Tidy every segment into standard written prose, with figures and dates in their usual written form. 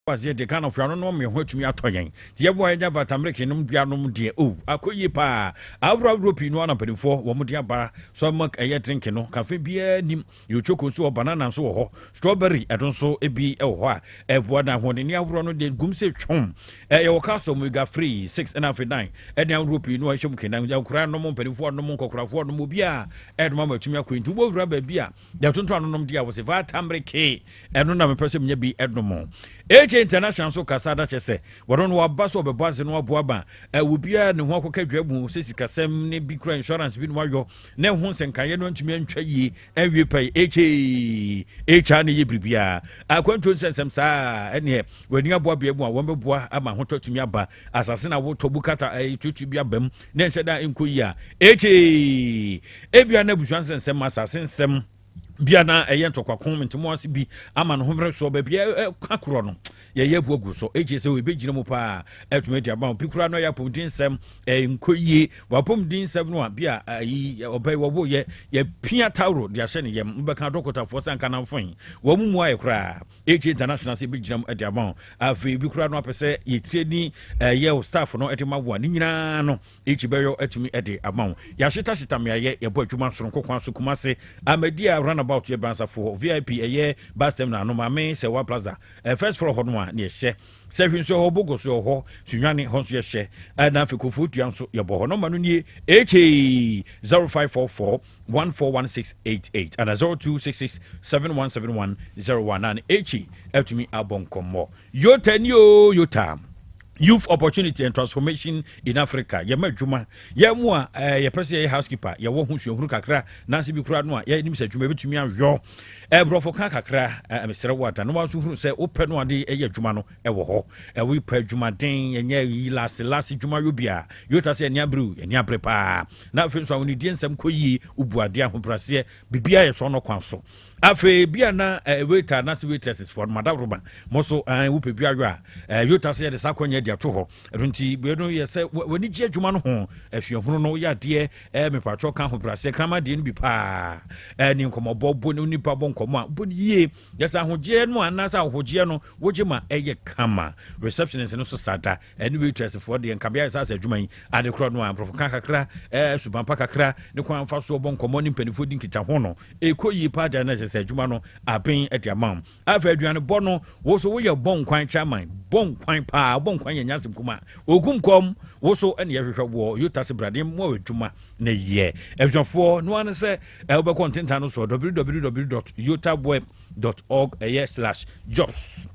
Aseɛ deɛ, Ghanafoɔ ano nom yɛn ho atumi atɔ yɛn, nti yɛboa yɛnya Vitamilk nom dua nom deɛ o, akɔ yie paa. Ahorow ahorow pii no ana mpanimfoɔ wɔn de aba soy milk, ɛyɛ drink no kafe biara nim. Yɛ choco nso wɔ, banana nso wɔ hɔ, strawberry ɛdo nso ebi wɔ hɔ a ɛboa na ahoɔden ahorow no deɛ gum sɛ twɔm. Ɛyɛ wɔ calcium, omega 3, 6 ɛna afei 9 ɛne ahorow pii no a ɛhyɛ mu kenan. Nkora nom, mpanimfoɔ nom, nkɔkorafoɔ nom, obiara ɛdom ama atumi akɔ. Nti wobɛwura baabi a yɛtontɔn ano nom deɛ a, wɔsɛ Vitamilk, ɛno na mepɛ sɛ menya bi ɛnom. AJ International nso kasa da kyɛ sɛ wɔno no waba sɛ ɔbɛbɔ ase no waboa ma ɛwɔ biara ne ho akɔka dwa mu sɛ sikasɛm ne bi kura insurance bi no wayɔ na ɛho nsɛnkaeɛ no antumi antwa yie ɛnwie pɛi. AJ HR ne yɛ biribiaa akwantuo nsɛnsɛm saa, ɛneɛ w'ani aboa bea mu a wɔn bɛboa ama ahotɔ atumi aba asase na wotɔ bu kata ɛyɛ tutu bi aba mu na ɛnhyɛ da nkɔ yi a AJ ebia na abusua nsɛnsɛm, asase nsɛm bia na ɛyɛ ntɔkwako ntoma ase bi ama no homere soɔ baabi ɛka korɔ no yɛyɛ abu agu so. Ɛkyɛ sɛ ɛbɛgyina mu paa ɛtumi adi aba bi koraa no, ɛyɛ apɔmuden nsɛm nkɔ yie. Wapɔmuden nsɛm no a bi a ayi ɔbɛyi wɔbo yɛ yɛpia tauro de ahyɛ ne yam, wobɛka dɔkotafoɔ sɛ anka namfoe wɔn mu mu ayɛ koraa. AJ International sɛ ɛbɛgyina mu de ama wo. Afei bi koraa no apɛ sɛ yɛtire ni ɛyɛ wo staff no de ma wo a, ne nyinaa no ɛkyi bɛyɔ atumi de ama wo. Yɛahyetahyeta mmeayɛ yɛbɔ adwuma soronko kwan so: Kumase, Amadi a roundabout yɛ Bansafoɔ VIP, ɛyɛ bus terminal no, Maame Sɛwa Plaza, first floor hɔ no a ne yɛhyɛ. Sɛ hwi nso ɛhɔ, Bogo so ɛwɔ hɔ, Sunwane hɔ nso yɛhyɛ, ɛna afei Kofoɔ Dua nso yɛbɔ hɔ. Nɔma no nie: HA 0544 141688 ana 0266 717101 na HA atumi abɔ nkɔmmɔ. Yota ni o, Yota, Youth Opportunity and Transformation in Africa. Yɛma adwuma yɛn mu a yɛpɛ sɛ yɛyɛ housekeeper, yɛwɔ ho suahunu kakra nanso bi koraa no a yɛnim sɛ adwuma bɛtumi ayɔ borɔfo ka kakra. Mesrɛ wo ata na wanso hunu sɛ wopɛ no ade ɛyɛ adwuma no ɛwɔ hɔ. Wopɛ adwumaden, ɛnyɛ yi lase lase dwuma yɔ bi a, Yota sɛ ɛni abere, ɛni abere paa. Na afei nso ahonidie nsɛm kɔ yie, wobuadeɛ ahobraseɛ, biribiara yɛ sɔ no kwan so. Afei bia na waiter anaasɛ waitresses foɔ no madaworoba mo so wopɛ bi ayɔ a, Yota sɛ yɛde saa akɔnyɛ de ato hɔ. Ɛno nti wei no yɛ sɛ w'ani gye adwuma no ho, asuahunu no woyɛ adeɛ, mepatwɔ ka ahobraseɛ krama deɛ no bi paa, ne nkɔmmɔbɔ bɔ ne nipa bɔ nkɔmmɔ a bɔ no yie, yɛ sɛ ahogyeɛ no anaasɛ ahogyeɛ no wogye ma ɛyɛ kama. Receptionist no so sada ɛne waitress foɔ deɛ, nkabea yɛ sɛ asɛ adwuma yi ade korɔ no a mporɔfo ka kakra, subanpa kakra ne kwan fa so bɔ nkɔmmɔ ne mpanimfoɔ di nkita ho no ɛkɔ yie paa gya na kyerɛ sɛ adwuma no aben de ama wo. Afei aduane bɔ no, wo so woyɛ bɔ nkwan chairman, bɔ nkwan paa, bɔ nkwan yɛ nyasɛm kuma okum kɔm, wo so ɛne yɛhwehwɛ wɔ Yota se bradeɛ mu adwuma na yɛ abusuafoɔ no ano sɛ wobɛkɔ ntentan no so www yotaweb org ɛyɛ /jobs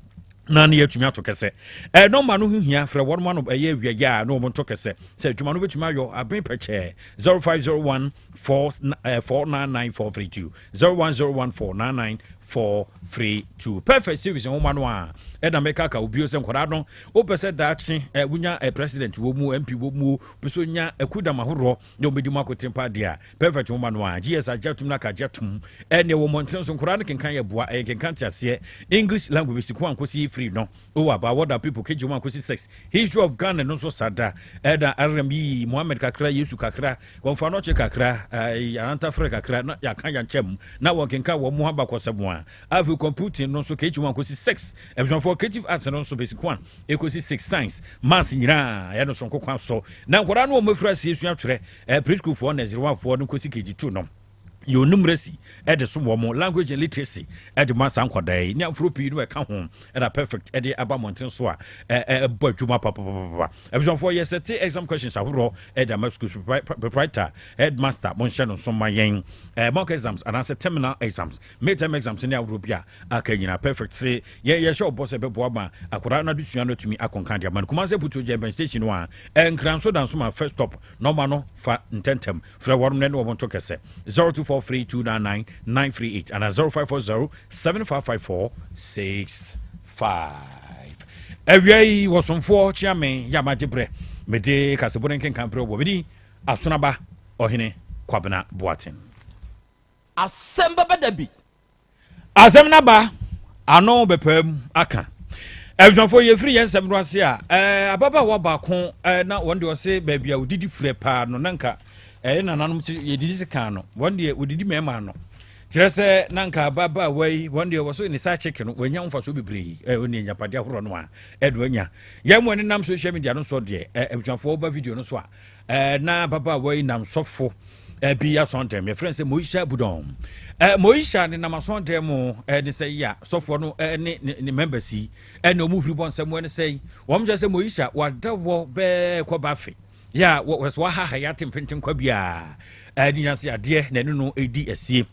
na ne yɛatumi ato kɛsɛ. Nɔma no ho hia, frɛ wɔnom ano ɛyɛ awiayɛ a na wɔn nto kɛsɛ sɛ adwuma no bɛtumi ayɔ aben pɛkyɛɛ. 0501 499432, 0101 499432. Perfect Series nwoma no a ɛna mɛka ka obio sɛ nkwadaa no wopɛ sɛ daakye wonya president wɔ mu, MP wɔ mu, wopɛ sɛ wonya akudam ahoroɔ na wɔbɛdi mu akoten pa deɛ a, Perfect nwoma no a gs agye atom no aka agye atom. Ɛneɛ wɔ mmɔntene so nkwadaa no kenkan yɛ boa, ɛyɛ kenkan te aseɛ. English language basic 1 kɔsi 3 no wɔ aba what are people KG 1 kɔsi 6, history of Ghana no nso sada, ɛna rm yi Mohammed kakra, Yesu kakra, wɔmfa no ɔkye kakra, anantafrɛ kakra na yɛaka yɛnkyɛm na wɔnkenka wɔn mu abakɔsɛm a. Afei computing no nso KG 1 kɔsi 6. Abusuafoɔ, creative arts no nso basic 1 ɛkɔsi 6, science, maths nyinaa ɛno so nkokwa so na nkwadaa no wɔn afiri aseɛ sua twerɛ, preschool foɔ, nursery 1 foɔ no kɔsi KG 2 no yɛ numeracy ɛde so wɔn language and literacy ɛde ma saa nkwadaa yi ne aforo pii no ɛka ho. Ɛna Perfect ɛde aba mmɔnten so a ɛbɔ adwuma papapapa. Abusuafoɔ, yɛ sɛte exam questions ahoroɔ ɛde ama school proprietor, headmaster, monhyɛ no nso ma yɛn mock exams anaasɛ terminal exams, midterm exams ne ahoroɔ bi a aka nyinaa. Perfect se yɛhyɛ ɔbɔ sɛ ɛbɛboa ma akwadaa no adesua no atumi akɔnka de ama no. Kumase Putu Gyɛnbɛn station no a ɛnkran so da nso ma first stop nɔɔma no fa ntɛntɛm frɛ wɔn ne wɔn nto kɛsɛ 0243 299 938 ana 0540 7554 65. Awia yi wɔsomfoɔ kyeame yɛ amagye berɛ mede kasɛbo no nkenka berɛ wɔ medi Asonaba Ɔhene Kwabena Boaten. Asɛm bɛbɛ da bi. Asɛm no ba ano bɛpaa aka. Abusuafoɔ, yɛfiri yɛn nsɛm no ase a, ababaawa baako na wɔn deɛ ɔse baabi a odidi frɛ paa no na nka ɛyɛ nananom yɛdidi se kan no, wɔn deɛ odidi mmarima no. Kyerɛ Kyerɛ sɛ na nka ababaawa yi wɔn deɛ wɔso ne saa kyeke no wɔanya mfasoɔ bebree ɛ ne agyapadeɛ ahoroɔ no a ɛde wanya. Yɛn mu ɛne nam social media no so deɛ abusuafoɔ woba video no so a na ababaawa yi nam sɔfo bi asɔndɛm yɛfrɛ no sɛ Moisha Budon. Moisha ne nam asɔndɛm mu ne sɛ yi a sɔfoɔ no ne members yi ɛne ɔmo huri bɔ nsɛm ne sɛ wɔn kyerɛ sɛ Moisha wada wɔ bɛɛ kɔba afe yɛ a wɔ wahaha yɛ ate mpenten kwa biara ɛde nyanse adeɛ na ɛne no ɛdi asie.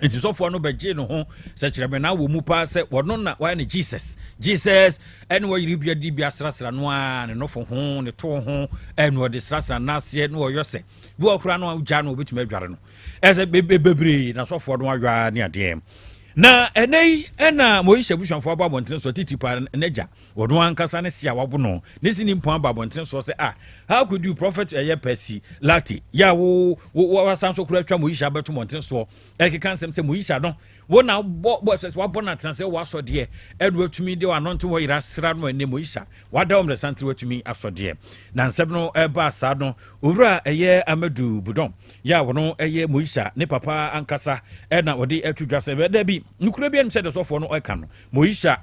Nti sɔfoɔ no bɛgye ne ho sɛ kyerɛmɛna wɔ mu paa sɛ wɔno na wayɛ ne Jesus Jesus ɛne wɔyere bia di bi asrasra no a ne nɔfo ho ne to ho ɛne ɔde srasra n'aseɛ na wɔyɔ sɛ bi wɔ koraa no gya no wɔbɛtumi adware no ɛsɛ bebree na sɔfoɔ no adwaa ne adeɛ. Na ɛnɛ yi ɛna Moisha abusuafoɔ aba abɔntene so titi paa n'agya wɔno ankasa ne se a wabo no ne si ne mpɔn aba abɔntene soɔ sɛ ah, how could you, Prophet ɛyɛ Percy Lati yɛ a wo wo wasan so kora atwa Moisha abɛto mmɔntene soɔ ɛkeka nsɛm sɛ Moisha no wo na bɔ bɔ sɛ wabɔ no atena sɛ wasɔ deɛ ɛna watumi de wanɔnte wɔ yera sra no. Ɛnɛ Moisha wada wɔn santere watumi asɔ deɛ na nsɛm no ɛba saa no, owura ɛyɛ Amadu Budɔn yɛ a wɔno ɛyɛ Moisha ne papa ankasa ɛna wɔde ɛto dwa sɛ bɛda bi nukura bi anim sɛ de sɔfoɔ no ɛka no Moisha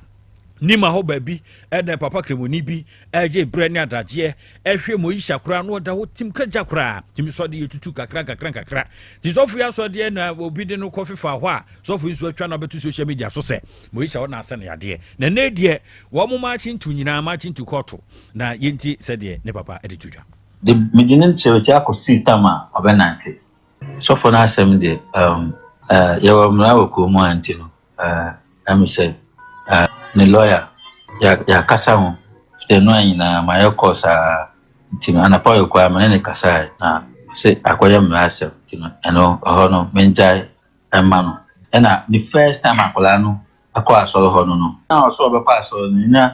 nima hɔ baabi ɛna papa kremoni bi ɛgye berɛ ne adagyeɛ ɛhwɛ Moisha koraa na ɔda hɔ tim kagya koraa tumi sɔde yɛ tutu kakra kakra kakra nti sɔfo yi asɔdeɛ na obi de no kɔ fefa hɔ a sɔfo yi nso atwa no abɛto social media so sɛ Moisha hɔ na asɛ no yadeɛ. Na ne deɛ wɔn mo maakye ntu nyinaa maakye ntu kɔɔto na yɛnti sɛdeɛ ne papa ɛde to dwa. De mede ne nkyerɛkyerɛ akɔsii tam a ɔbɛnante. Sɔfo no asɛm deɛ, yɛwɔ mmara wɔ kurom a nti no ɛmi sɛ ne lawyer yɛakasa ho fiti no a nyinaa ma yɛkɔ saa nti no anapa yɛ kɔ a mene ne kasae na sɛ akɔyɛ mmara asɛm nti no ɛno ɛhɔ no mengyae ɛma no. Ɛna the first time akwadaa no ɛkɔ asɔre hɔ no na ɔsɛ ɔbɛkɔ asɔre no na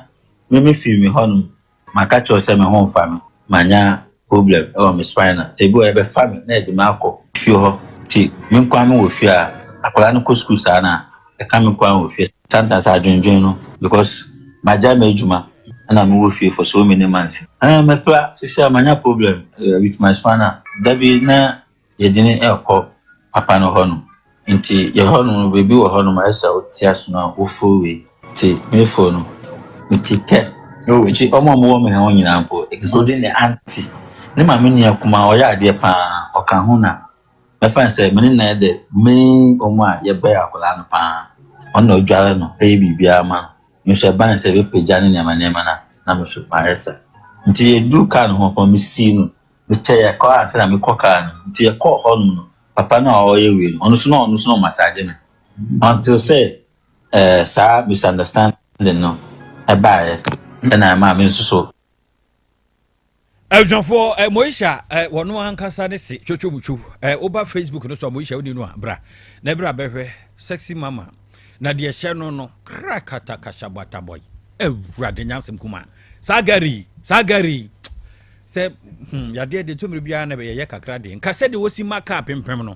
meme firi me hɔ nom maka kyerɛw sɛ me ho mfa me, manya problem ɛwɔ me spine na nti ebi wɔ ɛbɛfa me na ɛde me akɔ fie hɔ nti me nkwa me wɔ fie a akwadaa no kɔ sukuu saa na ɛka me nkwa wɔ fie. Sometimes adwendwen no because magya me adwuma ɛna mewɔ fie for so many months. Mɛpra sisi a manya problem with my spine a dabi na yɛde ne ɛkɔ papa no hɔ no nti yɛ hɔ nom beebi wɔ hɔ nom ayɛ sɛ wote aso no a woforo wei nti meforo no mete kɛ nti ɔmo a ɔmo wɔ me ho nyinaa mpo, including the aunty ne maame nua kuma ɔyɛ adeɛ paa ɔka ho na mɛfa sɛ mene na yɛ the main ɔmo a yɛbɛyɛ akwadaa no paa. Ɔno na ɔdware no ɛyɛ biribiara ma no me nso ɛban sɛ ɛbɛpagya ne nneɛma nneɛma na me nso mayɛ sa. Nti yɛduru kaa no ho pɔn mesii no mekyɛ yɛkɔ ansa na mekɔ kaa no nti yɛkɔɔ hɔ nom no papa no a ɔyɛ wei no ɔno nso na ɔmassage me until sɛ saa misunderstanding no ɛbaeɛ ɛna ɛmaa me nso so. Abusuafoɔ, Moisha wɔno ankasa ne se twotwo mutwo. Woba Facebook no so a Moisha woni no a bra na bra bɛhwɛ sexy mama na deɛ hyɛ no krakatakasabataboy. Awurade nyansɛm kuma saa gari saa gari sɛ yadeɛ de tɔmmere biara na bɛyɛyɛ kakra deɛ nka sɛdeɛ wɔsi ma kaa pempem no.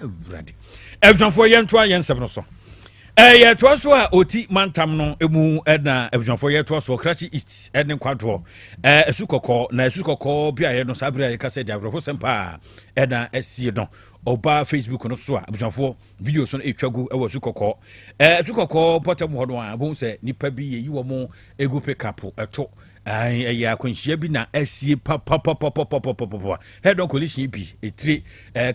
Awurade, abusuafoɔ, yɛntoa yɛn nsɛm no so. Yɛtoa so a Oti mantam no mu ɛna abusuafoɔ yɛtoa so Krachi East ɛne Nkwadoɔ Ɛsu Kɔkɔɔ na Ɛsu Kɔkɔɔ beaeɛ no saa berɛ a yɛka sɛ de awerɛhosɛm paa ɛna asie no. Ɔba Facebook no so a abusuafoɔ video so no ɛtwa gu ɛwɔ Ɛsu Kɔkɔɔ, Ɛsu Kɔkɔɔ mpɔtam hɔ no a bohu sɛ nipa bi yɛyi wɔ mo egu pickup ɛto. Ɛyɛ akwanhyia bi na asie papapapapapapapa, head on collision bi etire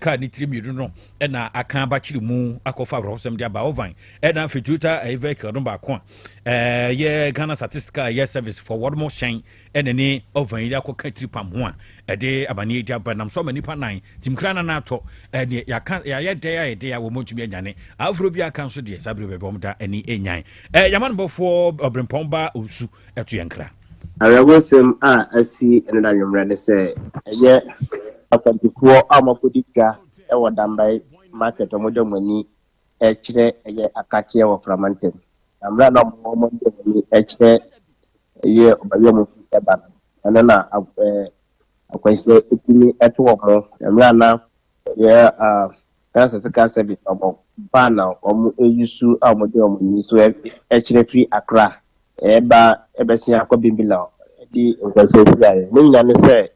kaa ne tire mmienu no ɛna aka abakyere mu akɔfa awerɛhosɛm de aba. Ɔvan ɛna afei Toyota ɛyɛ vehicle no baako a ɛyɛ Ghana Statistical ɛyɛ Service for wɔn mo hyɛn ɛna ne ɔvan yi akɔka tiri pam ho a ɛde amaneɛ di aba nam so ama nipa nan timkira na n'atɔ ɛdeɛ yɛaka yɛayɛ dɛ ayɛ dɛ a wɔn ntumi anyane aforo bi aka nso deɛ saa bere baabi wɔn da ani enyan yamma no bɔfoɔ ɔbrempɔn ba osu ɛto yɛn kra. Awerɛhosɛm a asi ɛno da nwummerɛ ne sɛ ɛyɛ akwantufoɔ a wɔakɔdi dwa wɔ Dambai Market a wɔde wɔn ani kyerɛ ɛyɛ akakyeɛ wɔ Framantam na mmerɛ na wɔde wɔn ani kyerɛ ɛyɛ ɔbɛyɛ wɔn fi ɛba no ɛno na akwanhyia etumi ɛto wɔn mmerɛ na ɛyɛ Ghana Statistical Service ɔbɔ van a wɔn eyi so a wɔde wɔn ani so ɛkyerɛ firi Accra ɛba ɛbɛsia akɔ Bimbila de nkwanhyia si ayɛ ne nyinaa ne sɛ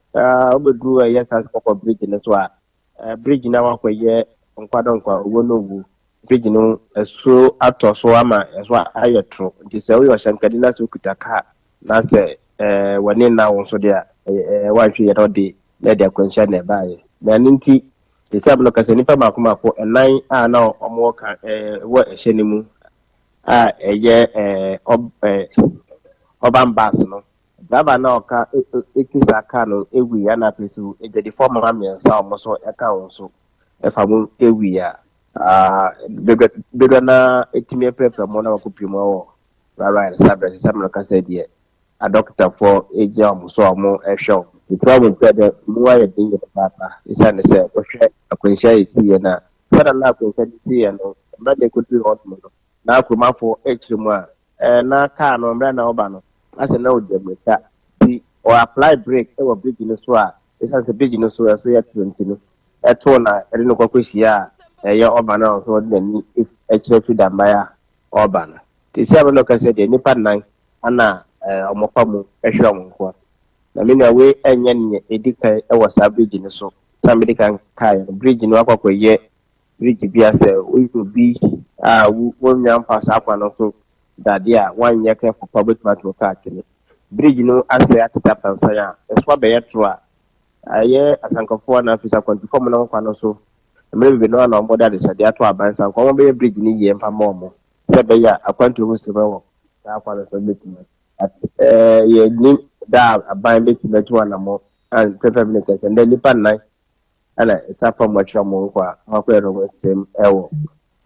wobɛduru ɛyɛ saa kɔkɔ bridge no so a bridge na wakɔyɛ nkwadɔnkwa owó no owu. Bridge no ɛso atɔ so ama ɛso ayɛ toro, nti sɛ woyɛ ɔhyɛnkani na sɛ wokuta kaa na sɛ w'ani nna wo nso deɛ a, woanhwɛ yie na ɔde na ɛde akwanhyia na ɛbaeɛ. Na ɛno nti, te sɛ no kasa nnipa mmaako mmaako ɛnan a na wɔwɔ ka wɔ ɛhyɛ no mu a ɛyɛ urban bus no, driver na ɔka ɛtwi saa kaa no ɛwui, ɛna afei so adwadifoɔ mmaa mmiɛnsa a wɔn nso ɛka wɔn so ɛfa mu ɛwui a dodoɔ na ɛtumi apirapira mu na wakɔpie mu wɔ Rara Ayaresabea. Sɛ no kasa deɛ, adɔkotafoɔ gyina wɔn so a wɔn ɛhwɛ wɔn. Ntura wɔn mpɛ dɛ mu ayɛ den yɛ papaapa, esiane sɛ wɔhwɛ akwanhyia a ɛsiiɛ na sɛdeɛ na akwanhyia no siiɛ no, mmerɛ na ɛkɔduru hɔ nom no na akuromafoɔ akyerɛ mu a na kaa no mmerɛ na ɔba no asɛ na ɔdi mmirika, nti ɔ apply brake ɛwɔ bridge no so a, esiane sɛ bridge no so ɛso yɛ toro nti no, ɛtoo na ɛde no kɔkɔhyia a ɛyɛ ɔba no a ɔso ɔde n'ani akyerɛ fi Dambae a ɔreba no. Te sɛ abɛ no kasa deɛ, nnipa nnan ana ɔmofa mu ɛhwɛ ɔmo nkoa. Na me nua, wei ɛnyɛ nea ɛdi kan ɛwɔ saa bridge no so. Sɛ mede kan kaeɛ no, bridge no akɔkɔyɛ bridge bi a sɛ woyɛ obi a wonya mfa saa kwan no so dadeɛ a woanyɛ careful pa, wobɛtumi ato kaa twene. Bridge no asɛ atete apansan a ɛso abɛyɛ toro a ɛyɛ asankafoɔ na afei sɛ akwantufoɔ mo nam kwan no so mmerɛ bebree no a na wɔde adesadeɛ ato aban sa nka wɔn bɛyɛ bridge no yie mfa ma wɔn sɛ ɛbɛyɛ a akwantuo ho sɛm wɔ saa kwan no so bɛtumi yɛnim da a aban bɛtumi atu anammɔ a pɛpɛ ne kɛsɛ. Ndɛ nnipa nnan ɛna ɛsa fam akyerɛ mo nkɔ a wɔakɔyɛ no ho nsɛm ɛwɔ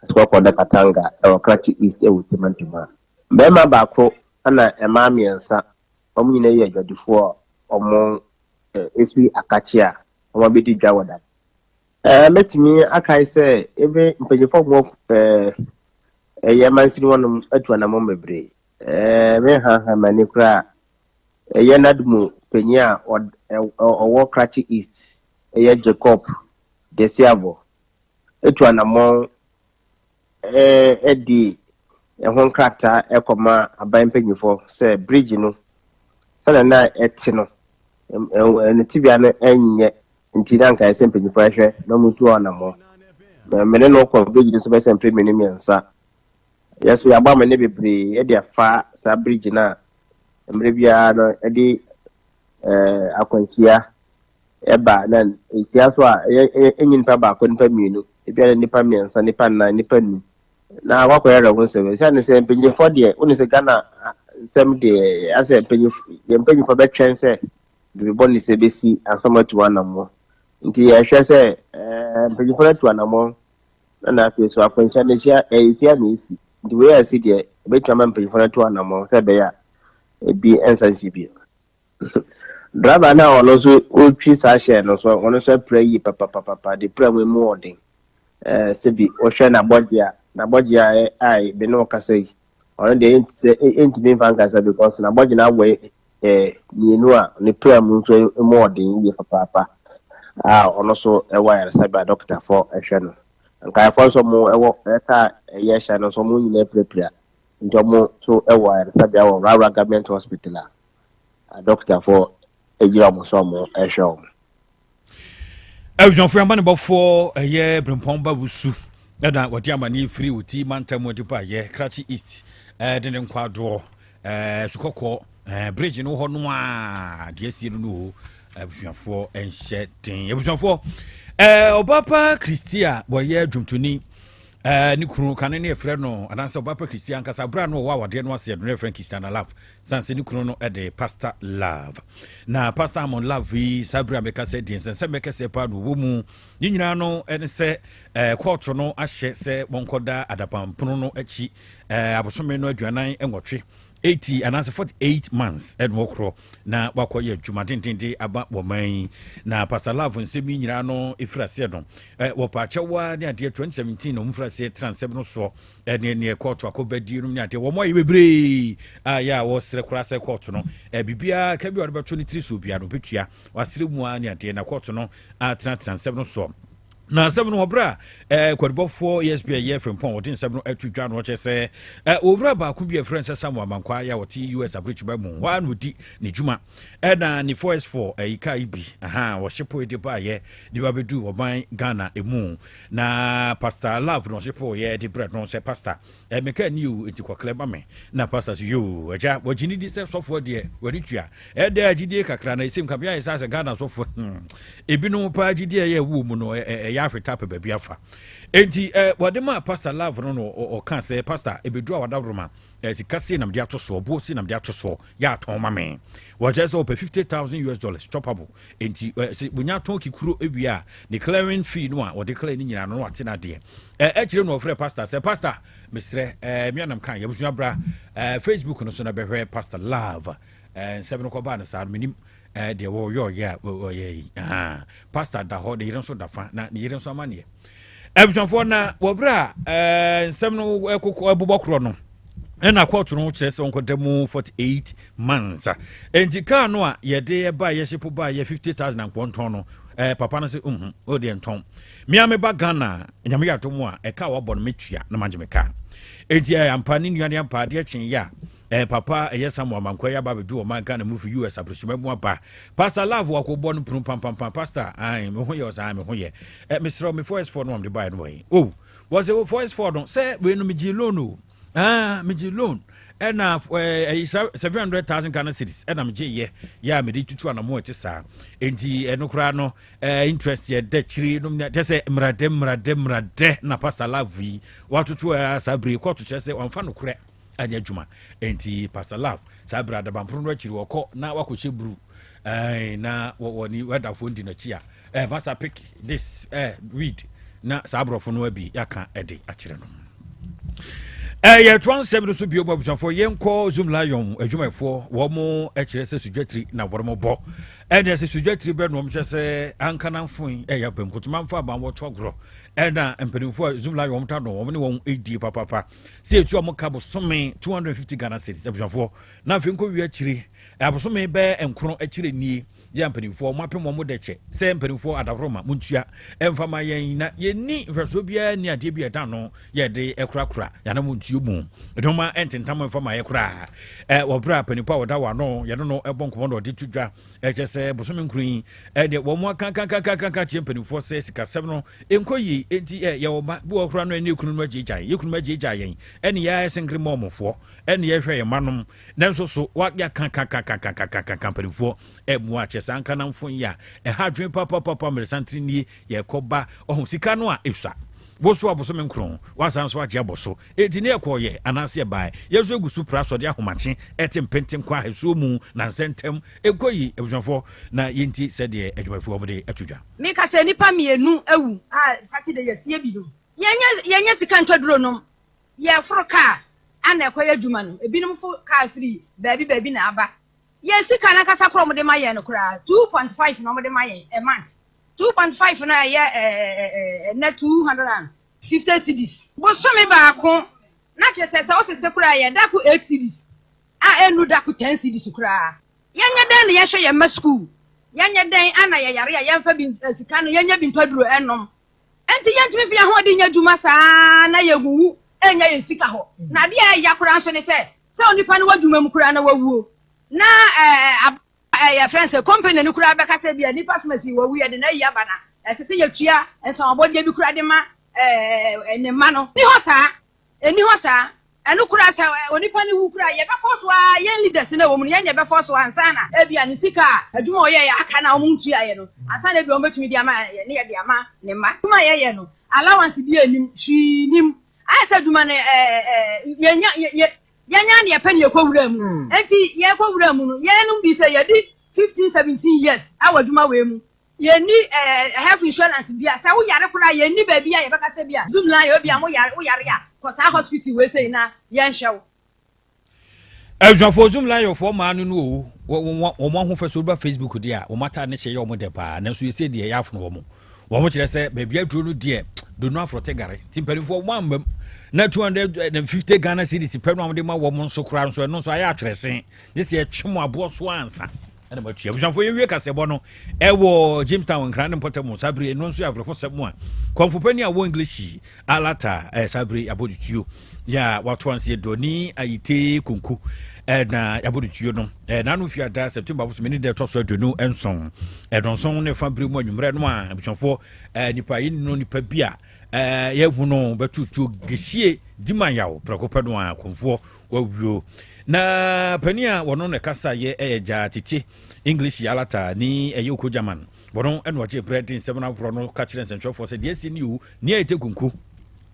Asukɔkɔdɛ Katanga ɛwɔ Krachi East ɛwɔ Temantima. Bɛrima baako ɛna mmaa mmiɛnsa, wɔn nyinaa yɛ adwadifoɔ a wɔn efiri Akakye a wɔn abɛdi dwa wɔ da. Mɛtumi akae sɛ ebe mpanyinfoɔ a wɔwɔ ɛyɛ mansini hɔnom atu anammɔn bebree. Me m'ani koraa ɛyɛ NADMO panyin a ɔwɔ Krachi East, ɛyɛ Jacob Desiavo, etu anammɔn ɛdi ɛho nkrataa ɛkɔma aban mpanyinfoɔ sɛ bridge no sɛdeɛ na ɛte no ne tibea no ɛnyɛ, nti na nka ɛsɛ mpanyinfoɔ ɛhwɛ na wɔn tu anammɔn. Mene no kɔ bridge no so bɛsɛ mpere mmienu mmiɛnsa. Yɛ so yɛabɔ amane bebree ɛde afa saa bridge no a mmerɛ biara no ɛde akwanhyia ɛba, na nhyia so a ɛyɛ ɛnyɛ nipa baako, nipa mmienu, ebi a nipa mmiɛnsa, nipa nnan, nipa num na wakɔyɛ rɛ ho nsɛm. Ɛsiane sɛ mpanyinfoɔ deɛ, wone sɛ Ghana nsɛm deɛ, asɛ mpanyinfoɔ, yɛn mpanyinfoɔ bɛtwɛn sɛ biribi bɔne sɛ bɛsi ansa atu anammɔ, nti yɛhwɛ sɛ mpanyinfoɔ no atu anammɔ na afei so akwanhyia no ehyia ɛsia na esi, nti wei a esi deɛ, ebɛtumi ama mpanyinfoɔ no atu anammɔ sɛ ɛbɛyɛ a ebi nsa nsi bio. Driver no a ɔno nso ɔretwi saa hyɛn no so, ɔno nso apira yie papapapa de pira mu emu ɔden. Sɛbi ɔhwɛ n'abɔgye a n'abɔgye a a bi ne ɔkasa yi, ɔno deɛ sɛ ɛntumi nfa nkasa because n'abɔgye no abɔ mmienu a ne pira mu nso emu ɔden yie papaapa a ɔno nso ɛwɔ ayaresabea a dɔktafoɔ ɛhwɛ no. Nkaeɛfoɔ nso mo ɛwɔ ɛka ɛyɛ hyɛn no nso, ɔmo nyinaa pirapira, nti ɔmo nso ɛwɔ ayaresabea wɔ Rawra Government Hospital a dɔktafoɔ egyina ɔmo so ɔmo ɛhwɛ ɔmo. Abusuafoɔ, amanebɔfoɔ ɛyɛ Berempɔn ba Wusu ɛna wɔde amanneɛ firi Oti mantam de baayɛ Krachi East, ɛde ne nkwadoɔ Sukɔkɔɔ bridge no hɔ no a deɛ asie no o. Abusuafoɔ, nhyɛ den. Abusuafoɔ, Ɔbaapa Kristi a wɔyɛ dwomtoni, ne kunu kane ne yɛfrɛ no, anaasɛ Ɔbaapa Kristi ankasa berɛ a no ɔwɔ awadeɛ no aseɛ no, yɛfrɛ no Christiana Love, sane sɛ ne kunu no de Pastor Love. Na Pastor Amon Love yi, saa berɛ a mɛka sɛ deɛ nsɛnsɛm bɛkɛseɛ paa no ɔwɔ mu ne nyinaa no ɛne sɛ kɔɔto no ahyɛ sɛ wɔnkɔda adapampono no akyi abosome no 48, 80 anaasɛ 48 months ɛne wɔkorɔ na wakɔyɛ adwuma dendende aba wɔman yi. Na Pastor Love nsɛm yi nyinaa no ɛfiri aseɛ no, wɔpa akyɛwa ne adeɛ 2017 na ɔmfiri aseɛ tena nsɛm no soɔ ɛne neɛ kɔɔto akɔbadie nom ne adeɛ wɔn ayɛ bebree a yɛ a wɔsrɛ koraa sɛ kɔɔto no biribiara ka bi a wɔde bɛto ne tiri so biara no bɛtua, wasrɛ mu a ne adeɛ, na kɔɔto no atenatena nsɛm no soɔ. Na asɛm no wɔberɛ a kwadubɔfoɔ ESP a ɛyɛ Frimpong wɔde nsɛm no ato dwa no, ɔkyerɛ sɛ owura baako bi a ɛfrɛ no sɛ Samuel Amankwa yɛ a ɔte US aberɛkyima mu hɔ a na ɔdi ne dwuma, ɛna ne 4S4 ɛyi kaa yi bi aha wɔhyepoe de baayɛ de ba bɛdu ɔman Ghana emu, na Pastor Love na ɔhyepoeɛ de brɛ no sɛ, "Pastor, meka ni o, enti kɔklɛ ma me." Na pastor so, "Yo agya," wɔgye ne di sɛ sɔfoɔ deɛ wɔde tua ɛdɛ agyidie kakra na ɛsɛm kabea yɛ sɛ Ghana sɔfoɔ ebinom paa gyidie a ɛyɛ ɛwɔ mu no ɛyɛ ahweta apɛ baabi afa. Enti wɔde ma Pastor Love no, ɔka sɛ, "Pastor, ɛbɛduru a wadaworoma sika sei nam de ato soɔ, boɔ sei nam de ato soɔ, yɛ atɔn ma me." Wɔkyerɛ sɛ wɔpɛ US$50,000 choppable. Enti sɛ wonya tɔn kikuro ewie a, ne clearing fee no a wɔde clear ne nyinaa no, wate no adeɛ ɛkyerɛ no. Ɔfrɛ pastor sɛ, "Pastor, mesrɛ, meanam ka yɛbusua bra Facebook no so na bɛhwɛ Pastor Love." Nsɛm no kɔbaa no saa no, menim deɛ wɔyɛ ɔyɛ a wɔyɛ yi. Pastor da hɔ, ne yere nso da fa, na ne yere nso amanneɛ. Abusuafoɔ, na wɔberɛ a nsɛm no ɛkokɔ ɛbobɔ korɔ no, ɛna kɔɔto no kyerɛ sɛ ɔnkɔda mu 48 months. Enti kaa no a yɛde ɛba yɛhyepo ba yɛ 50,000 ankɔntɔn no, papa no sɛ o deɛ ntɔn mea meba Ghana, Nyame yɛ adom a, ɛka a wabɔ no mɛtua na magye me kaa. Enti ampa ne nua ne ampa adeɛ kyen yɛ a papa ɛyɛ Samuel Amankwa yɛ aba abɛdu ɔman Ghana mu fi US aburokyima mu aba. Pastor Love wakɔbɔ no punu pampampa. "Pastor, ai, me ho yɛ." Ɔsɛ, "Ai, me ho yɛ. Mesrɛ me 4S4 no amde baeɛ no wɔ yi o." Wɔsɛ 4S4 no sɛ wei no megye loan o. Ah, megye loan ɛna ɛyi 700,000 Ghana cedis ɛna megye yɛ a mede tutu anamo ɛte saa. Enti ɛno koraa no interest yɛ dɛ kyiri nom kyɛ sɛ mmeradɛ mmeradɛ mmeradɛ. Na Pastor Love yi watoto saa bere kɔɔto kyerɛ sɛ wamfa nokorɛ anyɛ adwuma. Enti Pastor Love saa bere adabamporo no akyiri wɔkɔ na wakɔhyɛ buru na wɔne wɛdafoɔ ndi n'akyi a masa pick this weed na saa aborɔfo no abi yɛaka ɛde akyerɛ no. Yɛtoa nsɛm no so bio mu. Abusuafoɔ, yɛnkɔ Zoomlion adwumayɛfoɔ. Wɔn mo kyerɛ sɛ sodwatiri na wɔn mo bɔ ɛnna sɛ sodwatiri bɛ nom kyerɛ sɛ ankanamfo yi ɛyɛ abɛm kotomanfo aban wɔto agorɔ, ɛna mpanimfoɔ a Zoomlion wɔn ta no wɔn ne wɔn edi papapa sɛ etu wɔn ka bosome 250 Ghana cedis. Abusuafoɔ, na afei nkɔ wie akyire abosome bɛɛ 9 akyire nie yɛ mpanimfoɔ wɔn apem wɔn dɛ kyɛ sɛ mpanimfoɔ adaworoma mo ntua ɛmfa ma yɛn na yɛnni nhwɛsoɔ biara ni adeɛ bi a ɛda no yɛde ɛkorakora yɛn mo ntuo mu nneɛma ɛntentam ɛmfa ma yɛ koraa. Wɔbrɛ a mpanimfoɔ a wɔda wɔn ano yɛne no ɛbɔ nkɔmɔ na ɔde to dwa ɛkyɛ sɛ bosome 9 yi ɛdeɛ wɔn akankankankanka kyerɛ mpanimfoɔ sɛ sikasɛm no nkɔ yie. Enti yɛwɔ ma bi wɔ koraa no ɛne ekunu no agyegya yɛn, yɛkunu agyegya yɛn, ɛne yɛayɛ sengere mɔɔmofoɔ ɛne yɛhwɛ yɛn manom, nanso so wayɛ kankankankankankankan mpanimfoɔ ɛmu akyɛ saa nkanamfo yi a ɛha adwene papapapa. Mmeresantene nie yɛkɔba ɔho sika no a ɛsua woso abosome 9 wasan so agye abɔ so. Enti ne yɛkɔɔyɛ anaasɛ yɛbae yɛnso egu so pra sɔde ahomakye ɛte mpenten kɔ ahɛsuo mu na nsɛntɛm ɛnkɔ yi. Abusuafoɔ, na yɛnti sɛdeɛ adwumayɛfoɔ wɔde ato dwa. Meka sɛ nnipa mmienu awu a Saturday yɛsie bi no, yɛnyɛ sika ntɔ duro nom. Yɛforo kaa ana ɛkɔyɛ adwuma no, ebinom fo kaa firi baabi baabi na aba. Yɛn sika nankasa korɔ ɔmode ma yɛn no koraa 2.5 na ɔmode ma yɛn a month. 2.5 no ɛyɛ ɛɛ ɛnɛ 250 cedis bosome baako, na kyerɛ sɛ wosese koraa yɛ dako 8 cedis a ɛnu dako 10 cedis koraa. Yɛnyɛ dɛn na yɛhwɛ yɛn mma school? Yɛnyɛ dɛn ana yɛyare a yɛmfa bi sika no yɛnyɛ bi ntɔ duro ɛnom? Nti yɛntumi fi ahoɔden nyɛ adwuma saa na yɛguwu ɛnyɛ yɛn sika hɔ. Na adeɛ a ɛya koraa nso ne sɛ onipa no w'adwuma mu koraa na wawuo na ɛɛ yɛfrɛ sɛ company no koraa bɛka sɛ bia nipa somasi wawu, yɛde na ayi aba na ɛsɛ sɛ yɛtua nsɛmabɔdeɛ bi koraa de ma ne mma no ni hɔ saa. Ɛni hɔ saa. Ɛno koraa sɛ onipa no wu koraa, yɛbɛfɔ so a yɛn leaders no ɛwɔ mu no, yɛn yɛbɛfɔ so ansa na ebia ne sika a adwuma a ɔyɛ yɛ aka na wɔn ntua yɛ no ansa na ebia wɔn bɛtumi de ama ne yɛde ama ne mma. Adwuma a yɛyɛ no, allowance bi anim, hwee nim. Ayɛ sɛ adwuma no ɛɛ yɛnya yɛ yɛnya ne yɛpɛ ne yɛkɔ wura mu. Nti yɛkɔ wura mu no, yɛn bi sɛ yɛde 15, 17 years awɔ adwuma wei mu, yɛnni health insurance bi a sɛ woyare koraa yɛnni baabi a yɛbɛka sɛ bi a Zoomlion obi a mo yare, woyare a kɔ saa hospital wei sɛ na yɛnhwɛ wo. Abusuafoɔ, Zoomlionfoɔ maa no o wɔn ahofɛ so ba Facebook deɛ a wɔn ataade ne hyɛ yɛ wɔn dɛ paa, nanso yɛsɛ deɛ yɛ afono wɔn kyerɛ sɛ baabi aduro no deɛ dono aforɔte gare. Nti mpanimfoɔ wɔn ambam na 250 Ghana cedis pɛ no a wɔde ma wɔn nso koraa nso ɛno nso ayɛ atwerɛsen gye sɛ yɛtwe mo aboɔ so ansa. Ɛna matua. Abusuafoɔ, yɛwie kasɛbɔ no ɛwɔ Jamestown, Nkran ne mpɔtam. Saa bere no nso yɛ awerɛhosɛm a kɔmfopani a wɔ English alata saa bere abɔ de tuo yɛ a wato anseɛ dɔni Ayite Konku, ɛna yɛabɔ de tuo no n'ano fiada September bosome ne deɛ ɛtɔ so 27, ɛdɔnson ne fa bere mu anwummerɛ no a abusuafoɔ, nipa yi no nipa bi a yɛhu no bɛto tuo gehyie dima yaw prɛko pɛ no a kɔmfoɔ wawuo. Na panin a wɔno ne kasa yɛ ɛyɛ Gyaa Tete English Alata ne ɛyɛ Oko German. Wɔno ɛna ɔgye berɛ de nsɛm no aworɔ no ka kyerɛ nsɛntwerɛfoɔ sɛ deɛ asi ne o ne ɛyɛ Konku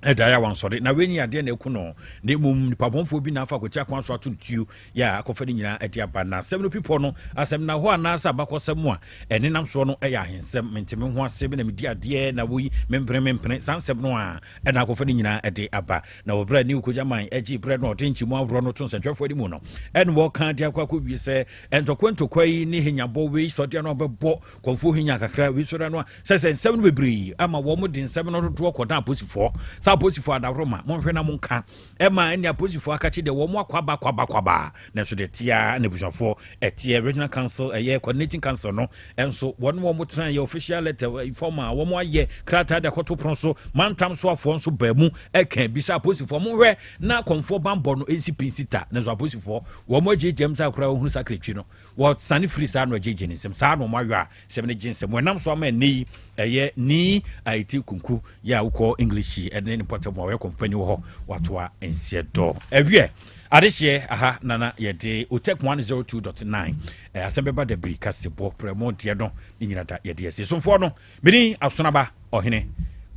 ɛda yɛ awansɔre na wei ni adeɛ na ɛku no, na mmom nipa bɔnfoɔ bi na afa akɔkyi akwan so ato no tuo yɛ a akɔfa no nyinaa ɛde aba. Na asɛm no pipɔ no asɛm na hɔ anaasɛ abakɔsɛm a ɛne nam soɔ no ɛyɛ ahensɛm mente me ho ase me na medi adeɛ na woyi mempene mempene saa nsɛm no a ɛna akɔfa no nyinaa ɛde aba. Na wɔberɛ ne Okogyaman agye berɛ no ɔde nkyɛmu ahoroɔ no to nsɛntwerɛfoɔ anim no, ɛne wɔka de akɔ akɔwie sɛ ntɔkwa ntɔkwa yi ne henyabɔ wei sɔdeɛ no abɛbɔ kɔmfoɔ henya kakra wei sɔdeɛ no a sɛ nsɛm no bebree ama wɔn de nsɛm no dodoɔ kɔdan aposifoɔ sɛ aposifoɔ adahoro ma monhwɛ na monka ɛma ɛne aposifoɔ akakye deɛ wɔn akɔ aba akɔ aba akɔ aba. Nanso deɛ tia na abusuafoɔ ɛteɛ Regional Council, ɛyɛ Coordinating Council no ɛnso wɔn tena yɛ official letter form a wɔn ayɛ krataa de akɔto pono so. Mantam so afoɔ nso baa mu ɛka bisa aposifoɔ monhwɛ na kɔnfoɔ bambɔ no ɛnsi pinsi ta. Nanso aposifoɔ wɔn agyegye mu sɛ akora wɔhunu sakretwi no wɔsane firi saa no agyegye ne nsɛm saa na wɔn ayɔ a sɛm no gye nsɛm wɔnam so ama ɛnɛ yi ɛyɛ ni Ayiti Kunku yɛ a wokɔ English ɛne ne mpɔtam a wɔyɛ kɔmpani wɔ hɔ watoa nseɛ dɔ ɛwiɛ adehyeɛ aha nana yɛde Otec 102.9 asɛm bɛba da biri kasebɔ prɛmo deɛ no ne nyina da yɛde asi somfoɔ no mede Asonaba Ɔhene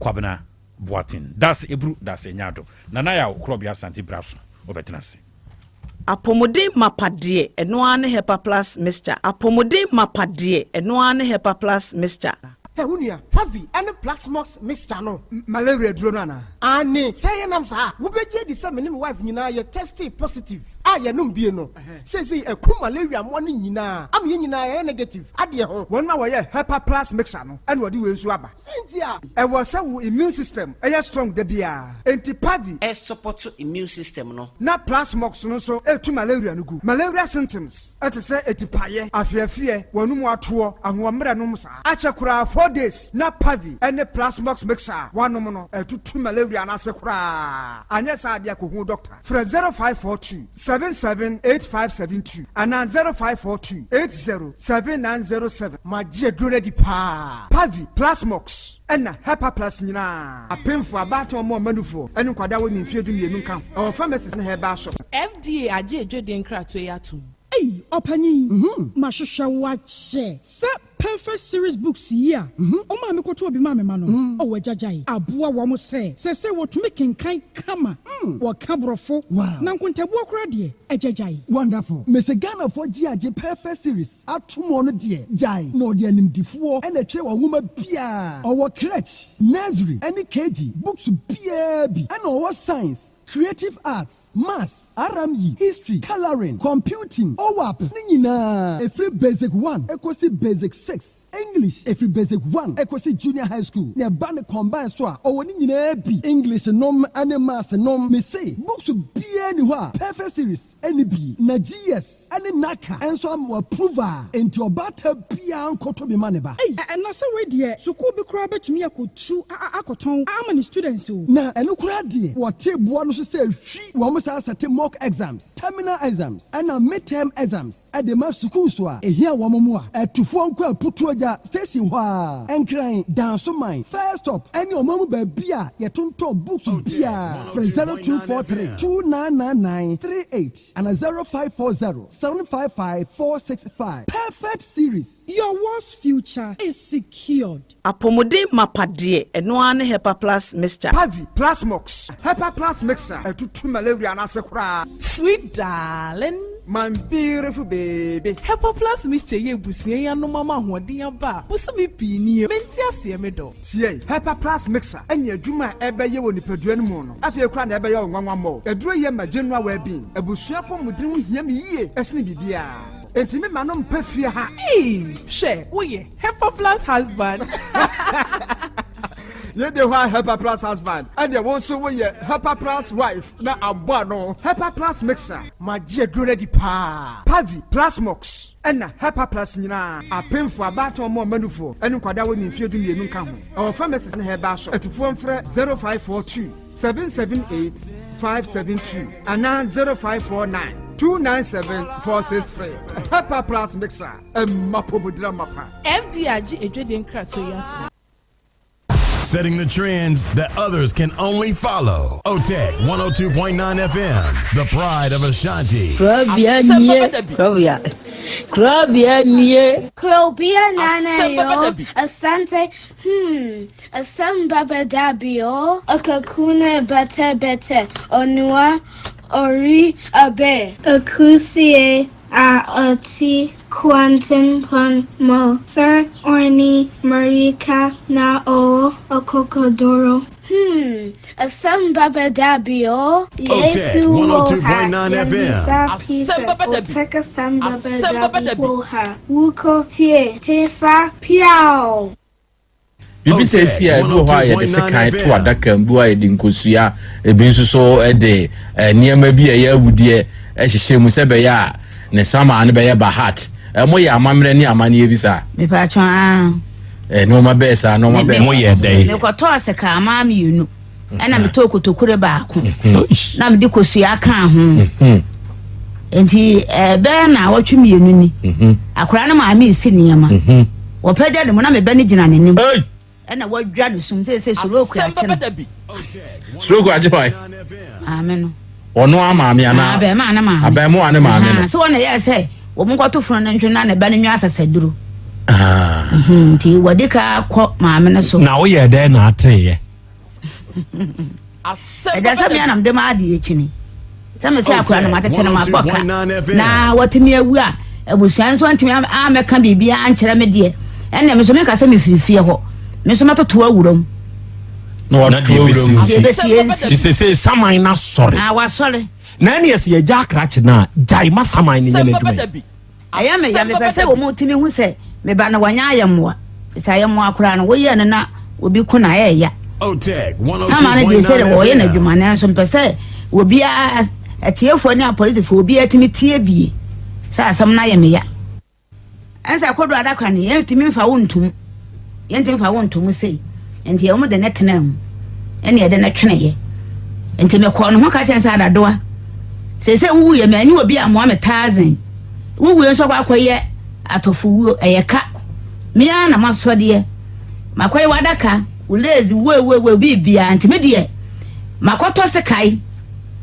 Kwabena Boaten dase eburu dase nyado nana yɛ a korɔbea Asante bra so wɔbɛtena ase. Apɔmuden mapa deɛ, ɛno ara ne Hepa Plus Mixture. Apɔmuden mapa deɛ, ɛno ara ne Hepa Plus Mixture. Ɛ wo nua, Pavi ɛne Plasmox mixture no. Malaria duro no anaa? Ane sɛ yɛnam saa, wobɛgye adi sɛ me ne me wife nyinaa yɛ tested positive a yɛnom bie no seesei ɛku malaria mmoa no nyinaa ama yɛn nyinaa yɛyɛ negative adeɛ ho. Wɔn a wɔyɛ Hepa Plus Mixture no ɛna wɔde wei nso aba. Sɛnti a ɛwɔ sɛ wo immune system ɛyɛ strong da biara, enti Pavi ɛsupport immune system no. Na Plasmox no nso ɛtu malaria no gu. Malaria symptoms ɛte sɛ etipaeɛ, afeafeɛ, wɔn mu atoɔ, ahoɔmmerɛ nom saa akyɛ koraa 4 days na Pavi ɛne Plasmox mixture a wanom no ɛtutu malaria no ase koraa. Anyɛ saa adeɛ, akɔhu doctor. Frɛ 0542 778572 anaa 0542 807907. Magye aduro no adi paa. Pavi, Plasmox ɛna Hepa Plus nyinaa, apemfo, abaatan, ɔmo ɔmanufoɔ ɛne nkwadaa wɔ ne mfeɛ 12 nka ho. Ɛwɔ pharmacies ne herbal shop. FDA agye edwede nkratoɔ yi atom. Ei, ɔpanyin, mahwehwɛ wo akyɛ sɛ Perfect Series books yi a ɔma me kɔtɔ obi ma me ma no. Ɔwɔ agyagyae aboa wɔn sɛ wɔtumi kenkan kama, wɔka borɔfo na nkontabuo koraa deɛ agyagyae. Wonderful. Mese Ghanafoɔ gye agye Perfect Series atom no deɛ gyae na ɔde animdifoɔ ɛna ɛtwerɛ wɔn nwoma biara. Ɔwɔ crèche, nursery ɛne KG books biara bi, ɛna ɔwɔ science, creative arts, maths, RME, history, colouring, computing, OWAP ne nyinaa ɛfiri basic 1 ɛkɔsi basic 6, English ɛfiri basic 1 ɛkɔsi junior high school, na ɛba ne combine so a ɔwɔ ne nyinaa bi, English nom ne maths nom. Mese books biara ni hɔ a Perfect Series ɛne bi na GS ɛne NaCCA ɛnso ama wɔ approve a, enti ɔbaata biara nkɔtɔ bi ma ne ba. Ei, ɛna sɛ wei deɛ sukuu bi koraa bɛtumi akɔtu akɔtɔn ama ne students o. Na ɛno koraa deɛ, wɔte boa no so sɛ hwi wɔn saa sɛte mock exams, terminal exams ɛna midterm exams ɛde ma sukuu so a ehia wɔn mu a ɛtufoɔ nkɔ Aputuogya station hɔ a Ɛnkran Dansoman first stop ɛne ɔman mu baabi a yɛtontɔn books biara. Frɛ 0243 2999 38 ana 0540 755 465. Perfect Series. Your world's future is secured. Apɔmuden mapa deɛ, ɛno ara ne Hepa Plus Mixture. Pavi, Plasmox, Hepa Plus Mixture ɛtutu malaria no ase koraa. Sweet darling. My beautiful baby. Hepa Plus Mixture yɛ ebusua yi anom ama ahoɔden aba a bosome pii nie. Mente aseɛ, me dɔ. Tie, Hepa Plus Mixture ɛne adwuma a ɛbɛyɛ wɔ nipadua no mu no afei koraa na ɛbɛyɛ wo nwanwa mmɔ. Aduro yɛ ma general well-being. Abusua pɔmuden ho hia me yie ɛsene biribiara, enti me ma no mpɛ fie ha. Ee, hwɛ, woyɛ Hepa Plus husband. Yei de hɔ a Hepa Plus husband, ɛnneɛ wo nso woyɛ Hepa Plus wife na abɔ ano. Hepa Plus mixture. Magye aduro no adi paa. Pavi, Plasmox, ɛna Hepa Plus nyinaa. Apemfoɔ, abaatan, wɔn a wɔma nufoɔ, ne nkwadaa a wɔnni mfeɛ dumienu nka ho. Ɛwɔ pharmacies ne herbal shop. Atufoɔ mfrɛ 0542 778 572 anaa 0549 297 463. Hepa Plus mixture, ɛma apɔmuden amapa. FDA agye adwadie nkratoɔ yi atom. Setting the trends that others can only follow. OTEC 102.9 FM, the pride of Ashanti. Krobia nie, krobia, krobia nie. Krobia nana yo, asante, hmm, asem baba dabio, akakuna bete bete, onua, ori abe. Akusie a ɔte kwantempɔn mu sɛ ɔne mmirika na ɔwɔ akokoduru. Hmm, asɛm bɛba da bi o. Yesu wɔ ha, yɛmmisa Peter, Otec asɛm bɛba da bi wɔ ha. Wokɔ tie, hefa, piaw! Biribi sɛ esi a, ebi wɔ hɔ a yɛde sekan to adaka mu, ebi wɔ hɔ a yɛde nkosua, ebi nso so de nneɛma bi a ɛyɛ awudeɛ hyehyɛ mu sɛ ɛbɛyɛ a ne samaa no bɛyɛ bahat. Moyɛ amammerɛ ne amanneɛ bi saa? Mepatwɔ aa. Nneɛma bɛyɛ saa, nneɛma bɛyɛ saa. Moyɛ dɛn? Mekɔtɔɔ sekanmaa mmienu ɛna metɔɔ kotokure baako na mede kosua kaa ho. Nti ɛbɛyɛ na awɔtwe mmienu ni. Akwadaa no maame resi nneɛma. Wɔpagya ne mu na me ba no gyina n'anim. Ɛna wadwa ne sum sɛ sɛ stroke akye no. Stroke akye hwan? Maame no. Ɔno a maame anaa? Abɛɛmaa ne maame. Abɛɛmoa ne maame no. Sɛ wɔn na yɛ sɛ wɔn nkɔto funu no ntwe na ne ba no nwa asasaduro. Mhm, nti wɔde ka kɔ maame no so. Na woyɛ dɛn na ateeɛ? Ɛda sɛ me anam de ma adeɛ kyini. Sɛ me sɛ akora no matete no mabɔ ka na watumi awu a abusua nso antumi amɛka biribiara ankyerɛ me deɛ ɛnna me nso menka sɛ mefiri fie hɔ me nso mɛtoto awura mu. Na wato awura mu. Deɛ ɛbɛsie nsi. Te sese saman no asɔre. Na wasɔre. Na ɛne ɛsɛ yɛgya akrakye no a gyae ma saman no nyɛ n'adwuma yi. Ɛyɛ me ya, mepɛ sɛ wɔn tumi hu sɛ me ba no wanya ayɛmmoa. Sɛ ayɛmmoa koraa no, woyɛ no na obi ko na ɛyɛ ya. Sama no deɛ sɛ wɔyɛ no adwuma nanso mpɛ sɛ obiara atiefoɔ ne apolisifoɔ obiara tumi tie bie sɛ asɛm no ayɛ me ya. Ɛnsɛ kodo adaka no yɛntumi mfa wo ntom yɛntumi mfa wo ntom sei nti wɔn de ne tena mu ɛne yɛde ne tweneeɛ nti mekɔɔ ne ho ka kyɛn sɛ adadoa seesei wuwu yɛ mɛ ɛne obi amoa me taazen wuwu nso akɔ akɔyɛ atɔfo wuo ɛyɛ ka mea na masɔdeɛ makɔyɛ wadaka wo lazy wuewuewu biribiara nti me deɛ makɔtɔ sekae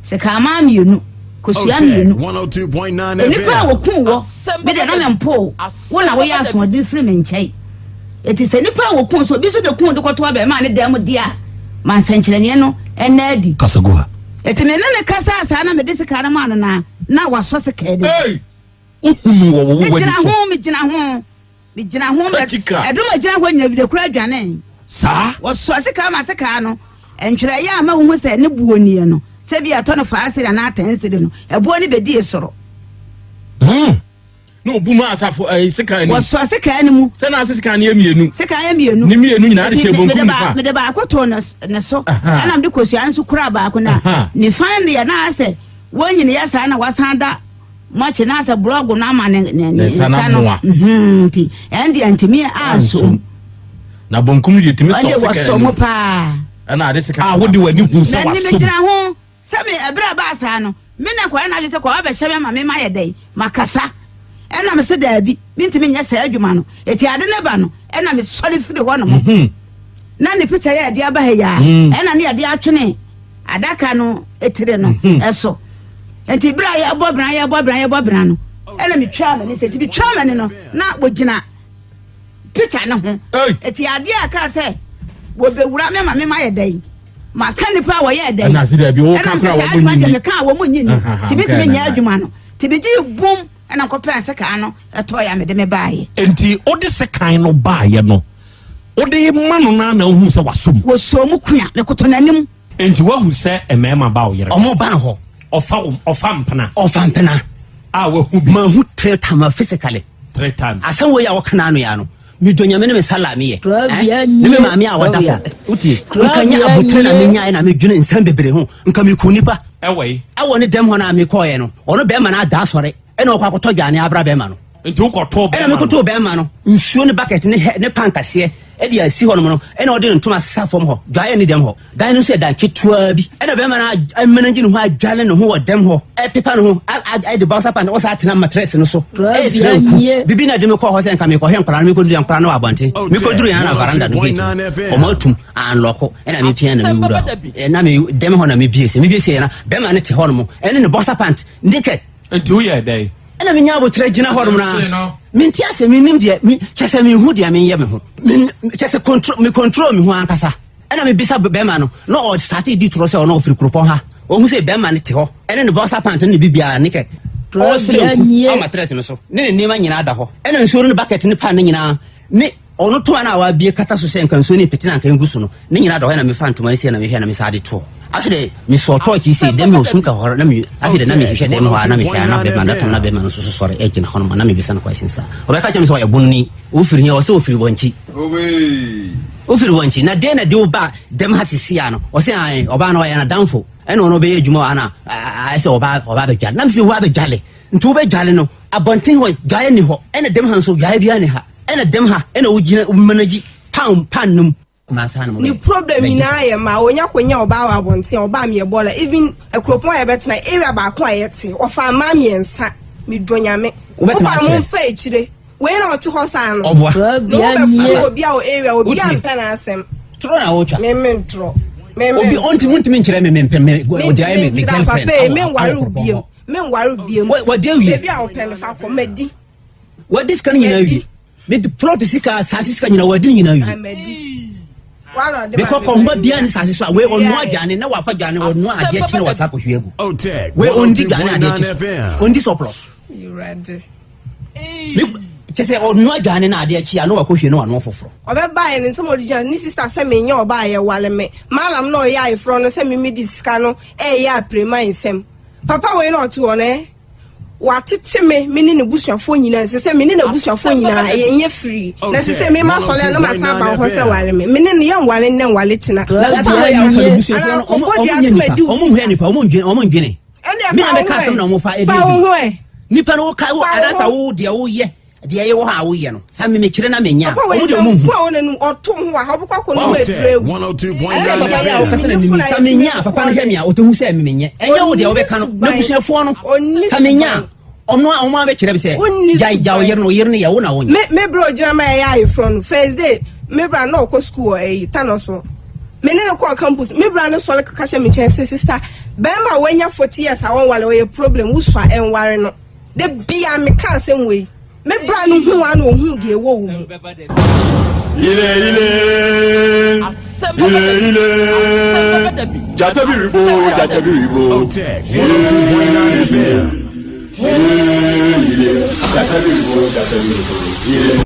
sekaa mmienu kosua mmienu. Nnipa a wɔkum wɔ, me deɛ na mempoo wo na woyɛ asoɔden firi me nkyɛn. Eti sɛ nnipa a wɔkum sɛ obi nso de kum de kɔto abarimaa ne dan mu deɛ a, ma nsɛnkyerɛnneɛ no ɛnna adi. Kasa gu ha. Eti me ne no kasaa saa na mede sekaa no maa no na na wasɔ sekaa no mu. Ei! Wohunu wɔ wo w'ani Megyina so. ho, megyina ho, megyina ho. Katika. Ɛdɔm a gyina hɔ nyina wira kura dwanee. Saa. Wɔsoa sekaa ma sekaa no ntwerɛeɛ a ma wohu sɛ ne boɔ nie no, sɛ bi a ɛtɔ no faa siri anaa tɛn siri no, ɛboɔ no bɛdii soro. Hmm. Na obu ma asafo ɛyi eh, sekan no. Wɔsoa sekan no mu. Sɛ na ase sekan no yɛ mmienu. Sekan yɛ mmienu. Ne mmienu nyinaa de hyɛ bonkum nifa. Mede baako too ne so. Ɛna mede kosua nso kura baako na nifa no deɛ na asɛ wɔn nyina yɛ saa na wasan da Moakye na asɛ blɔg no ama ne ne ne nsa no mhm, nti ɛn deɛ ntumi ansom. Na bonkum deɛ tumi sɔ sika wɔsɔ mu paa. Ɛna ade sika. A wode w'ani hu sɛ wasom. Na gyina ho sɛ me ɛberɛ a baa saa no me na nkwadaa no adwene sɛ kɔɔ abɛhyɛ me ama me ma yɛ dɛn makasa ɛna me sɛ daabi mentumi nyɛ saa adwuma no eti ade ne ba no ɛna me sɔre firi hɔ nom mhm. na ne pikya yɛ ɛde aba ha yi a mm. ɛna ne yɛde atwene adaka no etire no mhm. so nti bere a yɛbɔ bena yɛbɔ bena yɛbɔ bena no ɛna metwaa m'ani sɛ nti metwaa m'ani no na wɔgyina pikya no ho eti adeɛ a kaa sɛ wɔbɛwura me ma me ma yɛ dɛn maka nipa a wɔyɛ dɛn ɛna sɛ saa adwuma deɛ meka a wɔn nyi ni tìmi tìmi nyɛ adwuma no tìmi gye bum ɛna nkɔpɛ sekan no ɛtɔ ya mede me baayɛ. nti wode sekan no baayɛ no Wode ma no no ara na wohu sɛ wasɔ mu. Wɔsɔɔ mu kua, mekoto n'anim. Enti woahu sɛ mmarima ba wo yere hɔ. Ɔmo ba no hɔ. Ɔfa wo, ɔfa mpena. Ɔfa mpena. A wahu bi. Mahu three times physically. Three times. Asɛm wei a wɔka n'ano ya no. Medɔ Nyame ne me sala a meyɛ eh, ne me maame a ɔda fam. Wotie? Nka nyɛ aboterɛ na menyaeɛ na medwene nsɛm bebree ho. Nka meku nipa. Ɛwɔ yi. Ɛwɔ ne dɛm hɔ no a mekɔɔeɛ no, ɔno bɛrima no ada asɔre ɛna ɔkɔ akɔtɔ dwane abra bɛrima no. Nti wokɔtoo bɛrima no? Ɛna mekɔtoo bɛrima no nsuo ne bucket ne hɛ ne pan kaseɛ ɛde asi hɔ nom no ɛna ɔde ne ntoma sesa fam hɔ dwaeɛ ne dɛm hɔ. Dan no nso yɛ dan ketewa bi. Ɛna bɛrima no amanagye ne ho adwale ne ho wɔ dɛm hɔ, ɛpepa ne ho, ɛde bouncer pant, ɔsan atena matress no so, ɛresrɛ nku. Bibi na ɛde me kɔɔ hɔ sɛ nka mekɔhwɛ nkwadaa no, mekɔduru yɛ nkwadaa no wɔ abɔnten. Mekɔduru yɛn na veranda no gate no, wɔn atum, anlɔko, ɛna mepia na mewura hɔ. Ɛna me dɛm hɔ na mebie sɛ, mebie sɛ na bɛrima no te hɔ nom, ɛne ne boxer pant, naked. Nti woyɛɛ dɛn? Ɛna menya aboterɛ gyina hɔ nom na mente asɛ mennim deɛ, kyɛ sɛ menhu deɛ menyɛ me ho. Kyɛ sɛ control, me control me ho ankasa. Ɛna me bisa bɛrima no na ɔsate di torɔ sɛ ɔno ɔfiri kuropɔn ha. Ɔhu sɛ bɛrima no te hɔ ɛne ne boxer pant ne ne bibiara ne kɛ ɔresere nku ama matress no so ne ne nneɛma nyinaa da hɔ. Ɛna nsuo no ne bucket ne pan no nyinaa ne ɔno toma no a wabie kata so sɛ nka nsuo no repete na nka ngu so no ne nyinaa da hɔ. Ɛna mefa ntoma no sie na mehwɛ na mesan de toɔ. Afei de mesɔɔ tɔɔkye yi sei dɛm osum ka hɔ na me afei de na mehwehwɛ dɛm hɔ a na mehwɛ a na bɛrima no atom na bɛrima no nso so sɔre gyina hɔ nom na mebisa no question saa. Ɔbɛka kyerɛ me sɛ ɔyɛ bononi. Wofiri he? Ɔsɛ ofiri wɔnkyi. Wofiri wɔnkyi. Na deɛ na de wo ba dɛm ha sisi a no? Ɔsɛ ae, ɔbaa no ɔyɛ n'adamfo. Ɛna ɔno ɔbɛyɛ adwuma wɔ ha na ayɛ sɛ ɔba ɔba abɛdwale. Na mesɛ wo abɛdwale. Nti wobɛdwale no, abɔnten hɔ dwaeɛ ni hɔ. Ɛna dɛm ha nso dwaeɛ biara ni ha. Ɛna dɛm ha ɛna wogyina womanagyi pan pan no mu. Ne problem nyinaa yɛ ma onya konya ɔbaa wɔ abɔnten a ɔbaa meyɛ bɔɔla even akuropɔn a yɛbɛtena area baako a yɛte ɔfa mmaa mmiɛnsa medɔ nyame wobaa mo mfa akyire wei na ɔte hɔ saa no ɔboa na wobɛfo obi a wɔ area obi a mpɛ n'asɛm torɔ na wotwa meme ntorɔ obi ɔntumi ntumi nkyerɛ me mempɛ me ɔde ayɛ me me girlfriend papa menware obiem menware obiem wɔde awie baabi a wɔpɛ no fa kɔ madi wɔde sika no nyinaa wie mede plot sika asase sika nyina wɔadi nyina wie mekɔ kɔnba bia ne sase so a wei ɔnoa aduane na wafa dwane ɔnoa adeɛ kyi na wasa akɔhwie agu wei ɔndi dwane adeɛ kyi so ɔndi surplus kyɛ sɛ ɔnoa aduane na adeɛ kyi a na wakɔhwie na wanoa foforɔ ɔbɛbaeɛ ne nsɛm ɔde gyina ne sista sɛ menyɛ ɔbaa yɛ wale me malam na ɔyɛ ayeforɔ no sɛ memedi sika no ɛyɛ aprema nsɛm papa wei na ɔte hɔ no ɛ Watete me, me ne n'abusuafoɔ nyinaa. Ɛsɛ sɛ me ne n'abusuafoɔ nyinaa ɛyɛ nyɛ firi. Na ɛsɛ sɛ me ma sɔre a na masan aba hɔ sɛ ware me. Me ne no yɛnware nnɛ nware kyena. Na papa wei a ɔka n'abusuafoɔ no, ɔmo ɔmo nyɛ nipa, ɔmo nhwɛ nipa, ɔmo ndwene, ɔmo ndwene. Me na mɛka asɛm na ɔmo fa ɛdi adi. Nipa no woka wo anasa wo deɛ woyɛ. Deɛ ɛyɛ wɔ hɔ a woyɛ no, sɛ me mekyerɛ na menya a, ɔmo deɛ ɔmo nhu. Ɛsɛ papa yɛ a wokasa na mimi, sɛ menya a papa no hwɛ me a ɔtɛhu sɛ me menyɛ. Ɛnyɛ wo deɛ wobɛka no, n'abusuafoɔ no, sɛ menya a, ɔno a ɔmo abɛkyerɛ me sɛ, gyae gya wo yere no, wo yere no yɛ wo na wonyɛ. Me me bro gyina ma yɛyɛ ayeforɔ no first day me bra na ɔkɔ school wɔ ɛyi Tano so me ne no kɔɔ campus me bra no sɔre kaka hyɛ me nkyɛn sɛ sister bɛrima a wanya 40 years a wɔnwale ɔyɛ problem wosua ɛnware no. Da biara meka asɛm wei. Me bra no hu a na ohuu deɛ ɛwɔ wo mu. Ile ile ile ile jata biribo jata biribo ile ile jata biribo jata biribo ile.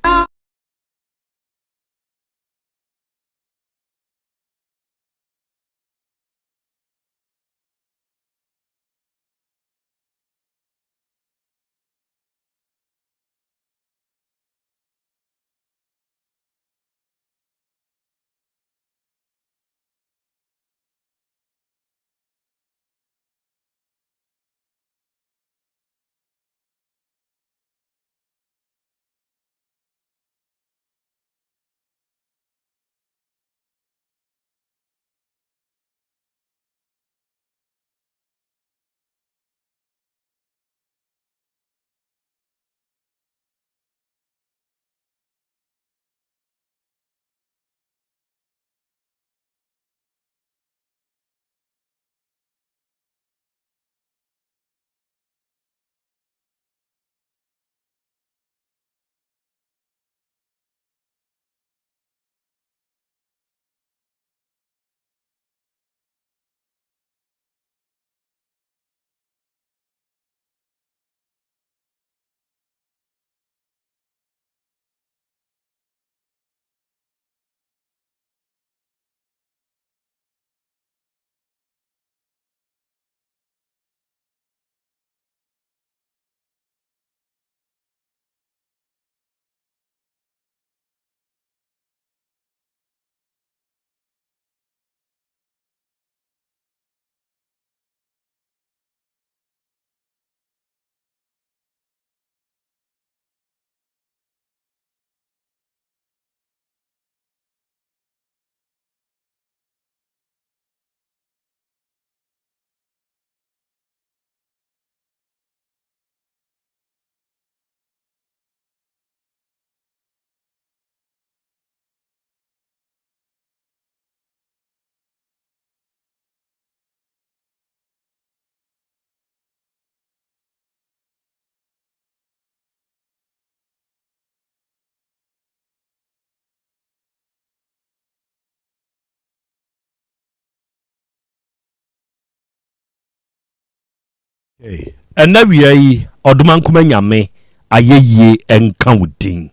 Ɛnnɛ awia yi, Ɔdomankoma Nyame ayɛyie nka wo din.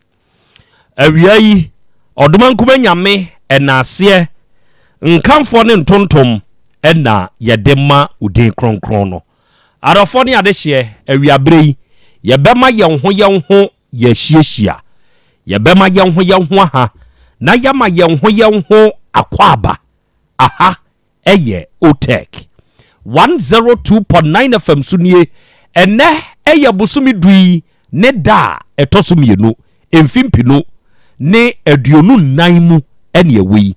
Awia yi, Ɔdomankoma Nyame ɛnaaseɛ, nkamfoɔ ne ntontom na yɛde ma wo din kronkron no. Adɔfoɔ ne adehyeɛ, awiaberɛ yi, yɛbɛma yɛn ho yɛn ho yɛahyiahyia. Yɛbɛma yɛn ho yɛn ho aha na yɛama yɛn ho yɛn ho akwaaba. Aha ɛyɛ Otec 102.9 FM so nie. Ɛnnɛ ɛyɛ bosome du yi ne da a ɛtɔ so mmienu, mfe mpenu ne 24 mu ɛne ɛwɔ yi.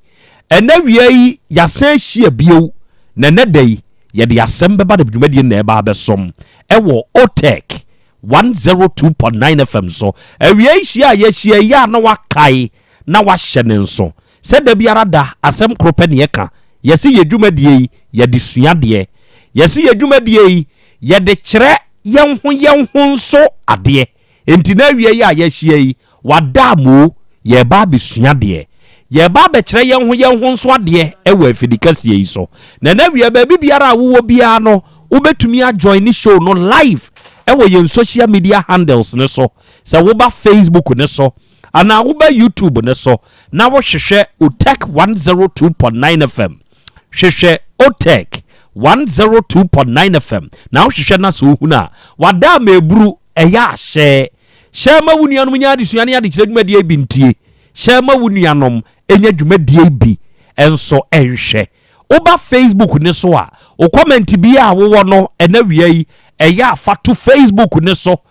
Ɛnnɛ wia yi yɛasan ahyia bio, na ɛnnɛ da yi yɛde asɛm bɛba de dwumadie na ɛba abɛsom ɛwɔ Otec 102.9 FM so. Awia yi hyia a yɛahyia yi a na wakae na wahyɛ ne nso Sɛ da biara da, asɛm koro pɛ na yɛka. Yɛse yɛ dwumadie yi, yɛde sua adeɛ. Yɛse yɛ dwumadie yi, yɛde kyerɛ yɛn ho yɛn ho nso adeɛ. Enti na awia yi a yɛahyia yi, wada amoo, yɛreba abɛsua adeɛ. Yɛreba abɛkyerɛ yɛn ho yɛn ho nso adeɛ wɔ afidikɛseɛ yi so. Na ɛnɛ awia, baabi biara a wowɔ biara no, wobɛtumi ajoine show no live wɔ yɛn social media handles no so. Sɛ woba Facebook no so, anaa woba YouTube no so na wohwehwɛ Otec 102.9 FM, hwehwɛ Otec 102.9 FM na wohwehwɛ na sɛ wohunu a, wada ama eburu ɛyɛ ahyɛ. Hyɛ ma wo nuanom nya adesua ne adekyerɛ dwumadie bi ntie. Hyɛ ma wo nuanom nya dwumadie bi nso nhwɛ. Woba Facebook ne so a, wo comment bi a wowɔ no ɛna wia yi ɛyɛ a fa to Facebook ne so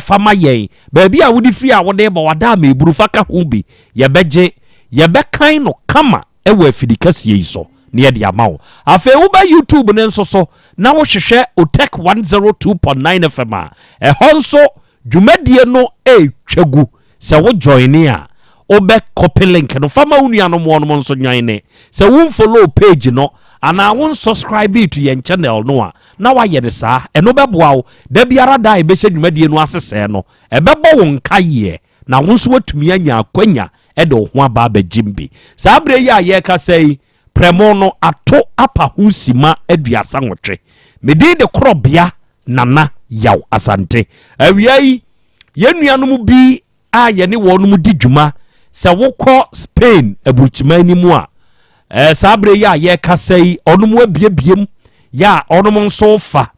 Fa ma yɛn. Baabi a wode firi a wode reba, wada ama eburu, fa ka ho bi. Yɛbɛgye. Yɛbɛkan no kama wɔ afidi kɛseɛ yi so na yɛde ama wo. Afei woba YouTube no nso so na wohwehwɛ Otec 102.9 FM a, ɛhɔ nso dwumadie no retwa gu. Sɛ wo joine a, wobɛ copy link no fa ma wo nuanom wɔnom nso joine. Sɛ wo nfollow page no anaa wo nsubscribe to yɛn channel no a, na woayɛ no saa. Ɛno bɛboa wo. Da biara da a yɛbɛhyɛ dwumadie no ase sɛɛ no, ɛbɛbɔ wo nkaeɛ na wo nso woatumi anya akwanya de wo ho aba abɛgyem bi. Saa berɛ yi a yɛrekasa yi, prɛmo no ato apa ho sima 38. Me din de Korɔbea Nana Yaw Asante. Awia yi, yɛn nuanom bi a yɛne wɔn di dwuma sɛ wokɔ Spain aburukyiman no mu a, eh, saa berɛ yi a yɛrekasa yi, ɔnom abiebiem yɛ a ɔnom nso fa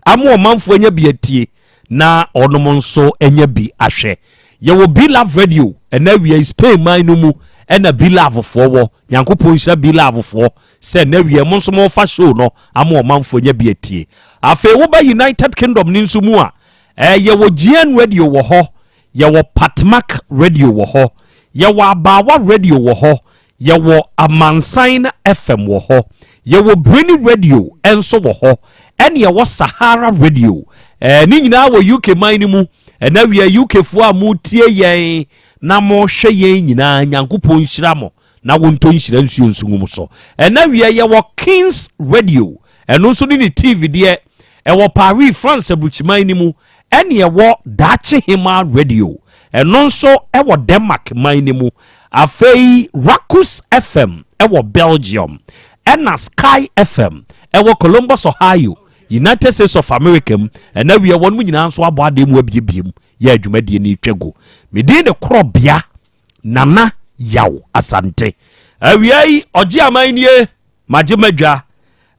ama ɔmanfoɔ anya bi atie na ɔnom nso anya bi ahwɛ. Yɛwɔ B-Love Radio ɛna awia yi Spain man no mu ɛna B-Love foɔ wɔ. Nyankopɔn nhyira B-Love foɔ sɛ ɛna awia mo nso mofa show no ama ɔmanfoɔ anya bi atie. Afei woba United Kingdom no nso mu a, Eh, yɛwɔ GN Radio wɔ hɔ, yɛwɔ Patmak Radio wɔ hɔ, yɛwɔ Abaawa Radio wɔ hɔ, yɛwɔ Amansan FM wɔ hɔ, yɛwɔ Brini Radio nso wɔ hɔ, ɛne yɛwɔ Sahara Radio. Eh, ne nyinaa wɔ UK man no mu. Ɛna wia UK foɔ a motie yɛn na mohwɛ yɛn nyinaa, Nyankopɔn nhyira mo na wontɔ nhyira nsuo nso ngu mo so. Ɛna wia yɛwɔ Kings Radio, ɛno nso ne ne TV deɛ Ɛwɔ Paris, France aburukyiman no mu, ɛne ɛwɔ Daakye Hemaa Radio, ɛno nso ɛwɔ Denmark man no mu. Afei Rakus FM ɛwɔ Belgium, ɛna Sky FM ɛwɔ Columbus, Ohio, United States of America mu. Ɛna wie wɔn mu nyinaa nso abɔ adeɛ mu abiebie mu yɛ adwumadie no retwa gu. Me din de Korɔbea Nana Yaw Asante. Awia yi ɔgye aman nie, magye madwa.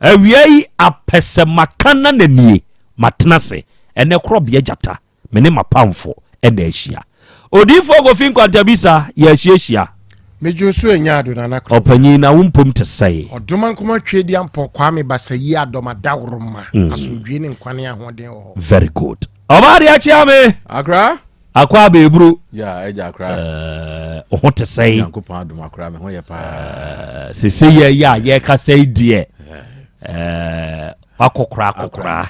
Awia yi apɛsɛ maka na na nie matena ase ɛnɛ korɔbea gyata me ne m'apamfo ɛna ahyia Odiyifoɔ Kofi Nkwantabisa yɛahyiahyia. Medwo so anya ado nana korɔbea. Ɔpanyin na wo mpom te sɛe. Ɔdomankoma Tweediampɔ Kwame Basayi Adɔm Adaworoma asomdwie ne nkwa ne ahoɔden wɔ hɔ. Very good. Ɔbaa deɛ akyea me. Akra. Akɔ abɛɛburu. Ya ɛgya akra. Ɛɛ wo ho te sɛn? Nyankopɔn adom akra me ho yɛ paa. Ɛɛ sese yɛ yɛ a yɛkasa yi deɛ ɛɛ wakɔkora akɔkora.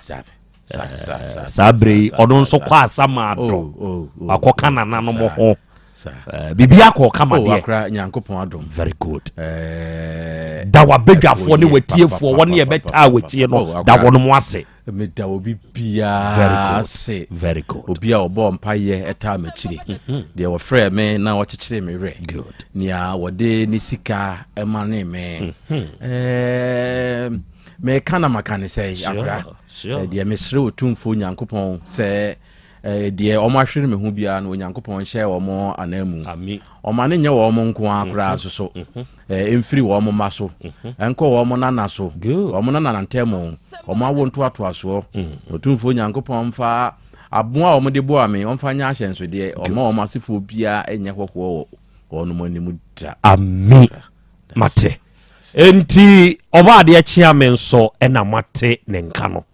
Saa bere yi ɔno nso kɔ asamaado oh, oh, oh, wakɔka nananom ho. Biribi akɔ kama deɛ. Akra Nyankopɔn adom. Very good. Da wabadwafoɔ ne watiefoɔ wɔne yɛbɛtaa wakyie no da wɔnom ase. Meda obi biara ase. Very good. Obi a ɔbɔɔ mpaeɛ ɛtaa m'akyiri. Mhm. Deɛ wɔfrɛɛ me na wɔkyekyeree me werɛ. Good. Nea wɔde ne sika ɛma ne me. Mhm. Meka na maka ne sɛ akora deɛ mesrɛ Otumfoɔ Nyankopɔn sɛ deɛ wɔn ahwere me ho biara no Onyankopɔn nhyɛ wɔn ananmu. Ɔma no nyɛ wɔn nko ara koraa nso so. Ɛmfiri wɔn mma so, ɛnkɔ wɔn nana so, wɔn nana ntam, wɔn awo ntoatoasoɔ. Otumfoɔ Nyankopɔn mfa aboa a wɔde boa me, ɔmfa nyɛ ahyɛnsodeɛ, ɔmma wɔn asefoɔ biara nyɛ hɔhoɔ wɔ wɔn anim da. Ami, mate. Enti Ɔbɔadeɛ kyea me nso na moate ne nka no.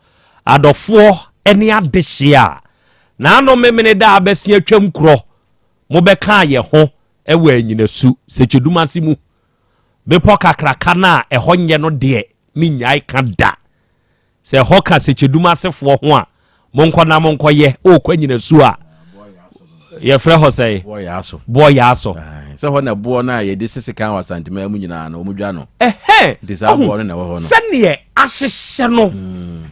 Adɔfoɔ ne adehyeɛ a n'ano memene da abɛse atwam korɔ, mobɛkaa yɛ ho wɔ Anyinasu, Sekyedumase mu. Bepɔ kakraka no a ɛhɔ nyɛ no deɛ mennyae ka da. Sɛ ɛhɔ ka Sekyedum asefoɔ ho a, monkɔ na monkɔyɛ. Worekɔ Anyinasu a, yɛfrɛ hɔ sɛn? Boɔyaaso. Boɔyaaso. Sɛ hɔ na boɔ no a yɛde sese kan wɔ Asanteman mu nyinaa no, wɔdwa no. Ɛhɛn. Nti saa boɔ no na ɛwɔ hɔ no. Sɛdeɛ ahyehyɛ no,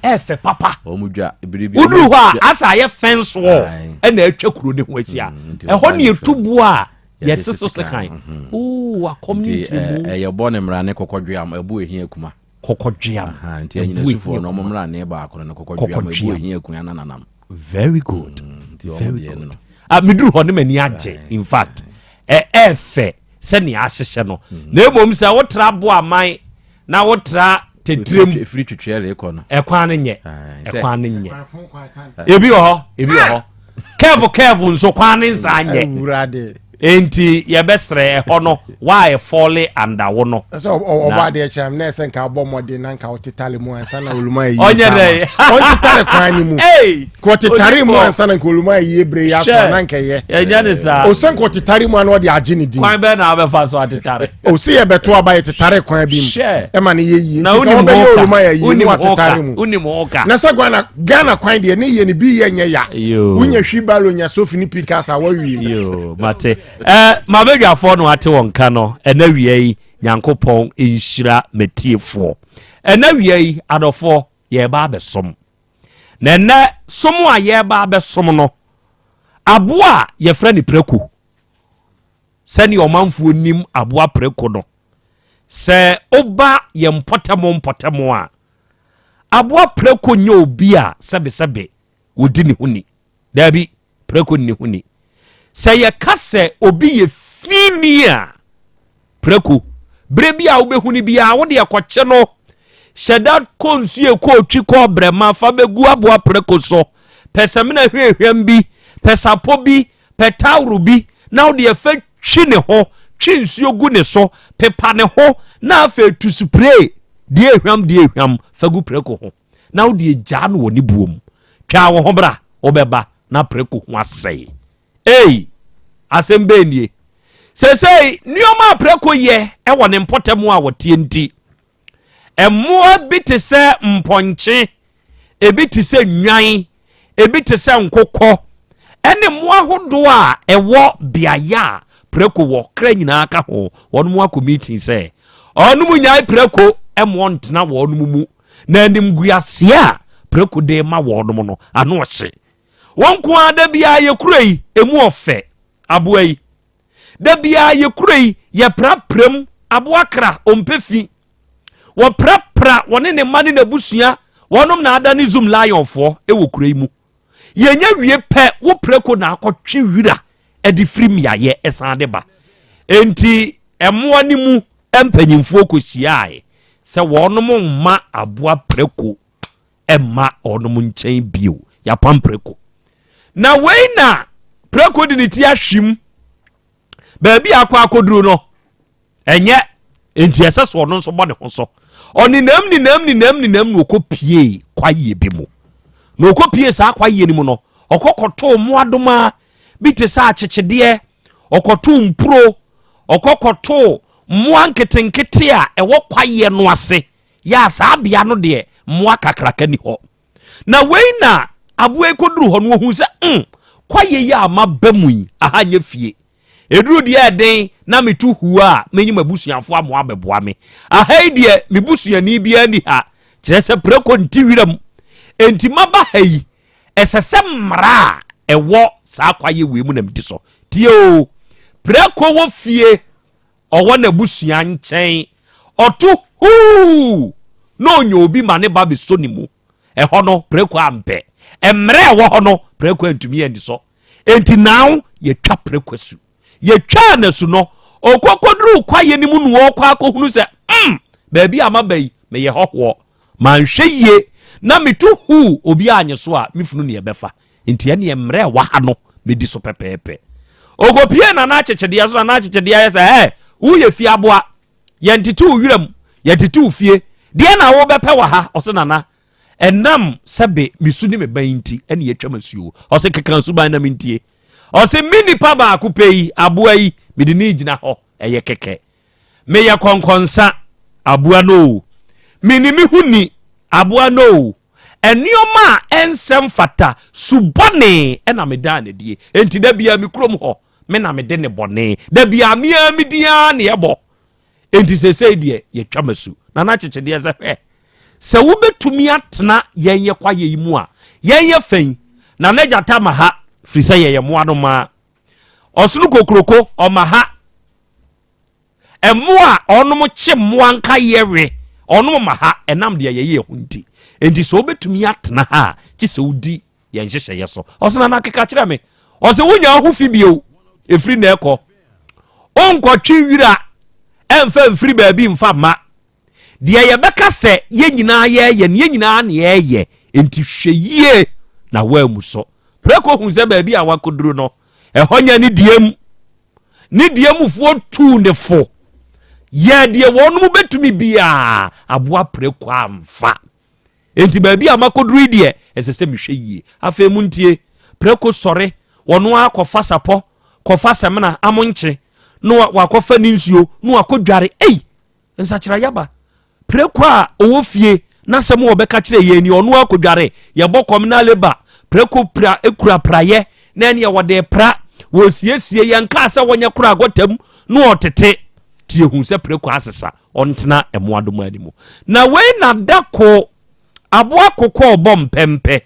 ɛɛfɛ papa. Wɔdwa biribi. Woduru hɔ a, asa ayɛ fence wall ɛna atwa kuro no ho ahyia. Ɛhɔ ne yɛtu boɔ a yɛsese sekan. Oo, akɔm ne nkyerɛmu. Nti ɛyɛ bɔ ne mmara ne kɔkɔdweam, ɛbo ehia kuma. Kɔkɔdweam. Nti anyinasufoɔ no ɔmo mmara ne baako no no kɔkɔdweam ɛbo ehia kua na nanam. Very good. Very good. Ah, meduru hɔ ne m'ani agye. In fact, ɛɛfɛ sɛnea ahyehyɛ no. Na mmom sɛ wotra Boaman na wotra tetirem. Efiri twitwiɛ rekɔ no. Ɛkwan no nyɛ. Ɛkwan no nyɛ. Ebi wɔ hɔ, ebi wɔ hɔ. Kɛɛfo kɛɛfo nso kwan ne nsa nyɛ. Enti yɛbɛsrɛ ɛhɔ no wa a ɛfɔle andawo no. Sɛ ɔbɔ adeɛ kyerɛ m na ɛsɛ nka ɔbɔ mmɔden na nka ɔtetale mu ansa na oluma ayi. Ɔnyɛ dɛ. Ɔntetale kwan no mu. Ka ɔtetare mu ansa na nka oluma ayi ebere yi aso na nka ɛyɛ. Ɛnyɛ ne saa. Ɔsɛ nka ɔtetare mu ana ɔde agye ne din. Kwan bɛn na wabɛfa so atetare. Ɔsɛ yɛ bɛto aba yɛ tetare kwan bi mu. Ɛma ne yɛ yie. Nti ka ɔbɛyɛ oluma yɛ yie mu atetare mu. Wonim ho ka. Na sɛ Ghana Ghana kwan deɛ ne yɛ ne bi yɛ nyɛ ya. Wonya hwibalo nya sofi ne pikas a wawie. Yoo mate. Ɛɛ mabɛdwafoɔ no ate wɔn ka no ɛna wia yi Nyankopɔn nhyira matiefoɔ. Ɛna wia yi adɔfoɔ yɛreba abɛsom. Na ɛnɛ som a yɛreba abɛsom no, aboa a yɛfrɛ no prako, sɛdeɛ ɔmanfoɔ nim aboa prako no, sɛ woba yɛn mpɔtam mpɔtam a, aboa prako nyɛ obi a sɛbesɛbe wɔdi ne ho ni. Daabi, prako nni ho ni. Sɛ yɛka sɛ obi yɛ fini a, prako, berɛ bi a wobɛhu no biara wode ɛkɔkye no, hyɛ da kɔ nsuo kɔ otwi kɔ brɛma fa bɛgu aboa prako so, pɛ samina hwehwɛm bi, pɛ sapɔ bi, pɛ taworo bi na wode ɛfɛ twi ne ho, twe nsuo gu ne so, pepa ne ho na afei tu spray deɛ ehwam deɛ ehwam fa gu prako ho. na wode agyaa no wɔ ne buo mu. Twa wo ho bra, wobɛba na prako ho asɛe. Ei, asɛm bɛn nie? Seesei nneɛma a prako yɛ wɔ ne mpɔtam a wɔteɛ nti, mmoa bi te sɛ mpɔnkye, ebi te sɛ nnwan, ebi te sɛ nkokɔ, ɛne mmoa ahodoɔ a ɛwɔ beaeɛ a prako wɔ kra nyinaa ka ho. Wɔn mu akɔ meeting sɛ wɔn nyae prako mmoa ntena wɔn mu na animguaseɛ a prako de ma wɔn no ano ɔhye. Wɔn nko ara da biara yɛ kuro yi emu ɔfɛ aboa yi. Da biara yɛ kuro yi yɛprapra mu aboa kra ɔmpɛ fi. Wɔprapra wɔne ne mma ne n'abusua wɔnom na ada ne zoom lionfoɔ wɔ kuro yi mu. Yɛnya wie pɛ wo prako na akɔtwe wira de firi mmeaeɛ ɛsan de ba. Enti mmoa no mu mpanyimfoɔ kɔhyiae sɛ wɔnom mma aboa prako mma wɔnom nkyɛn bio. Yɛapam prako. Na wei na prako de ne ti ahwim baabi a akɔ akɔduru no ɛnyɛ nti ɛsɛ sɛ ɔno nso bɔ ne ho so. Ɔnenam nenam nenam nenam na ɔkɔ pie kwaeɛ bi mu. Na ɔkɔ pie saa kwaeɛ no mu no, ɔkɔ kɔtoo mmoadoma bi te sɛ akyekyedeɛ, ɔkɔtoo mpuro, ɔkɔ kɔtoo mmoa nketenkete a ɛwɔ kwaeɛ no ase. Yɛ a saa bea no deɛ mmoa kakraka ni hɔ. Na wei na aboa yi kɔduru hɔ no ɔhu sɛ mm, kwaeɛ yi a maba mu yi, aha nyɛ fie. Ɛduru deɛ ɛden na meto hua a menye m'abusuafoɔ amoa abɛboa me. Aha yi deɛ me busuani biara nni ha, kyerɛ sɛ prako nte wiram. Enti maba ha yi, ɛsɛ sɛ mmara a ɛwɔ saa kwaeɛ wei mu na medi so. Tie o, prako wɔ fie, ɔwɔ n'abusua nkyɛn, ɔto huu! Na ɔnya obi ma ne ba bɛsɔ ne mu. Ɛhɔ no, prako ampɛ. Mmerɛ a ɛwɔ hɔ no, prako antumi anisɔ. Enti now yɛtwa prako asu. Yɛtwaa no asu no, ɔkɔkɔduruu kwaeɛ no mu na ɔrekɔ akɔhunu sɛ, mm, baabi a maba yi, meyɛ hɔhoɔ. Manhwɛ yie na meto huu obi anye so a, me funu ne ɛbɛfa. Nti ɛneɛ mmerɛ ɛwɔ ha no, mɛdi so pɛpɛɛpɛ. Ɔkɔpie Nana Akyekyedeɛ so, Nana Akyekyedeɛ ayɛ sɛ, ɛ, woyɛ fie aboa. Yɛntete wo wiram, yɛtete wo fie. Deɛ na wobɛpɛ wɔ ha? Ɔse Nana, ɛnam sɛbe me su ne me ban nti ɛne yɛtwa m'asuo. Ɔse keka suban na mentie. Ɔse me nipa baako pɛ yi, aboa yi, mede ne gyina hɔ, ɛyɛ kɛkɛ. Meyɛ kɔnkɔnsa, aboa no o. Meni me ho ni, aboa no o. Nneɛma a ɛnsɛ mfata, su bɔne ɛna medaa no adie. Enti da biara me kurom hɔ, me na mede ne bɔne. Da biara me ara me din ara na ɛbɔ. Enti seesei deɛ yɛtwa m'asu. Nana Kyekyedeɛ sɛ hwɛ, sɛ wobɛtumi atena yɛn yɛ kwaeɛ yi mu a, yɛn yɛ fɛ yi, Nana Gyata ma ha, firi sɛ yɛyɛ mmoanomaa. Ɔsono kokuroko, ɔma ha. Mmoa a ɔnom kye mmoa nkaeɛ we, ɔnom ma ha, ɛnam deɛ yɛyɛ ho nti. Enti sɛ wobɛtumi atena ha a, gye sɛ wodi yɛn nhyehyɛeɛ so. Ɔsɛ Nana keka kyerɛ me, ɔsɛ wonya ho fi bio, ɛfiri na ɛkɔ. Wonkɔtwe wira ɛmfa mfiri baabi mfa mma. Deɛ yɛbɛka sɛ yɛn nyinaa yɛyɛ no, yɛn nyinaa na yɛyɛ. Enti hwɛ yie na woammu so. Preko hu sɛ baabi a wakɔduru no, ɛhɔ nya ne deɛ mu. Ne deɛ mufoɔ tuu ne fo. Yɛɛ deɛ wɔnom bɛtumi biara, aboa preko amfa. Enti baabi a makɔduru yi deɛ, ɛsɛ sɛ mehwɛ yie. Afei montie, prako sɔre, ɔno ara kɔfa sapɔ, kɔfa samina, amonkye, na wakɔfa ne nsuo, na wakɔdware. Ei! Nsakyeraeɛ aba. Prako a ɔwɔ fie, n'asɛm a ɔbɛka kyerɛ yɛn ni, ɔno ara kɔdware. Yɛbɔ kɔm na leba, prako pra, kura praeɛ, na ɛneɛ wɔde pra, wɔsiesie, yɛnkaa sɛ wɔnyɛ koraa gɔta mu, na ɔtete. Tie hu sɛ prako asesa. ɔntena mmoadoma no mu. Na wei na da ko aboa kokɔ ɔbɔ mpɛmpɛ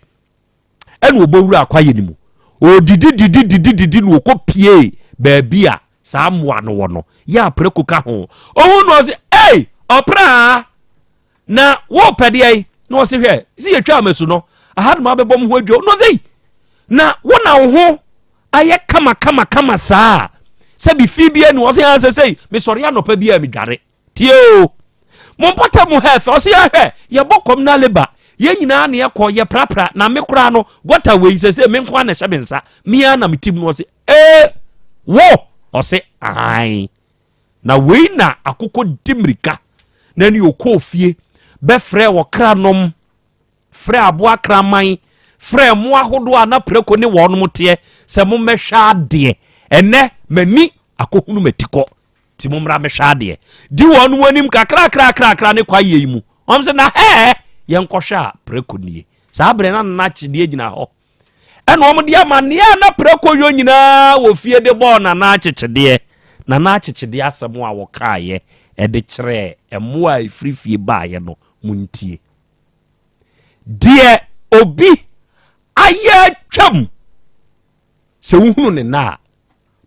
ɛna ɔbɔ wura akwayɛ no mu. Ɔdidi didi didi didi na ɔkɔ pie baabi a saa mmoa no wɔ no. Yɛ apreko ka ho. Ɔhu no ɔse, ei ɔpraa na wopɛ deɛ yi? Na ɔse hwɛ, si yɛtwa amasu no, aha no ma abɛbɔ mo ho adwa. Na ɔse, na wo na wo ho ayɛ kama kama kama saa sɛ bi fi bi ani ɔsɛ ansɛ sɛ mesɔre anɔpa bi a medware tie o mo mpɔtam mo hɛ fɛ ɔsɛ yɛhwɛ yɛbɔ kɔm na leba yɛn nyinaa na yɛkɔ yɛprapra na me koraa no gɔta wei sɛ sɛ me nko ara na ɛhyɛ me nsa me ara na me tim no ɔsɛ ee wo ɔsɛ ae na wei na akokɔ di mmirika na ne ɔkɔɔ fie bɛfrɛ ɔkra nom frɛɛ aboa kraman, frɛɛ mmoa ahodoɔ a na prako ne wɔnom teɛ sɛ mommɛhwɛ adeɛ. Ɛnnɛ m'ani akɔhunu m'atikɔ, nti mommra mmɛhwɛ adeɛ. Di wɔnom anim kakrakrakrakra ne kwaeɛ yi mu. Wɔn sɛ na hɛɛ, yɛnkɔhwɛ a prako nie. Saa berɛ na Nana Akyedeɛ gyina hɔ. Ɛna wɔn de amanneɛ a na prako yɔ nyinaa wɔ fie de bɔɔ Nana Akyekyedeɛ. Nana Akyekyedeɛ asɛm a wɔkaeɛ de kyerɛɛ mmoa a ɛfiri fie baeɛ no, montie. Deɛ obi ayɛ atwam, sɛ wohunu ne nna a,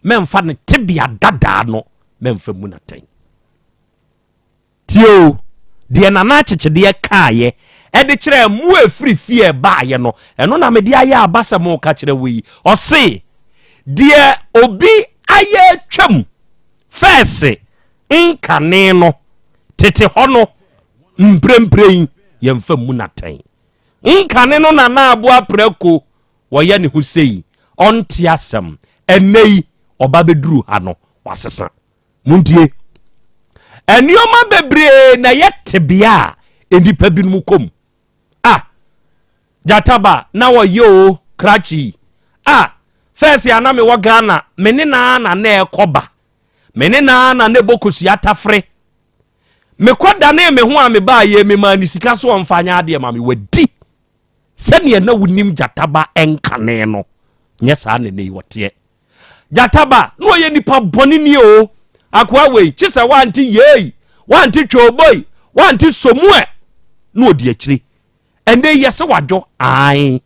mɛmfa ne tebea dadaa no mɛmfa mu natɛn. Tie o, deɛ Nana Akyekyedeɛ kaeɛ ɛde kyerɛ mmoa ɛfiri fie ɛbaeɛ no, ɛno na mede ayɛ abasɛm ka kyerɛ wo yi. Ɔse, deɛ obi ayɛ atwam fɛɛse nkane no, tete hɔ no, Mprempren yɛmfa mmu no atɛn. Nkane no na na aboa prako wɔyɛ ne ho sei, ɔnte asɛm. Ɛnnɛ yi, ɔba bɛduru ha no, wasesa. Montie. Nneɛma bebree na ɛyɛ tebea a nnipa binom kɔ mu. Ah, gyata ba na ɔyɛ o, krakye yi. Ah, fɛs a na mewɔ Ghana, me ne naa na na ɛkɔ ba. Me ne naa na na ɛbɔ kosua tafere. Mekɔ danee me ho a mebaa yɛ memaa ne sika so ɔmfa nyɛ adeɛ ma me wadi sɛdeɛ na wonim gyataba nkane no nyɛ saa na ɛnɛ yi wɔteɛ gyataba na ɔyɛ nipa bɔne ni o akoa wei kye sɛ wante yei wante twoboi wante somuɛ na ɔdi akyire ɛnɛ yi yɛsɛ wadwo ae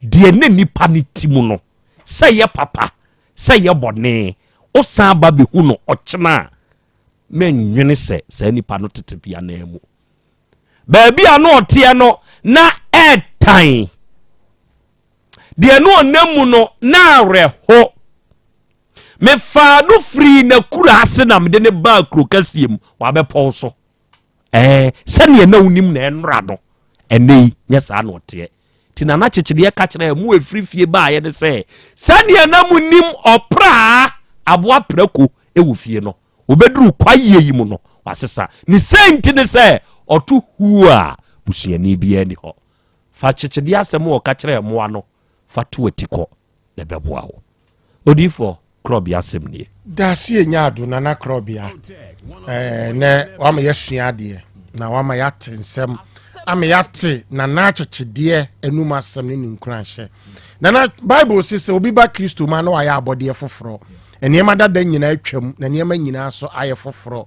deɛ ne nipa ne ti mu no sɛ yɛ papa sɛ yɛ bɔne wosan ba bɛhu no ɔkyena a mennwene sɛ saa nipa no tete bi ananmu. Baabi a na ɔteɛ no, na ɛɛtan. Deɛ na ɔnam mu no, na awerɛho. Mefaa no firii n'akura ase na mede no baa kuro kɛseɛ mu, wabɛpɔw so. Ɛɛ, sɛdeɛ na wonim na ɛnora no, ɛnɛ yi, nyɛ saa na ɔteɛ. Nti Nana Kyekyedeɛ ka kyerɛɛ mo ɛfiri fie baeɛ no sɛ, sɛdeɛ na monim ɔpraa aboa prako wɔ fie no, ɔbɛduru kwaeɛ yi mu no, wasesa. Ne sɛ nti ne sɛ, ɔto huo a, busuani biara nni hɔ. Fa Kyekyedeɛ asɛm a ɔka kyerɛɛ mmoa no fa to atikɔ na ɛbɛboa wo. Odiyifoɔ Krɔbea asɛm nie. Daase enya ado Nana Krɔbea eh, nɛ wama yɛasua adeɛ na wama yɛate nsɛm ama yɛate Nana akyekyedeɛ anum asɛm ne ne nkuranhyɛ. Nana Bible se sɛ obi ba Kristo mu a na wayɛ abɔdeɛ foforɔ. Nneɛma dada nyinaa atwam na nneɛma nyinaa so ayɛ foforɔ.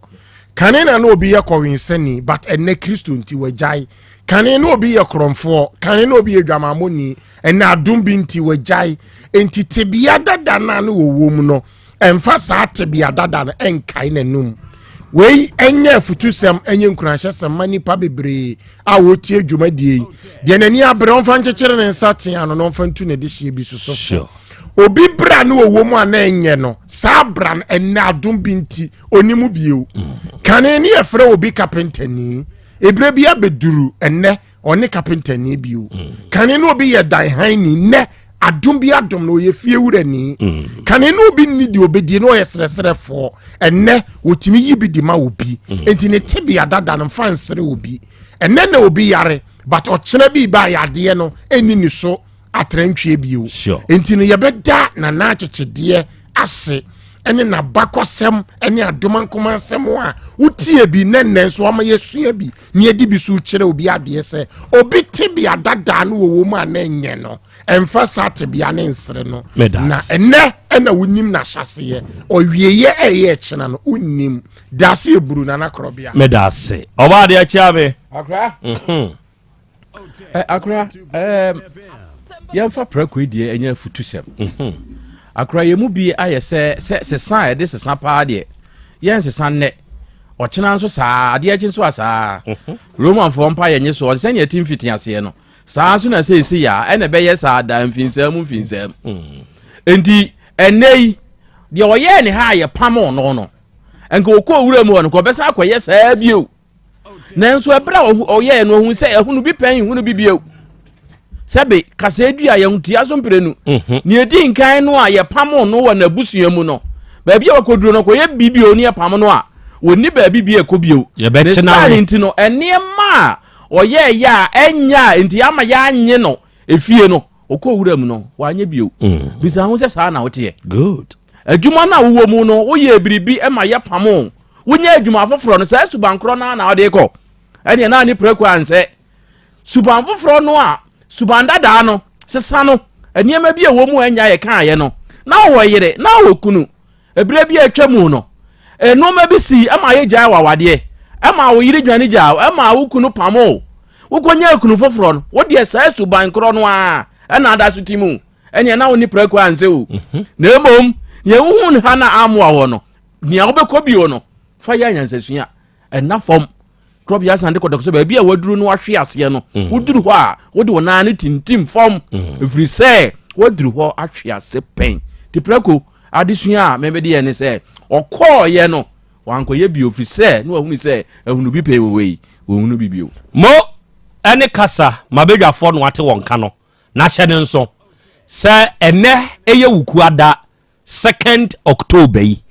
Kane na na obi yɛ kɔwensani but ɛnɛ Kristo nti wagyae. Kane na obi yɛ korɔmfoɔ, kane na obi yɛ dwamammɔni, ɛnɛ adom bi nti wagyae. Enti tebea dada no a na wɔwɔ mu no, ɛmfa saa tebea dada no ɛnkae n'anum. Wei ɛnyɛ afutusɛm, ɛnyɛ nkuranhyɛsɛm ma nnipa bebree a wɔtie dwumadie yi. Deɛ n'ani abere ɔmfa nkyekyere ne nsa tea no na ɔmfa ntu ne dehyeɛ bi soso so. Obi bra ne ɔwɔ mu a na ɛnyɛ no, saa bra no ɛnɛ adom bi nti ɔni mu bio. Kane ne yɛfrɛ obi kapentani. Ebire bi abɛduru ɛnɛ ɔne kapentani bio. Mm. Kane no obi yɛ danhanni nnɛ adom bi adom na ɔyɛ fie wurani. Mm. Kane no obi nni deɛ ɔbɛdie na ɔyɛ serɛserɛfoɔ ɛnɛ wɔtumi yi bi de ma obi. Mm. Nti ne tebea dada no mfa nsere obi. Ɛnɛ na obi yare but ɔkyena bi ba yadeɛ no ɛnni ne so atrantwie bio. Sure. Nti no yɛbɛda nana akyekyedeɛ ase ɛne n'abakɔsɛm ɛne adomankomansɛm a wotie bi nɛ nnɛ nso ama yɛsua bi ne yɛde bi so kyerɛ obi adeɛ sɛ obi tebea dadaa no wɔwɔ mu a na ɛnyɛ no ɛmfa saa tebea ne nsere no na ɛnɛ ɛna wonim n'ahyɛseɛ ɔwieyɛ ɛyɛ ɛkyena no wonnim dase eburu nana korɔbea. Meda ase ɔbaa adeɛ kyea me. Akora. Mhm. Eh, akora eh, yɛmfa prako yi deɛ ɛnyɛ afutusɛm mhm. akora yɛn mu bi ayɛ sɛ sɛ sesa a yɛde sesa paa deɛ yɛnsesa nnɛ ɔkyena nso saa adeɛ akyi nso a saa mhm. romanfoɔ mpa yɛnye so ɔsɛ sɛnea ɛte mfiti aseɛ no saa nso na sɛ ɛsi yɛ a ɛna ɛbɛyɛ saa daa mfinsaa mu mfinsaa mu mm. enti ɛnnɛ yi deɛ ɔyɛɛ ne ha a yɛpamo no no nka ɔkɔɔ wura mu hɔ no nka ɔbɛsan akɔyɛ saa bio Nanso ɛberɛ a ɔyɛɛ no ɔhu sɛ ɛhunu bi pɛn hunu bi bio. Sɛbe kasaa dua yɛn tua so mprenu. Mhm. Nea edi nkan no a yɛpamo no wɔ n'abusua mu no, baabi a wakɔduro no kɔyɛ bi bio ne yɛpamo no a, wɔnni baabi bi ɛkɔ bio. Ne saa ne nti no, nneɛma a ɔyɛɛyɛ a ɛnyɛ a nti ama yɛanye no efie no, ɔkɔ wura mu no, wanyɛ bio. Mm. Bisa ho sɛ saa na woteɛ. Good. Adwuma no a wowɔ mu no, woyɛ biribi ma yɛpamo Wonya adwuma foforɔ no, saa suban korɔ no ara na wode kɔ. Ɛneɛ na ne prako ansɛ. Suban foforɔ no a, suban dadaa no, sesa no, nneɛma bi a ɛwɔ mu a ɛnya yɛ kaeɛ no, na wowɔ yere, na wowɔ kunu. Ɛberɛ bi a atwa mu no, nneɛma bi sii ɛma yɛgyae w'awadeɛ, ɛma wo yere dwane gyaa wo, ɛma wo kunu pamo wo. Wokɔnya kunu foforɔ no, wo deɛ saa suban korɔ no ara ɛna ada so ti mu. Ɛneɛ na wo ne prako ansɛ o. Mhm. Na mmom, nea wohu no ha na amoa wɔ no, nea wobɛkɔ bio no fa yɛ anyansasua ɛna fam trɔbea asan de kɔdɔkɔ sɛ baabi a waduru no wahwe aseɛ no mm. woduru hɔ a wode wo nan no tintim fam mm. ɛfiri sɛ waduru hɔ ahwe ase pɛn nti prɛko adesua a mebɛde yɛ ne sɛ ɔkɔɔyɛ no wankɔyɛ bio firi sɛ na wahunu sɛ ahunu bi pɛi wɔ hɔ yi wɔhunu bi bio. Mo ne kasa ma badwafoɔ no ate wɔn ka no, na hyɛ no nso sɛ ɛnɛ ɛyɛ Wukuada Second October yi,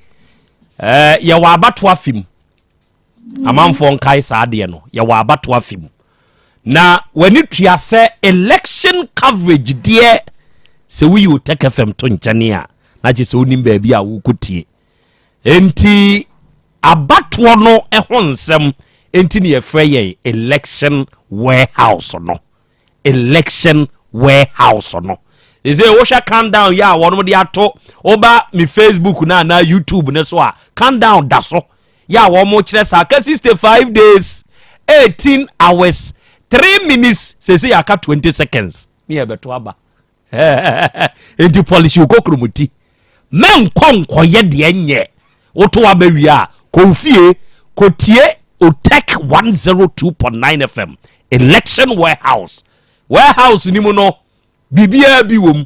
eh, yɛwɔ abato afe mu. Amanfoɔ nkae saa adeɛ no, yɛwɔ abato afe mu. Na w'ani tua sɛ election coverage deɛ sɛ woyi wo Tech FM to nkyɛne a, na kyerɛ sɛ wonim baabi a wokɔtie. Enti abatoɔ no ho nsɛm enti ne yɛfrɛ yɛn election warehouse no. election warehouse no ɛsɛ wohwɛ countdown yi a wɔnom de ato woba me facebook no anaa youtube no so a countdown da so yɛ a wɔn kyerɛ saa ka 65 days 18 hours 3 minutes sɛsɛ yɛaka 20 seconds ne yɛbɛto aba nti polish wo kokuromoti mɛnkɔ nkɔyɛ deɛ nyɛ woto aba wie a kɔ fie kɔtie. Otec 102.9 FM Election Warehouse. Warehouse ni mu no, biribiara bi wɔ mu.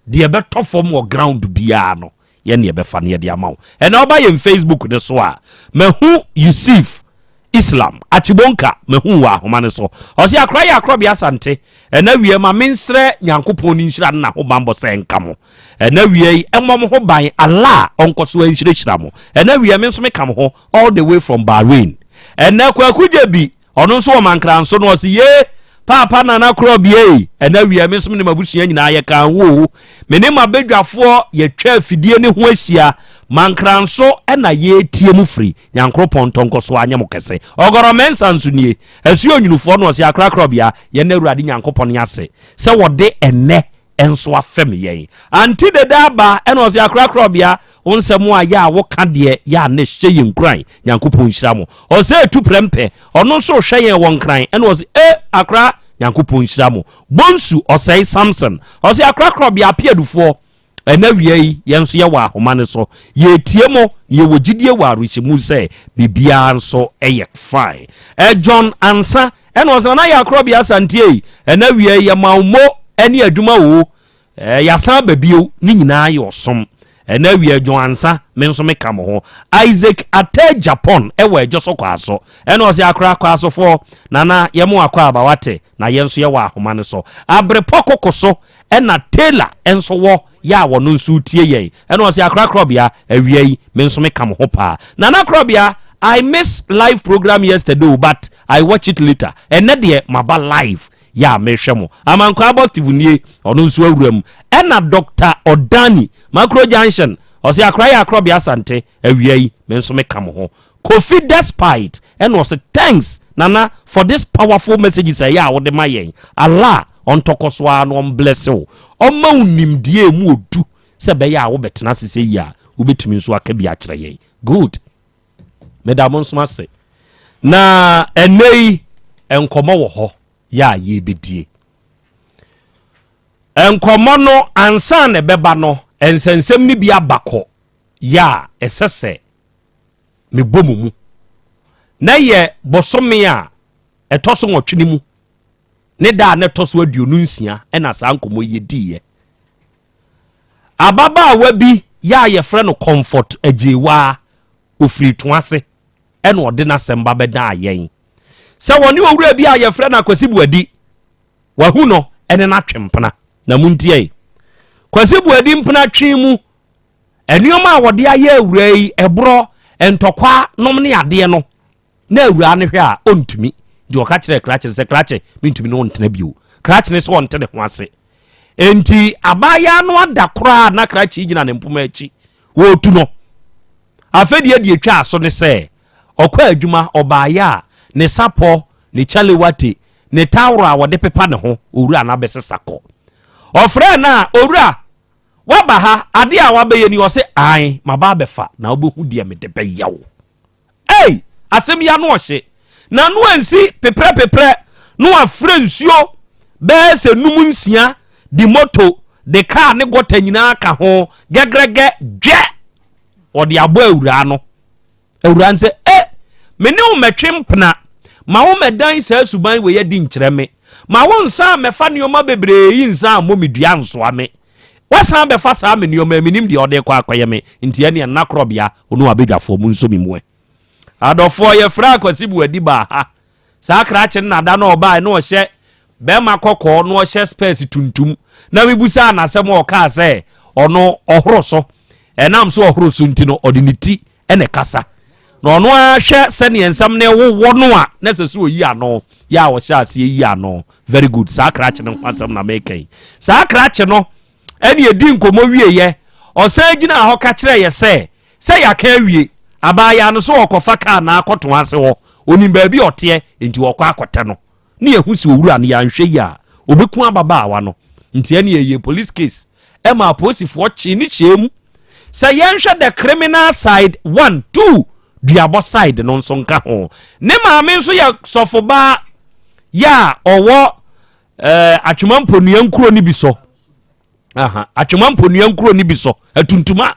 Deɛ ɛbɛtɔ fam wɔ ground biara no, yɛn ne yɛbɛfa no yɛde ama wo. Ɛna ɔba yɛn Facebook no so a, mahu Yusuf Islam Akyibonka, mahu wɔ ahoma no so. Ɔse akora yɛ akorɔbea Asante. Ɛna wie ma mensrɛ Nyankopɔn ne nhyira no n'ahobanbɔ sɛ nka mo. Ɛna wie yi, ɛmmɔ mo ho ban, Allah ɔnkɔ so anhyirahyira mo. Ɛna wie me nso meka mo ho all the way from Bahrain. Ɛnɛ Kwaku Gyebi, ɔno nso wɔ Mankranso no, ɔse yee, Paapa Nana Korɔbea ei, ɛnɛ awia me nso me ne m'abusua nyinaa yɛka ho o. Me ne m'abadwafoɔ yɛtwa afidie ne ho ahyia, Mankranso ɛna yɛretie mu firi. Nyankoropɔn ntɔ nkɔ so anyɛ mo kɛse. Ɔgɔrɔ Mensah nso nie, Asuo Onyunufoɔ no, ɔse Akora Korɔbea, yɛn Awurade Nyankopɔn ase sɛ wɔde ɛnɛ nso afɛm yɛn. Auntie Dede aba ɛna ɔse akora korɔbea wo nsɛm a yɛ a woka deɛ yɛ a na ɛhyɛ yɛn nkuran Nyankopɔn nhyira mo. Ɔse etu prɛmpɛ ɔno nso rehwɛ yɛn wɔ nkran ɛna ɔse e akora Nyankopɔn nhyira mo. Bonsu ɔsɛe Samson ɔse akora korɔbea apeadufoɔ Ɛnnɛ awia yi, yɛn nso yɛwɔ ahoma no so. Yɛretie mo, na yɛwɔ gyidie wɔ awerɛhyɛmu sɛ biribiara nso yɛ fine. Ɛ John Ansa, ɛna ɔsɛ Nana Yaa Korɔbea Asante ei, ɛnnɛ awia yi yɛma wo mo ne adwuma o. Ɛ yɛasan aba bio, ne nyinaa yɛ ɔsom. Ɛnnɛ awia John Ansa, me nso meka mo ho. Isaac Ateh Japan ɛwɔ Ɛdwoso Kwaaso, ɛna ɔsɛ Akora Kwaasofoɔ, Nana yɛmo akɔ aba wate, na yɛn nso yɛwɔ ahoma no so. Abrepɔ koko so Ɛna Taylor nso wɔ yɛ a wɔno nso retie yɛn. Ɛna ɔse Akora Korɔbea, awia yi me nso me ka mo ho paa. Nana Korɔbea, I miss live program yesterday o but I watch it later. Ɛnɛ deɛ maba live yɛ a mehwɛ mo. Amankwaa Bɔ Steve nie, ɔno nso awura mu. Ɛna Doctor Odani, Makro Junction, ɔse Akora yɛ Akorɔbea Asante, awia yi me nso me ka mo ho. Kofi Despite ɛna ɔse thanks Nana for this powerful messages a ɛyɛ a wode ma yɛn. Allah ɔntɔkɔ so ara na ɔmbless wo. Ɔmma wo nimdeɛ a ɛmu ɔdu sɛ ɛbɛyɛ a wobɛtena ase sɛ yie a wobɛtumi nso aka bi akyerɛ yɛn. Good. Meda mo nso ase. Na ɛnnɛ yi nkɔmmɔ wɔ hɔ yɛ a yɛrebɛdie. Nkɔmmɔ no ansa na ɛbɛba no nsɛnsɛm no bi aba kɔ yɛ a ɛsɛ sɛ mebɔ mo mu. Na yɛ bosome a ɛtɔ so nwɔtwe no mu ne da a na ɛtɔ so 26 na saa nkɔmmɔ yi yɛdiiɛ. Ababaawa bi yɛ a yɛfrɛ no Comfort Agyewaa, ɔfiri Toase ɛna ɔde n'asɛm ba bɛdaa yɛn sɛ wɔne owura bi a yɛfrɛ no Akwasi Buadi wahu no ɛne no atwe mpena. Na montie, Kwasi Buadi mpena twe mu Nneɛma a wɔde ayɛ awuraa yi, ɛborɔ, ntɔkwa nom ne adeɛ no, na awuraa no hwɛ a, ɔntumi. Nti ɔka kyerɛɛ krakye no sɛ, Krakye, mentumi ne wo ntena bio. Krakye no sɛ ɔnte ne ho ase. Enti abaayaa no ada koraa na krakye gyina ne mpoma akyi, wɔretu no. Afɛdeɛ deɛ ɛtwaa so ne sɛ, ɔkɔ adwuma, ɔbaeɛ a, ne sapɔ, ne kyalewate, ne taworo a wɔde pepa ne ho, owura no abɛsesa kɔ. Ɔfrɛɛ no a, owura, Woaba ha, adeɛ a woabɛyɛ ni? Ɔse, Ae, maba abɛfa, na wobɛhu deɛ mede bɛyɛ wo. Ei, asɛm yi ano ɔhye. N'ano ansi peprɛpeprɛ na wafrɛ nsuo bɛyɛ sɛ num nsia de moto, de kaa ne gɔta nyinaa ka ho, gɛgrɛgɛ, dwɛ! Ɔde abɔ awuraa no. Awuraa no sɛ, E! Me ne wo mmɛtwe mpena. Ma wo mmɛdan saa suban wei adi nkyerɛ me. Ma wo nsan mmɛfa nneɛma bebree yi nsan mmɔ me dua nsoa me. Woasan abɛfa saa me nneɛma yi, mennim deɛ ɔde rekɔ akɔyɛ me, nti ɛnneɛ nna korɔbea, wo ne w'abadwafoɔ monsɔ me mu ɛ. Adɔfoɔ, yɛfrɛɛ Akwasi Boadi baa ha. Saa krakye no na da no a ɔbaeɛ na ɔhyɛ bɛrima kɔkɔɔ na ɔhyɛ spɛs tuntum na mebusaa no asɛm a ɔkaa sɛ ɔno ɔhoro so. Ɛnam so ɔhoro so nti no ɔde ne ti na ɛkasa. Na ɔno ara hwɛ sɛdeɛ nsɛm no wowɔ no a na ɛsɛ sɛ ɔyi ano. Yɛ a ɔhyɛ aseɛ yi ano. Very good. Saa krakye no ho asɛm na meka yi. Saa krakye no ɛne ɛdi nkɔmmɔ wieɛ. Ɔsan gyinaa hɔ ka kyerɛɛ yɛ sɛ Sɛ yɛaka awie, abaayaa no so ɔrekɔfa kaa no akɔto ase hɔ, ɔnim baabi a ɔteɛ, enti ɔrekɔ akɔtɛ no. Ne yɛhu sɛ owura no, yɛanhwɛ yie a, ɔbɛku ababaawa no. Nti ɛne yɛyɛ police case ɛma apolisifoɔ kyee no hyɛɛ mu. Sɛ yɛnhwɛ the criminal side, one, two, duabɔ side no nso nka ho. Ne maame nso yɛ sɔfobaa yɛ a ɔwɔ eh, Atwema Mponua nkuro no bi so. Aha, Atwema Mponua nkuro no bi so, Atuntuma.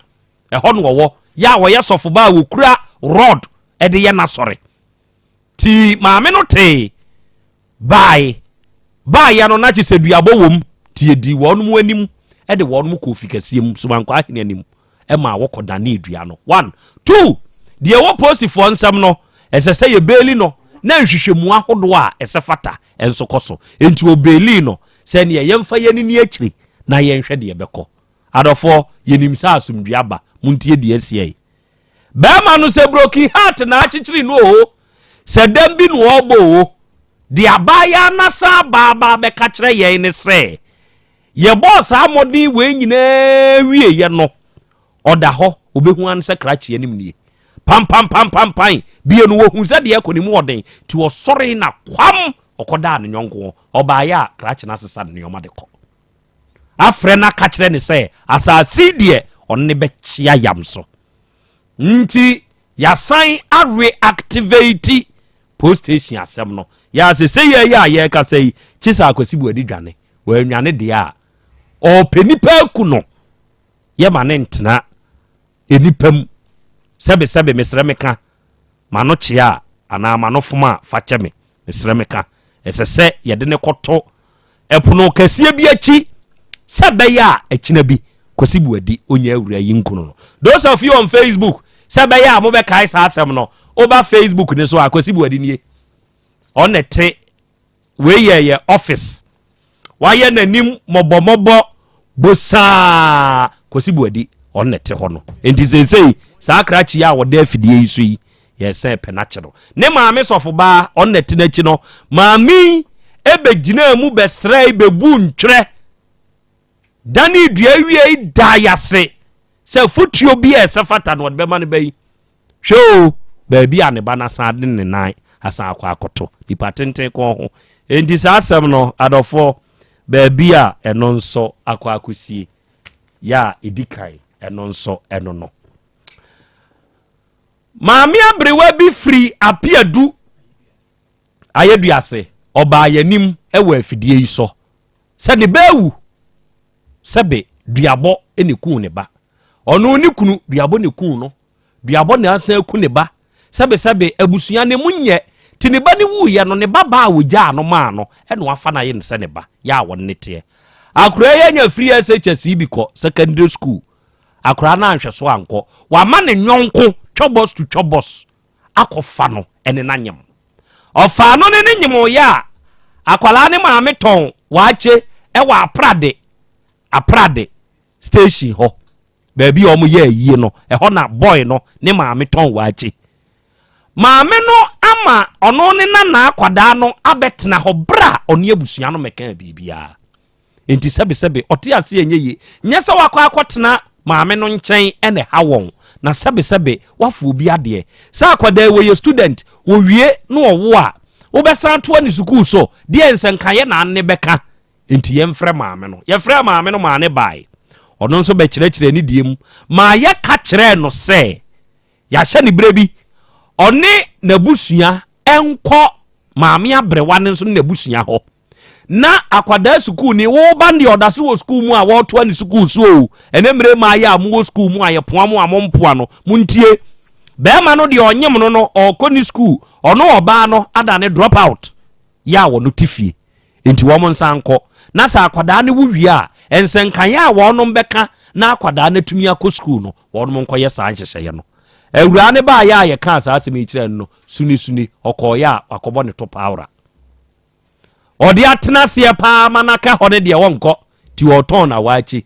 Ɛhɔ na ɔwɔ, yɛ a ɔyɛ sɔfoba a ɔkura rod de yɛ n'asɔre. Ti maame no tee bae. Baeɛ no na kye sɛ duabɔ wom nti yɛdii wɔnom anim de wɔnom kɔɔ fi kɛseɛ mu, Somankwaa ahene anim, maa wɔkɔdanee dua no. One, two, deɛ ɛwɔ polisifoɔ nsam no, ɛsɛ sɛ yɛbeeli no na nhwehwɛmu ahodoɔ a ɛsɛ fata nso kɔ so. Enti wɔbeelii no sɛ neɛ yɛmfa yɛn ani akyiri na yɛnhwɛ deɛ ɛbɛkɔ. Adɔfoɔ, yɛnim sɛ asomdwoeɛ aba, montie deɛ asiɛ. Bɛrima no sɛ broken heart na akyekyere no oo, sɛ dɛm bi na ɔrebɔ oo, deɛ abaayaa no asan aba aba abɛka kyerɛ yɛn ne sɛ, yɛbɔɔ saa mmɔden wei nyinaa wieeɛ no, ɔda hɔ, ɔbɛhu ano sɛ krakye anim nie. Pampampampampan, bie no wɔhu sɛ deɛ ɛkɔ ne mu ɔden, nti ɔsɔre na kwam ɔkɔdaa ne yɔnko hɔ. Ɔbaeɛ a, krakye no asesa ne nneɛma de kɔ. Afrɛ no aka kyerɛ ne sɛ asase yi deɛ ɔno ne bɛkyea yam so. Nti yɛasan areactivate post station asɛm no. Yɛ ase sɛ yɛ yɛ a yɛrekasa yi, kye sɛ Akwasi Buadi dwane. Wannwane deɛ a, ɔrepɛ nipa aku no. Yɛma ne ntena nnipa mu. Sɛbesɛbe mesrɛ meka, m'ano kyea a, anaa m'ano fom a, fa kyɛ me. Mesrɛ meka, ɛsɛ sɛ yɛde no kɔto ɛpono kɛseɛ bi akyi sɛ ɛbɛyɛ a akyina bi Kwasi Buadi ɔnya awura yi nkunu no. Those of you on Facebook, sɛ ɛbɛyɛ a mobɛkae saa asɛm no, woba Facebook ne so a Kwasi Buadi nie. Ɔne te Wei yɛ yɛ office. Wayɛ n'anim mɔbɔmɔbɔ bosaa Kwasi Buadi ɔno na ɛte hɔ no. Enti seesei saa krakye yi a wɔda afidie yi so yi yɛsɛn pɛ n'akyi no. Ne maame sɔfo baa ɔno na ɛte n'akyi no. Maame yi ɛbɛgyinaa mu bɛsrɛe bɛbu ntwerɛ dane dua wiei daa yase sɛ fotuo bi a ɛsɛ fata no ɔde bɛma no ba yi. Hwɛ o, baabi a ne ba no asan de ne nan asan akɔ akɔto nipa tenten kɔn ho. Enti saa asɛm no, adɔfoɔ, baabi a ɛno nso akɔ akɔsie, yɛ a ɛdi kan, ɛno nso ɛno no. Maame aberewa bi firi Apeadu Ayɛduase, ɔbaa yɛn anim wɔ afidie yi so sɛ ne ba awu. Sɛbe duabɔ na ekuu ne ba. Ɔno ne kunu, duabɔ na ekuu no. Duabɔ na asan aku ne ba. Sɛbe sɛbe abusua no emu nyɛ. Nti ne ba no wuiɛ no, ne ba baa a wɔgyaa no maa no na wafa no ayɛ no sɛ ne ba. Yɛ a wɔne no teɛ. Akoraa yi anya free SHS yi bi kɔ secondary school. Akoraa no anhwɛ so ankɔ. Wama ne yɔnko twɔbɔs to twɔbɔs akɔfa no ne no anyem. Ɔfaa no ne no nyemoeɛ a, akwadaa ne maame tɔn waakye wɔ Aprade, Aprade station hɔ. Baabi a wɔyɛ ayie no, ɛhɔ na boy no ne maame tɔn waakye. Maame no ama ɔno ne nana akwadaa no abɛtena hɔ berɛ a ɔne abusua no mmɛkaa biribiara. Enti sɛbesɛbe ɔte ase ɛnyɛ yie. Nyɛ sɛ wakɔ akɔtena maame no nkyɛn na ɛha wɔn, na sɛbesɛbe wafa obi adeɛ. Sɛ akwadaa yi wɔyɛ student, wɔwie na ɔwo a, wobɛsan atoa ne sukuu so? Deɛ nsɛnkaeɛ na anne bɛka. Enti yɛmfrɛ maame no. Yɛfrɛɛ maame no maa ne bae. Ɔno nso bɛkyerɛkyerɛɛ ne deɛ mu maa yɛka kyerɛɛ no sɛ yɛahyɛ no berɛ bi ɔne n'abusua nkɔ maame aberewa no nso ne n'abusua hɔ. Na akwadaa sukuuni, wo ba no deɛ ɔda so wɔ sukuu mu a wɔretoa ne sukuu so o, ɛnɛ mmerɛ mu ayɛ a mowɔ sukuu mu a yɛpoa mo a mompoa no, montie. Bɛrima no deɛ ɔnyem no no, ɔrekɔ ne sukuu, ɔno ɔbaa no adane drop out, yɛ a wɔno te fie. Enti wɔn nsa nkɔ. Na sɛ akwadaa no wo wie a, nsɛnkaeɛ a wɔnom bɛka na akwadaa no atumi akɔ sukuu no, wɔnom nkɔyɛ saa nhyehyɛeɛ no. Awuraa no baeɛ a yɛkaa saa asɛm yi kyerɛɛ no no, sunisuni, ɔkɔeɛ a wakɔbɔ ne to paawora. Ɔde atena aseɛ paa ma no aka hɔ no deɛ ɔnkɔ ti ɔtɔn na waakye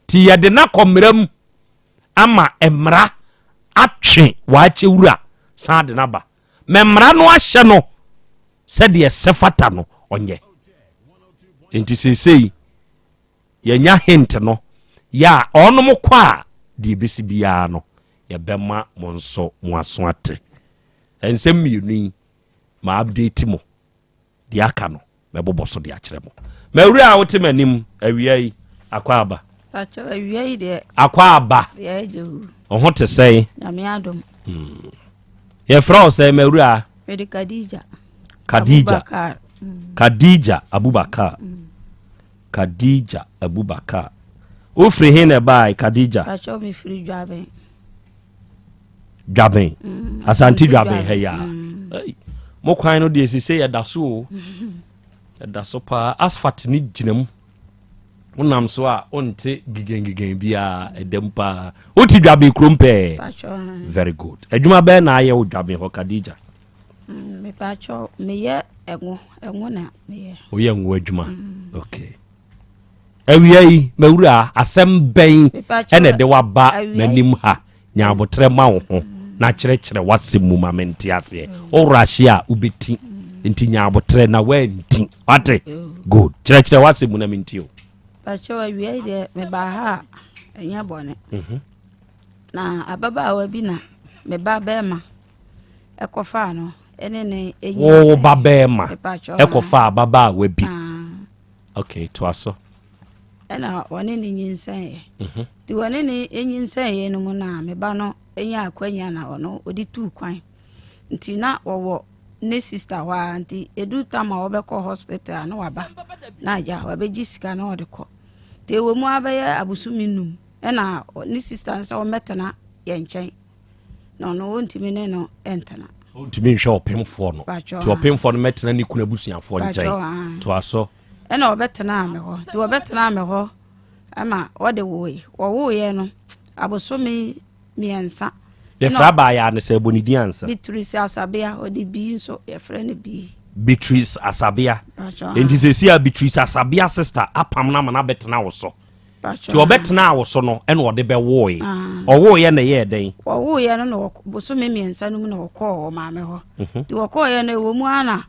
ti yɛde no akɔ mmara mu ama mmara atwe waakye wura san de no aba ma mmara no ahyɛ no sɛdeɛ sɛ fata no ɔnyɛ nti seesei yɛnya hint no yɛ a ɔnom kɔ a deɛ ɛbɛsi biara no yɛbɛma mo nso mo aso ate nsɛm mmienu yi ma update mo deɛ aka no mɛbobɔ so de akyerɛ mo mawura a wote m'anim awia yi akɔ aba awia yi deɛ akɔ aba ɔho te sɛn nyame adom hmm. yɛfrɛ wo sɛn mawura mede kadija kadija mm. kadija abubakar mm. kadija abubakar wofiri he na ɛbae kadija mefiri dwaben dwaben mm. asante dwaben ha yi a mm. Mo kwan no deɛ sise yɛda so o. Ɛda so paa. Asphalt ne gyina mu. Wonam so a wonte gigangigan biara ɛda mu paa. Wote Dwaben kurom pɛɛ. Very good. Adwuma bɛɛ na ayɛ wo Dwaben hɔ Khadija? Mm, mepatwɔ meyɛ ɛngo ɛngo na meyɛ. Woyɛ ngo adwuma. Mm. Okay. Awia yi mawura asɛm bɛn ɛna ɛde waba m'anim ha nya abotrɛ ma wo ho na kyerɛkyerɛ w'asɛm mu ma mente aseɛ. Wo rush a wobɛti nti nya abotrɛ na woanti wate good kyerɛkyerɛ w'asɛm mu na menti o. Pakyɛw awia yi deɛ mebaa ha a ɛnyɛ bɔne. Mhm. Na ababaawa bi na me ba bɛrima ɛkɔfaa no ɛne ne ɛnyinsɛn. Wo ba bɛrima ɛkɔfaa ababaawa bi. Ok, toa so. Ɛna wɔne ne nyinsɛneɛ. Mhm. Nti wɔne ne nyinsɛneɛ no mu na me ba no nya akwanya na ɔno ɔde tuu kwan. Nti na wɔwɔ ne sista hɔ ara nti ɛdu tam a wɔbɛkɔ hospital a na waba na agya wabɛgye sika na ɔde kɔ. Nti ɛwɔ mu ara bɛyɛ abosome num ɛna ne sista no sɛ wɔmmɛtena yɛn nkyɛn. na ɔno wɔntumi ne no ntena. Ɔntumi nhwɛ ɔpemfoɔ no. Nti ɔpemfoɔ no mɛtena ne kunu abusuafoɔ nkyɛn. Toa so. Ɛna ɔbɛtenaa me hɔ. Nti ɔbɛtenaa me hɔ ma ɔde woe. Ɔwoeɛ no abosome mmiɛnsa. Yɛfrɛ abaayaa no sɛ ɛbɔ ne din ansa. Beatrice Asabea. Ɔde bii nso yɛfrɛ no bii. Beatrice Asabea. Nti sɛsi a Beatrice Asabea sister apam no ama no abɛtena wo so. Nti ɔbɛtenaa wo so no ɛna ɔde bɛwoe. Ɔwoeɛ na ɛyɛɛ dɛn? Ɔwoeɛ no na bosome mmiɛnsa no mu na ɔkɔɔ ɔmaame hɔ. Mhm. Nti ɔkɔɔeɛ no ɛwɔ mu ara na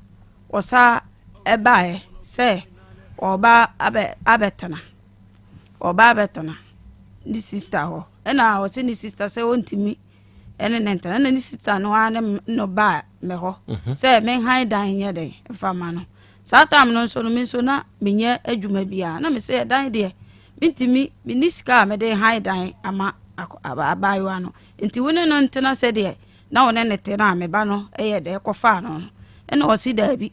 ɔsa ɛbaeɛ sɛ ɔba abɛtena ɔba abɛtena ne sista hɔ. Ɛna ɔse ne sista sɛ ɔntumi ɛne ne ntena. Ɛna ne sista no ara ne no baa me hɔ mhm. sɛ menhan dan nyɛ dɛn mfa ma no. Saa time no nso no, me nso na menyɛ adwuma biara. Na me sɛ ɛdan deɛ, mentumi, menni sika a mede han dan ama abaayewa no. Nti wo ne no ntena sɛdeɛ na wo ne ne te no a me ba no yɛ dɛ kɔfaa no no. Ɛna ɔse daabi.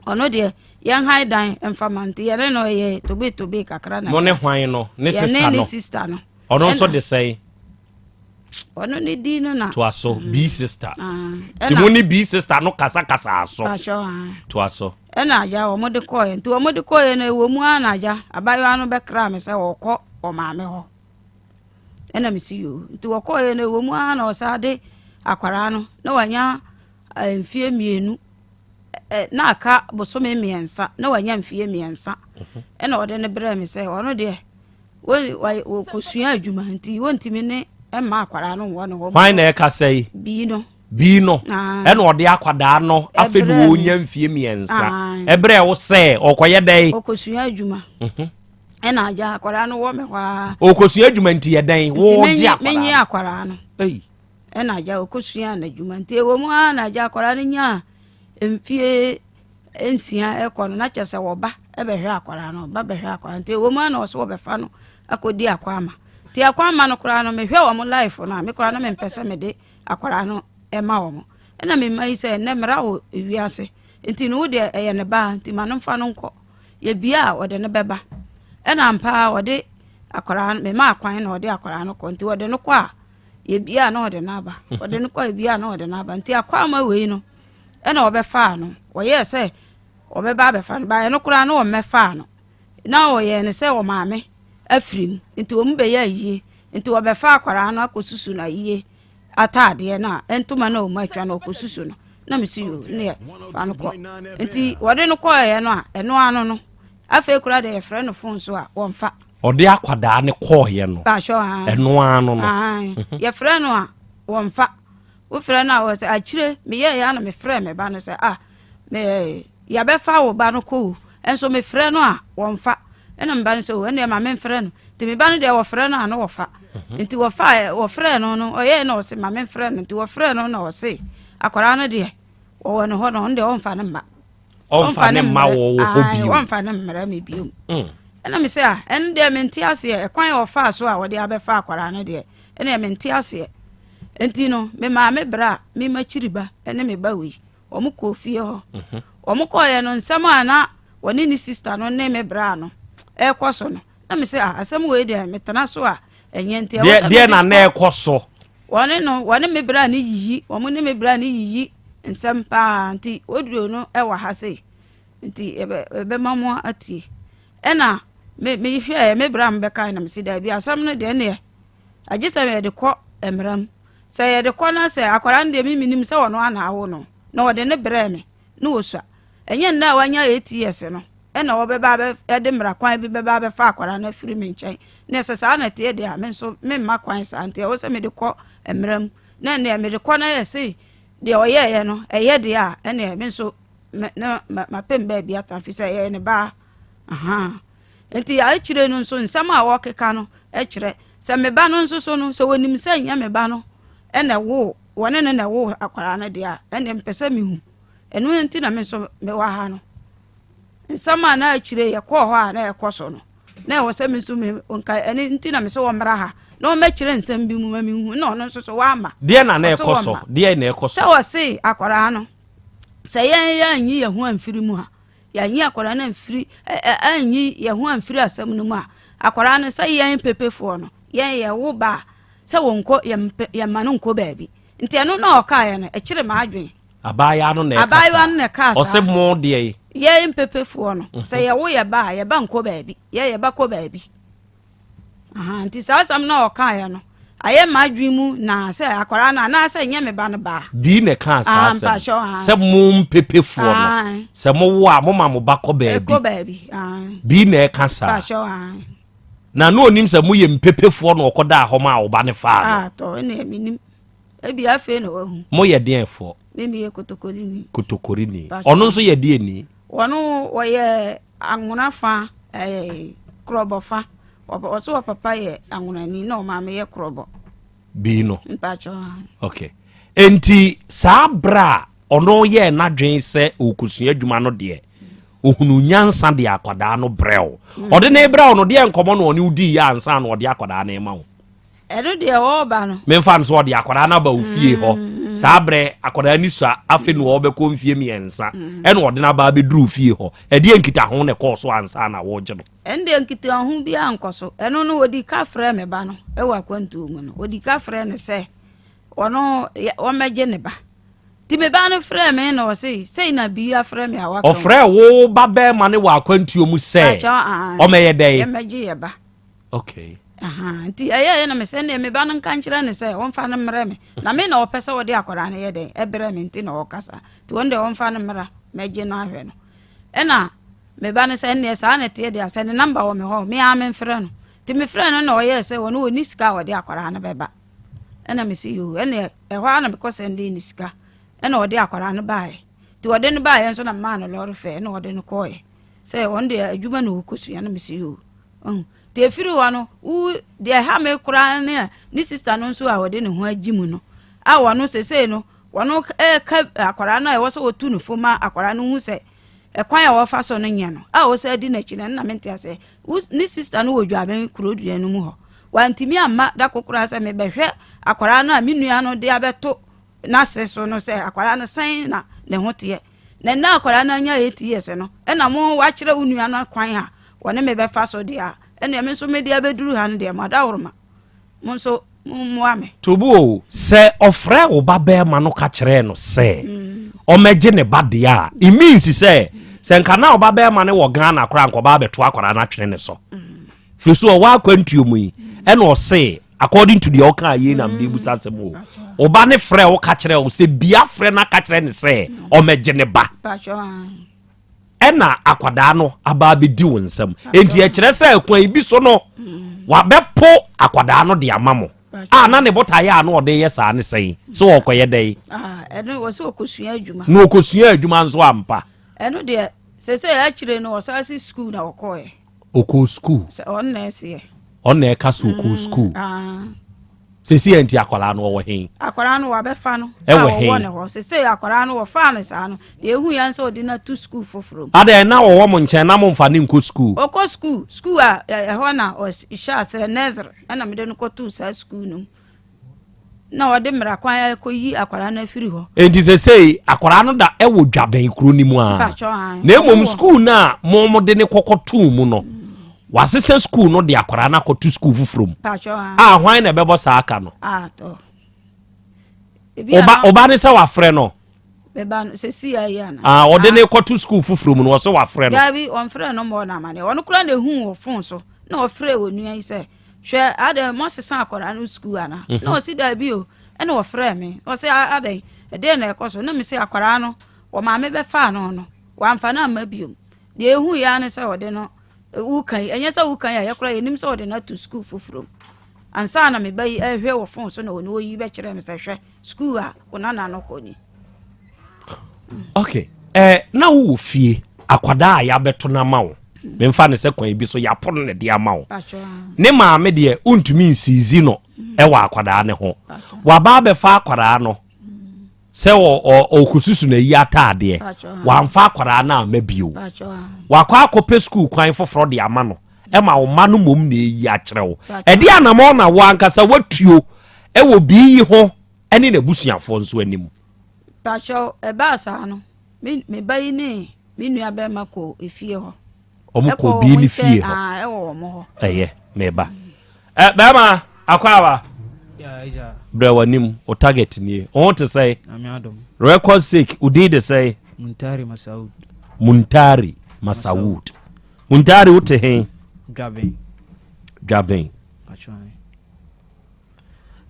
Ɔno deɛ yɛn han dan mfa ma nti yɛne no yɛ tobe tobe kakra na. Mo ne hwan no? Ne sista no? Yɛne ne sista no. Ɔno nso de sɛn? ɔno ne din no na. toa so mm. b sister ah, nti mo ne b sister no kasakasa so toa so. ɛna agya wɔn de kɔɔɛ nti wɔn de kɔɔɛ no ɛwɔ mu ara na agya abayewa no bɛkra me sɛ ɔkɔ ɔmaame hɔ ɛna me si yoo nti wɔkɔɔɛ no ɛwɔ mu ara na ɔsan de akwaraa no na wanya eh, mfie mmienu eh, na aka bosome mmiɛnsa na wanya mfie mmiɛnsa mhm. ɛna ɔde no brɛ me sɛ ɔno deɛ Wɔkɔsua adwuma nti wɔntumi ne mma akwadaa no nwɔ ne hɔ. Hwan na ɛkasa yi? Bii no. Bii no. Ɛna ɔde akwadaa no afei na ɔnya mfie mmiɛnsa. Ɛbrɛ wo sɛ ɔkɔyɛ dɛn? Ɔkɔsua adwuma. Mhm. Ɛna agya akwadaa no wɔ me hɔ ara. Ɔkɔsua adwuma nti yɛ dɛn? Wɔgye akwadaa no. Menye akwadaa no. Ɛna agya ɔkɔsua n'adwuma nti ɛwɔ mu ara na agya akwadaa no nyaa mfie nsia rekɔ no na kyerɛ sɛ wɔba bɛhwɛ akwadaa no ɔba bɛhwɛ akwadaa nti ɛwɔ mu a na ɔsɛ wɔbɛfa no akɔdi akwaama nti akwaama no koraa no mehwɛ wɔn life no a me koraa no mempɛ sɛ mede akwadaa no ɛma wɔn ɛna mema yi sɛ ɛnɛ mmara wɔ wiase nti no wo deɛ ɛyɛ ne baa nti ma no mfa no nkɔ yɛbia a ɔde no bɛba ɛna ampa a ɔde akwadaa no mema akwan na ɔde akwadaa no kɔ nti ɔde no kɔ a yɛbia na ɔde no aba ɔde no kɔ a yɛbia na ɔde no aba nti akwaama wei no ɛna wɔbɛfaa no wɔyɛɛ sɛ wɔbɛba abɛfa no baeɛ no koraa na wɔmmɛfaa no na wɔyɛɛ no sɛ wɔmaame afiri mu nti wɔn bɛyɛ ayie nti wɔbɛfa akwaraa no akɔsusu no ayie ataadeɛ no a ntoma no a wɔn atwa no wɔkɔsusu no na mesi yo ne yɛ fa no kɔ nti wɔde no kɔɔeɛ no a ɛno ano no afei koraa deɛ yɛfrɛ no fon so a wɔmfa ɔde akwadaa no kɔɔeɛ no ɛno ano no yɛfrɛ no a wɔmfa Wofrɛ no a ɔsɛ akyire meyɛeɛ a na mefrɛ me ba no sɛ ah me yɛbɛfa wo ba no kɔ o nso mefrɛ no a wɔmfa ɛna me ba no sɛ o ɛnna ma memfrɛ no nti me ba no deɛ wɔfrɛ no a na wɔfa mhm. nti wɔfa wɔfrɛ no no ɔyɛɛ na ɔse ma memfrɛ no nti wɔfrɛ no na ɔse akwaraa no deɛ wɔwɔ ne hɔ no ɔno deɛ ɔmfa no mma ɔmfa ne mma wɔ wɔ hɔ bio ɔmfa ne mmara me bio mm. ɛna me sɛ a ɛno deɛ mente aseɛ ɛkwan a ɔfaa so a wɔde abɛfa akwaraa no deɛ ɛna mente aseɛ nti no me maame berɛ a me makyiri ba ne me ba wei wɔn kɔɔ fie hɔ mhm. wɔn kɔɔeɛ no nsɛm a na wɔne ne sista no ne me bra no ɛrekɔ so no na me sɛ ah asɛm wei deɛ metena so a ɛnyɛ nti ɛwɔ sɛ deɛ na na ɛkɔ so wɔne no wɔne me bra ne yiyi wɔn ne me bra ne yiyi. nsɛm paa nti audio no wɔ ha sei nti yɛbɛma mo atie. Ɛna me mehwɛɛ me bra mebɛkae na mese daabi asɛm no deɛ ɛneɛ agye sɛ yɛde kɔ mmara mu. Sɛ yɛde kɔ na sɛ akwadaa no deɛ me menim sɛ ɔno ana awo no na ɔde ne brɛɛ me na ɔsua. Ɛnyɛ nnɛ a wanya 8 years no ɛna wɔbɛba abɛ ɛde mmara kwan bi bɛba abɛfa akwadaa no afiri me nkyɛn. Na ɛsɛ saa na ɛteɛ deɛ a me nso memma kwan saa nti ɛwɔ sɛ mede kɔ mmara mu. Na ɛneɛ mede kɔ na yɛse deɛ ɔyɛeɛ no ɛyɛ deɛ a ɛneɛ me nso na mapɛ me baabi ata fi sɛ ɛyɛ ne baa. Ahaa. Nti akyire no nso nsɛm a wɔkeka no kyerɛ sɛ me ba no nso so no sɛ wɔnim sɛ nyɛ me ba no ɛna ɛwoo wɔne no na ɛwoo akwadaa no deɛ a ɛneɛ mepɛ sɛ mehu. Ɛno nti na me nso mewɔ ha no. Nsɛm a na akyire yɛkɔɔ hɔ a na ɛkɔ so no na ɛwɔ sɛ me nso me nka ɛne nti na me sɛ wɔmmra ha na wɔmmɛkyerɛ nsɛm bi mu ma mehu na ɔno nso so wamma. Deɛ na na ɛkɔ so? Deɛ na ɛkɔ so? Sɛ wɔse akwadaa no sɛ yɛn yɛanyi yɛn ho amfiri mu a yɛanyi akwadaa no amfiri anyi yɛn ho amfiri asɛm no mu a akwadaa no sɛ yɛn pepefoɔ no yɛn yɛwo ba a sɛ wɔnkɔ yɛn ma no nkɔ baabi nti ɛno na ɔkaeɛ no ɛkyere m'adwene. Abaayewa no na ɛka Abaayewa no na ɛka saa. Ɔsɛ mo deɛ yi. Yɛn mpepefoɔ no mhm. sɛ yɛwo yɛ ba a yɛba nkɔ baabi yɛ yɛba kɔ baabi nti saa asɛm na ɔkaeɛ no ayɛ m'adwene mu na sɛ akwaraa no anaasɛ nyɛ me ba no baa. Bii na ɛka saa asɛm sɛ mo mpepefoɔ no sɛ mo wo a mo ma mo ba kɔ baabi. Kɔ baabi. Bii na ɛka saa. Na na onim sɛ moyɛ mpepefoɔ na ɔkɔdaa hɔ ma a ɔba no faa no. Ah, tɔ ɛna menim. Ebi afei na wahu. Moyɛ deɛn foɔ? Me meyɛ kotokorini. Kotokorini. Ɔno nso yɛ deɛn ni? Ɔno wɔyɛ anwona fa ɛɛ korɔbɔ fa. Ɔso wɔ papa yɛ anwonani na ɔmaame yɛ korɔbɔ. Bii no. Mpatsɔ. Okay. Enti saa berɛ a ɔno yɛɛ n'adwene sɛ ɔrekɔsua adwuma no deɛ ohunu nyansa de akwadaa no brɛ wo. Ɔde ne brɛ wo no deɛ nkɔmmɔ na ɔne wo dii yɛ ansa na ɔde akwadaa no ma wo. Ɛno deɛ ɔreba no. Memfa no sɛ ɔde akwadaa no aba wo fie hɔ. Mm. Saa berɛ akwadaa ni sua afe na ɔbɛkɔ mfie mmiɛnsa mm. ɛna ɔde no aba abɛduru fie hɔ. Ɛdeɛ nkitaho na ɛkɔɔ so ansa na wɔregye no. Ɛno deɛ nkitaho biara nkɔ so. Ɛno no wɔdi ka frɛ me ba no ɛwɔ akwantuo mu no. Wɔdi ka frɛ no sɛ ɔno ɔmmɛgye ne ba. Nti me ba no frɛɛ me na ɔse sei na bii afrɛ me a waka. Ɔfrɛɛ wo ba bɛrima no wɔ akwantuo mu sɛ ɔmmɛyɛ dɛn? Yɛmmɛgye yɛ ba. Okay. Aha, nti ɛyɛɛyɛ na mesɛ neɛ me ba no nka nkyerɛ no sɛ ɔmfa no mmerɛ me na me na ɔpɛ sɛ ɔde akwadaa no yɛ dɛn ɛbrɛ me nti na ɔkasa nti wɔn deɛ ɔmfa no mmra mɛgye no ahwɛ no ɛna me ba no sɛ ɛnneɛ saa na ɛteɛ deɛ sɛ ne namba wɔ me hɔ me ara memfrɛ no nti mefrɛ no na ɔyɛɛ sɛ ɔno ɔni sika a ɔde akwadaa no bɛba ɛna mese yoo ɛnneɛ ɛhɔ ara na mekɔ sɛndee ne sika ɛna ɔde akwadaa no baeɛ nti ɔde no baeɛ nso na memaa no lɔre fɛ ɛna ɔde no kɔɔɛ sɛ ɔno deɛ adwuma na ɔkɔsua na mese yoo Wahu? Nti ɛfiri hɔ no, wo, deɛ ɛha me koraa ne a, ne sista no nso a ɔde ne ho agye mu no, a ɔno sesei no, ɔno ɛka akwadaa no a ɛwɔ sɛ wɔtu no fo ma akwadaa no hu sɛ ɛkwan a wɔfa so no nyɛ no, a ɔsɛ adi n'akyi no, ɛno na mente aseɛ. Wo, ne sista no wɔ Dwaben kuro dua no mu hɔ. Wantumi amma da ko koraa sɛ mebɛhwɛ akwadaa no a me nua no de abɛto n'ase so no sɛ akwadaa no sɛn na ne ho teɛ. Na nnɛ akwadaa no anya 8 years no, ɛna mo wakyerɛ wo nua no kwan a wɔne me bɛfa so deɛ a, ɛnneɛ me nso mede abɛduru ha no deɛ, mo adaworoma, mo nso mommoa me. Tobu o, sɛ ɔfrɛɛ wo ba bɛrima no ka kyerɛɛ no sɛ ɔmmɛgye ne ba deɛ a, it means sɛ sɛ nka na ɔba bɛrima no wɔ Ghana koraa nka ɔba abɛto akwadaa no atwene ne so. Firi so ɔwɔ akwantuo mu yi, ɛna ɔse according to deɛ ɔka yei na mede busa asɛm o. Ɔba ne frɛ wo ka kyerɛ wo sɛ bia frɛ no aka kyerɛ ne sɛ ɔmmɛgye ne ba. Ɛna akwadaa no aba abɛdi wo nsam. Enti ɛkyerɛ sɛ kwan bi so no wabɛpo akwadaa no de ama mo. A na ne botaeɛ a na ɔde yɛ saa ne sɛn? Sɛ ɔkɔyɛ dɛn? Ɛno wɔ sɛ ɔkɔsua adwuma. Na ɔkɔsua adwuma nso ampa. Ɛno deɛ sɛ akyire no ɔsan si sukuu na ɔkɔɛ. Ɔkɔɔ sukuu. Sɛ ɔno na ɛseɛ. Ɔno na ɛka so ɔkɔɔ sukuu. Sɛsi yɛ nti akwadaa no ɔwɔ he? Akwadaa no wabɛfa no. Ɛwɔ he? Ɔwɔ ne hɔ. Sɛsɛ akwadaa no wɔfaa no saa no deɛ ehu yɛn sɛ ɔde no ato sukuu foforɔ mu. Adɛn na ɔwɔ mo nkyɛn na momfa no nkɔ sukuu? Ɔkɔ sukuu sukuu a ɛhɔ na ɔhyɛ aseɛ nursery ɛna mede no kɔtoo saa sukuu no mu. na ɔde mmara kwan akɔyi akwadaa no afiri hɔ. Enti sesei akwadaa no da wɔ Dwabɛn kuro no mu a. Na mmom sukuu no a mo mo de ne kɔkɔ too mu no, wasesa sukuu no de akwadaa no akɔto sukuu foforɔ mu. A hwan na ɛbɛbɔ saa aka no? Ɔba ne sɛ wafrɛ no. Meba no sɛsi ayi ana? Ah, ɔde ne kɔto sukuu foforɔ mu no ɔsɛ wafrɛ no. Daabi, ɔmfrɛ no mmɔ no amaneɛ. Ɔno koraa na ehuu wɔ fon so na ɔfrɛ onua yi sɛ hwɛ adɛn moasesa akwadaa no sukuu ana? Na ɔsi daabi o. Ɛna ɔfrɛ me ɔsɛ adɛn ɛdeɛn na ɛkɔ so? Na mese akwadaa no wɔ maame bɛfaa no no wamfa no amma biom. Deɛ ehu yɛ ara ne sɛ ɔde no woka yi ɛnyɛ sɛ woka yi a yɛkora yɛnim sɛ ɔde no ato sukuu foforɔ mu. Ansa na me ba yi ɛhwɛ wɔ fon so na ɔne ɔyi bɛkyerɛ me sɛ hwɛ sukuu a wo nana no kɔ ni. Ok, eh, na wowɔ fie akwadaa a yɛabɛto no ama wo memfa no sɛ kwan bi so yɛapo no na de ama wo ne maame deɛ wontumi nsiizi no ɛwɔ akwadaa ne ho waba abɛfa akwadaa no sɛ ɔkɔsusu no ayi ataadeɛ wamfa akwadaa no ama bio wakɔ akɔpɛ sukuu kwan foforɔ de ama no ɛma wo mma no mmom na ɛyi akyerɛ wo ɛde anamɔ na wo ankasa woatuo ɛwɔ bii yi ho ɛne n'abusuafoɔ nso anim. Pakyɛw, ɛbaa saa no, me me ba yi ne me nua bɛrima kɔ efie hɔ. Wɔn kɔ obi ne fie hɔ. Ɛwɔ wɔn hɔ. Ɛyɛ, meba. Ɛ bɛrima akɔ aba. Brɛ w'anim, o target nie. Wo ho te sɛn? Record sake, wo din de sɛn? Muntari Masaud. Muntari Masaud. Muntari wo te he? Dwaben. Dwaben.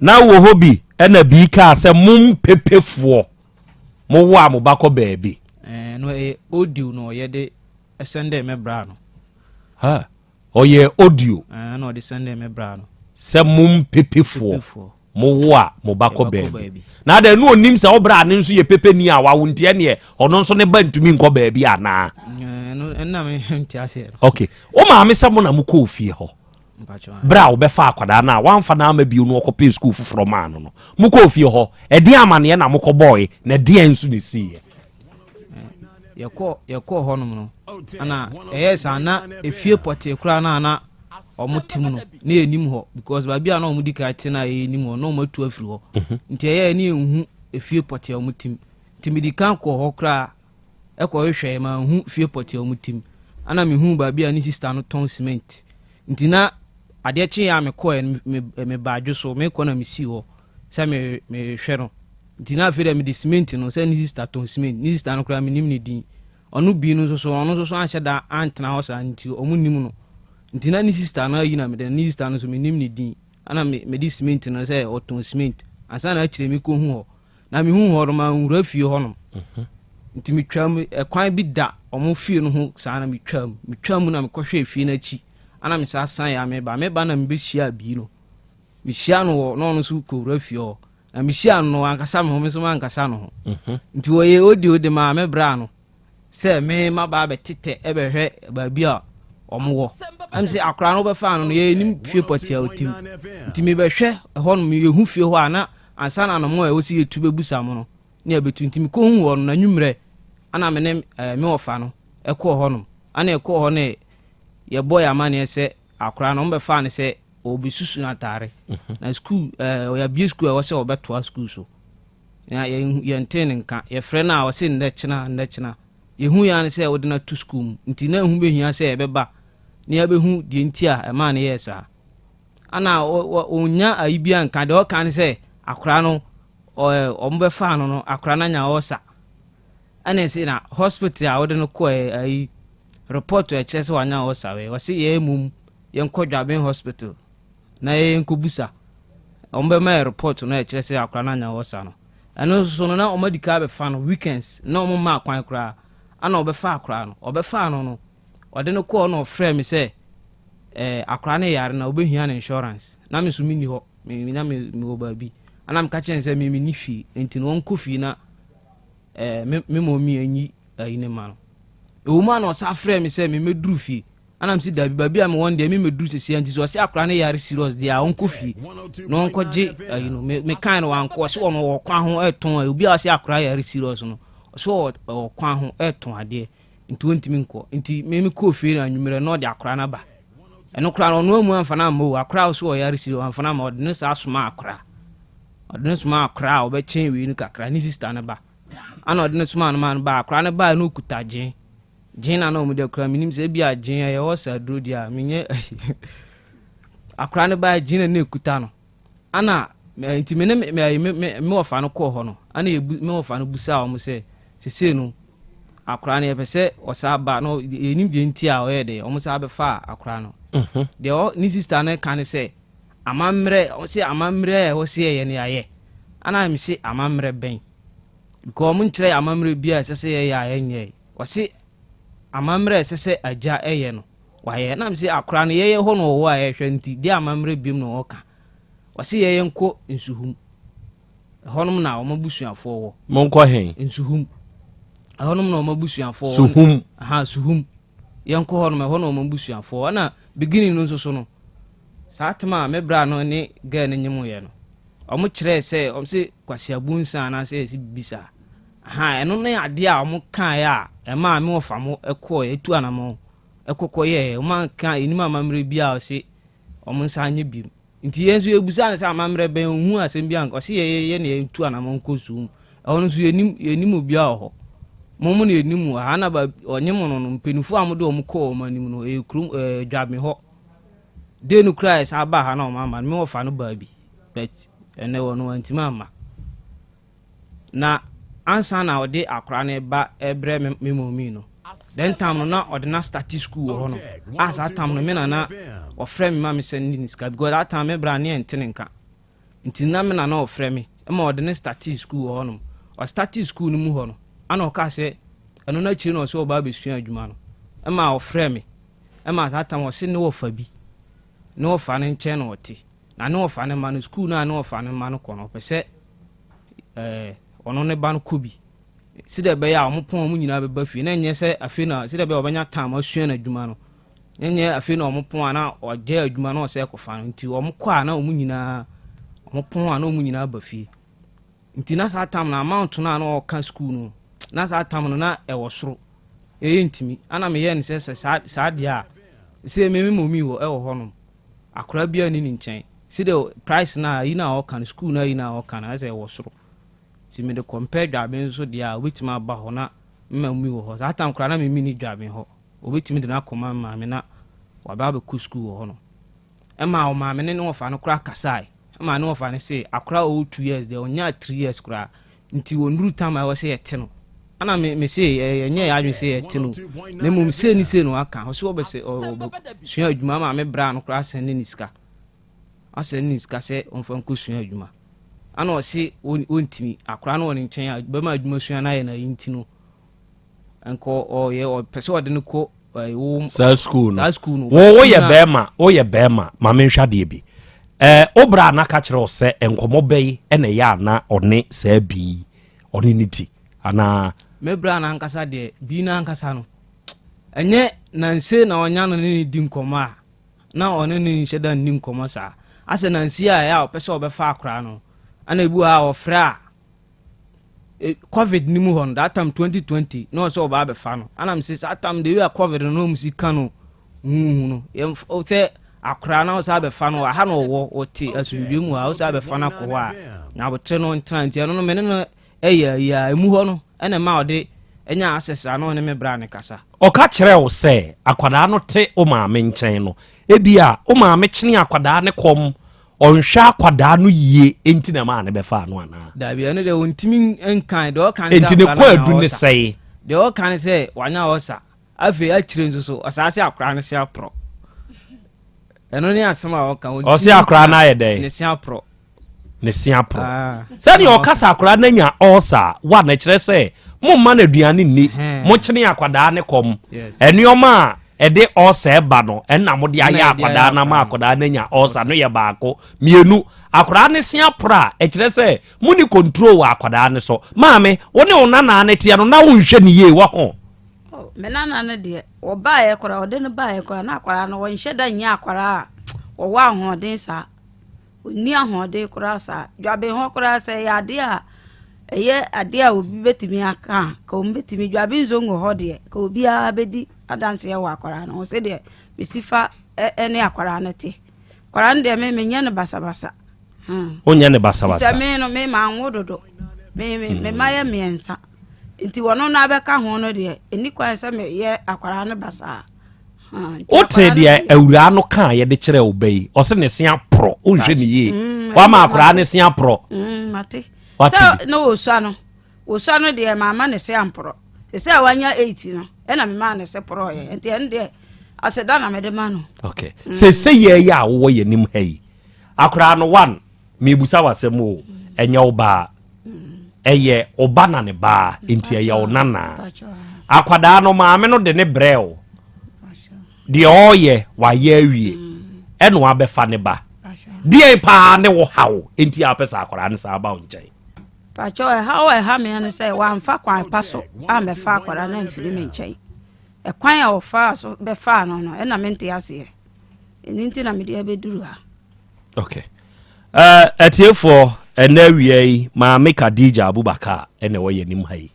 Na wɔ hɔ bi ɛna bii kaa sɛ mo mpepefoɔ mo wo a mo ba kɔ baabi. Ɛɛ no ɛyɛ audio na ɔyɛ de sɛndɛ me bra no. Ha ɔyɛ audio. Ɛɛ na ɔde sɛndɛ me bra no. Sɛ mo mpepefoɔ mo wo a mo ba kɔ baabi. Na adɛn no onim sɛ wo bra no nso yɛ pepeni a wawo nti ɛneɛ ɔno nso ne ba ntumi nkɔ baabi anaa. Ɛɛ no ɛna me nte aseɛ no. Okay wo maame sɛ mo na mo kɔɔ fie hɔ. Berɛ a wɔbɛfaa akwadaa no a wɔamfa no amma bio no ɔkɔpɛɛ sukuu foforɔ maa no no, mokɔɔ fie hɔ, ɛdeɛn amaneɛ na mokɔbɔɔe, na ɛdeɛn nso na ɛsiiɛ? Yɛkɔɔ yɛkɔɔ hɔnom no, ɛna ɛyɛɛ saa na efie pɔtee koraa no a na wɔn te mu no na yɛnim hɔ because baabi a na wɔn di kan te no a yɛnim hɔ na wɔn atu afiri hɔ mhm. nti ɛyɛɛ ne yɛnhu efie pɔtee a wɔn te mu nti medi kan kɔɔ hɔ koraa kɔhwehwɛe, manhu fie pɔtee a wɔte mu. Ɛna mehuu baabi a ne sista no tɔn cement. Nti na adeɛ kyeeɛ a mekɔɛ no, me, mebaa dwo so, mekɔ na mesii hɔ sɛ me, mehwɛ no. Nti na afei deɛ mede cement no, sɛ ne sista tɔn cement, ne sista no koraa menim ne din. Ɔno bi no nso so, ɔno nso so anhyɛ da antena hɔ saa nti wɔn nnim no. Nti na ne sista no ayi na mede, ne sista no nso menim ne din. Ɛna me, mede cement no sɛ ɔtɔn cement. Ansa na akyire mekɔhu hɔ. Na mehuu hɔ no, manwura fie hɔnom. Nti metwaa mu, ɛkwan bi da wɔn fie no ho saa na metwaa mu. Metwaa mu na mekɔhwɛɛ fie no akyi, ana mesan san a meba. Meba na mebɛhyiaa bii no. Mehyiaa no wɔ, na ɔno nso kɔwura fie hɔ. Na mehyiaa no no, wankasa me ho, me nso mankasa no ho. Nti wɔyɛ audio de maa me braa no. Sɛ me maba abɛtetɛ bɛhwɛ baabi a wɔn wɔ. Ɛm sɛ akora no wobɛfaa no no yɛnim fie pɔte a ɔtim. Nti mebɛhwɛ ɛhɔ nom yɛhu fie hɔ a na ansa na anamɔ a ɛwɔ sɛ yɛtu bɛbusa mo no ne yɛbɛtu. Nti mekɔhu hɔ no n'anwummerɛ ana me ne eh, me wɔfa no ɛkɔɔ hɔ nom. Ana ɛkɔɔ hɔ ne yɛbɔ yɛ amanneɛ sɛ akora no wɔbɛfaa no sɛ ɔbɛsusu no ataare. Mhm. Na sukuu eh, ɔyɛabie sukuu a ɛwɔ sɛ ɔbɛtoa sukuu so. Na yɛntee ne nka. Yɛfrɛ no a, ɔse nnɛ kyena, nnɛ kyena. Yɛhui ara ne sɛ wode no ato sukuu mu. Nti na ɛho bɛhia sɛ yɛbɛba na yɛabɛhu deɛ nti a ɛmaa no yɛɛ saa. Ana ɔnnya ayi biara nka. Deɛ ɔka ne sɛ akwadaa no, wɔbɛfaa no no, akwadaa no anya ɔɔsa. Ɛna ɛse na hospital a wode no kɔɛ ayi report a ɛkyerɛ sɛ wanya ɔɔsa wei. Ɔse yɛn mmom yɛnkɔ Dwaben hospital. na yɛnkɔbusa. Wɔbɛma yɛ report no a ɛkyerɛ sɛ akwadaa no anya ulcer no. Ɛno nso so no, na wɔadi kan abɛfa no weekends, na wɔmmaa kwan koraa. Ana wɔbɛfa akwadaa no. Wɔbɛfaa no no, wɔde no kɔɔ na wɔfrɛɛ me sɛ eh, akwadaa no yare na wɔbɛhia no insurance. Na me nso menni hɔ, me, na me, mewɔ baabi. Ana meka kyerɛ no sɛ me menni fie, nti no wɔnkɔ fie na eh, me, me mɔmi anyi ayi ne ma no. Ɛwɔ mu a na ɔsa frɛɛ me sɛ memmɛduru fie. Ana mese dabi baabi a mewɔ no deɛ memmɛduru sesia nti sɛ ɔse akora no yare serious deɛ a ɔnkɔ fie na ɔnkɔgye ayi no mekae no wankɔ ɔse ɔno ɔwɔ kwan ho ɛtɔn ayi obi a ɔse akora yare serious no ɔse ɔwɔ kwan ho ɛtɔn adeɛ nti ɔntumi nkɔ nti me mekɔɔ fie no anwummerɛ na ɔde akora no aba ɛno koraa no ɔno amu amfa no amma o akora a ɔse ɔyare serious amfa no amma ɔde no saa soma akora ɔde no soma akora a ɔbɛkyɛn wei no kakra ne sister no ba ana ɔde no soma no ma no ba akora no baa no ɔkuta gyen Gyen na na wɔn de akura menim sɛ ebi a gyen ɛyɛ hɔ sɛ aduro deɛ a menyɛ akora no baa gyen na na ekuta no ana nti me ne me me me me wɔfa no kɔɔ hɔ no ana yɛbu me wɔfa no busaa wɔn sɛ. Sesei no akwadaa no yɛpɛ sɛ ɔsaa ba na yɛnim deɛ nti a ɔyɛ dɛ wɔn saa bɛfa akwadaa no. Deɛ ɔ ne sista no ka ne sɛ amammerɛ ɔse amammerɛ a ɛwɔ sɛ yɛyɛ no yɛayɛ. Ana mese amammerɛ bɛn? Because wɔn nkyerɛ yɛ amammerɛ bi a ɛsɛ sɛ yɛyɛ a yɛnyɛe. Ɔse amammerɛ a ɛsɛ sɛ agya yɛ no wayɛ. Ɛna mese akwadaa no yɛyɛ hɔ na ɔwɔ a yɛhwɛ nti deɛ amammerɛ biom na ɔka. Ɔse yɛyɛ nkɔ nsuhum. Ɛhɔnom na wɔn abusuafoɔ wɔ. Monkɔ he? Nsuhum. Ɛhɔnom na wɔn abusuafoɔ wɔ. Suhum. Aha, suhum. Yɛnkɔ hɔnom, ɛhɔ na wɔn abusuafoɔ wɔ. Ɛna beginning no nso so no, saa tem a me bra no ne girl no nyemoeɛ no, wɔn kyerɛɛ sɛ, wɔn se Kwasi Abunsa anaasɛ yɛsi bibi saa. Aha, ɛno ne adeɛ a wɔn kaeɛ a ɛmaa me wɔfa mo kɔɔɛ, ɛtu anamɔn ɛkɔkɔ yɛɛ. Wɔn anka, yɛnim amammerɛ biara a wɔse wɔn nsa anyɛ biom. Nti yɛn nso yɛbisaa no sɛ amammerɛ bɛn, ɔnhuu asɛm bi anka, ɔse yɛyɛ yɛ na yɛtu anamɔn kɔ suu mu, ɛhɔ no nso yɛnim, yɛnim obiara wɔ hɔ, mo mo na yɛnim mo wɔ ha, na ba ɔnye mo no no, mpaninfoɔ a mode wɔn kɔɔ wɔn anim no, ɛyɛ kurom, ɛɛ Dwaben hɔ, day no koraa yɛsan baa ha na wɔn amma no, me wɔfa no baa bi, but ɛnɛ wɔ no wantumi amma. Na ansa na ɔde akora no reba rebrɛ me me mɔmi no, then time no na ɔde na start school wɔ hɔ no. A saa time no me na na ɔfrɛ me ma me send ne sika because that time me bra ne ɛnte ne nka. Nti na me na na ɔfrɛ me ma ɔde ne start school wɔ hɔ nom. Ɔstart school no mu hɔ no, ana ɔka sɛ ɛno no akyire na ɔsɛ ɔba abɛsua adwuma no. Ɛma ɔfrɛ me ɛma saa time ɔse ne wɔfa bi ne wɔfa no nkyɛn na ɔte. Na ne wɔfa no mma no school no a ne wɔfa no mma no kɔ no ɔpɛ sɛ ɛɛ ɔno ne ba no kɔ bi sɛdeɛ ɛbɛyɛ a wɔn pɔn wɔn nyinaa bɛba fie na ɛnyɛ sɛ afei na sɛdeɛ ɛbɛyɛ ɔbɛnya time asua n'adwuma no ɛnyɛ afei na wɔn pɔn a na ɔgye adwuma na ɔsɛ kɔfa no nti wɔn kɔ a na wɔn nyinaa wɔn pɔn a na wɔn nyinaa ba fie nti na saa tam na amount no a na ɔka school no na saa tam no na ɛwɔ soro ɛyɛ ntumi ana meyɛ no sɛ sɛ saa saa deɛ a sɛ mimi mɔmi wɔ ɛwɔ hɔnom Akora biara nni ne nkyɛn. See the price no a ayi no a ɔka no school no ayi no a ɔka no ayɛ sɛ ɛwɔ soro. Nti mede compare Dwaben nso deɛ a obetumi aba hɔ na me maame wɔ hɔ. Saa time koraa na me menni Dwaben hɔ. Obetumi de no akɔma me maame na waba abɛkɔ school wɔ hɔ nom. Ɛmaa ɔmaame ne ne wɔfa no koraa kasae. Ɛmaa ne wɔfa no se akora a ɔwɔ 2 years deɛ ɔnyaa 3 years koraa Nti ɔnnuru tam a ɛwɔ sɛ yɛte no. Ɛna me me se yɛnyɛ yɛn adwene sɛ yɛte no na mmom sei ne sei na waka. Ɔse ɔbɛsɛ ɔbɛsua adwuma ama me bra no koraa asɛn ne ne sika. Asɛn ne sika sɛ ɔmfa nkɔsua adwuma. Ɛna ɔse ɔntumi akora no wɔ ne nkyɛn a bɛma adwuma sua no ayɛ no ayi nti no nka ɔyɛ ɔpɛ sɛ ɔde no kɔ wo saa school no saa school no wo woyɛ bɛrima woyɛ bɛrima ma menhwɛ adeɛ bi ɛɛ wo bra na ka kyerɛ wo sɛ nkɔmmɔ bɛyi ɛna ɛyɛ ana ɔne saa bii ɔne ne ti anaa me bra no ankasa deɛ bii no ankasa no ɛnyɛ nanse na ɔnya no ne ne di nkɔmmɔ a na ɔne ne nhyɛ da nni nkɔmmɔ saa asɛ nansi a ɛyɛ a ɔpɛ sɛ ɔbɛfa akora no ɛna ebi wɔ a ɔfrɛ a Eh, covid ni mu hɔ no that time 2020 na ɔsɛ ɔba abɛfa no ana mese saa time de wia covid no na ɔmu si ka no huhu no sɛ akora na ɔsɛ abɛfa no aha na ɔwɔ ɔte asomdwe mu a ɔsɛ abɛfa no akɔ hɔ a na abotere no ntena nti ɛno no mene no ɛyɛ ayi a ɛmu hɔ no ɛna ma ɔde ɛnya access a na ɔne me bra ne kasa ɔka kyerɛ wo sɛ akwadaa no te wo maame nkyɛn no ebia wo maame kyene akwadaa ne kɔm Ɔnhwɛ akwadaa no yie nti na ɛmaa ne bɛfaa no anaa? Dabi, ɛno deɛ ɔntumi nkan. Deɛ ɔka ne sɛ Nti ne akwadaa no anya kwaadu ne ɔsa. sɛe? Deɛ ɔka ne sɛ wanya ɔsa. Afei akyire nso so ɔsaa se akwadaa no se aporɔ. Ɛno ne asɛm a ɔka. Ɔntumi Ɔse akwadaa no nka ayɛ dɛn? Ne se aporɔ. Ne se aporɔ. Ah. Sɛdeɛ ɔka sɛ akwadaa no anya ɔsa a, wa na ɛkyerɛ sɛ momma no aduane nni, Ɛhɛn. mokyene akwadaa no kɔm. Yes. Nneɛma a ɛde ɔɔsa ɛba no ɛna mode ayɛ akwadaa no ama akwadaa no anya ɔɔsa no yɛ baako mmienu akwadaa no se apora a ɛkyerɛ sɛ mo ni control wɔ akwadaa no so maame wo ne wo nanaa no teɛ no na wonhwɛ ne yie wɔ ho oh, me nana no deɛ wɔbaeɛ koraa ɔde no baeɛ koraa na akwadaa no wɔnhyɛ da nyɛ akwadaa a wɔwɔ ahoɔden saa Ɔnni ahoɔden koraa saa. Dwaben hɔ koraa sɛ ɛyɛ adeɛ a ɛyɛ adeɛ a obi bɛtumi aka a, ka wɔn bɛtumi. Dwaben Zongo hɔ deɛ, ka obiara bɛdi adanseɛ wɔ akwadaa no ho sɛdeɛ mesi fa ne akwadaa no te. Akwadaa no deɛ me menyɛ no basabasa. Hmm. Wonyɛ no basabasa? Sɛ me no me manwo dodo. Me me me mma yɛ mmiɛnsa. Nti wɔn no abɛka ho no deɛ, ɛni kwan sɛ meyɛ akwadaa no basaa. Wote deɛ awuraa no kaa yɛde kyerɛ wo ba yi ɔse ne se aporɔ wonhwɛ ne yie mm, wama akoraa ne se aporɔ mm, mate sɛ na wɔsua no Wɔsua no deɛ mamma ne se amporɔ. Sɛ a wanya 8 no ɛna memaa ne se porɔeɛ nti ɛno deɛ aseda na mede ma no. Okay. Mm. Sɛ sɛ yɛ yɛ a wowɔ yɛ anim ha yi akoraa no one mebusa w'asɛm o ɛnyɛ wo baa ɛyɛ ɔba na ne baa nti ɛyɛ wo nanaa akwadaa no maame no de ne brɛ o deɛ ɔreyɛ wayɛ awie ɛna wabɛfa ne ba deɛ paa ne wo haw nti a wopɛ sɛ akwadaa no saa ba wo nkyɛn. Pakyɛw, ɛhaw a ɛha me ne sɛ wamfa kwan pa so ammɛfa akwadaa no amfiri me nkyɛn. Ɛkwan a ɔfaa so bɛfaa no no, ɛna mente aseɛ. Ɛno nti na mede abɛduru ha. Okay. Uh, atiefoɔ ɛnɛ awia yi maame Khadija Abubakar ɛna ɛwɔ yɛn anim ha yi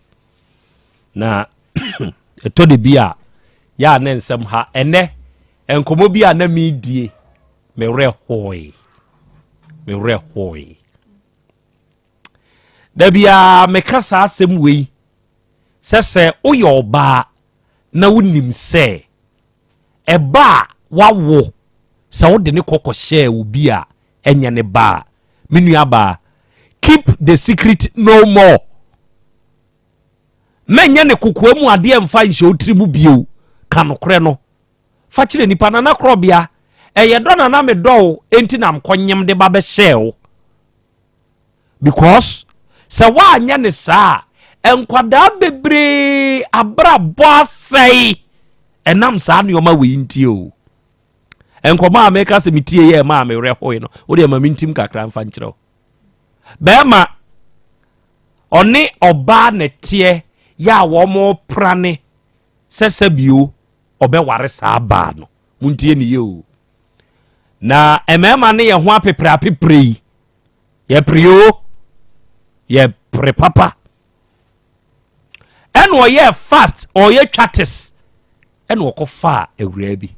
na ɛtɔ de bi a yɛ a ne nsɛm ha ɛnɛ nkɔmmɔ bi a na meredie me werɛ hoe me werɛ hoe Da biara meka saa asɛm wei sɛ sɛ woyɛ ɔbaa na wonim sɛ ɛba a wawo sɛ wode ne kɔ kɔhyɛɛ obi a ɛnyɛ ne ba a, me nua baa, keep the secret no more. Mɛnyɛ ne kokoa mu adeɛ mfa nhyɛ wo tiri mu bio. Ka nokorɛ no. Fa kyerɛ nipa nana korɔbea. Ɛyɛ dɔ na na medɔ wo enti na mkɔnyem de ba bɛhyɛɛ wo. Because sɛ woanyɛ ne saa a, nkwadaa bebree abrabɔ asɛe ɛnam saa nneɛma wei nti o. Nkɔmɔ a meka sɛ metie yɛ ɛma a mewerɛ hoe no, wodeɛ ma mentim kakra mfa nkyerɛ wo. Bɛrima ɔne ɔbaa na ɛteɛ yɛ a wɔn prane sɛ sɛbio ɔbɛware saa baa no. Montie ne yie o. Na mmarima ne yɛn ho apepere apepere yi, yɛpere o, yɛpere papa. Ɛna ɔyɛɛ fast, ɔyɛ twates, ɛna ɔkɔfaa awuraa bi.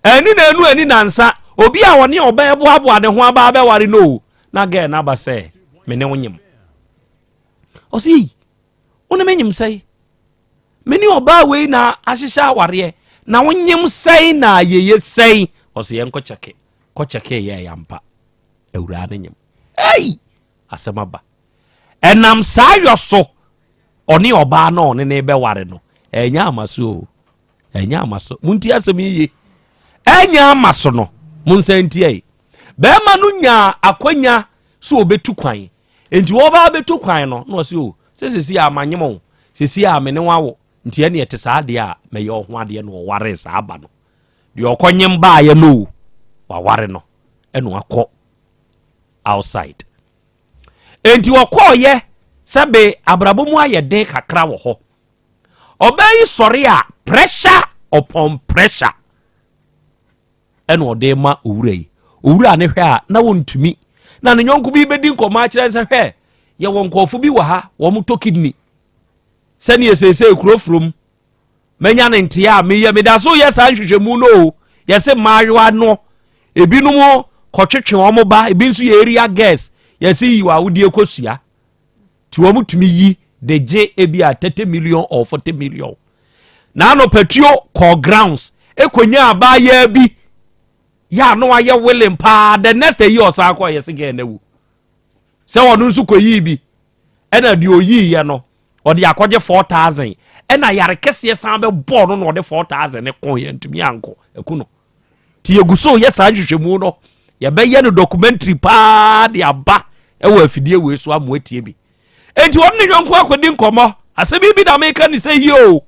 Ɛni na enu ɛni nansa, obi a ɔne ɔbaa boaboa ne ho aba abɛware no o, na gɛɛ n'aba sɛ me ne wo nyem. Ɔsi yi, wo ne me nyem sɛe. Me ne ɔbaa wei na ahyehyɛ awareɛ na wonyem sɛn na ayeye sɛn ɔsɛ yɛn kɔ kyɛke kɔ kyɛke yɛ ɛyɛ ampa awuraa no nyem ei asɛm aba ɛnam saa yɔ so ɔne ɔbaa no ɔne ne bɛware no ɛnyɛ ama so o ɛnyɛ ama so monti asɛm yiye ɛnyɛ ama so no monsan ntia yi bɛrima no nyaa akwanya so ɔbɛtu kwan Enti wɔba abɛtu kwan no, na ɔse o, sɛ sɛsi a manyem o, sɛsi a me ne wo awo, nti ɛne ɛte saa deɛ a, mɛyɛ wo ho adeɛ na ɔwaree saa ba no. Deɛ ɔkɔnyem baeɛ no o, waware no, ɛna wakɔ outside. Enti ɔkɔɔyɛ sɛbe abrabɔ mu ayɛ den kakra wɔ hɔ. Ɔbaa yi sɔre a, pressure upon pressure. ɛna ɔde ma owura yi owura ne hwɛ a na wɔntumi na ne yɔnko bi bɛdi nkɔmmɔ akyerɛ sɛ hwɛ yɛwɔ nkurɔfo bi wɔ ha wɔn tɔ kidney sɛdeɛ seesei kuro furom manya ne nteɛ a meyɛ meda so yɛ saa nhwehwɛmu no o yɛse mmaayewa no ebinom kɔtwetwe wɔn ba ebi nso yɛ area girls yɛse yi wɔ awodie kɔsua nti wɔn tumi yi de gye ebi a 30 million or 40 million na anɔpatuo kɔɔ grounds ekonya abaayaa bi yɛ ano ayɛ willing paa the next year ɔsan kɔ yɛ se gɛɛ na wu sɛ ɔno nso kɔ yii bi ɛna deɛ oyii yɛ no ɔde akɔgye 4000 ɛna yare kɛseɛ san bɛ bɔɔ no na ɔde 4000 ne kɔn yɛ ntumi ankɔ ɛku no nti yɛgu so yɛ saa nhwehwɛmu no yɛbɛyɛ no documentary paa de aba ɛwɔ afidie wei so amoa tie bi enti wɔn ne yɔnko akɔdi nkɔmmɔ asɛm yi bi na meka ne sɛ yie o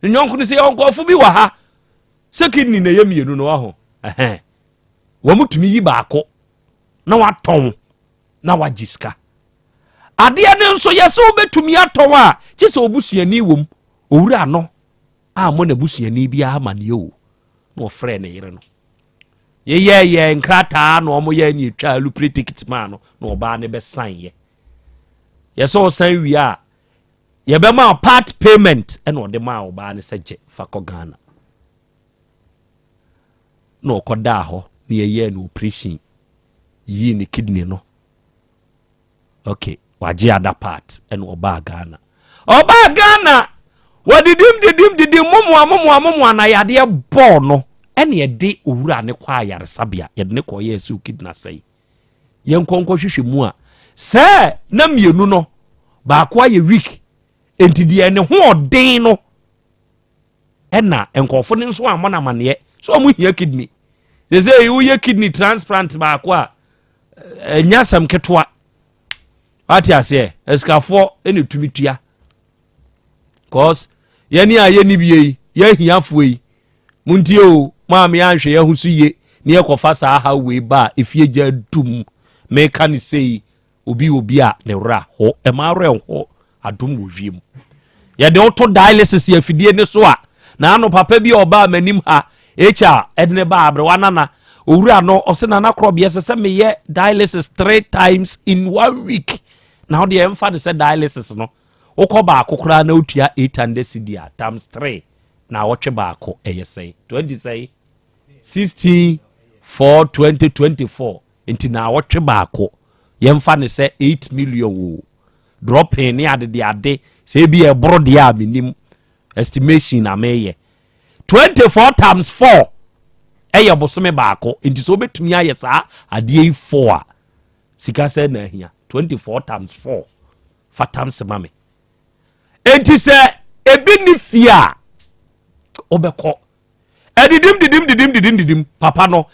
ne yɔnko no sɛ yɛwɔ nkurɔfo bi wɔ ha sɛ kidney na ɛyɛ mmienu no waho ɛhɛn wɔn tumi yi baako na watɔn na wagye sika adeɛ no nso yɛ sɛ wobɛtumi atɔn a gye sɛ obusuani wom owura no ammɔ n'abusuani biara amaneɛ o na ɔfrɛɛ ne yere no yɛyɛɛyɛ nkrataa na wɔn yɛ ne etwa alupre ticket maa no na ɔbaa ne bɛsan yɛ yɛsɛ ɔsan wie a yɛbɛma part payment ɛna ɔde maa ɔbaa no sɛ gye fa kɔ Ghana na ɔkɔdaa hɔ na yɛyɛɛ no operation yii ne kidney no okay wagye ada part ɛna ɔbaa Ghana ɔbaa Ghana wɔdidim didim didim momoa momoa momoa na yadeɛ bɔɔ no ɛna yɛde owura ne kɔ ayaresabea yɛde ne kɔ yɛ ɛsɛ kidney asɛe yɛn nkɔ nkɔ hwehwɛ mu a sɛ na mmienu no. Baako ayɛ weak. Enti deɛ ne ho ɔden no ɛna nkurɔfo no nso ammɔ no amaneɛ sɛ ɔmo hia kidney. Sɛ sɛ woyɛ kidney transplant baako a ɛnyɛ asɛm ketewa. Wate aseɛ? Asikafoɔ ɛna tumi tua. Cause yɛne a yɛni bie yi, yɛahiafoɔ yi, montie o, maame anhwɛ yɛn ho so yie ne yɛkɔfa saa ha wei ba a efie gya dum. Meka ne sei, obi obi a ne werɛ ho ɛma werɛ ho adom wɔ wiem. Yɛde woto dialysis afidie ne so a na ano papa bi a ɔbaa m'anim ha hr ɛde ne ba aberewa nana owura no, ɔsɛ nana korɔbeɛ sɛ sɛ meyɛ dialysis three times in one week. Na wode ɛmfa ne sɛ dialysis no wokɔ baako koraa na wotua 800 cedi a, times 3 na wɔtwe baako ɛyɛ sɛe 20 sɛe 16 4 20 24. Nti na wɔtwe baako yɛmfa ne sɛ 8 million o, dropping ne adede ade sɛ ebi ɛboro deɛ a menim estimation na meyɛ. 24 times 4 ɛyɛ bosome baako. Nti sɛ wobɛtumi ayɛ saa adeɛ yi 4 a, sika sɛ na ahia. 24 times 4 fa times ma me. Enti sɛ ebi ni fie a wobɛkɔ ɛdidim didim didim didim didim. Papa no,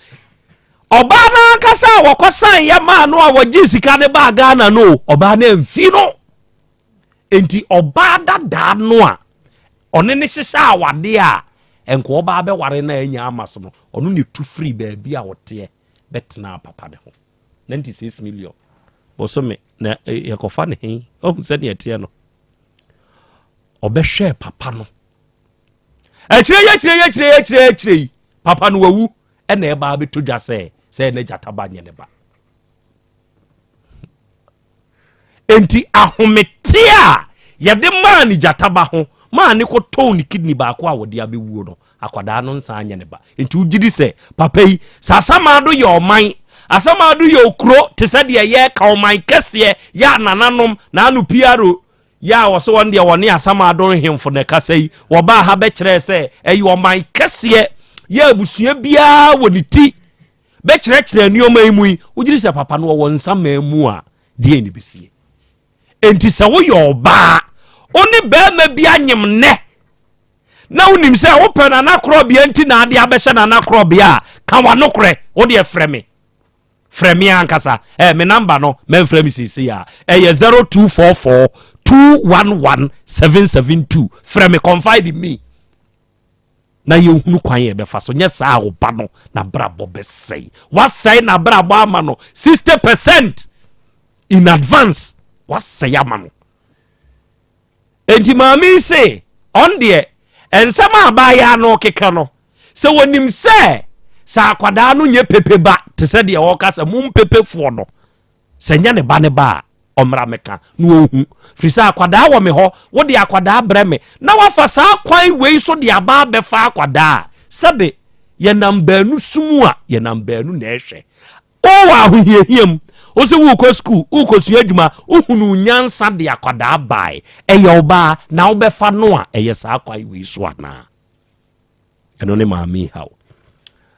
ɔbaa no ankasa a wɔkɔ san yɛ maa no a wɔgye sika ne baa Ghana no, ɔbaa no amfi no. Enti ɔbaa dadaa no a ɔne ne hyehyɛ awadeɛ a nka ɔbaa bɛware no anya ama so no, ɔno ne tu firi baabi a ɔteɛ bɛtena papa ne ho. 96 million bosome na yɛkɔfa ne he. Ɔhu sɛdeɛ ɛteɛ no, ɔbɛhwɛɛ papa no akyire yi, akyire yi, akyire yi, akyire yi, akyire yi, papa no wawu ɛna ɛbaa bɛtɔ dwa sɛ ɛna gyata ba nyɛ ne ba. Enti ahomete a yɛde maa ne gyata ba ho maa ne kɔtɔn ne kidney baako a wɔde abɛwuo no, akwadaa no nsan nyɛ ne ba. Nti wogye di sɛ papa yi sɛ Asamado yɛ ɔman, Asamado yɛ okuro te sɛ deɛ yɛreka ɔman kɛseɛ yɛ anananom na ano piaro yɛ a wɔsɛ wɔn deɛ wɔne Asamado nhemfo na ɛkasa yi, wɔbaa ha bɛkyerɛɛ sɛ ɛyɛ ɔman kɛseɛ yɛ abusua biara wɔ ne ti bɛkyerɛkyerɛ nneɛma yi mu yi, wogye di sɛ papa no wɔwɔ nsamaa mu a deɛ ne bɛsie? Enti sɛ woyɛ ɔbaa, wo ne barima bi anyem nnɛ na wonim sɛ wopɛ nana korɔbea nti na ade abɛhyɛ nana korɔbea a, ka w'anokorɛ. Wo deɛ frɛ me, frɛ me ankasa. Me namba no, mɛmfrɛ me seesei a ɛyɛ 0244 211 772. Frɛ me, confide in me na yɛhunu kwan yɛ bɛfa so. Nyɛ saa a, ɔba no n'abrabɔ bɛsɛe. Wasɛe n'abrabɔ ama no 60% in advance, wasɛe ama no. Enti maame yi se ɔn deɛ nsɛm a abaayaa no keka no sɛ wɔnim sɛ akwadaa no nyɛ pepe ba te sɛ deɛ ɔka sɛ mo mpepefoɔ no sɛ nyɛ ne ba ne ba a, ɔmmra meka na ɔhu firi sɛ akwadaa wɔ me hɔ. Wode akwadaa brɛ me na wafa saa kwan wei so de aba abɛfa akwadaa a, sɛbe yɛnam baanu sum a yɛnam baanu na ɛhwɛ. Wowɔ ahohiahia mu, wo sɛ wokɔ sukuu, wokɔsua adwuma, wohunu nyansa de akwadaa bae, ɛyɛ ɔbaa na wobɛfa no a, ɛyɛ saa kwan wei so anaa? Ɛno ne maame haw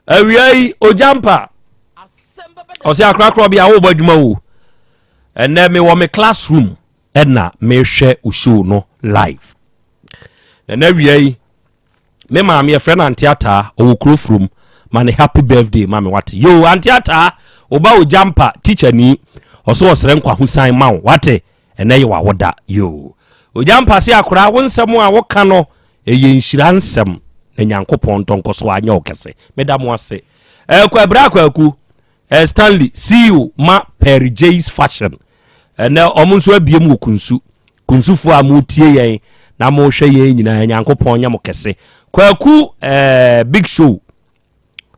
awia yi. Ogyampa ɔsɛ akorakorɔ bi a wobɔ adwuma o. Ɛnɛ mewɔ me classroom ɛna mehwɛ wo show no live. Ɛnɛ awia yi me maame yɛfrɛ no Ante Ataa, ɔwɔ kuro furom, ma ne happy birthday ma me, wate? Yo, Ante Ataa, woba Ogyampa teacher ni ɔso ɔsrɛ nkwa ho san ma wo, wate? Ɛnɛ yɛ wawoda. Yo, Ogyampa se akora wo nsɛm a woka no ɛyɛ nhyira nsɛm na Nyankopɔn ntɔnkɔ so anyɛ wo kɛse. Meda mo ase. Ɛkɔ ɛbrɛ akwaku Stanley CEO ma Perry Jays Fashion. Ɛnɛ ɔmo nso abiem wɔ Kunsu. Kunsufoɔ a motie yɛn na mohwɛ yɛn nyinaa, Nyankopɔn nyɛ mo kɛse. Kwaku Big Show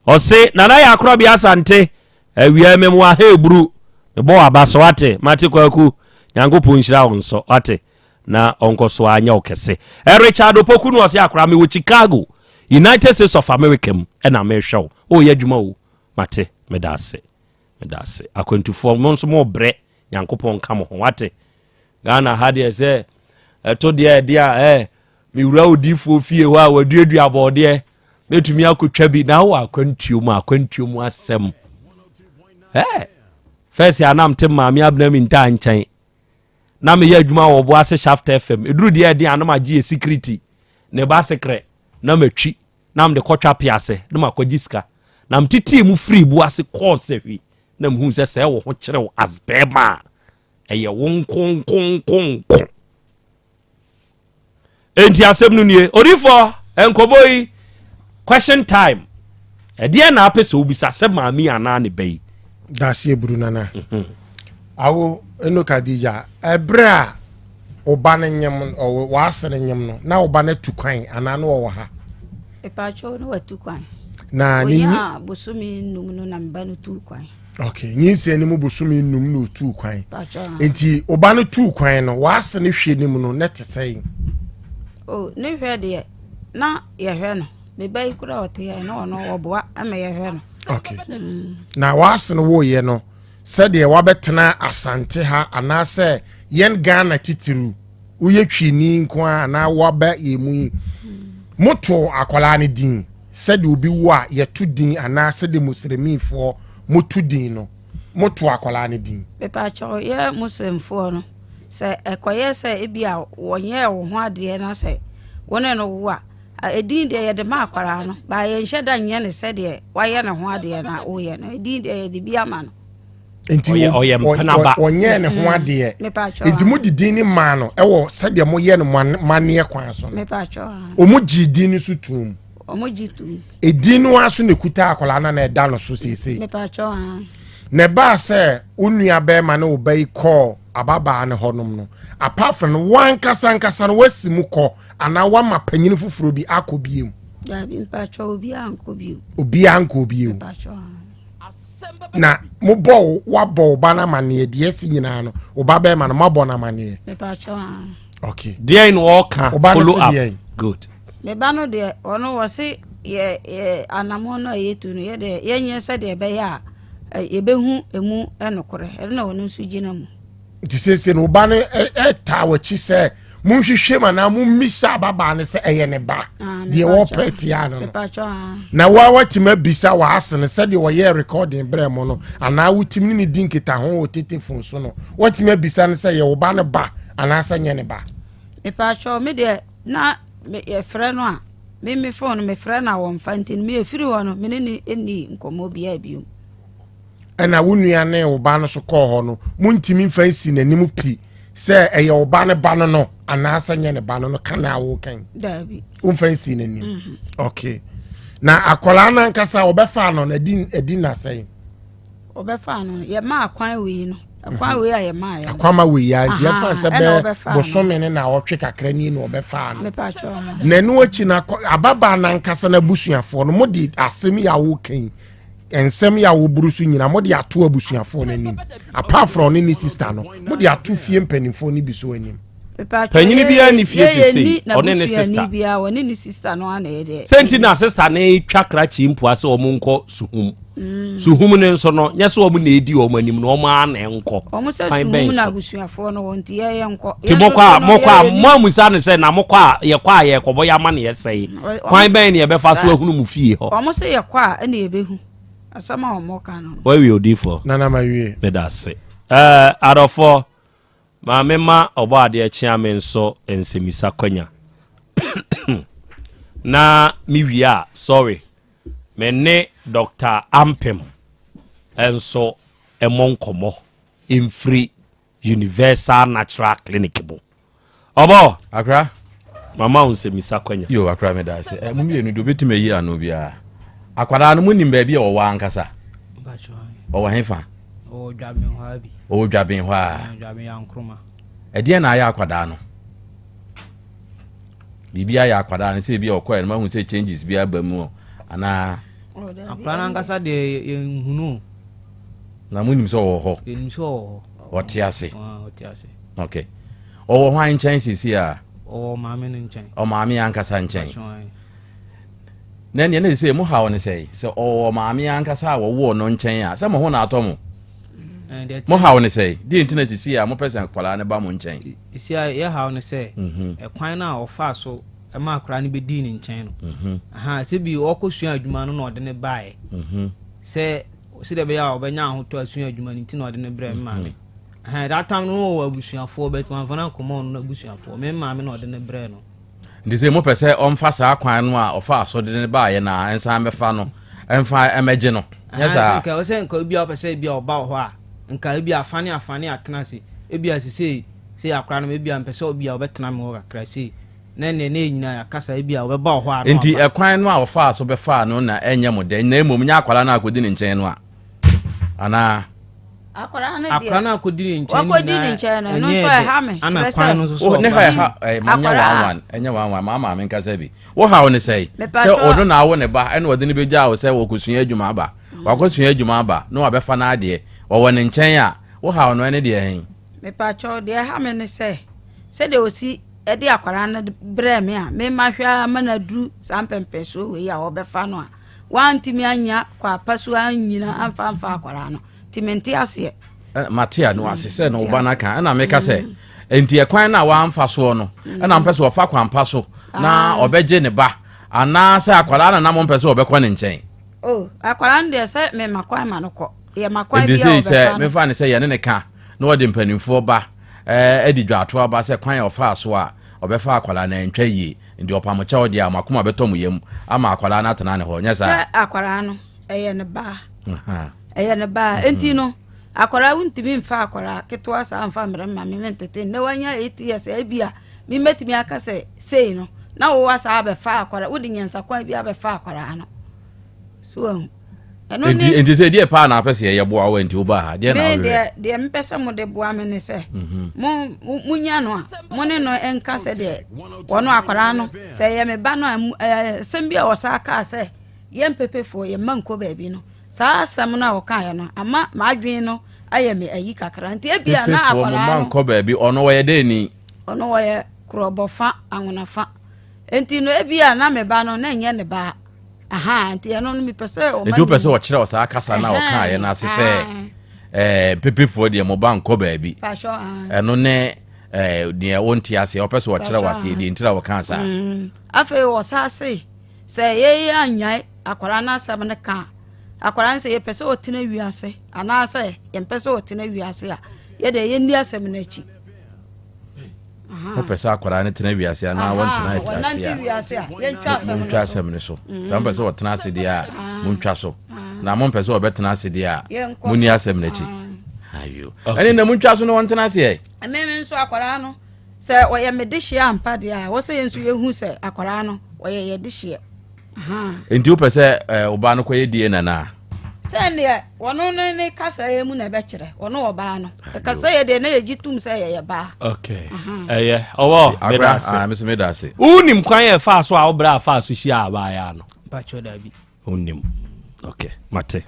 ɔse nana yɛ akorɔbea Asante awia me mo aha eburu mebɔ waba so, wate? Mate Kwaku, Nyankopɔn nhyira wo nso, wate? Na ɔnkɔ so anyɛ wo kɛse. Richard Opoku no ɔse akora mewɔ Chicago, United States of America mu ɛna mehwɛ wo, woyɛ adwuma o. Mate, meda ase, meda ase. Akwantufoɔ mo nso mo brɛ, Nyankopɔn nka mo ho, wate? Ghana ha deɛ sɛ ɛto deɛ ɛde a mewura odiifoɔ fie hɔ a waduadua bɔɔdeɛ mɛtumi akɔtwa bi na wowɔ akwantuo mu, akwantuo mu asɛm. Fɛs anam te maame Abena mi ntaa nkyɛn. Na meyɛ adwuma wɔ Obuasi Shaft FM. Ɛduru deɛ ɛden a na magye yɛ security ne ba sekrɛ na matwi na mede kɔtwa piase na makɔgye sika. Na metetee mu firii Obuasi kɔɔ Sahwi na mehuu sɛ sɛ wo ho kyere wo as bɛrima a ɛyɛ wo nkonkonkonko. Enti asɛm no nie, Odiyifoɔ, nkɔmmɔ yi, question time, ɛdeɛn na apɛ sɛ wobisa sɛ maame yi anaa ne ba yi? Daseɛ buru nana. Mhm. Awo eno Kadija, ɛberɛ a wo ba no nyem, w'ase no nyem no, na wo ba no atu kwan anaa na ɔwɔ ha? Mepaakyɛw, na watu kwan. Na ne Onyaa bosome num no na me ba no tuu kwan. Okay, nyinsɛn no mu bosome num na otuu kwan. Nti ɔba no tuu kwan no, w'ase no hwɛ no mu no, na ɛte sɛn? Oh, ne hwɛ deɛ, na yɛhwɛ no. Me ba yi kura ɔte yɛ na ɔno ɔboa ma yɛhwɛ no. Okay. Na w'ase no woyɛ no, sɛdeɛ wabɛtena Asante ha anaasɛ yɛn Ghana titiriw, woyɛ twini nko ara anaa waba yɛn mu yi, moto akwadaa no din sɛdeɛ obi wo a yɛto din anaa sɛdeɛ musremifoɔ moto din no, moto akwadaa no din? Mepaakyɛw, yɛ Muslimfoɔ no, sɛ ɛkɔyɛ sɛ ebi a wɔnyɛɛ wo ho adeɛ na sɛ wo ne no wo a, edin deɛ yɛde ma akwadaa no, baa yɛnhyɛ da nyɛ no sɛdeɛ wayɛ ne ho adeɛ na woyɛ no, edin deɛ yɛde bi ama no. Nti ɔyɛ mpenaba. Ɔnyɛɛ ne ho adeɛ. Nti mo de din no maa no ɛwɔ sɛdeɛ moyɛ no maneɛ kwan so no. Wɔn gyee din no so tuum. Wɔn gye tuum. Edin no ara so na ekuta akwadaa no na ɛda no so seesei. Na ɛbaa sɛ wo nua bɛrima ne wo ba yi kɔɔ ababaa no hɔnom no, apart from no, wankasa nkasa no wasi mu kɔ anaa wama panyin foforɔ bi akɔ biem? Daabi mpatsɔ, obiara nkɔ bio. Obiara nkɔ bio. Na mobɔ wo wabɔ wo ba no amaneɛ deɛ ɛsi nyinaa no, wo ba bɛrima no moabɔ no amaneɛ? Mepatsɔ. Okay. Deɛn na ɔka follow up? Good. Me ba no deɛ ɔno wɔse yɛ yɛ anamɔ no a yɛtu no yɛ deɛ yɛnyɛ sɛdeɛ ɛbɛyɛ a yɛbɛhu emu nokorɛ, ɛno na ɔno nso gyina mu. Nti seesei no wo ba no ɛtaa w'akyi sɛ monhwehwɛ mu anaa mommisa ababaa no sɛ ɛyɛ ne ba ah, deɛ wɔpɛ tia no no na woa watumi abisa w'ase no sɛdeɛ wɔyɛɛ recording berɛ mu no anaa wotumi ne ne di nkitaho wɔ tetefon so no, watumi abisa no sɛ yɛ wo ba no ba anaasɛ nyɛ ne ba? Mepatwɔ, me deɛ na yɛfrɛ no a me me phone no mefrɛ no a wɔmfa, nti no mefiri hɔ no me ne ne nni nkɔmmɔ biara bio. Ɛna wo nua ne wo ba no so kɔɔ hɔ no, montumi mfa nsi n'anim pi sɛ ɛyɛ wo ba no ba no no anaasɛ nyɛ ne ba no no ka na woka yi? Daabi. Womfa nsi n'anim. Mhm. Okay. Na akwadaa no ankasa wɔbɛfaa no no adi adi nasɛn? Wɔbɛfaa no no yɛmaa kwan wei no kwan mhm. wei a yɛmaa yɛ akwama wei a nti yɛmfa sɛ bɛɛ bosome ne na ɔtwe kakra ni na ɔbɛfaa no na ɛno akyi no ababaa no ankasa no abusuafoɔ no mode asɛm yi a woka yi nsɛm yi a woboro so nyina mode ato abusuafoɔ no anim apart from ɔne ne sister no mode ato fie mpanimfoɔ no bi so anim? Panyini biara ni fie sese ɔne ne sister. Ɔne ne sister no ana yɛ deɛ. Sɛ nti na sister ne twa krakye mpoa sɛ wɔn nkɔ suhum. Suhum ne nso no nyɛ sɛ wɔn na edi wɔn anim no wɔn ara na nkɔ. Wɔn sɛ suhum na abusuafoɔ no wɔn ti yɛ yɛ nkɔ. Ti mokɔ a mokɔ a mo amusa ne sɛ na mokɔ a yɛkɔ a yɛkɔbɔ yɛ ama ne yɛsɛe. Kwan bɛn ne yɛbɛfa so ahunu mu fie hɔ? Wɔn sɛ yɛkɔ a ɛna yɛbɛhu asɛm a wɔn ka no. Wɔawie odiifoɔ. Nana ma wie. Meda ase. Ɛɛ adɔfoɔ. Maame ma Ɔbɔadeɛ kyea me nso nsɛmmisa kwanya. Na me wie a, sorry, me ne Doctor Ampem nso mmɔ nkɔmmɔ mfiri Universal Natural Clinic mu. Ɔbɔ! Akra. Mama wo nsɛmmisa kwanya. Yo, akra meda ase. Eh, mo mmienu de obetumi ayi ano biara. Akwadaa no monim baabi a ɔwɔ ankasa? Ɔwɔ hefa? Ɔwɔ dwaben hɔ a bi. Ɔwɔ dwaben hɔ a. Dwaben yankroma. Ɛdeɛn na ayɛ akwadaa no? Biribi ayɛ akwadaa no sɛ ebi a ɔkɔɛ no mahu sɛ changes bi aba mu anaa? Akwadaa no ankasa deɛ yɛnhunu. Na monim sɛ ɔwɔ hɔ? Yɛnim sɛ ɔwɔ hɔ. Ɔte ase? Ɔte ase. Okay. Ɔwɔ hwan nkyɛn seesei a? Ɔwɔ maame no nkyɛn. Ɔmaame ankasa nkyɛn. Na ɛneɛ na sɛ mo haw ne sɛe sɛ ɔwɔ maame ankasa a wɔwoo no nkyɛn a, sɛ mo ho na atɔ mo. Mo haw ne sɛe deɛ nti na sisi a mopɛ sɛ akwadaa no ba mo nkyɛn? Sisi a yɛ haw ne sɛ ɛkwan no a ɔfaa so ma akwadaa no bɛdii ne nkyɛn no, sɛ bi ɔkɔsua adwuma no na ɔde no baeɛ sɛ sɛdeɛ ɛbɛyɛ a ɔbɛnya ahotɔ asua adwuma no nti na ɔde no brɛɛ me maame. Ɛhɛn, that time no wɔwɔ abusuafoɔ but wɔamfa no ankɔma ɔno n'abusuafoɔ. Me maame na ɔde no brɛɛ no. Nti sɛ mopɛ sɛ ɔmfa saa kwan no a ɔfaa so de no baeɛ no ara nsan mmɛfa no mfa mmɛgye no, nyɛ saa? Ɛhɛn, sɛ nka sɛ nka ebia wopɛ sɛ ebia ɔba wɔ hɔ a, nka ebia afane afane atena ase. Ebia sesei, sei akora no ebia mpɛ sɛ ebia ɔbɛtena me hɔ kakra sei. Na ɛnneɛ na yɛn nyinaa yɛakasa ebia ɔbɛba wɔ hɔ a na Nti waba. ɛkwan no a ɔfaa so bɛfaa no na ɛnyɛ mo dɛ, na mmom nyɛ akwadaa no a akɔdi ne nkyɛn no a, anaa? Akwadaa no deɛ Akwadaa no akɔdi ne nkyɛn wakɔdi ne nyinaa nkyɛn no ɛno ɛnyɛ nso dɛ ɛha me ana kyerɛ kwan sɛ no nso so Wo ne ɔba ha ɛha ɛɛ ma nyɛ Akwadaa. one one ɛnyɛ one one maa maame nkasa bi wo haw ne sɛe sɛ Mepatwɔ. ɔno na awo ne ba ɛna ɔde ne bɛgyaa wo sɛ wɔkɔsua adwuma aba wakɔsua adwuma aba na wabɛfa n'adeɛ ɔwɔ ne nkyɛn a wo haw no ɛne deɛ ɛhen Mepatwɔ deɛ ɛha me ne sɛ sɛdeɛ ɔsi de akwadaa no brɛɛ me a mema hwɛ ara ma no aduru saa mpɛmpɛnsoɔ wei a wɔbɛfa no a wantumi anya kwapa so anyina amfa amfa akwadaa no nti mente aseɛ. Mate ano ase sɛ na ɔba no aka ɛna meka sɛ mm. nti ɛkwan no a wamfa soɔ no mm. ɛna mpɛ sɛ ɔfa kwan pa so na ah. ɔbɛgye ne ba anaasɛ akwadaa na nam mpɛ sɛ ɔbɛkɔ ne nkyɛn. Oh, akwadaa no deɛ sɛ mema kwan ma no kɔ yɛ ma kwan bi a ɔbɛfa no. sɛ mefa ne sɛ yɛne ne ka na ɔde mpanimfoɔ ba ɛɛ de dwaato aba sɛ kwan a ɔfaa so a ɔbɛfa akwadaa no antwa yie nti ɔpam kyɛw deɛ a mo akoma bɛtɔ mo yam ama akwadaa no atena ne hɔ nyɛ saa. Sɛ akwadaa no ɛyɛ ne ba ɛyɛ ne ba mhm. nti no akwadaa wontumi nfa akwadaa ketewa saa nfa mmerɛ ma me mentete nnɛ wanya eight years ebi a memɛtumi aka sɛ sei no na wowɔ saa abɛfa akwadaa wode nyansakwan bi abɛfa akwadaa no so ahu ɛno ne nti sɛ deɛ paa na apɛ sɛ yɛyɛ boa wo nti wobaa ha deɛ na wohwehwɛ deɛ deɛ mepɛ sɛ mode boa me ne sɛ mhm. mo monya no a mo ne no nka sɛ deɛ wɔno akwadaa no sɛ ɛyɛ me ba no a asɛm bi a wɔsaa kaa sɛ yɛn pepefoɔ yɛn mma nkɔ baabi no saa asɛm no a wɔkaeɛ no ama m'adwene no ayɛ me ayi kakra nti ebia na akwadaa no pepefoɔ mo mma nkɔ baabi ɔno wɔyɛ dɛ ni ɔno wɔyɛ korɔbɔfa anwonafa nti no ebia na me ba no na ɛnyɛ ne ba Aha, nti ɛno no mepɛ sɛ ɔma Nti wopɛ sɛ ɔkyerɛ wo saa kasa no a ɔkaeɛ no ase sɛ ɛɛ mpepefoɔ deɛ mo ba nkɔ baabi. Ɛno ne ɛɛ deɛ wonte aseɛ ɔpɛ sɛ ɔkyerɛ wo aseɛ deɛ ntira wɔkaa saa. Mm. Afei ɔsa se sɛ yɛyɛ anyae akwadaa no asɛm no ka a akwadaa no sɛ yɛpɛ sɛ ɔtena wiase anaasɛ yɛmpɛ sɛ ɔtena wiase a yɛdeɛ yɛnni asɛm no akyi. Wopɛ sɛ akwadaa no tena wiase anaa wɔntena ase a, montwa asɛm no so. Sɛ mopɛ sɛ ɔtena ase deɛ a, montwa so. Na mompɛ sɛ ɔbɛtena ase deɛ a, monni asɛm no akyi. Ayo. Ɛne na montwa so na wɔntena ase ɛ. Meme nso akwadaa no sɛ ɔyɛ me dehyeɛ ampa deɛ a, wɔ sɛ yɛn nso yɛhu sɛ akwadaa no ɔyɛ yɛ dehyeɛ. Nti wopɛ sɛ ɔbaa no kɔyɛ DNA anaa? Sɛdeɛ ɔno ne ne kasaeɛ mu na ɛbɛkyerɛ ɔno ɔbaa no ɛkasaeɛ deɛ na yɛgye tom sɛ yɛyɛ baa. Okay. Ɛyɛ ɔwɔ meda ase. Ah, mese meda ase. Wonim kwan yɛ faa so a wobrɛ a faa so hyia abaayaa no? Mpakyɛ daabi. Wonim. Okay, mate.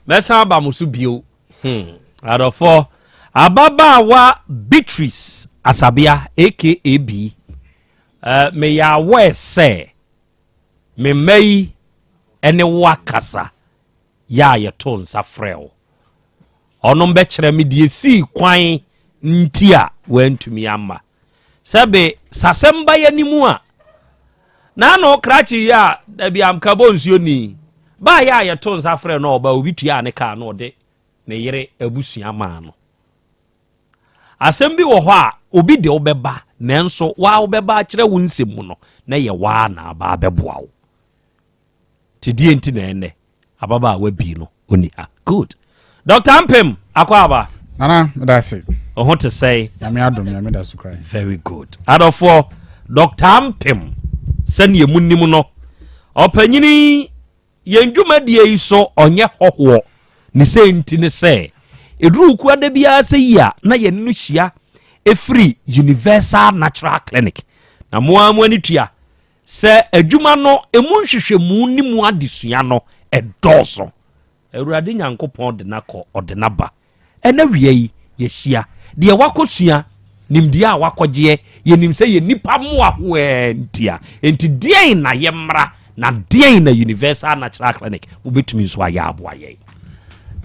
Mɛsan aba mo so bio. Hmm. Adɔfoɔ, ababaawa Beatrice Asabea aka B. Uh, meyɛ aware sɛ Me mma yi ne wo akasa yɛ a yɛto nsa frɛ wo. Ɔnom bɛkyerɛ me deɛ esii kwan nti a wantumi amma. Sɛbe sasɛm ba yɛ ne mu a, n'ano krakye yi a dabi amka bɔ nsuo ni. Baa yɛ a yɛto nsa frɛ no ɔba obi tuaa ne kaa na ɔde ne yere abusua maa no. Asɛm bi wɔ hɔ a, obi de wo bɛba, nanso wo ara wobɛba akyerɛ wo nsɛm mu no, na ɛyɛ wo ara na aba abɛboa wo. Nti deɛ nti na ɛnnɛ ababaawa bi no ɔni ha. Good. Dr. Ampem, akɔ aba. Nana, meda ase. Wo ho te sɛe? Nyame adom, Nyame da so kura. Very good. Adɔfoɔ, Dr. Ampem, sɛdeɛ munim no, ɔpanyini Yɛn dwumadie yi so ɔnyɛ hɔhoɔ. Ne sei nti ne sɛ, ɛduru Wukuada biara sɛ yi a na yɛne no hyia ɛfiri Universal Natural Clinic. Na mo ara mo ani tua sɛ adwuma no ɛmu nhwehwɛmu ne mu adesua no ɛdɔɔso. Awurade Nyankopɔn de no akɔ, ɔde no aba. Ɛna wia yi, yɛahyia. Deɛ wakɔsua, nimdeɛ a wakɔgyeɛ, yɛnim sɛ yɛ nnipa mmoa hoɛ ntia. Enti deɛn na yɛmmra, na deɛn na Universal Natural Clinic mobɛtumi nso ayɛ aboa yɛn?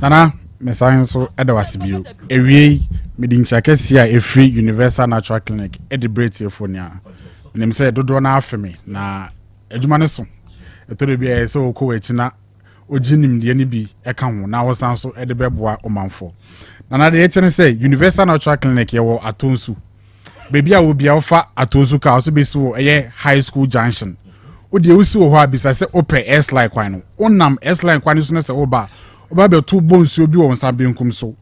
Nana, mesan nso da wo ase bio. Awiei, mede nkyia kɛseɛ a ɛfiri Universal Natural Clinic de brɛ atiefoɔ nyinaa. Menim sɛ dodoɔ no ara afe me, na adwuma no so. Ɛtɔ da bi a ɛyɛ sɛ wokɔ w'akyi na. wogye nimdeɛ no bi ka ho na wosan so de bɛboa ɔmanfoɔ. Nana deɛ ɛte ne sɛ Universal Natural Clinic yɛwɔ Atonsu. Baabi a wɔ bia wofa Atonsu kaa so bɛsi wɔ ɛyɛ High School Junction. Wodeɛ wosi wɔ hɔ a bisa sɛ wopɛ S-line kwan no. Wonam S-line kwan no so na sɛ woba a, woba bɛto bonsuo bi wɔ wo nsa benkum so.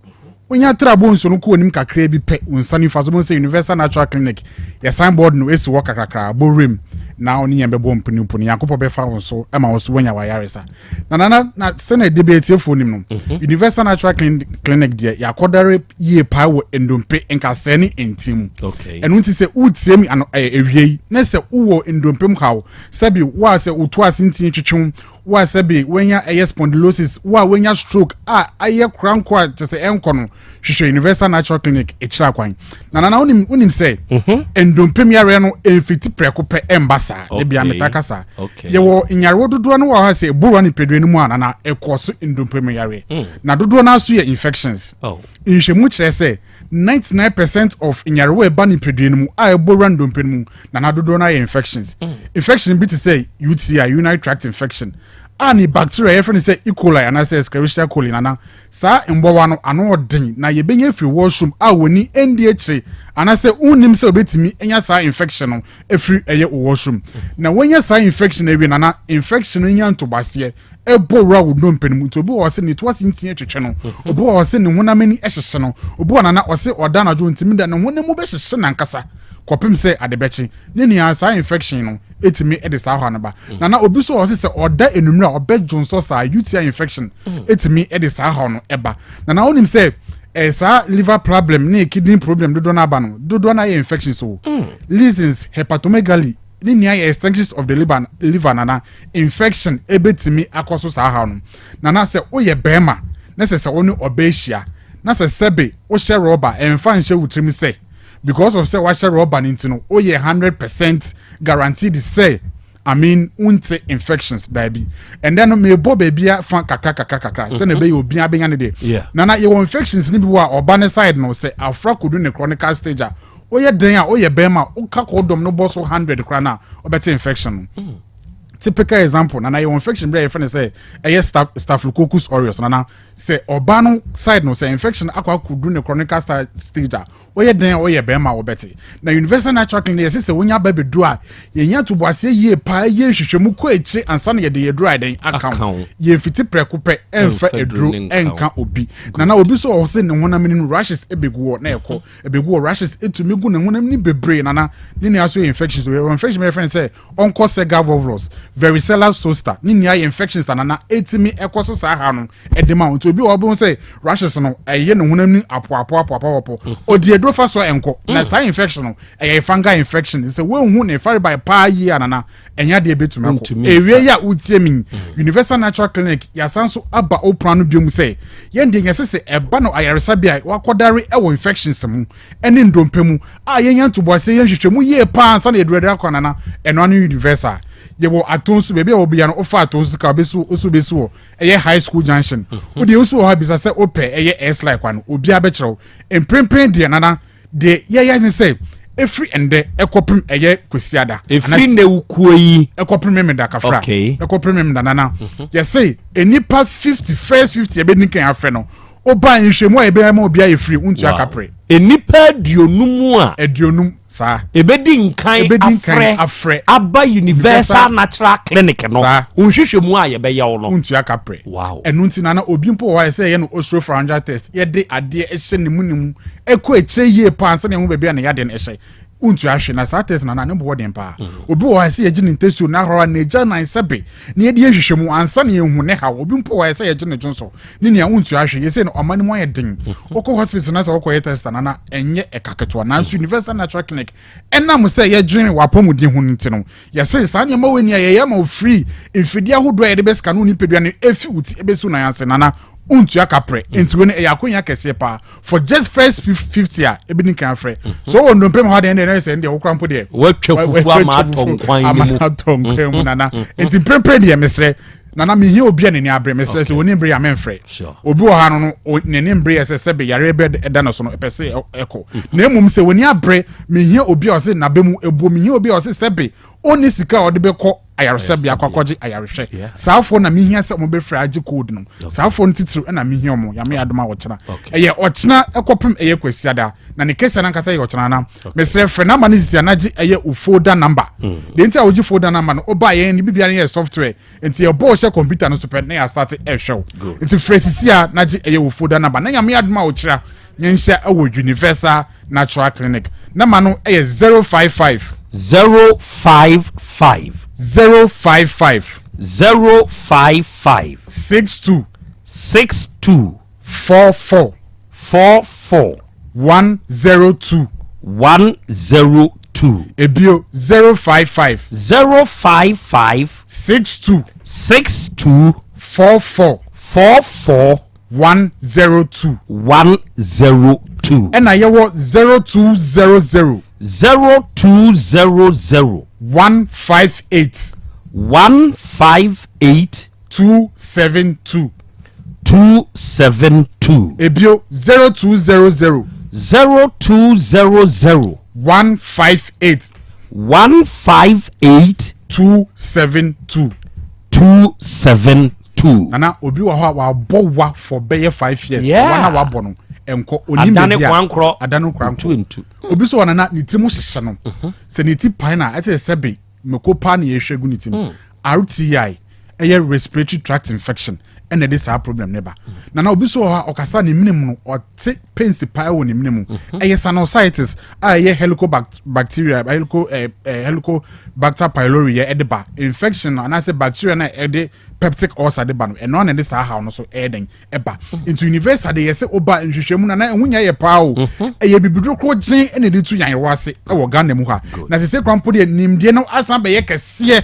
Wonya tra bonsuo no kɔ w'anim kakraa bi pɛ, wo nsa nifa so wobɛhu sɛ Universal Natural Clinic yɛ sign board no esi hɔ kakrakra. Bɔ wuram na wo ne yɛn bɛbɔ mpunimpu no, Nyankopɔn bɛfa wo so ma wo so woanya w'ayaresa. Na nana na sɛnea ɛde bɛyɛ tiefoɔ nim no, mhm. Universal Natural Clinic deɛ yɛakɔdare yie paa wɔ ndompe nkasɛɛ ne ntin mu. Ɛno nti sɛ wotie mi ano ɛyɛ awie yi na sɛ wowɔ ndompe mu haw, sɛbi wo a sɛ wotu ase ntin twetwe wo a sɛbe wanya ɛyɛ spondylosis, wo a wanya stroke a ayɛ koranko a kyɛ sɛ ɛnkɔ no, hwehwɛ Universal Natural Clinic ɛkyerɛ akwan. Na nana wonim wonim sɛ mhm. ndompe yareɛ no ɛmfiti prɛko pɛ ɛmba saa. Okay. Ebia meta ka saa. Okay. Yɛwɔ nyarewa dodoɔ no wɔ hɔ sɛ ɛbɔwura nipadua no mu a nana ɛkɔ so ndompe mu yareɛ. Mm. Na dodoɔ no aso yɛ infections. Oh. Nhwɛmu kyerɛ sɛ 99 percent of nyarewa ɛba nipadua no mu a ɛbɔ wura ndompe no mu na na dodoɔ no ayɛ infections. Mm. Infection bi te sɛ UTI, urinary tract infection, a ne bacteria yɛfrɛ no sɛ E. coli anaasɛ Escherichia coli nana saa mmoawa no ano ɔden na yɛbɛnya afiri washroom a wɔni ndi akyire anaasɛ wonnim sɛ wɔbɛtumi anya saa infection no afiri ɛyɛ washroom na wɔnya saa infection awie nana infection no nya ntobaseɛ ɛbɔ wura wo ndompe no mu nti obi wɔ hɔ sɛ ne to ase ntia twetwe no mhm. obi wɔ hɔ sɛ ne honam ani hyehye no obi wɔ nana ɔse ɔda anadwo ntumi da ne honam mu bɛhyehye nankasa kɔpem sɛ ade bɛkye ne nua saa infection no ɛtumi de saa hɔ no ba mm. nana obi so wɔ hɔ sɛ ɔda enumere a ɔbɛdwo nsɔ saa UTI infection ɛtumi mm. de saa hɔ no ɛba nana wonim sɛ eh, saa liver problem ne kidney problem dodoɔ no aba no dodoɔ no ayɛ infection so mm. lesions hepatomegaly ne nua yɛ extensions of the liver, liver nana infection ebetumi akɔ so saa haw no nana sɛ woyɛ bɛrima na sɛ sɛ wo ne ɔbaa ahyia na sɛ sɛbe wohyɛ rɔba ɛmfa nhyɛ wo tirim sɛ because of sɛ wahyɛ rɔba no nti no woyɛ 100% guaranteed sɛ I mean wonte infections daabi ɛndɛ no mebɔ baabi fa kakra kakra kakra mm -hmm. sɛnea ɛbɛyɛ obiara bɛnya ne deɛ nana yɛwɔ infections no bi wɔ a ɔba ne side no sɛ afra kodu ne chronic stage a woyɛ dɛn a woyɛ bɛrima a woka kɔdɔm no bɔ so 100 koraa no a wobɛte infection no mm. Typical example nana yɛwɔ infection bi a yɛfrɛ no sɛ ɛyɛ Staphylococcus aureus nana sɛ ɔba no side no sɛ infection akɔ akɔdu ne chronic stage a woyɛ dɛn a woyɛ bɛrima a wobɛte. Na Universal Natural Clinic yɛse sɛ wonya ba bɛdu a yɛnya ntoboaseɛ yie paa yɛ nhwehwɛmu kɔ akyire ansa na yɛde yɛduru ayɛ dɛn aka ho. Yɛmfiti prɛko pɛ ɛmfa aduro ɛnka obi. Nana obi so wɔ hɔ sɛ ne honam ani no rashes ɛbɛgu hɔ na ɛkɔ ɛbɛgu hɔ rashes ɛtumi gu ne honam ni bebree nana ne nua so yɛ infections yɛwɔ infection bɛyɛ fɛn sɛ onchocerca volvulus varicella zoster ne nua yɛ infections anana ɛtumi ɛkɔ so saa ha no ɛde ma wo nti obi wɔ ɔbɛhu sɛ rashes no ɛyɛ ne honam ni apoapoapoapoapo ɔdi aduro fa so ɛnkɔ na saa infection no ɛyɛ fungal infection sɛ woanhu ne farebae paa yie anana ɛnyɛ adeɛ bɛtumi akɔ ewie yi a wotie mi mm. Universal Natural Clinic yɛasan so aba opra no biom sɛ yɛn deɛ yɛsɛ sɛ ɛba no ayaresabea a wakɔdare ɛwɔ infections mu ɛne ndompe mu a yɛnya ntoboaseɛ yɛn hwehwɛ mu yie paa ansa na yɛdurade akɔ nana ɛno ano Universal yɛwɔ atonso baabi a wɔbea no wofa atonso ka wobɛsi woso bɛsi wɔ ɛyɛ high school junction mhm. wodeɛ wosi wɔ hɔ abisa sɛ wopɛ ɛyɛ s-like kwa no obiara bɛkyerɛ wo mprempren deɛ nana Deɛ yɛyɛ ne sɛ ɛfiri ɛndɛ ɛkɔpem ɛyɛ kwasiada. Ɛfiri nnɛ wukuo yi. Ɛkɔpem memeda kafra. Okay. Ɛkɔpem memeda nana. Mhm. Yɛse nnipa 50 first 50 ɛbɛdi kan afrɛ no. Woba nhwɛmu a yɛbɛyɛ ma obi ayɛ free wontua kaprɛ. Nnipa aduonum a. Aduonum saa. Ɛbɛdi nkan afrɛ afrɛ aba Universal Natural Clinic no. Saa. Nhwehwɛmu a yɛbɛyɛ wo no. Wontua kaprɛ. Wow. Ɛno nti nana obi mpo wɔ hɔ a ɛsɛ yɛyɛ no osteopharyngeal test yɛde adeɛ ɛhyɛ ne mu ne mu ɛkɔ akyire yie paa ansa na yɛhu baabi a ne yadeɛ no ɛhyɛ wontua hwee na saa test nana ne boɔ den paa mm. Obi wɔ hɔ a ɛsɛ yɛgye ne ntasuo na ahorow a n'agya nan sɛbe na yɛde nhwehwɛ mu ansa na yɛhu ne haw. Obi mpo wɔ hɔ a ɛsɛ yɛgye ne dwonsɔ ne nea wontua hwee. Yɛsɛ no ɔma no mu ayɛ den mm. Wokɔ hospital na sɛ wokɔyɛ test nana ɛnyɛ ɛka ketewa nanso mm. Universal Natural Clinic ɛnam sɛ yɛdwene w'apɔmuden ho no nti no Yɛse saa nneɛma wei ni a yɛyɛ ma wo free mfidie ahodoɔ a yɛde bɛ scan wo nipadua no efi wo ti ebesi wo nan ase nana wontua kaprɛ mm. Nti wei no ɛyɛ akonya kɛseɛ paa for just first 50 a ebi ni kan frɛ mm-hmm. So wɔ ndompe mu ha deɛ ɛnna ɛsɛ ɛndeɛ wokura mpo deɛ watwa fufu ama atɔ nkwan ama atɔ nkwan mu nana mm-hmm. Nti mprempren deɛ mesrɛ nana mehia obi a n'ani abere mesrɛ sɛ wɔni mbere yɛ amemfrɛ obi wɔ ha no no n'ani mbere yɛ sɛ sɛbe yareɛ bɛ ɛda no so no ɛpɛ sɛ ɛkɔ mm-hmm. Na mmom sɛ wɔni abere mehia obi a ɔse n'abɛ mu ebuo mehia obi a ɔse sɛbe ɔnni sika a ɔde bɛkɔ. Ayaresabea akɔ akɔgye ayarehwɛ. Saa foɔ na mehia sɛ ɔmo bɛfrɛ agye code no. Saa foɔ no titiriw ɛna mehia ɔmo. Nyame adom a ɔkyena. Ɛyɛ ɔkyena ɛkɔpem ɛyɛ Kwasiada. Na ne kɛseɛ no ankasa yɛ ɔkyena na. Mesrɛ frɛ number no sisi a na gye ɛyɛ wo folder number. Deɛ nti a wogye folder number no, woba yɛn ne biribiara no yɛ software. Nti yɛbɔ wo hyɛ computer no so pɛ na yɛastarte ɛrehwɛ wo. Nti frɛ sisi a na gye ɛyɛ wo folder number. Na Nyame adom a ɔkyena yɛnhyia ɛwɔ Universal Natural Clinic. Number no ɛyɛ 055. 055. 055. 055. 62. 62. 44. 44. 102. 102. Ebio 055. 055. 62. 62. 44. 44. 102. 102. Ɛna yɛwɔ 0200. 0200. 158. 158. 272. 272. Ebio 0200. 0200. 158. 158. 272. 272. Nana obi wɔ hɔ a wabɔ wa for bɛyɛ 5 years. Yeah. Wa na wabɔ no nkɔ onim Adane baabi a kwankorɔ. Adane kwankorɔ. Ntu ntu. Obi so wɔ nana ne ti mu hyehye no. Sɛ ne ti pae na ɛte sɛ sɛbe mako paa na yɛhwɛ gu ne ti mu. RTI ɛyɛ respiratory tract infection ɛna ɛde saa problem ne ba. Nana obi so wɔ hɔ a ɔkasa ne mene mu no ɔte pains paa wɔ ne mene mu. Ɛyɛ sinusitis a ɛyɛ helicobacteria helico helicobacter pylori yɛ ɛde ba infection anaasɛ bacteria na ɛde peptic ulcer de ba no ɛno na ɛde saa haw no so ɛyɛ den ɛba. Nti universal de yɛsɛ ɔba nhwehwɛmu na na ɛho nya yɛ paa o. Ɛyɛ bibiduro koro gyen ɛna ɛde tu yan wɔ ase ɛwɔ Ghana mu ha. Na sese kwan po deɛ nimdeɛ no asan bɛyɛ kɛseɛ.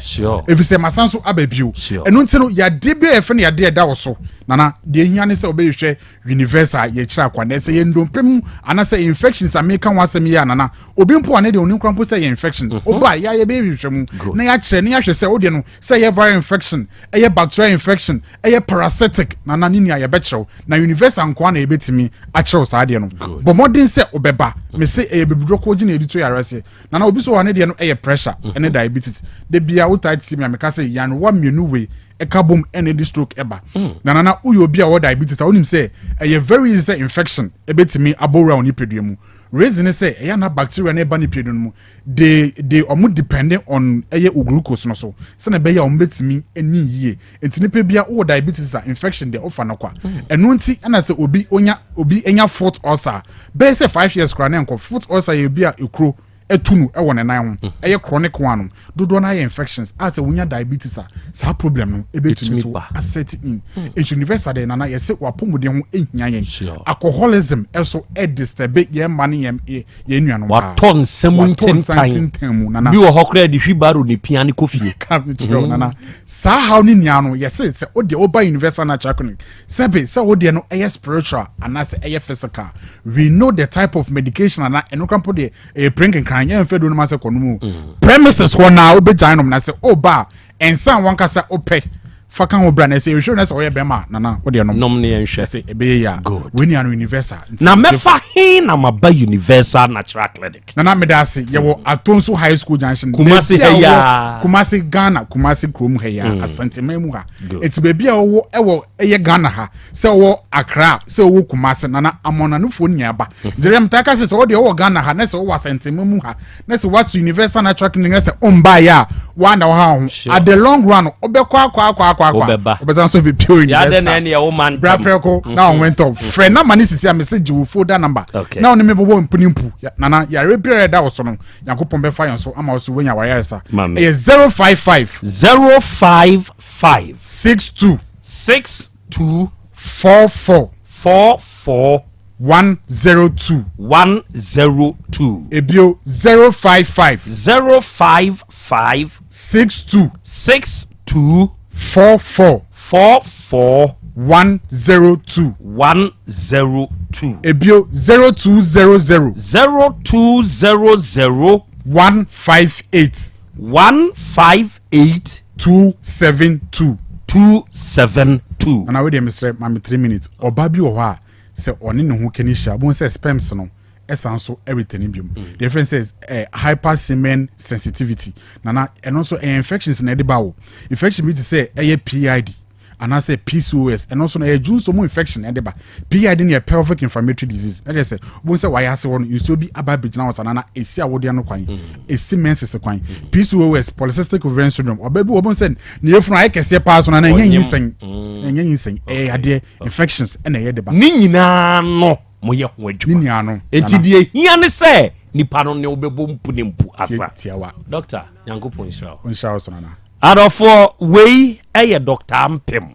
Efisɛ masan so aba bio. Ɛno nti no yadeɛ bi a yɛfrɛ no yadeɛ ɛda wɔ so nana deɛ ehia ne sɛ ɔbɛhwehwɛ universal yɛkyerɛ akwan na ɛsɛ yɛ ndompe mu anaasɛ infections a meka ho asɛm yi a nana obi mpo a ne deɛ onim kora mpo sɛ yɛ infection ɔba yɛ a yɛbɛhwehwɛ mu na yɛakyerɛ na yɛahwɛ sɛ wodeɛ no sɛ ɛyɛ viral infection ɛyɛ bacterial infection ɛyɛ parasitic nana ne nua yɛbɛkyerɛw na universal nkoa na yɛbɛtumi akyerɛw saa adeɛ no. Bɔ mmɔden sɛ wobɛba. Mese ɛyɛ bibiduro kɔ gyina yɛde to yare ase. Nana obi so wɔ ne deɛ no ɛyɛ pressure ɛne diabetes. De bia wotaa tie mi a meka sɛ yarewa mmienu wei ɛka bom ɛna ɛde stroke ɛba. Na nana woyɛ obi a ɔwɔ diabetes a wonim sɛ ɛyɛ very easy sɛ infection ɛbɛtumi abɔwura wo nipadua mu. Reason ne sɛ ɛyɛ na bacteria no ɛba nipadua no mu de ɔmo depending on ɛyɛ o glucose no so sɛnɛ ɛbɛyɛ a ɔmo bɛtumi ani yie. Nti nipa bia wowɔ diabetes a infection deɛ ɔfa no kwa. Ɛno nti ɛna sɛ obi onya obi enya foot ulcer bɛyɛ sɛ 5 years koraa ne nkɔ. Foot ulcer yɛ obi a ekuro ɛtu no ɛwɔ ne nan ho ɛyɛ chronic one no dodoɔ no ayɛ infections a sɛ wonya diabetes a saa problem no ɛbɛtumi so aset in. Nti universal de nana yɛsɛ wapɔmuden ho ɛhia yɛn. Alcoholism ɛso ɛdisturb yɛn mma ne yɛn yɛn nuanom paa. Watɔ nsɛm Watɔ nsa ntentan ntentan mu nana. Bi wɔ hɔ koraa de hwibaro ne pia ne kɔ fie. Ka me kyerɛ wo nana saa haw ne nia no yɛse sɛ wodeɛ woba Universal Natural Clinic sɛbe sɛ wodeɛ no ɛyɛ spiritual anaasɛ ɛyɛ physical, we know the type of medication ana ɛno kora mpo deɛ ɛyɛ pere nkekran yɛmfɛ duro no ma sɛ kɔ no mu premises hɔ na wobɛgyae nom na sɛ woba a ɛnsa wankasa wopɛ fa ka ho bra na ɛsɛ ɛhwɛ no sɛ woyɛ bɛrima a nana wodeɛ nom nom ne yɛnhwɛ sɛ ɛbɛyɛ yie a wei nia no Universal. Nti Na mɛfa he na maba Universal Natural Clinic? Nana meda ase. Yɛwɔ Atonso High School Junction. Kumasi Baabi a ha yi wɔwɔ- a. Kumasi Ghana, Kumasi kurom ha yi a Asanteman mu ha. Eti baabi a wɔwɔ ɛwɔ ɛyɛ Ghana ha sɛ wɔwɔ Accra sɛ wɔwɔ Kumasi nana amɔnanofoɔ nyinaa ba. Nti dɛm taa ka sɛ sɛ wɔdeɛ wɔwɔ Ghana ha na sɛ wɔwɔ Asanteman mu ha na sɛ wɔato Universal Natural Clinic na sɛ ɔmbaeɛ a wɔn na wɔha ho. At the long run wobɛkɔ akɔ akɔ akɔ akɔ a Wobɛba. wobɛsan so bɛpie Yɛadɛ na Universal. ɛneɛ wo ma ntam. Bra prɛko na wɔn wɛntɔ frɛ nama ne sisi a mese gye wo folder number na ɔne me bɔbɔ mpunimpu. Nana yare biara ɛda wo so no Nyankopɔn bɛfa yɛn so ama wo so woanya wayaresa. Mame. Ɛyɛ 055 055 62 62 44 44 102 102. Ebio 055 055 62 62 44 44 102 102. Ebio 0200 0200 158 158 272 272. Nana wei deɛ mesrɛ ma me 3 minutes. Ɔbaa bi wɔ hɔ a sɛ ɔne ne ho kani hyia bohu sɛ sperms no ɛsan so ɛretɛne biom. Deɛ yɛfrɛ no sɛ hyper semen sensitivity, nana, ɛno nso ɛyɛ infections na ɛde ba wo. Infection bi te sɛ ɛyɛ PID anaasɛ PCOS, ɛno nso no ɛyɛ dwonso mu infection ɛde ba. PID no yɛ pelvic inflammatory disease. Ɛkyɛ sɛ wobɛhu sɛ wayɛ ase hɔ no, nsuo bi aba abɛgyina hɔ saa, nana, ɛsi awodeɛ no kwan, ɛsi menses kwan. PCOS, polycystic ovarian syndrome, ɔbaa bi wɔbɛhu sɛ ne yafunu ayɛ kɛseɛ paa so, nana, ɛnyɛ nyinsɛn, ɛnyɛ nyinsɛn, ɛyɛ yadeɛ, infections ɛna ɛyɛ de ba. Ne nyinaa no moyɛ ho adwuma. Ne nyinaa no. Enti deɛ ehia ne sɛ nipa no ne wobɛbɔ mpu ne mpu asa. Tiawa. Doctor, Nyankopɔn nhyira wo. Nhyira wo so, nana. Adɔfoɔ, wei yɛ Doctor Ampem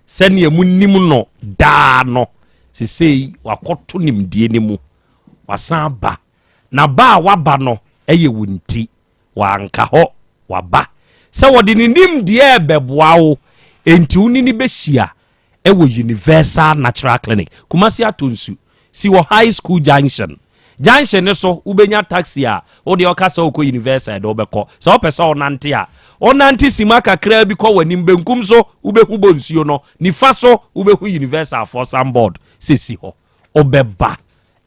sɛdeɛ monim no daa no. Sesei wakɔto nimdeɛ no mu, wasan aba. Na ba a waba no yɛ wo nti, wanka hɔ, waba sɛ wɔde ne nimdeɛ rebɛboa wo. Enti wo ne no bɛhyia wɔ Universal Natural Clinic, Kumasi Atonsu, si wɔ High School Junction. Junction no so, wobɛnya taxi a wode ɔka sɛ wokɔ Universal de wobɛkɔ. Sɛ wopɛ sɛ wonante a, wonante sima kakraa bi kɔ w'anim, benkum so wobɛhu Bonsuo no, nifa so wobɛhu Universal foɔ signboard sɛ si hɔ. Wobɛba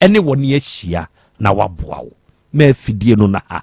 ne wɔne ahyia na waboa wo. Ma afidie no na ha,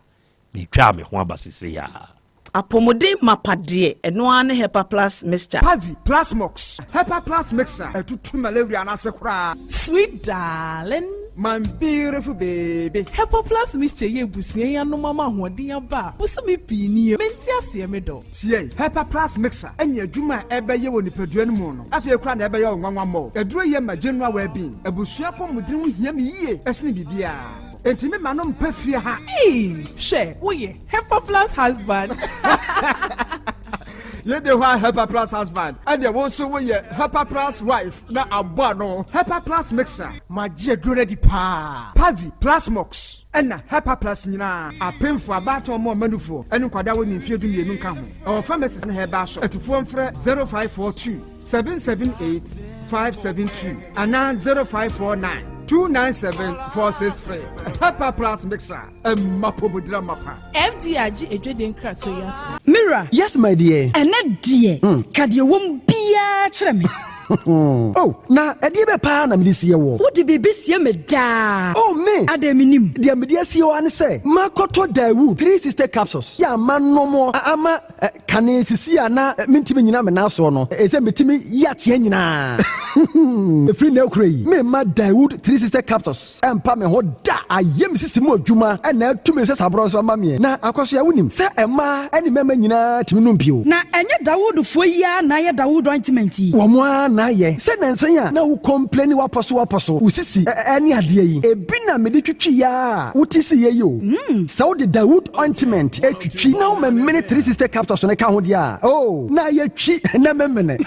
metwaa me ho aba sesei ara. Apɔmuden mapa deɛ, ɛno ara ne Hepa Plus Mixture. Pavi, Plasmox, Hepa Plus Mixture, ɛtutu malaria no ase koraa. Sweet darling. My beautiful baby. Hepa Plus Mixture yi abusua yi anom ama ahoɔden aba a bosome pii nie. Mente aseɛ me dɔ. Tie, Hepa Plus Mixture ɛne adwuma a ɛbɛyɛ wɔ nipadua no mu no, afei koraa na ɛbɛyɛ wo nwanwa mmɔ. Aduro yi ma general well-being. Abusua apɔmuden ho hia me yie ɛsene biribiara. Enti me ma no mpɛ fie ha. Eii hwɛ woyɛ Hepa plus husband. Yɛ de hɔ a Hepa plus husband ɛdeɛ wo nso woyɛ Hepa plus wife na abɔ ano. Hepa plus mixer. Magye aduro no adi paa. Pavi, Plasmox ɛna Hepa plus nyinaa. Apemfoɔ, abaatan ɔmo ɔma nufoɔ ɛne nkwadaa a wɔnni mfeɛ 12 nka ho. Ɛwɔ pharmacies ne herbal shop. Atufoɔ mfrɛ 0542 778 572 anaa 0549 297 463. Hepa Plus Mixer, ɛma pomodira mapa. FDA agye adwadie nkratoɔ yi atom. Me wura. Yes my dear. Ɛnɛ deɛ, ka deɛ ɛwɔ mu biara kyerɛ me. Oh, na ɛdeɛ bɛ paa na mede sie woɔ? Wode biribi sie me daa. Oh, me! Adɛn mennim? Deɛ mede asie wo ara ne sɛ, makɔtɔ Daewoo 360 capsules yɛ a manom ama Kane sisi a na mentumi nnyina me nan soɔ no, ɛsɛ metumi yi ateɛ nyinaa. Ɛfiri nnɛ rekora yi, meremma Daewoo 360 capsules mpa me ho da. Ayɛ me sisi mu adwuma na atu me nsasaborɔ nso ama meɛ. Na Akwasoa, wonim sɛ mmaa ne mmarima nyinaa tumi nom bio. Na ɛnyɛ Dawoodfoɔ yi ara na ayɛ Dawood ointment yi? Wɔn ara na ayɛ. Sɛ nnansa yi a na wo complaini w'apɔso w'apɔso, wo sisi ne adeɛ yi, ebi na mede twitwiiɛ ara a wote siiɛ yi o. Sɛ wode Dawood ointment twitwi na womemene 360 capsules no ka ho deɛ a, oh, na ayɛ twi na memene.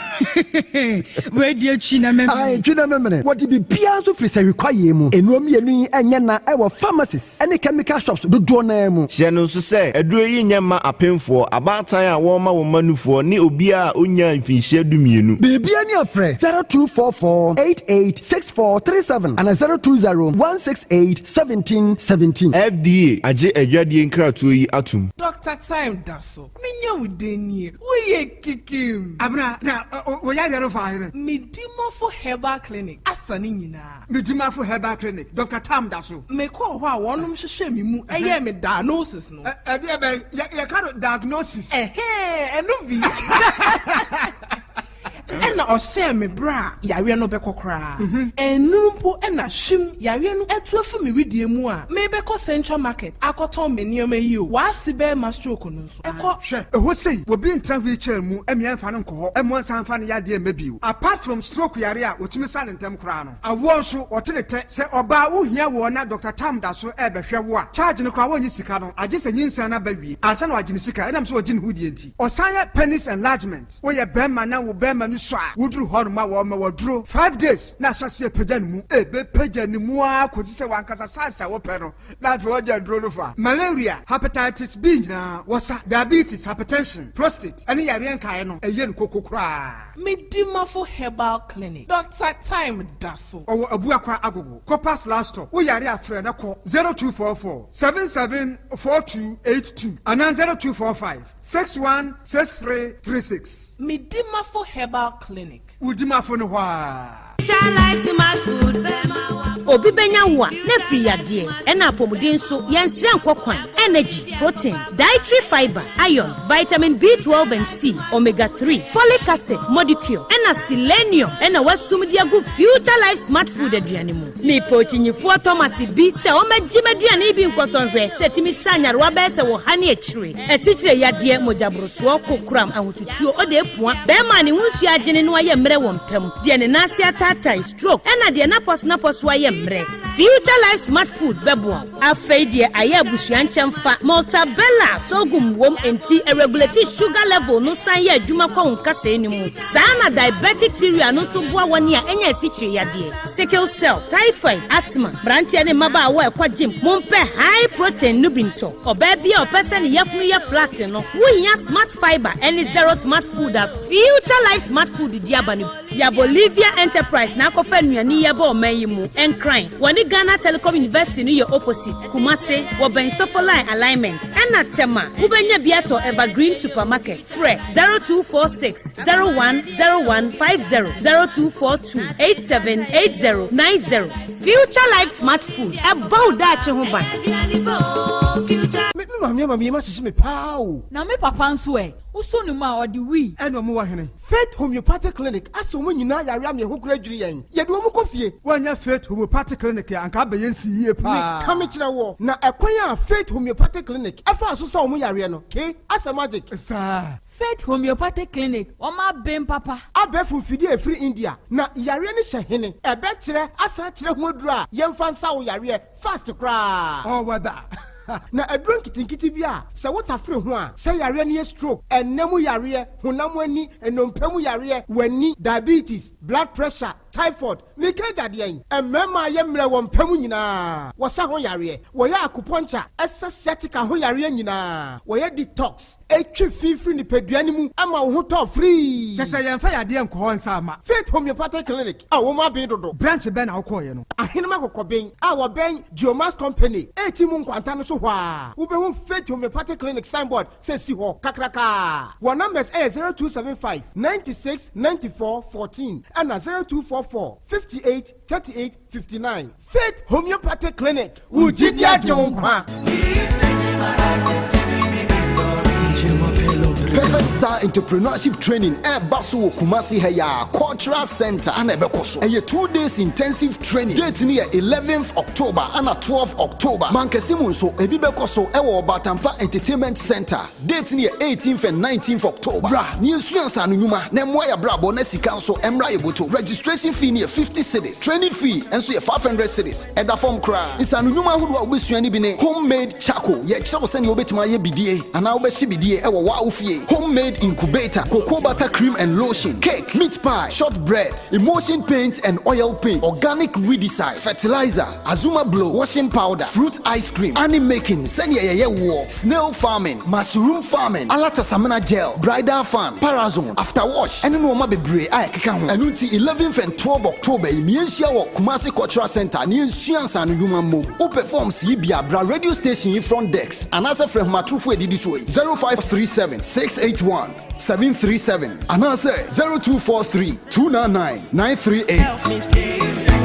Wei deɛ twi na memene. Ae, twi na memene. Wɔde biribiara nso firi sahwi kwaeɛ mu. Nnuro mmienu yi nyɛ na ɛwɔ pharmacies ne chemical shops dodoɔ no ara mu. Hyɛ no nso sɛ, aduro yi nyɛ mma apemfoɔ, abaatan a wɔrema wɔn mma nufoɔ, ne obiara a ɔnnyaa mfinhyia dumienu. Biribiara ni a frɛ 0244 88 6437 anaa 020 168 1717. FDA agye adwadie nkratoɔ yi atom. Doctor Time da so. Menya wo dɛn nie? Woyɛ kikim. Abena, na wo yareɛ no faa hene? Medimafo Herbal Clinic asa ne nyinaa. Medimafo Herbal Clinic, Doctor Tam da so. Mekɔɔ hɔ a wɔnom hwehwɛɛ me mu yɛɛ me diagnosis no. Ɛdeɛ bɛn? Yɛka no diagnosis. Ɛhɛɛ, ɛno bi. Ɛna ɔhyɛɛ me berɛ a yareɛ no bɛkɔ koraa. Ɛnnuru mpo na hwim, yareɛ no atu afi me wedeɛ mu a merebɛkɔ Central Market akɔtɔn me nneɛma yi o, w'ase bɛrima stroke no nso, ɛkɔ. Hwɛ, ɛhɔ sei, obi ntra wheelchair mu mmea mfa no nkɔ hɔ mmoa nsan mfa no yadeɛ mma bio. Apart from stroke yareɛ a wɔtumi sa no ntɛm koraa no, awoɔ nso wɔte ne tɛ. Sɛ ɔbaa wohia woɔ na Doctor Tam da so rebɛhwɛ wo a, charge no koraa wɔnnye sika no, agye sɛ nyinsɛn no aba wie ansa na wɔagye ne sika ɛnam sɛ ɔgye ne ho die nti. Ɔsan yɛ penis enlargement. Woyɛ bɛɛma na wo bɛɛma no sua a, woduru hɔ nom a wɔma wo aduro 5 days na ahyɛ aseɛ pagya ne mu. Ɛbɛpagya ne mu ara kɔsi sɛ w'ankasa size a wopɛ no na afei wagya aduro no fa. Malaria, Hepatitis B nyinaa wɔsa, diabetes, hypertension, prostate ɛne yareɛ nkaeɛ no ɛyɛ no koko koraa. Medimafo Herbal Clinic, Doctor Time da so. Ɔwɔ Abuakwa Agogo, Copas last stop. Wo yare a frɛ na kɔ 0244 77 4282 anaa 0245. 616336. Medimafo Herbal Clinic. Wo dimafo no hɔ aa. Obi bɛnya wo a, na afiri yadeɛ. Ɛna apɔmuden nso, yɛnsrɛ nkɔ kwan. Energy, protein, dietary fibre, iron, vitamin B12 and C, omega 3, folic acid, modicure, ɛna selenium ɛna wasum de agu Future Life Smart Food aduane mu. Mepɛ okyinyifoɔ Thomas bi sɛ ɔmmɛgye m'aduane yi bi nkɔsɔ nhwɛ sɛ ɛtumi sa nyarewa bɛyɛ sɛ wɔ ha ne akyire, asikyire yadeɛ, mogyaborosoɔ, kokoram, ahotutuo, ɔde apua, bɛrima a ne ho nsuo agyene no ayɛ mmerɛ wɔ mpa mu, deɛ ne nan ase ataatae, stroke, ɛna deɛ n'apɔso n'apɔso ayɛ mmerɛ. Future Life Smart Food bɛboa wo. Afei deɛ ayɛ abusua nkyɛnfa, Maltabella sorghum wom nti ɛregulate sugar level no san yɛ adwuma kɔ wo nkasɛɛ no mu. Saa na diabetic cereal no nso boa wɔn a ɛnyɛ asikyire yadeɛ, sickle cell, typhoid, asthma, mmeranteɛ ne mmabaawa a ɛkɔ gym, mompɛ high protein no bi ntɔ. Ɔbaa bi a ɔpɛ sɛ ne yafunu yɛ flat no, wohia Smart Fibre ɛne Zero Smart Food a Future Life Smart Food di aba no. Yɛ Bolivia Enterprise na akɔfa nnuane yi aba ɔman yi mu. Nkran, wɔne Ghana Telecom University no yɛ opposite. Kumase, wɔbɛn Sofoline alignment. Ɛna Tema, wobɛnya bi atɔ Evergreen Supermarket. Frɛ 0246 010150, 0242 878090. Future Life Smart Food, ɛbɔ wo daakye ho ban. Me maame ama me yam ahyehye me paa o. Na me papa nso ɛ, wosɔ ne mu a ɔde wii. Ɛna ɔmo wɔ hene? Faith Homeopathic Clinic asɛ wɔn nyinaa yare ama ɛho kora dwiri yɛn. Yɛde wɔn kɔ fie. Woannya Faith Homeopathic Clinic a, anka abɛyɛ nsi yie paa. Meka me kyerɛ woɔ, na ɛkwan a Faith Homeopathic Clinic ɛfaa so sa wɔn yareɛ no, ke asɛ magic. Saa. Faith Homeopathic Clinic, wɔn aben papa. Abɛɛfo mfidie a ɛfiri India, na yareɛ no hyɛ hene. Ɛbɛkyerɛ asan akyerɛ ho aduro a yɛmfa nsa wo yareɛ fast koraa. All weather. Na aduro nketenkete bi a sɛ wotafere ho a, sɛ yareɛ no yɛ stroke, ɛnna mu yareɛ, honam ani, nnompe mu yareɛ, w'ani, diabetes, blood pressure, typhoid, meka agyadeɛ yi, mmarima a yɛ mmerɛ wɔ mpa mu nyinaa, wɔsa ho yareɛ, wɔyɛ acupuncture, ɛsɛ sciatica ho yareɛ nyinaa, wɔyɛ detox, ɛtwi fi firi nipadua no mu ama wo ho tɔ free. Kyɛ sɛ yɛmfa yadeɛ nkɔ hɔ nsa ama. Faith Homeopathic Clinic a wɔn aben dodo. Branch bɛn na wokɔɔyɛ no? Ahenema Kɔkɔben a wɔbɛn Geomas Company eti mu nkwanta no so hɔ a, wobɛhu Faith Homeopathic Clinic signboard sɛ si hɔ kakrakaa. Wɔn numbers ɛyɛ 0275 96 94 14 ɛna 0244 58 38 59. Faith Homeopathic Clinic, wo gyidi agye wo nkwa. Perfect Star Entrepreneurship Training ɛreba so wɔ Kumasi ha yi a Cultural Center ana ɛbɛkɔ so. Ɛyɛ 2 days intensive training. Date no yɛ 11th October ana 12 October. Mankasi mu nso ebi bɛkɔ so ɛwɔ Ɔbatampa Entertainment Center. Date no yɛ 18th and 19th October. Bra ne yɛnsua nsaano nnwuma na mmoa yɛ abrabɔ na sika nso mmra yɛ boto. Registration fee no yɛ 50 cedis. Training fee nso yɛ 500 cedis. Ɛda fam koraa. Nsaano nnwuma ahodoɔ a wobɛsua no bi ne homemade charcoal. Yɛkyerɛ wo sɛnea wobɛtumi ayɛ bidie anaa wobɛhye bidie ɛwɔ wo fie. Homemade incubator, cocoa butter cream and lotion, cake, meat pie, shortbread, emulsion paint and oil paint, organic weedicide, fertilizer, azuma blow, washing powder, fruit ice cream, honey making, sɛnea yɛyɛ woɔ, snail farming, mushroom farming, alatasamina gel, bridal fan, parazone, after wash, ɛne nneɛma bebree a ɛkeka ho. Ɛno nti 11th and 12 October yi, mmiɛnhyia wɔ Kumasi Cultural Center ne yɛnsua nsaano nnwuma mmom. Wopɛ forms yi bi a, bra radio station yi front desk anaasɛ frɛ ahomatorofo adidi so yi 0537 681 737 anaasɛ 0243 299 938.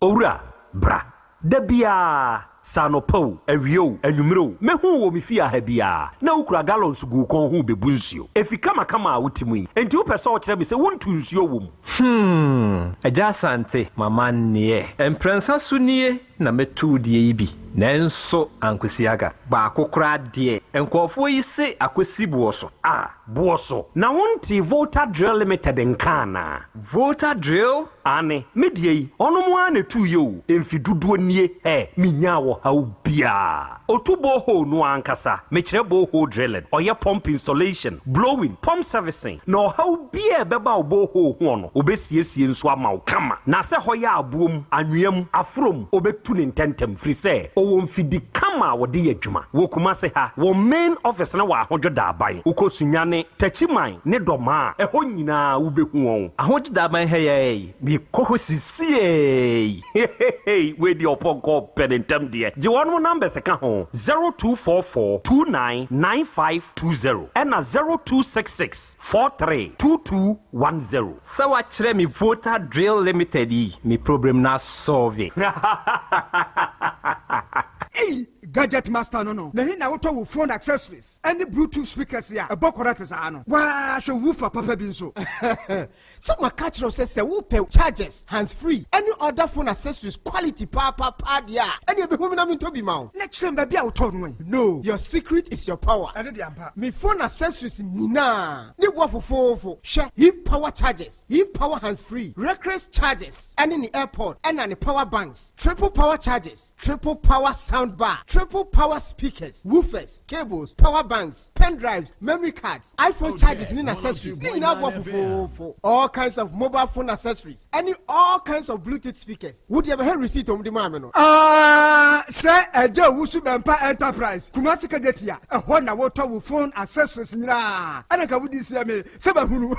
Owura, bra. Da biaa sɛ anɔpa o, awie o, anwummerɛ o, mɛhu wɔ me fie aha biaa na wokura gallons gu wo kɔn ho bɛbu nsuo. Ɛfi kamakama a wote mu yi, enti wopɛ sɛ ɔkyerɛ me sɛ wontu nsuo wɔ mu? Agya Asante, mama nneɛ. Mprɛnsa so nie na mɛtu deɛ yi bi. Nanso ankosi aga. Baako koraa deɛ, nkurɔfoɔ yi se akɔsi boɔ so. A, boɔ so. Na wonte Volta Drill Limited nka anaa? Volta Drill? Ane, me deɛ yi, ɔno mo ara na ɛtuu yɛ o. Mfi dodoɔ nie, ɛ, menyaa ɔhaw biaa. Otu borehole no ankasa, mekyerɛ borehole drilling, ɔyɛ pump installation, blowing, pump servicing, na ɔhaw biaa ɛbɛba wo borehole ho no, obɛsiesie nso ama wo kama. Na sɛ hɔ yɛ aboɔ mu, anwea mu, aforo mu, obɛtu ne ntɛntɛm, firi sɛ ɔwɔ mfidi kama. kama a wɔde yɛ adwuma. Wɔ Kumase ha, wɔn main office no wɔ Ahodwo Daaban. Wokɔ Sunyani, Takyiman ne Dɔmaa a, ɛhɔ nyinaa wobɛhu wɔn. Ahodwo Daaban ha yi ara yi, mekɔ hɔ sisiei. Hehehe wei deɛ ɔpɔnkɔ pɛ ne ntɛm deɛ. Gye wɔnom numbers ka ho, 0244 29 9520 ɛna 0266 43 2210. Sɛ wakyerɛ me Voter Drill Limited yi, me problem no asɔlve. Ei gadget master no no na he na wotɔ wo phone accessories ɛne bluetooth speakers a ɛbɔ kɔrɛt saa no? Waa hwɛ woofer papa bi nso. Sɛ maka kyerɛ wo sɛ sɛ wopɛ chargers, hands free ɛne other phone accessories quality paapaa deɛ a, ɛneɛ bɛhu me na mentɔ bi ma wo. Na kyerɛ me baabi a wotɔɔ no ɛ. No, your secret is your power. Ɛno deɛ ampa. Me phone accessories nyinaa ne boɔ fofoofo. Hwɛ, Eve power chargers, Eve power hands free, Recris chargers ɛne ne airpod ɛna ne power banks, triple power chargers, triple power sound bar, triple power speakers, woofers, cables, power banks, pen drives, memory cards, iPhone chargers ne n'accessories ne nyinaa boɔ fofoofo. All kinds of mobile phone accessories ɛne all kinds of bluetooth speakers. Wo deɛ bɛhwɛ receipt a wɔde maa me no. Ah, sɛ Agya Owusu Bɛmpa Enterprise, Kumasi Kejetia, ɛhɔ na wotɔ wo phone accessories nyinaa. Ɛna nka wodi seɛ me sɛ mahunu.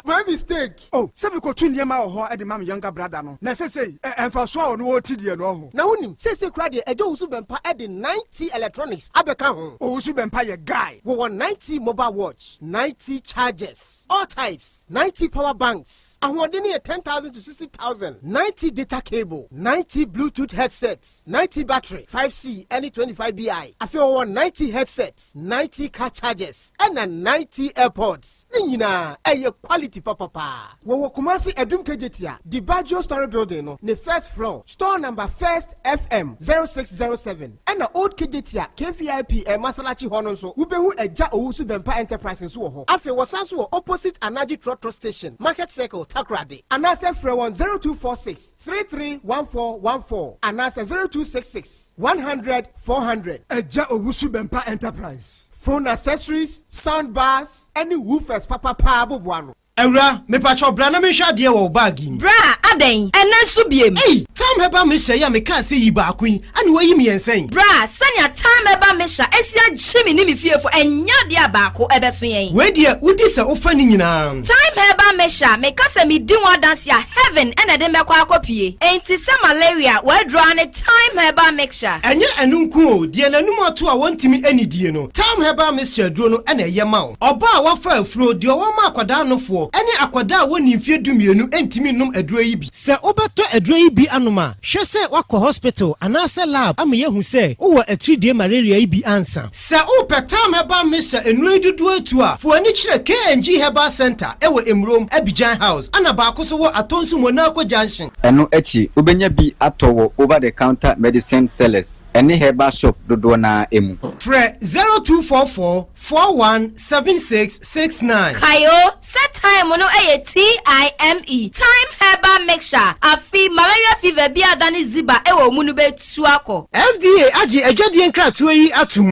My mistake. Oh, sɛ mekotu nneɛma wɔ hɔ de ma me younger brother no, na seesei ɛ, mfaso a ɔno ɔrete deɛ no, ɔho. Na wonim, seesei koraa deɛ Agya Owusu Bɛmpa de 9T Electronics abɛka ho. Owusu Bɛmpa yɛ guy. Wɔwɔ 9T mobile watch, 9T chargers, all types, 9T power banks, ahoɔden no yɛ 10,000 to 60,000, 9T data cable, 9T Bluetooth headsets, 9T battery, 5C ne 25BI. Afei wɔwɔ 9T headsets, 9T car chargers, ɛna 9T airpods. Ne nyinaa ɛyɛ quality papapaa. Wɔwɔ Kumasi Adum Kejetia, Dibaggio Story Building no ne first floor, store number First FM 0607, ɛna Old Kejetia KVIP eh, Masalachi hɔ no nso wobɛhu Agya Owusu Bɛmpa Enterprise nso wɔ hɔ. Afei wɔsan nso wɔ opposite Anaji Trɔtrɔ Station, Market Circle, Takoradi. Anaasɛ frɛ wɔn 0246 331414 anaasɛ 0266 100 400. Agya Owusu Bɛmpa Enterprise. Phone accessories, sound bars, ɛne woofers papapaa boboa ano. Awura, mepakyɛw bra na menhwɛ adeɛ wɔ wo bag yi mu. Bra, adɛn? Ɛnnɛ nso biem? Ei! Tam Herbal Mixture yi a mekaa sɛ yi baako yi, ɛna woayi mmiɛnsa yi? Bra, sɛnea Tam Herbal Mixture asi agye me ne me fiefo, ɛnyɛ adeɛ a baako ɛbɛso yɛn. Wei deɛ, wodi sɛ wofa ne nyinaa. Thyme Herbal Mixture, meka sɛ medi ho adanse a, heaven na ɛde me bɛkɔ akɔpue. Enti sɛ malaria, w'aduro ara ne Thyme Herbal Mixture. Ɛnyɛ ɛno nko o, deɛ n'anum ato a wɔntumi nnidie no, Thyme Herbal Mixture aduro no na ɛyɛ ma wo. Ɔbaa a wafa afuro, deɛ ɔwɔ ma akwadaa nofoɔ, ne akwadaa a wɔnnii mfeɛ dumienu ntumi nnom aduro yi bi. Sɛ wobɛtɔ aduro yi bi anom a, hwɛ sɛ woakɔ hospital anaasɛ lab ama yɛahu sɛ wowɔ atiridie malaria yi bi ansa. Sɛ wopɛ Thyme Herbal Mixture nnuro yi dodoɔ atu a, fa w'ani kyerɛ KNG Herbal Centre wɔ Emurom, Abidjan House, ɛna baako nso wɔ Atonsu Monaco Junction. Ɛno akyi, wobɛnya bi atɔ wɔ over-the-counter medicine sellers ne herbal shop dodoɔ no ara mu. Frɛ 0244 417669. Kae o, sɛ thyme no yɛ TIME, Thyme Herbal Mixture, afe malaria fever bi a adane ziba wɔ wo mu no bɛtu akɔ. FDA agye adwadie nkratoɔ yi atom.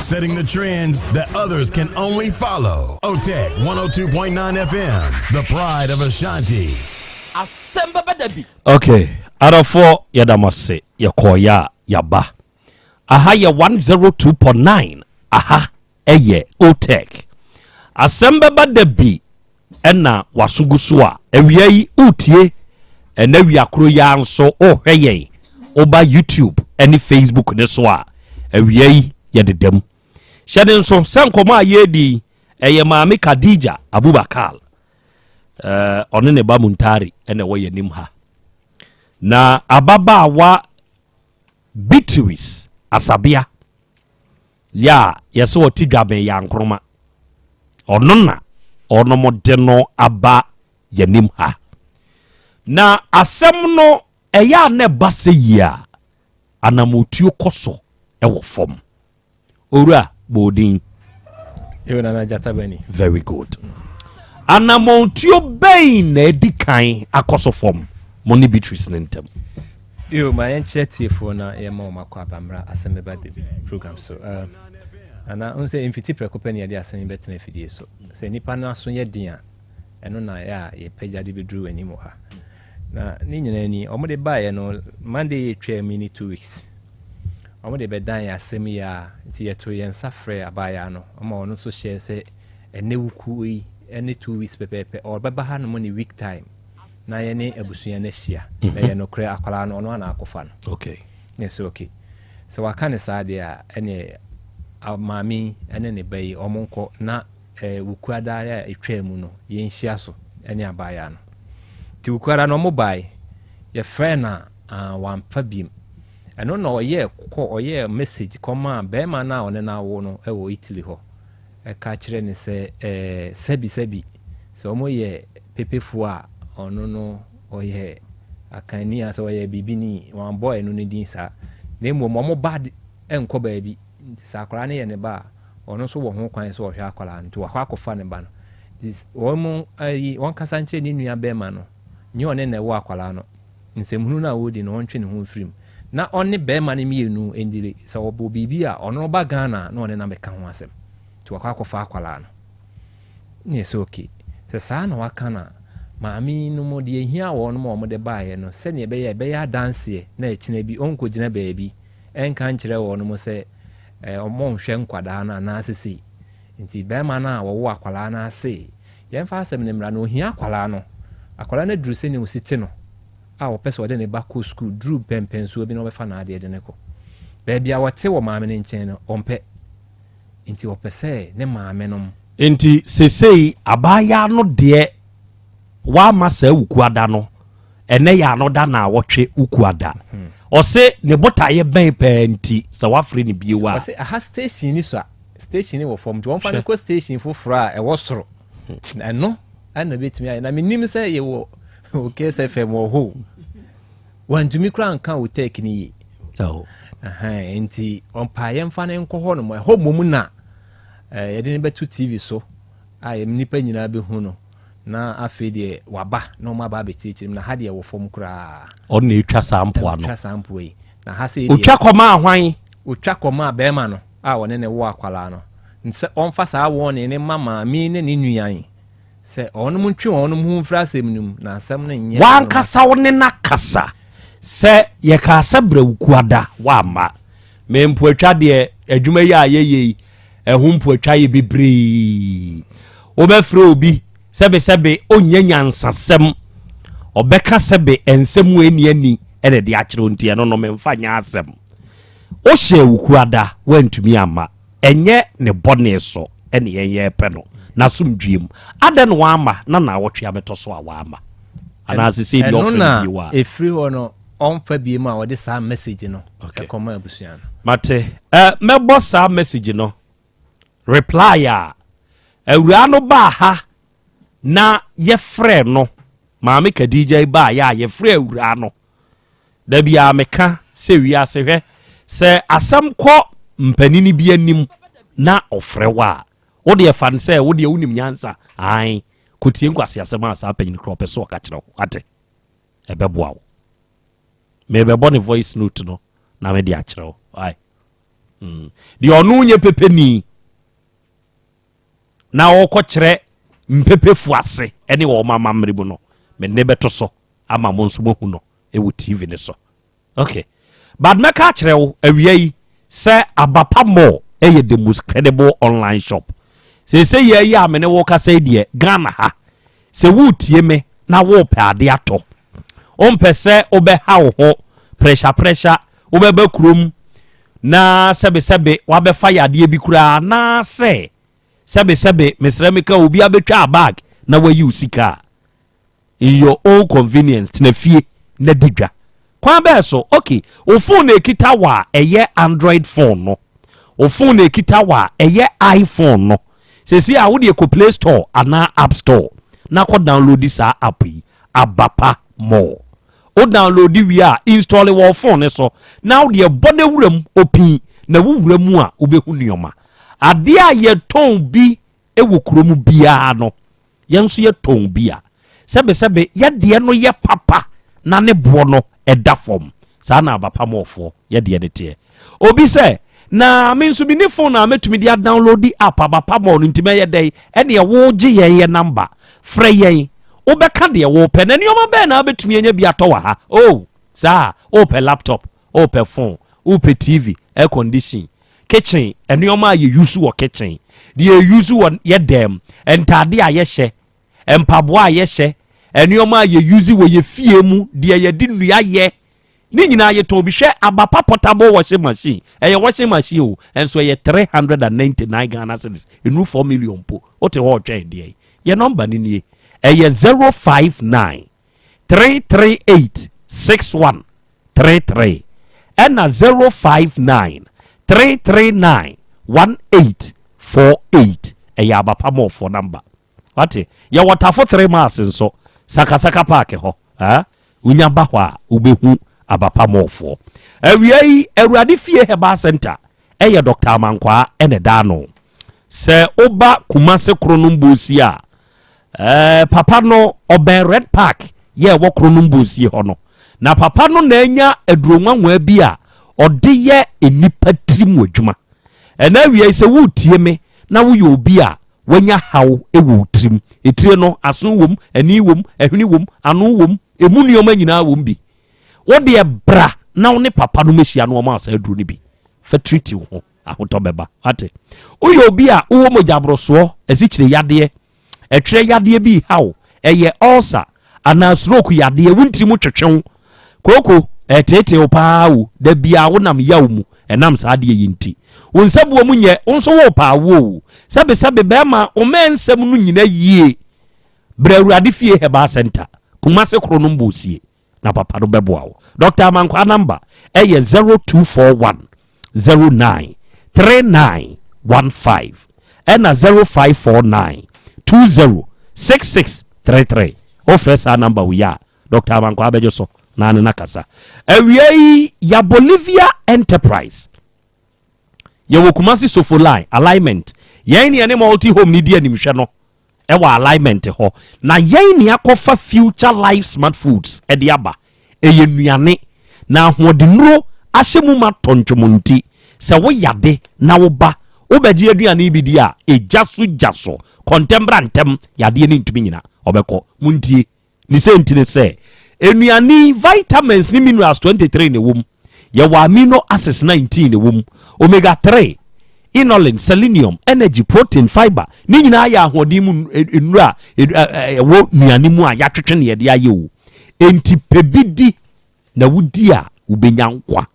Setting the trends that others can only follow. OTEC 102.9 FM, the pride of Ashanti. Asɛm bɛba da bi. Ok adɔfoɔ yɛda mo ase yɛkɔɔeɛ a yɛaba aha yɛ 102.9 aha ɛyɛ otec asɛm bɛba da bi ɛna waso gu so a awia yi wotie ɛna wia koro yi ara nso wohwɛ yɛn woba youtube ɛne facebook ne so a awia yi yɛdeda mu hyɛ ne nso sɛ nkɔmmɔ a yɛredi yi ɛyɛ maame Khadija Abubakar ɔne ne ba Muntari ɛna ɛwɔ yɛn anim ha na ababaawa Beatrice Asabea yɛ a yɛsɛ ɔte dwaben yɛ ankoroma ɔno na ɔnom de no aba yɛnim ha na asɛm no ɛyɛ a na ɛba sɛ yie a anamotuo kɔ so ɛwɔ fam Owura, bɔ wo din. Yo, Nana Gyata Bani. Very good. Anammɔntuo bɛn na adi kan akɔ so fam mo ne Beatrice no ntam? Yo, ma yɛnkyerɛ tiefoɔ na yɛma wɔn akɔ aba mmra Asɛm Bɛba Da Bi program so. Uh, Nana, wohu sɛ mfiti prɛko pɛ ne yɛde asɛm yi bɛtena afidie so. Sɛ nnipa no aso yɛ den a, ɛno na ɛyɛ a yɛpagya de bɛduru anim wɔ ha. Na ne nyinaa ni, wɔde baeɛ no, Monday yɛ twaa mu ne 2 weeks. Wɔde bɛdan yɛn asɛm yi a, nti yɛto yɛn nsa frɛ abaayewa no, ama ɔno nso hyɛɛ sɛ ɛnɛ wukuo yi ne 2 weeks pɛpɛɛpɛ, ɔbɛba ha nom ne week time na yɛne abusua no ahyia. Na yɛ nokorɛ akwaraa no, ɔno ana akɔfa no. Ne sɛ okay, sɛ waka ne saa deɛ a, ɛneɛ maame yi ne ne ba yi, ɔmo nkɔ na wukuada a ɛtwaa mu no, yɛnhyia so ne abaayewa no. Nti wukuada no ɔmo bae, yɛfrɛ no a wamfa biem. Ɛno na ɔyɛɛ kɔ ɔyɛɛ message kɔmaa bɛrima no a ɔne no awo no wɔ Italy hɔ, ɛka kyerɛ ne sɛ sɛbi sɛbi, sɛ ɔmo yɛ pepefoɔ a, ɔno no ɔyɛ akanni a sɛ ɔyɛ biribi ni, wambɔ ɛno no din saa, na mmom ɔmo ba nkɔ baabi. Nti sɛ akwaraa no yɛ ne ba a, ɔno nso wɔ ho kwan sɛ ɔhwɛ akwaraa no, nti wakɔ akɔfa ne ba no. Nti wɔn mo ayi, wɔn kasa nkyerɛ ne nua bɛrima no, nyɛ ɔne na ɛwɔ akwaraa no. Nsɛmhunu no a wɔredi no, ɔntwe ne ho mfiri mu na ɔne bɛrima no mmienu ndire. Sɛ ɔbɔ biribi a, ɔno ba Ghana na ɔne na bɛka ho asɛm. Nti wakɔ akɔfa akwaraa no. Ne yɛ sɛ okay, sɛ saa na waka no a, maame yi no mu deɛ ehia wɔn a wɔde baeɛ no, sɛnea ɛbɛyɛ adanseɛ na ɛkyena bi ɔnkɔgyina baabi ɛnka nkyerɛ wɔn mo sɛ ɔmo nhwɛ nkwadaa no anaasɛ sei. Nti bɛrima no a wɔwɔ akwaraa no ase, yɛmfa asɛm no mmra na ohia akwaraa no. Akwaraa no aduru sɛnea osi te no a, wɔpɛ sɛ ɔde ne ba kɔ sukuu duru mpɛmpɛnsoɔ bi na ɔbɛfa n'adeɛ de ne kɔ baabi a wɔte wɔ maame no nkyɛn no, ɔmpɛ. Nti ɔpɛ sɛ ne maame nom. Nti sesei abaayaa no deɛ wama saa wukuada no, ɛnɛ yɛ ano da na awɔtwe wukuada. Ɔse ne botaeɛ bɛn pɛɛ nti sɛ wafrɛ ne bio a? Ɔse aha station ni so a, station ni wɔ fam, nti wɔmfa no kɔ station foforɔ a ɛwɔ soro. Na ɛno ɛna bɛtumi ayɛ. Na menim sɛ yɛwɔ OKSFM wɔ hɔ, wantumi koraa nka wo tech no yie. Nti ɔmpa yɛmfa no nkɔ hɔ nom. Ɛhɔ mmom na yɛde no bɛto TV so a nnipa nyinaa bɛhu no, na afei deɛ waba na ɔmo aba abɛkyerɛkyerɛ mu. Na ha deɛ wɔ fam koraa. Ɔno na ɛtwa saa mpoa no. Ɔtwa saa mpoa yi na ha sɛ otwa kɔma ahwan? Otwa kɔma bɛrima no a ɔne ne wo akwalaa no, sɛ ɔmfa saa wɔne ne ma maame ne ne nuan sɛ ɔnom ntwe wɔnom ho mfiri asɛm no mu, na asɛm no nyɛ. Wankasa wo ne na kasa sɛ yɛkaa sɛ brɛ wukuada woamma. Me mpoatwa deɛ, adwuma yi a yɛyɛ yi, ɛho mpoatwa yɛ bebree. Wobɛfrɛ obi, sɛbesɛbe ɔnyɛ nyansasɛm, ɔbɛka sɛbe nsɛm wɔ ani ani ɛna de akyerɛ. Nti ɛno no memfa nyɛ asɛm. Wohyɛ wukuada woantumi amma, ɛnyɛ ne bɔne so ɛne yɛn yɛpɛ no n'asomdwie mu. Adɛn na wama na naawɔtwe abɛtɔ so a wama, anaasɛ sɛ bi ɛno ɔfrɛ na no bio a? Ɛfiri hɔ no, ɔmfa bie mu a ɔde saa message no ɛkɔma abusua no. Mate. Mɛbɔ saa message no reply a awuraa no baa ha na yɛfrɛ no Maame Kadija yi baa yɛ a yɛfrɛ awuraa no. Da biara meka sɛ wiase, hwɛ, sɛ asɛm kɔ mpanini bi anim na ɔfrɛ wo a, wodeɛ fa no sɛ wodeɛ wonim nyansa. Ae, kɔtie nkwaseasɛm a saa panyini korɔ ɔpɛ sɛ ɔka kyerɛ wo. Ate, ɛbɛboa wo. Mebɛbɔ ne voice note no na mede akyerɛ wo. Ae. Deɛ ɔno nyɛ pepeni na ɔkɔkyerɛ mpepefo ase ne wɔn amammerɛ mu no, mene bɛto so ama mo nso moahu no ɛwɔ TV ne so. Okay, but mɛka akyerɛ wo awia yi sɛ Abapa Mall ɛyɛ the most credible online shop seesei yɛ yi a me ne wo kasa yi deɛ. Ghana ha, sɛ woretie me na worepɛ ade atɔ, wompɛ sɛ wobɛha wo ho pressure pressure, wobɛba kurom na sɛbesɛbe wabɛfa yadeɛ bi koraa, anaasɛ sɛbesɛbe mesrɛ meka obi abɛtwa bag na wayi wo sika a, in your own convenience, tena fie na di dwa. Kwan bɛɛ so? Okay, wo phone na ekita wɔ a ɛyɛ Android phone no, wo phone na ekita wɔ a ɛyɛ iPhone no, sɛsi a wode kɔ Play Store anaa App Store na kɔ download saa app yi, Abapa Mall. Wo download wie a, install wɔ phone ne so na wode ɛbɔ no wura mu opin na wowura mu a, wobɛhu nneɛma adeɛ a yɛtɔn bi wɔ kurom biara no. Yɛn nso yɛtɔn bi a, sɛbesɛbe yɛdeɛ no yɛ papa na ne boɔ no ɛda fam. Saa na Abapa Mallfoɔ yɛdeɛ no teɛ. Obi sɛ na me nso menni phone a mɛtumi de adownload app Abapa Mall no, nti mɛyɛ dɛn? Ɛneɛ wogye yɛn yɛ number, frɛ yɛn. Wobɛka deɛ wopɛ. Na nneɛma bɛn na wobɛtumi anya bi atɔ wɔ ha? Oh, saa, wopɛ laptop, wopɛ phone, wopɛ TV, air condition, kitchen nneɛma a yɛ use wɔ kitchen, deɛ yɛ use wɔ yɛ dɛm, ntaade a yɛhyɛ, mpaboa a yɛhyɛ, nneɛma a yɛ use wɔ yɛ fie mu, deɛ yɛde nnua yɛ ne nyinaa yɛtɔn bi. Hwɛ, Abapa portable washing machine, ɛyɛ washing machine o, ɛnso ɛyɛ 399 Ghana cedis, enu 4 million po. Wote hɔ ɔtwɛn deɛ? Yɛ nɔmba no nie, ɛyɛ 0593386133 ɛna 0593391848. Ɛyɛ Abapa mɔɔfoɔ number. Wate, yɛwɔ Tafo 3 Miles nso, Sakasaka Park hɔ. Ah, wonya ba hɔ a, wobɛhu Abapa mɔɔfoɔ. Awia yi, Awurade Fie Herbal Center, ɛyɛ Dr Amankwaa ɛna ɛda no. Sɛ woba Kumase Kronom Bosie a, papa no ɔbɛn Red Park yɛ ɛwɔ Kronom Bosie hɔ no. Na papa no na anya aduro nwanwa bi a ɔde yɛ nnipa tirim adwuma. Ɛna awia yi, sɛ woretie me na woyɛ obi a wanya haw wɔ wo tirim, etire no aso wom, ani wom, ɛhwene wom, ano wom, emu nneɛma nyinaa wom bi, wodeɛ bra na wo ne papa no mɛhyia no, ɔma asa aduro no bi fa treat wo ho, ahotɔ bɛba. Wate, woyɛ obi a wowɔ mogyaborosoɔ, asikyire yadeɛ, ɛtwerɛ yadeɛ bi haw, ɛyɛ ulcer anaa stroke yadeɛ, wontiri mu twetwe wo kooko, ɛteetee wo paa o, da bia wonam yaw mu, ɛnam saa adeɛ yi nti wo nsa buo mu nyɛ, wo nso wo paa wo o, sɛbesɛbe bɛrima wo mɛ nsɛm no nyina yie, brɛ Awurade Fie Herbal Center, Kumase koro no mbɔ osie, na papa no bɛboa wo. Dr Amankwa number ɛyɛ 0241 09 3915 ɛna 0549 20 6633. Wofrɛ saa number wei a, Dr Amankwa abɛgye so na ne nakasa. Awia yi, ya Bolivia Enterprise, yɛwɔ Kumasi Sofo Line alignment. Yɛn ne yɛne Multi Home ne di animhwɛ no ɛwɔ alignment hɔ. Na yɛn ne akɔfa Future Life Smart Foods ɛde aba. Ɛyɛ nnuane na ahoɔdennuro ahyɛ mu ma tɔntwom, nti sɛ woyade na woba wobɛgye aduane bi di a, ɛgya so gya so kɔntɛmbra ntɛm, yadeɛ no ntumi nyina ɔbɛkɔ. Montie ne sɛ nti ne sɛ nnuane, vitamins ne minerals 23 na ɛwɔ mu. Yɛwɔ amino acids 19 na ɛwɔ mu, omega 3, inulin, selenium, energy, protein, fiber ne nyinaa yɛ ahoɔden mu nnuro a ɛwɔ nnuane mu a yɛatwetwe ne yɛde ayɛ o. Enti pɛ bi di na wodi a, wobɛnya nkwa.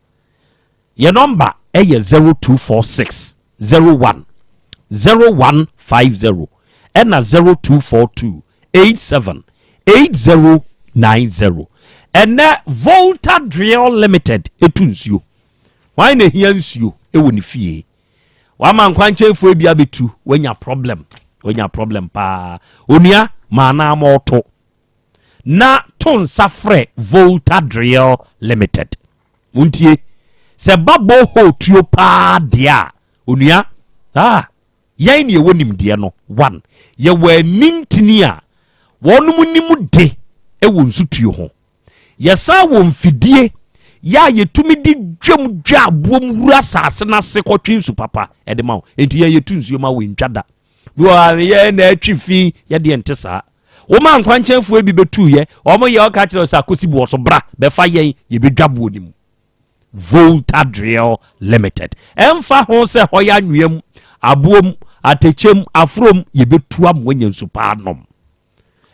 Yɛ nɔmba ɛyɛ 0246 01 0150 ɛna 0242 87 8090. Ɛnɛ Volta Drill Limited ɛtu nsuo. Wan na ehia nsuo ɛwɔ ne fie? Wama nkwankyɛnfoɔ bi abɛtu, wanya problem, wanya problem paa. Onua maanaa ma ɔto na to nsa frɛ Volta Drill Limited. Montie, sɛ ba borehole tuo paa deɛ a, onua, ah, yɛn ne yɛwɔ nimdeɛ no. One, yɛwɔ anintini a wɔnom nim de ɛwɔ nsutuo ho. Yɛsan wɔ mfidie yɛ a yɛtumi de dwam dwa aboom wura asase no ase kɔtwe nsu papa ɛde ma wo. Enti yɛn yɛtu nsuo ma wo ntwa da bi wɔ yɛ na atwi fi. Yɛdeɛ nte saa. Woma nkwankyɛnfoɔ bi bɛtuiɛ, ɔmo yɛ ɔka kyerɛ sɛ akɔsi boɔ so bra bɛfa yɛn, yɛbɛdwa boɔ no mu. Volta Drill Limited, ɛmfa ho sɛ hɔ yɛ anwea mu, aboɔ mu, atɛkyɛm, aforom, yɛbɛtu ama wanya nsu paa nom.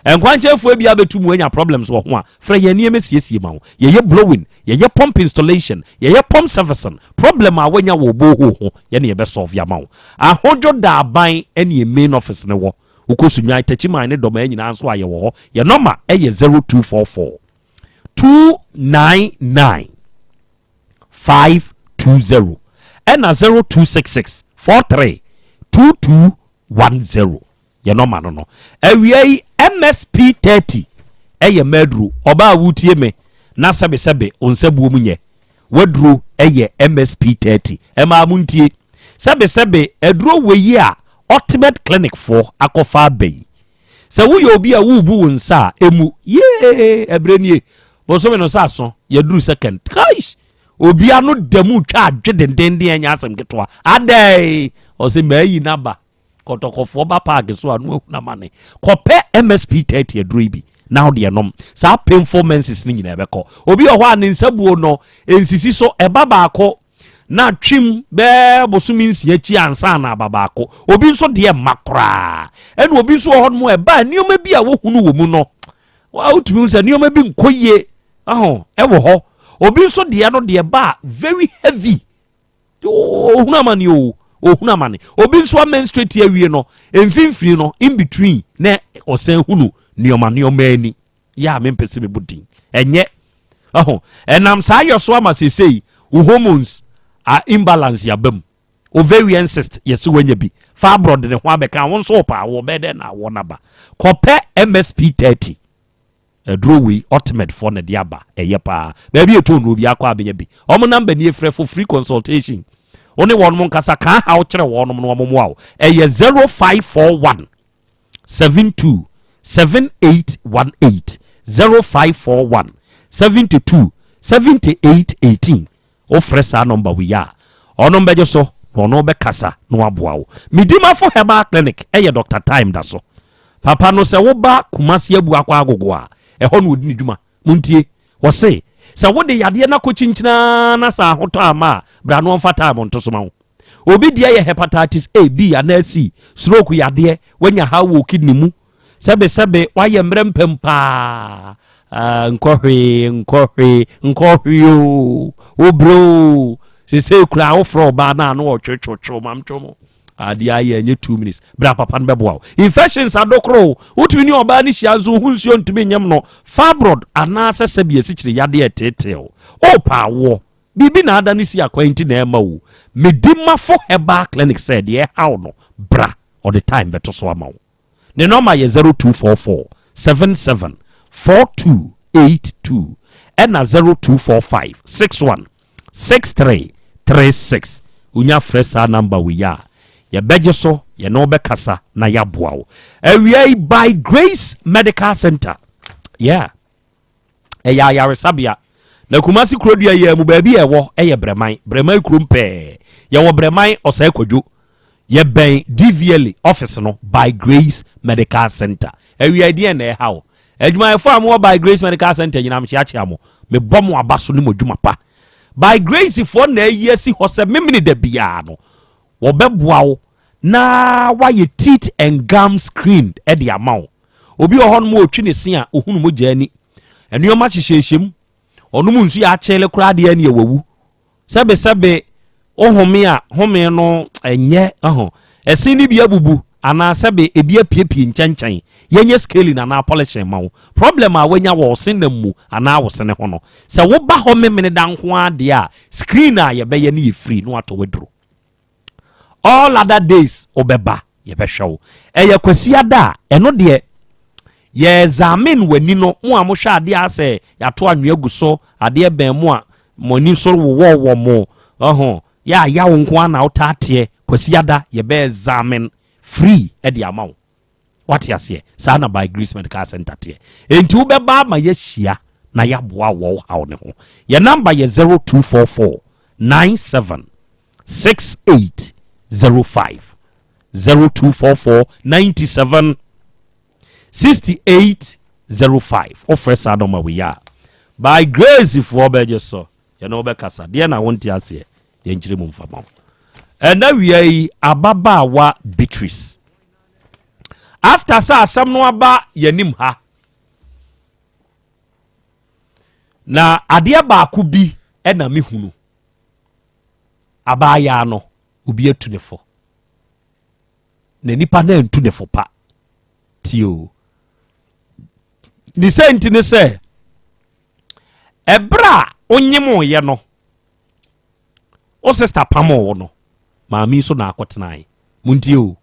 Nkwankyɛnfoɔ bi abɛtu mu anya problems wɔ ho a, frɛ yɛn, nneɛma siesie ma wo. Yɛyɛ blowing, yɛyɛ pump installation, yɛyɛ pump servicing. Problem a wanya wɔ borehole ho, yɛne yɛbɛsolve yɛama wo. Ahodwo Daaban ɛne yɛ main office ne wɔ. Wokɔ Sunwan, Takyiman ne Dɔmaa nyinaa nso a, yɛwɔ hɔ. Yɛ nɔma ɛyɛ 0244 299 520 ɛna 0266 43 2210. Yɛ nɔma no. Awia yi, MSP 30 ɛyɛ mmaduro. Ɔbaa a wotie me na sɛbesɛbe wo nsa buo mu nyɛ waduro, ɛyɛ MSP 30. Ɛmaa mo ntie, sɛbesɛbe aduro wɔ yi a Ultimate Clinic foɔ akɔfa aba yi, sɛ woyɛ obi a worebu wo nsa a emu yee, ɛberɛ nie, bosome no sa so, yɛduru second kaish, obia no da mu twa adwe dendenden, ɛnyɛ asɛm ketewa. Adɛn? Ɔsɛ maayi naba kɔtɔkɔfoɔ ba park so a no ahunu amane. Kɔpɛ MSP 30 aduro yi bi. na wo deɛ nom. Saa painful menses no nyinaa ɛbɛkɔ. Obi wɔ hɔ a ne nsa buo no nsisi so, ɛba baako na twim bɛɛ bosome nsia akyi ansa na aba baako. Obi nso deɛ mma koraa. Ɛna obi nso wɔ hɔ nom ɛba nneɛma bi a wohunu wɔ mu no, wotumi hu sɛ nneɛma bi nkɔ yie aho ɛwɔ hɔ. Obi nso deɛ no deɛ ba very heavy, ohunu amane o, ohunu amane. Obi nso amenstruate awie no, mfimfini no, in between, na ɔsan hunu nneɛma nneɛma ani yɛ a mempɛ sɛ mebɔ din. Ɛnyɛ ɔho ɛnam saa yɛ so ama sesei wo hormones a imbalance yaba mu, ovarian cyst yɛsɛ wanya bi, fibroid ne ho abɛka wo nso wɔpa awɔ bɛɛ dɛ na awɔ naba. Kɔpɛ MSP 30 aduro wei, Ultimate foɔ na de aba. Ɛyɛ paa, baabi ɛtɔ no obi akɔ abɛnya bi. Ɔmo number nie, frɛ for free consultation. Wo ne wɔnom nkasa kaa haw kyerɛ wɔnom no wɔn mmoa wo. Ɛyɛ 0541 72 7818, 0541 72 78 18. Wofrɛ saa number wei a, ɔno bɛgye so na ɔno bɛkasa na waboa wo. Medimafo Herbal Clinic, ɛyɛ Dr Time da so papa no. Sɛ woba Kumase abu akɔ Agogo a, ɛhɔ na ɔdi ne dwuma. Montie, wɔse sɛ wode yadeɛ no akɔ kyinkyinaa na sɛ ahotɔ ama a, bra no ɔmfa time nto so ma wo. Obi deɛ yɛ hepatitis A, B anaa C, stroke yadeɛ, wanya ha wɔ kidney mu, sɛbesɛbe wayɛ mmerɛ mpam paa. Nkɔ hwee, nkɔ hwee, nkɔ hwee o, wobrɛ o. Sesei kura wofrɛ ɔbaa no a na wɔtwetwetwe mamtwe mo adeɛ ayɛ ɛnyɛ 2 minutes. Bra, papa no bɛboa wo. Infections adokoro, wotumi ne ɔbaa no hyia nso ho nsuo ntumi nyam no, fibroid anaasɛ sɛbi asikyire yadeɛ ɛteetee wo, wopa awoɔ, biribi na ada no si akwan nti na ɛma wo. Medimafo Herbal Clinic sɛ deɛ ɛhaw no, bra, ɔde time bɛto so ama wo. Ne number yɛ 0244 77 4282 ɛna 0245 61 63 36. Wonya frɛ saa number wei a, yɛbɛgye so, yɛne wobɛkasa na yɛaboa wo. Awia yi, By Grace Medical Center, yeah, ɛyɛ ayaresabea na Kumasi kurodua yɛ mu baabi a ɛwɔ ɛyɛ Brɛman, Brɛman kurom pɛɛ. Yɛwɔ Brɛman Ɔsɛe Kwadwo, yɛbɛn DVLA office no. By Grace Medical Center, awia deɛ na ɛha wo. Adwumayɛfoɔ a mowɔ By Grace Medical Center nyinaa, mekyeakyea mo, mebɔ mo aba so ne mo adwuma pa. By Grace foɔ na ayi asi hɔ sɛ memene da biara no wɔbɛboa wo na wayɛ teeth and gum screen ɛde ama wo. Obi wɔ hɔ nom a ɔtwi ne se a, ohunu mogya ani, nneɛma hyehyɛhyɛ mu, ɔnom nsu yɛ akyele koraa deɛ ne ɛwawu. Sɛbesɛbe wohome a, home no ɛnyɛ ɛho, ɛsen no bi abubu anaa sɛbe ebi apiepie nkyɛnkyɛn. Yɛnyɛ scaling anaa polishing ma wo. Problem a wanya wɔ ɔse nam mu anaa wo sene ho no, sɛ woba hɔ memene da nko adeɛ a, screen a yɛbɛyɛ no yɛ free na watɔ waduro. All other days wobɛba, yɛbɛhwɛ wo. Ɛyɛ Kwasiada a, ɛno deɛ yɛ examine w'ani no. Mo a mohwɛ adeɛ asɛ yɛato anwea gu so, adeɛ bɛn mu a mo ani so wowɔ wɔ mo ɔho yɛ ayawo nko a na wotaateɛ, Kwasiada yɛbɛ examine free ɛde ama wo. Wate aseɛ? Saa na By Grace Medical Center teɛ. Enti wobɛba ama yɛahyia na yɛaboa wɔ wo haw ne ho. Yɛ number yɛ 0244 97 6805, 0244 97 6805. Wofrɛ saa number wei a, By Grace foɔ bɛgye so, yɛne wobɛkasa. Deɛ na wonte aseɛ, yɛnkyerɛ mu mfama wo. Ɛna wia yi, ababaawa Beatrice, after sɛ asɛm no aba yɛnim ha na adeɛ baako bi ɛna mehunu, abaayaa no obi atu ne fo na nipa na ntu ne fo pa tie o. Ne sɛ nti ne sɛ ɛberɛ a wonyemoyɛ no, wo sister pam wo no, maame yi so na akɔtenae. Montie o,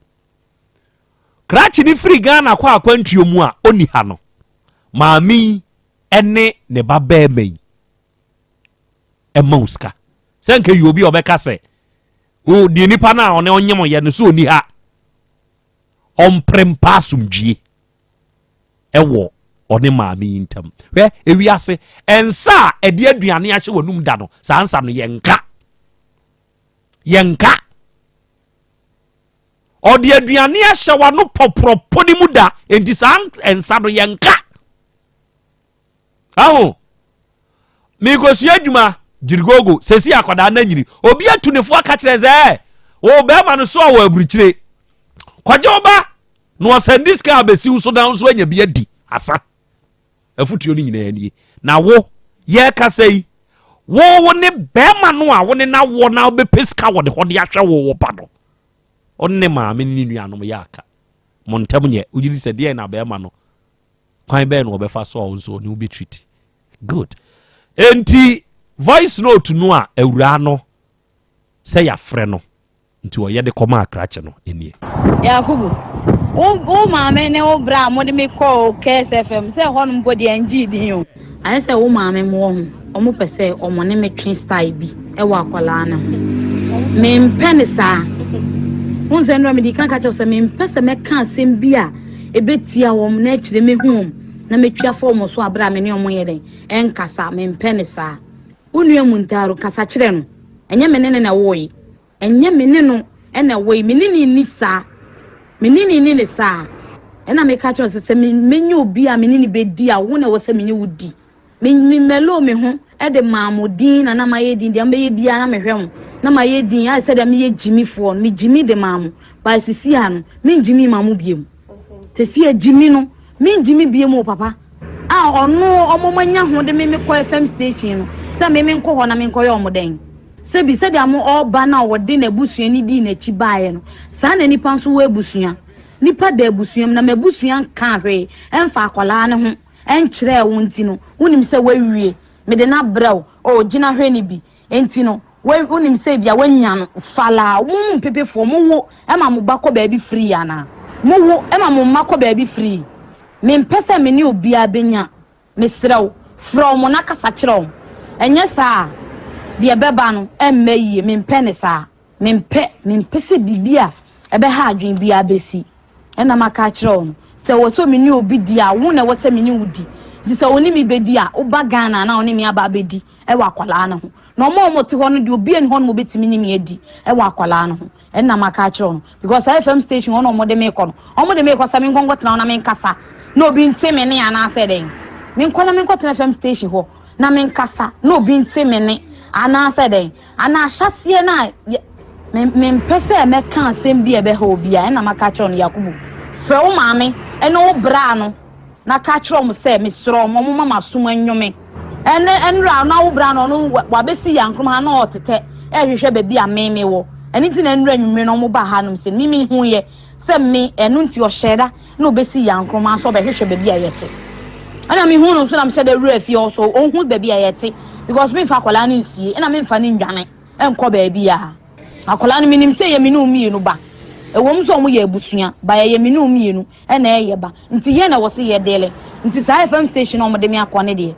krakye ne firi Ghana kɔ akwantuo mu a ɔni ha no, maame yi ne ne ba bɛɛma yi ɛma wo sika sɛ nka yi obi a ɔbɛka sɛ o deɛ nipa no a ɔne ɔnyem yɛ no so ɔni ha, ɔmpere mpa asomdwie ɛwɔ ɔne maame yi ntam. Hwɛ, ewiase nsa a ɛde aduane ahyɛ w'anum da no, saa nsa no yɛnka, yɛnka. Ɔde aduane ahyɛ w'ano pɔporɔpɔ ne mu da, nti saa nsa no yɛnka. Aho mekɔsua adwuma gyirigogo sɛsi akwadaa no anyini obi atu ne fo aka kyerɛ sɛ ɛ wo bɛrima no so a wɔ aburukyire kɔgye wo ba na ɔsɛnde sika abɛsi wo so na nso anya bi adi asa afotuo no nyinaa nie na wo yɛkasa yi wo wo ne bɛrima no a wo ne na wɔ na wobɛpɛ sika wɔ ne hɔ de ahwɛ wo wo ba no ɔne ne maame ne ne nuanom yɛ aka mo ntam nyɛ wogye di sɛ deɛ na bɛrima no kwan bɛn na ɔbɛfa so a wo nso ɔne wo bɛtriti good enti voice note no a awuraa no sɛ yɛafrɛ no nti ɔyɛ de kɔma akrakye no nie. Yakubu, wo wo maame ne wo bra a mode me kɔɔ KSFM sɛ ɛhɔ nom mpo deɛ ngyee din o. Ayɛ sɛ wo maame mo wɔ ho, ɔmo pɛ sɛ ɔmo ne me twe style bi wɔ akwadaa no ho. Mempɛ no saa. Wohu sɛ nnora mede kan ka kyerɛ wo sɛ mempɛ sɛ mɛka asɛm bi a ɛbɛtia wɔn na akyire mɛhu wɔn na mɛtwi afa wɔn so aberɛ a me ne wɔn nyɛ dɛn ɛnkasa. Mempɛ no saa. Wo nua Muntaro, kasa kyerɛ no. Ɛnyɛ me ne no na ɛwoe. Ɛnyɛ me ne no na ɛwoe. Me ne no nni saa. Me ne no nni no saa. Ɛna meka kyerɛ wo sɛ, sɛ menya obi a me ne no bɛdi a, wo na ɛwɔ sɛ me ne wo di. Me me mellow me ho de maa mo din na na mayɛ din, deɛ mobɛyɛ biara na mehwɛ mo, na mayɛ din ayɛ sɛdeɛ meyɛ gyimifoɔ no, me gyimi de maa mo, but sisi a no, me ngyimi ma mo biom. Sisi a gyimi no, me ngyimi biom o papa. A ɔno ɔmo manya ho de me me kɔ FM station no, sɛ me me nkɔ hɔ na me nkɔyɛ ɔmo dɛn? Sɛbi sɛdeɛ mo ɔɔba no a ɔde n'abusua no dii n'akyi baeɛ no, saa na nipa nso wɔ abusua. Nipa da abusua mu, na m'abusua nkaa hwee ɛmfa akwadaa no ho. Ɛnkyerɛɛ wo nti no, wonim sɛ woawie. Mede no abrɛ wo. Oh, gyina hwɛ no bi. Enti no, wo, wonim sɛ ebia woanya no falaa. Mo mu mpepefoɔ, mowo ma mo ba kɔ baabi firii anaa? Mowo ma mo mma kɔ baabi firii? Mempɛ sɛ me ne obiara bɛnya. Mesrɛ wo, frɛ wɔn na kasa kyerɛ wɔn. Ɛnyɛ saa a, deɛ ɛbɛba no, ɛremma yie. Mempɛ no saa. Mempɛ, mempɛ sɛ biribi a ɛbɛha adwene biara bɛsi. Ɛna maka akyerɛ wo no, sɛ ɛwɔ sɛ me ne obi di a, wo na ɛwɔ sɛ me ne wo di. Nti sɛ wo ne me bɛdi a, woba Ghana a na wo ne me aba abɛdi wɔ akwadaa no ho. Na wɔn a wɔte hɔ no deɛ, obiara nni hɔ nom a ɔbɛtumi ne me adi wɔ akwadaa no ho. Ɛna maka akyerɛ wo no. Because saa FM station hɔ na wɔde me rekɔ no, wɔde me rekɔ sɛ menkɔ nkɔtena hɔ na menkasa na obi nte me nne anaasɛ dɛn? Menkɔ na menkɔtena FM station hɔ na menkasa na obi nte me nne anaasɛ dɛn? Ana ahyɛaseɛ no a yɛ, me, mempɛ sɛ mɛka asɛm bi a ɛbɛha obi a, ɛnna maka akyerɛ no, Yakubu, frɛ wo maame ne wo braa no na ka kyerɛ wɔn sɛ mesrɛ wɔn, wɔmma m'asom nnwo me. Ɛnnɛ, nnora na wo braa no, ɔno wabɛsi Yankrom ha na ɔretetɛ rehwehwɛ baabi a me mewɔ. Ɛno nti na nnora anwummere no wɔbaa hanom sɛ me mehuiɛ sɛ me, ɛno nti ɔhyɛɛ da na ɔbɛsii Yankrom ha sɛ ɔbɛhwehwɛ baabi a yɛte. Ɛna mehuu no nso na mehyɛ da wuraa fie hɔ so ɔnhu baabi a yɛte because memfa akwadaa no nsie ɛna memfa no ndwane nkɔ baabi a akwadaa no menim sɛ yɛ me ne wo mmienu ba ɛwɔ mu sɛ ɔmo yɛ abusua ba yɛyɛ me ne wo mmienu ɛna ɛyɛ ba nti yɛn na ɛwɔ sɛ yɛ dele nti saa FM station a ɔmo de me akɔ ne deɛ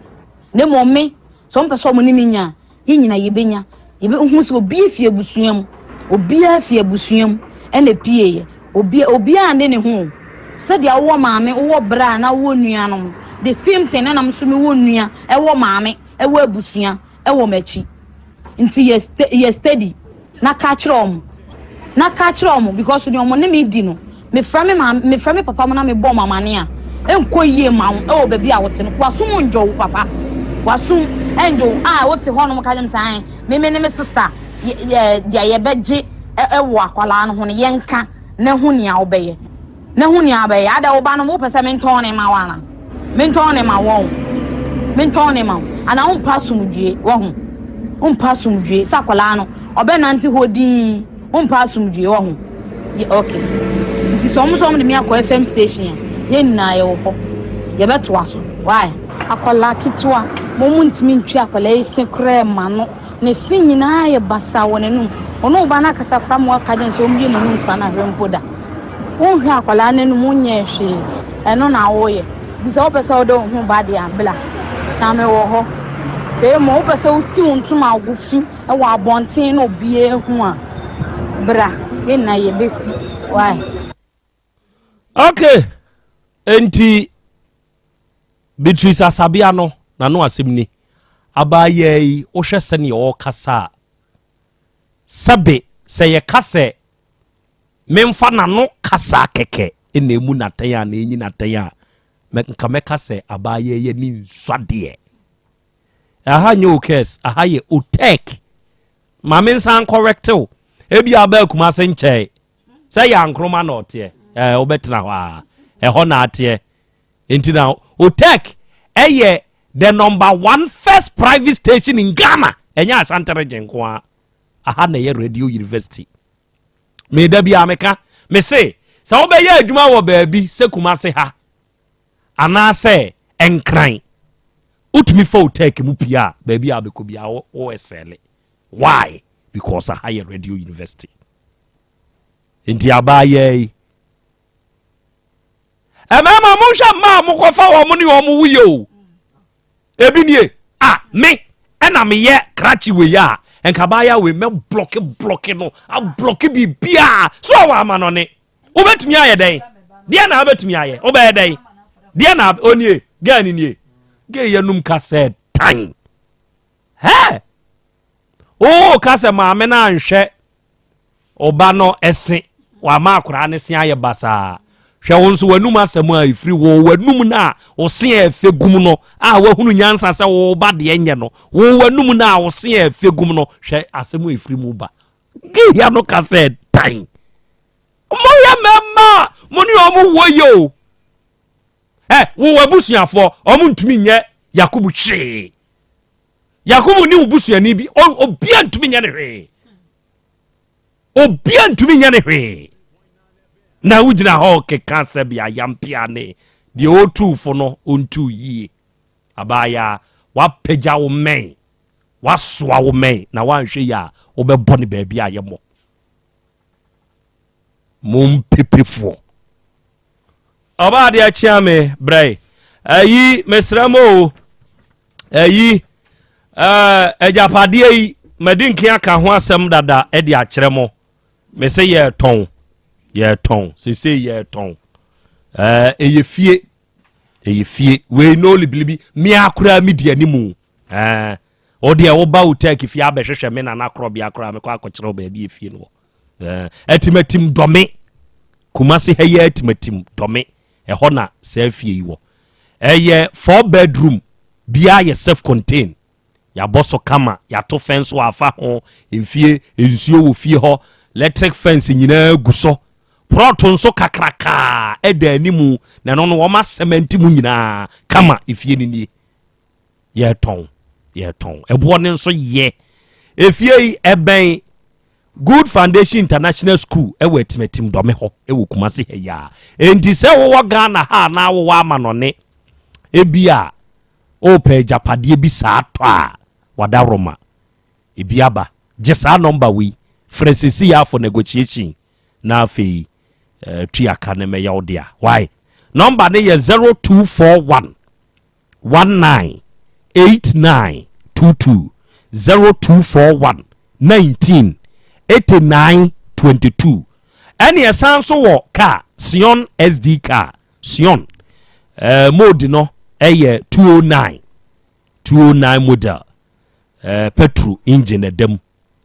na mmom me Sɛ wɔpɛ sɛ wɔne me nya a, yɛn nyinaa yɛbɛnya. Yɛbɛhu sɛ obiara fi abusua mu. Obiara fi abusua mu na ɛpieeɛ. Obi, obiara nne ne ho o. Sɛdeɛ wowɔ maame, wowɔ bra na wowɔ nuanom, the same thing ɛna me nso mewɔ nua, ɛwɔ maame, ɛwɔ abusua ɛwɔ m'akyi. Nti yɛ yɛ steady na ka kyerɛ wɔn na ka kyerɛ wɔn because deɛ wɔn ne me di no mefrɛ me maame mefrɛ me papa mo na mebɔ wɔn amane a ɛnkɔ yie ma wo ɛwɔ baabi a wote no wasom ndwo wo papa wasom ɛndwo wo a wote hɔ nom ka kyerɛ me sɛ ae me me ne me sister yɛ yɛ deɛ yɛbɛgye ɛwɔ akwadaa no ho no yɛnka na hu nea wobɛyɛ. Na hu nea wobɛyɛ. Adɛn, wo ba no, wopɛ sɛ mentɔn no ma wo anaa? Mentɔn no ma wo, ɔho. Mentɔn no ma wo. Anaa wompɛ asomdwoe, wahu. Wompɛ asomdwoe. Sɛ akwadaa no, ɔbɛnante hɔ dinn. Wompɛ asomdwoe, wahu. Yɛ, okay. Nti sɛ wɔn nso wɔde me akɔ FM station a, yɛn nyinaa yɛwɔ hɔ. Yɛbɛtoa so. Why? Akwadaa ketewa, mo montumi ntwi akwadaa yi se koraa mma no. Ne se nyinaa yɛ basaa wɔ n'anum. Ɔne wo ba no akasa koraa ma waka akyerɛ no sɛ ɔmmue n'anum koraa na hwɛ mpo da. Wonhwɛ akwadaa no anum, wonyɛɛ hwee. Ɛno na woyɛ. Nti sɛ wopɛ sɛ wode wo ho ba deɛ a, bla. Na mewɔ hɔ. Sɛ mmom wopɛ sɛ wosi wo ntoma agu fi wɔ abɔnten na obiara hu a, bra. Yɛn nyinaa yɛbɛsi. Why? Okay. Enti Beatrice Asabea no n'ano asɛm ni. Abaayaa yi, wohwɛ sɛnea ɔrekasa a, sɛbe sɛ yɛka sɛ memfa n'ano kasa kɛkɛ na emu n'atɛn a na enyi n'atɛn a, nka mɛka sɛ abaayaa yi ani nsɔ adeɛ. Aha nyɛ Okes, aha yɛ Otec. Ma me nsan correct wo. Ebi aba Kumase nkyɛe. Sɛ yɛ Ankroma na ɔteɛ. Ɛɛ wobɛtena hɔ a. Ɛhɔ na ateɛ. Nti na Otec ɛyɛ the number one first private station in Ghana. Ɛnyɛ Ashanti region nko ara. Aha na ɛyɛ Radio University. Meda bi a meka, me se sɛ wobɛyɛ adwuma wɔ baabi sɛ Kumase ha anaasɛ Nkran, wotumi fa Otec mu pie a, baabi a wobɛkɔ biara wo wo excel. Why? Because aha yɛ Radio University. Nti abaayaa yi, mmarima monhwɛ mmaa a mokɔfa wɔn ne wɔn woyɛ o. Ebi nie a me ɛna meyɛ krakye wei a nka abaayaa wei mɛ blɔke blɔke no ablɔke biribiara so a wɔama no ne wobɛtumi ayɛ dɛn deɛ na wobɛtumi ayɛ wobɛyɛ dɛn deɛ na onie gɛɛ ne nie gɛɛ yɛnum ka sɛ tan hɛ oo ka sɛ maame no anhwɛ ɔba no ɛse wama akwaraa no se ayɛ basaa hwɛ wo nso w'anum asɛm a ɛfiri wo w'anum no a wo se a ɛfɛ gum no a wahunu nyansa sɛ wo ba deɛ nyɛ no wo w'anum no a wo se a ɛfɛ gum no hwɛ asɛm a ɛfiri mu ba gehia no ka sɛ dan moyɛ mmarima a mo ne ɔmo wɔ yɛ o ɛ wo abusuafoɔ ɔmo ntumi nyɛ Yakubu hwee. Yakubu ne wo busuani bi obia ntumi nyɛ ne hwee, obia ntumi nyɛ ne hwee na wogyina hɔ keka sɛ bi ayampea ne deɛ ɔtu fo no ɔntu yie. Abaayaa wapagya wo mmɛn, wasoa wo mmɛn na wanhwɛ yi a wobɛbɔ ne baabi a yɛmmɔ mo mpepefoɔ. Ɔbaa deɛ kyea me brɛ ayi mesrɛ mo o ayi agyapadeɛ yi madi nke aka ho asɛm dada de akyerɛ mo. Me se yɛtɔn, yɛtɔn sesei yɛtɔn. Ɛyɛ fie, ɛyɛ fie wei no libilibi mea koraa medi animu. Wo deɛ woba wo tɛki fie abɛhwehwɛ me nana korɔbea koraa mekɔ akɔkyerɛ wo baabi efie no wɔ. Atimatim Dɔme, Kumase ha yi, Atimatim Dɔme ɛhɔ na saa fie yi wɔ. Ɛyɛ four bedroom biara yɛ self contain, yɛabɔ so kama, yɛato fence wɔ afa ho mfie, nsuo wɔ fie hɔ, electric fence nyinaa gu so, plot nso kakrakaa ɛda animu na ɛno no wɔn asɛmɛnti mu nyinaa kama. Efie no nie, yɛtɔn, yɛtɔn. Ɛboɔ no nso yɛ. Efie yi ɛbɛn Good Foundation International School ɛwɔ Atimatim Dɔme hɔ ɛwɔ Kumase ha yi a. Enti sɛ wowɔ Ghana ha anaa wowɔ amanɔne ebi a wopɛ agyapadeɛ bi saa tɔ a, wadaworoma ebi aba, gye saa nɔmba wei frɛ sesi yɛ for negotiation na afei tua ka ne mɛyɛ wo dea. Why nɔmba ne yɛ 0241 19 89 22, 0241 19 89 22. Ɛne ɛsan so wɔ car Sion SD car Sion mode no ɛyɛ 209, 209 model, petrol engine ɛda mu.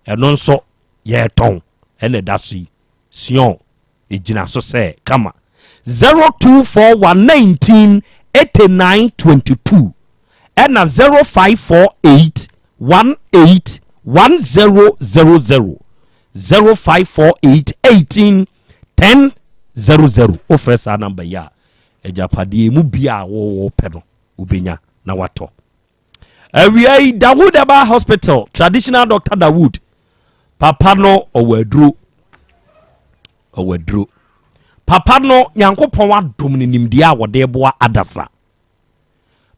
Ɛno nso yɛtɔn ɛna ɛda so yi. Sion ɛgyina so sɛ kama. 0241 19 89 22 ɛna 0548 18 1000, 0548 18 10 00. Wofrɛ saa namba yi a, agyapadeɛ mu bia a wɔwɔ pɛ no wobɛnya na watɔ. Awia yi Dawood Herbal Hospital, traditional doctor Dawood papa no ɔwɔ aduro, ɔwɔ aduro papa no. Nyankopɔn adom no nimdeɛ a wɔde boa adasa.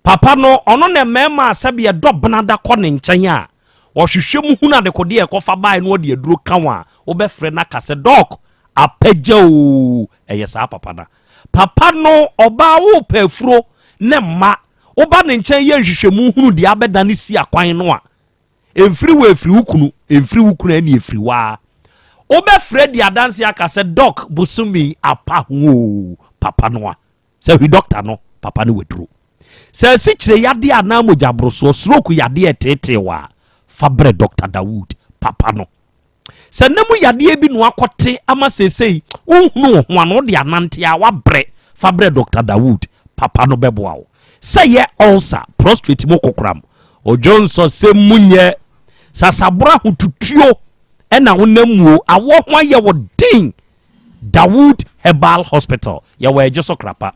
Papa no ɔno na mmarima a sɛbi ɛdɔ benada kɔ ne nkyɛn a ɔhwehwɛ mu hunu adekodeɛ ɛkɔfa bae no ɔde aduro ka wo a wobɛfrɛ no aka sɛ, "Doc, apagya o." Ɛyɛ saa papa na papa no. Ɔbaa wopɛ afuro ne mma, woba ne nkyɛn yɛ nhwehwɛmu hunu deɛ abɛda ne si akwan no a ɛmfiri wo, ɛfiri wo kunu, ɛmfiri wo kunu ɛne ɛfiri waa. Wobɛfrɛ di adanse aka sɛ, "Doc, bosome apa ho o." Papa no a sɛ hwi doctor no papa no waduro sɛ asikyire yadeɛ anaa mogyaborosoɔ, stroke yadeɛ ɛteetee wɔ a, fa brɛ Dr Dawood papa no. Sɛ ne mu yadeɛ bi no akɔte ama seesei wohunu wo ho ano wode anante a wabrɛ, fa brɛ Dr Dawood papa no bɛboa wo. Sɛ yɛ ulcer, prostate mu kokoram, Odwonsɔsɛm mu nyɛ sasaboro ahotutuo ɛna wonam muo awɔ ho ayɛ wo den. Dawood Herbal Hospital yɛwɔ ɛgye so krapa.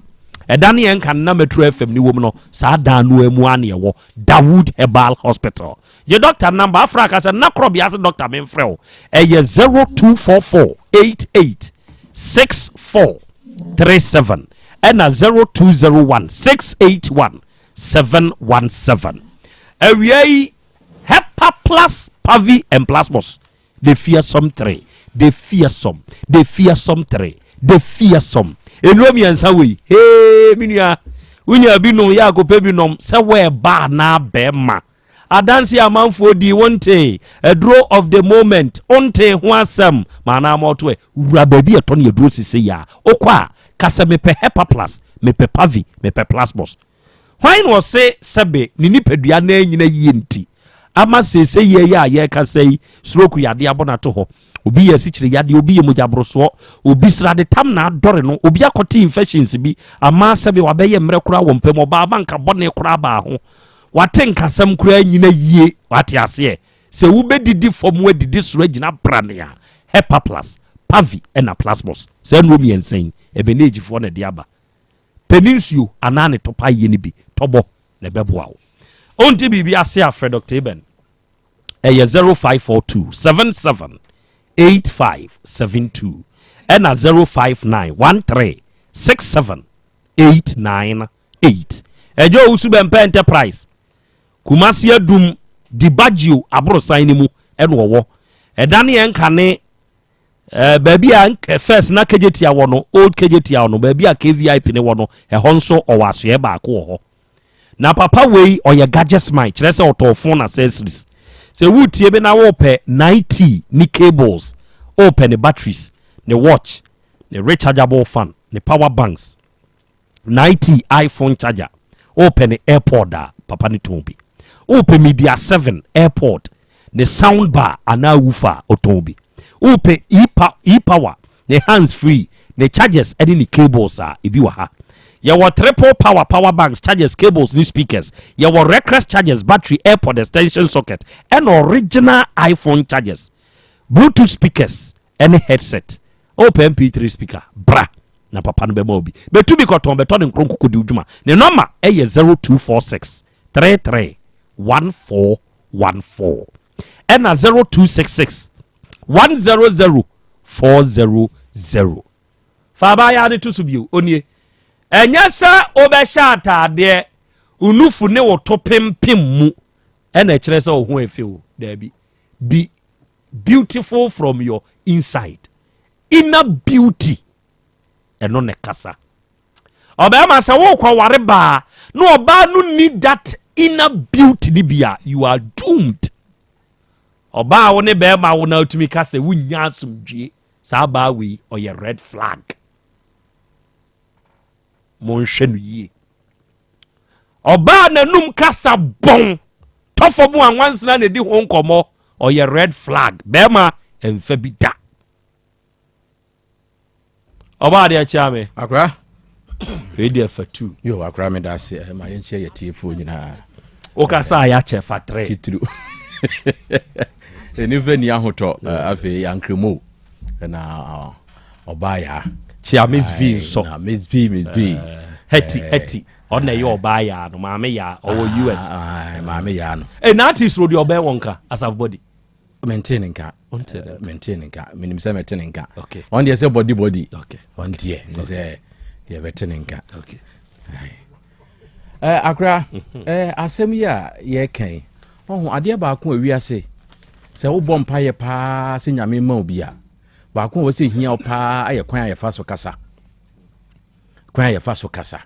Ɛda ne yɛn nka na Metro FM ne wɔm no saa dan no mu a ne ɛwɔ Dawood Herbal Hospital. Gye doctor number afra aka sɛ na korɔ bia se doctor memfrɛ wo. Ɛyɛ 0244 88 64 37 ɛna 0201 681 717. Awia yi Hepa Plus Pavi and Plasmos the fearsome three, the fearsome, the fearsome three, the fearsome. Nnuro mmiɛnsa wei, hee me nua, wonya bi nom yɛ akɔpɛ bi nom sɛ wɔɛba anaa bɛrima. Adanse amanfoɔ di wonte aduro of the moment wonte ho asɛm ma anaa ma ɔto ɛ wura baabi ɛtɔ ne aduro sise yi a wokɔ a kasɛ mepɛ Hepa Plus, mepɛ Pavi, mepɛ Plasmos. Hwan na ɔse sɛbe ne nipadua na anyina yie nti ama seesei yie yi a yɛrekasa yi stroke yadeɛ abɔ no ato hɔ? Obi yɛ asikyire yadeɛ, obi yɛ mogyaborosoɔ, obi sradetam na adɔre no, obi akɔte infections bi ama sɛbe wabɛyɛ mmerɛ koraa wɔ mpam, ɔbaa ama nka bɔne koraa baa ho, wate nkasɛm koraa nyina yie. Wate aseɛ sɛ wobɛdidi fam adidi soro agyina brane a, Hepa Plus, Pavi ɛna Plasmos, saa nnuro mmiɛnsa yi ɛbɛnɛgyifoɔ na ɛde aba. Pɛ ne nsuo anaa ne tɔpa yie no bi tɔbɔ na ɛbɛboa wo. Wonte biribi ase a frɛ Dr. Eben. Ɛyɛ 0542 77 8572 ɛna 059 13 67 898. Ɛgye Owusu Bɛmpɛ Enterprise, Kumasi Adum, Dibaggio aborosan no mu ɛna ɔwɔ. Ɛda ne yɛn nkane Eh, baabi a eh, first na Kejetia wɔ no, old Kejetia wɔ no, baabi a KVIP ne wɔ no, ɛhɔ nso ɔwɔ asoɛ baako wɔ hɔ. Na papa wei ɔyɛ gadgets man, kyerɛ sɛ ɔtɔn phone accessories. Sɛ wotie bi na wopɛ 9T ne cables, wopɛ ne batteries, ne watch, ne rechargeable fan, ne power banks, 9T iPhone charger, wopɛ ne airpod a, papa ne tɔn bi. Wopɛ Media 7 airpod, ne sound bar anaa woofer a, ɔtɔn bi. Wopɛ e-power, ne hands free, ne chargers ɛne ne cables a, ebi wɔ ha. Yɛwɔ triple power power banks, chargers, cables ne speakers. Yɛwɔ Recrex chargers, battery, airpod extension socket ɛna original iPhone chargers, Bluetooth speakers ɛne headset. Wopɛ MP3 speaker, bra na papa no bɛma obi bɛtu bi kɔtɔn bɛtɔ ne nkoro nkokɔ di dwuma. Ne nɔma ɛyɛ 0246 33 1414 ɛna 0266 100 400. Fa abaayaa no to so bio. Onie, ɛnyɛ sɛ wobɛhyɛ ataadeɛ wo nufu ne wo to pempem mu ɛna ɛkyerɛ sɛ wo ho ɛfɛ o. Daabi, be beautiful from your inside, inner beauty ɛno ne kasa. Ɔbɛrima sɛ wokɔware baa na ɔbaa no ni that inner beauty ni bi a, you are doomed. Ɔbaa wo ne bɛrima wo na wotumi ka sɛ wonya asomdwie, saa baa wei ɔyɛ red flag. Monhwɛ no yie. Ɔbaa n'anum kasa bɔn tɔfɔ mu anwansena na ɛdi ho nkɔmmɔ, ɔyɛ red flag. Bɛrima ɛmfa bi da. Ɔbaa deɛ kyea me. Akora. Wei deɛ fa tu. Yo, akora me da ase. Eh, ma yɛnkyɛ yɛ tiefoɔ nyinaa. Wokasa a yɛakyɛ fa tere. Titiriw. Nnipa ni ahotɔ eh, afei ankremo na ɔbaa yaa. Kyea Miss V nso. Na Miss V, Miss V. Eh, Hetty, Hetty. Ɔna ɛyɛ ɔbaa yaa no, maame yaa, ɔwɔ US. Maame yaa no. Eh, na artist ro deɛ ɔbɛn wɔn ka, Asafo Body. Mente ne nka. Mente ne nka. Menim sɛ mete ne nka. Ɔn deɛ sɛ body body. Ɔn deɛ ne sɛ yɛbɛte ne nka. Eh, akora, mhm. eh, asɛm yi a yɛka yi, ɔho adeɛ baako a wiase sɛ wobɔ mpayɛ paa sɛ Nyame ma obi a, baako a wɔ sɛ hia wo paa ayɛ kwan a yɛfa so kasa. Kwan a yɛfa so kasa.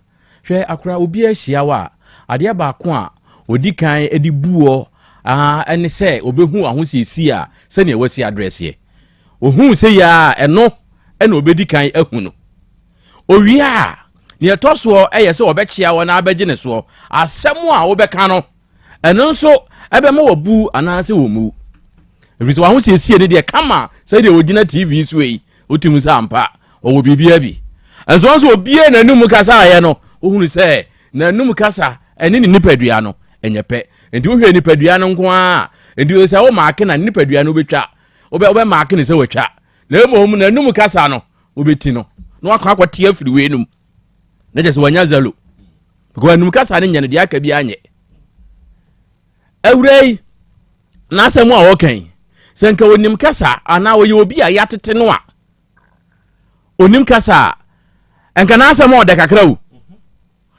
Hwɛ, akora, obi ahyia wo a, adeɛ baako a ɔdi kan de bu wɔ ara ne sɛ ɔbɛhu w'ahosiesie a sɛdeɛ wasi adrɛseɛ. Ɔhu sɛ yie a, ɛno na ɔbɛdi kan ahu no. Ɔwie a, deɛ ɛtɔ soɔ yɛ sɛ ɔbɛkyea wɔ na abɛgye ne soɔ. Asɛm a wobɛka no, ɛno nso ɛbɛma wabu anaasɛ wɔmmu. Ɛfiri sɛ w'ahosiesie no deɛ kama sɛdeɛ ɔgyina TV so yi, wotumi sɛ ampa ɔwɔ biribiara bi. Nso nso obie n'anum kasa ayɛ no, wohunu sɛ n'anum kasa ɛne ne nipadua no ɛnyɛ pɛ. Nti wohwɛ nipadua no nko ara a, nti sɛ wo maake na nipadua no wobɛtwa, wobɛ wobɛ maake no sɛ watwa. Na mmom n'anum kasa no, wobɛti no na wakɔ akɔte afiri wei nom. Na kyerɛ sɛ wanya zalo. Because anum kasa no nyɛ no deɛ aka bi anyɛ. Awura yi, n'asɛm a ɔka yi, sɛ nka onim kasa anaa ɔyɛ obi a yɛatete no a, onim kasa a, nka n'asɛm ɔdɛ kakra o.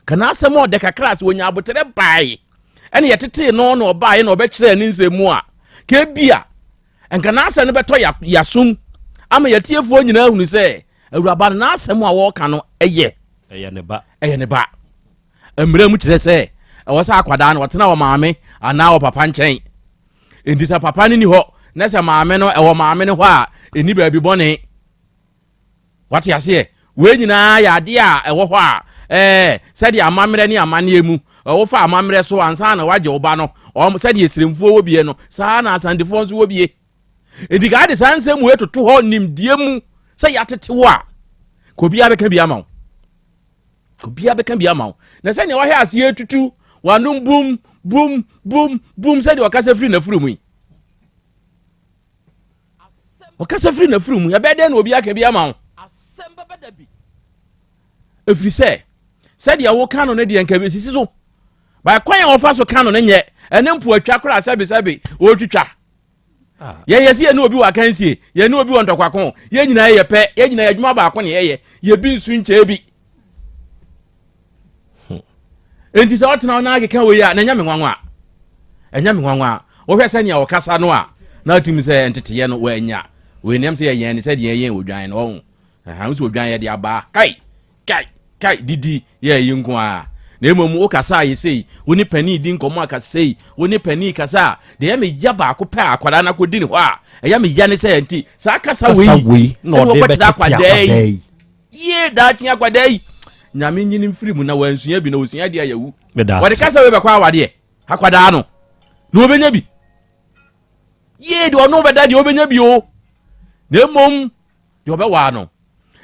Ka n'asɛm ɔdɛ kakra sɛ onya aboterɛ bae ɛne yɛtetee no na ɔbaeɛ na ɔbɛkyerɛɛ ne nsɛm mu a, ka ebia nka n'asɛm no bɛtɔ yasom ama yɛtiefoɔ nyinaa hunu sɛ awuraba no n'asɛm a wɔreka no ɛyɛ ɛyɛ ne ba ɛyɛ ne ba mmerɛ mu kyerɛ sɛ ɛwɔ sɛ akwadaa no ɔtena wɔ maame anaa wɔ papa nkyɛn nti sɛ papa no ni hɔ na sɛ maame no ɛwɔ maame no hɔ a ɛni baabi bɔne Wate aseɛ? Wei nyinaa yɛ adeɛ a ɛwɔ hɔ a, ɛɛ, sɛdeɛ amammerɛ ne amanneɛ mu, wofa amammerɛ so ansa na woagye wo ba no, wɔn, sɛdeɛ Sremfoɔ wɔ bie no, saa na Asantefoɔ nso wɔ bie. Enti ka de saa nsɛm wei toto hɔ nimdeɛ mu sɛ yɛatete wo a, ka obiara bɛka bi ama wo. Ka obiara bɛka bi ama wo. Na sɛdeɛ wahwɛ aseɛ tutu w'anom bum, bum, bum, bum sɛdeɛ ɔkasa firi n'afuru mu yi. Ɔkasa firi n'afuru mu. Ɛbɛyɛ dɛn na obi aka bi ama wo? Ɛfiri sɛ, sɛdeɛ woka no no deɛ nka bɛsisi so. Ba kwan a wɔfa so ka no no nyɛ ɛne mpoatwa koraa sɛbesɛbe wɔretwitwa. Ah. Yɛn yɛsi yɛne obi wɔ akansie, yɛne obi wɔ ntɔkwako, yɛn nyinaa yɛ pɛ, yɛn nyinaa yɛ adwuma baako ne yɛyɛ, yɛbi nsu nkyɛɛ bi. Hmm. Enti sɛ ɔtena hɔ na akeka wei a, na ɛnyɛ me nwanwa. Ɛnyɛ me nwanwa. Wohwɛ sɛnea ɔkasa no a, na atumi sɛ nteteyɛ no wɔanya. Wei nam sɛ yɛyɛn ne sɛdeɛ yɛyɛn odwan no ɔho. Ɛha nso odwan yɛde abaa. Kai! Kai! Kai! Didi yɛ yi nko ara. Na mmom wo kasa a yɛ sei, wo ne panin di nkɔmmɔ a kasa sei, wo ne panin kasa a, deɛ ɛyɛ me ya baako pɛ a akwadaa no akɔdi ne hɔ a, ɛyɛ me ya ne sɛ nti saa kasa wei na ɔde bɛtete akwadaa yi. Yie daakye akwadaa yi nyame nyini mfiri mu na wansua bi na osua deɛ yɛwu wɔde kasa wei bɛkɔ awadeɛ akwadaa no na wɔbɛnya bi yie deɛ ɔno bɛda deɛ ɔbɛnya bi o na mmom deɛ ɔbɛwaa no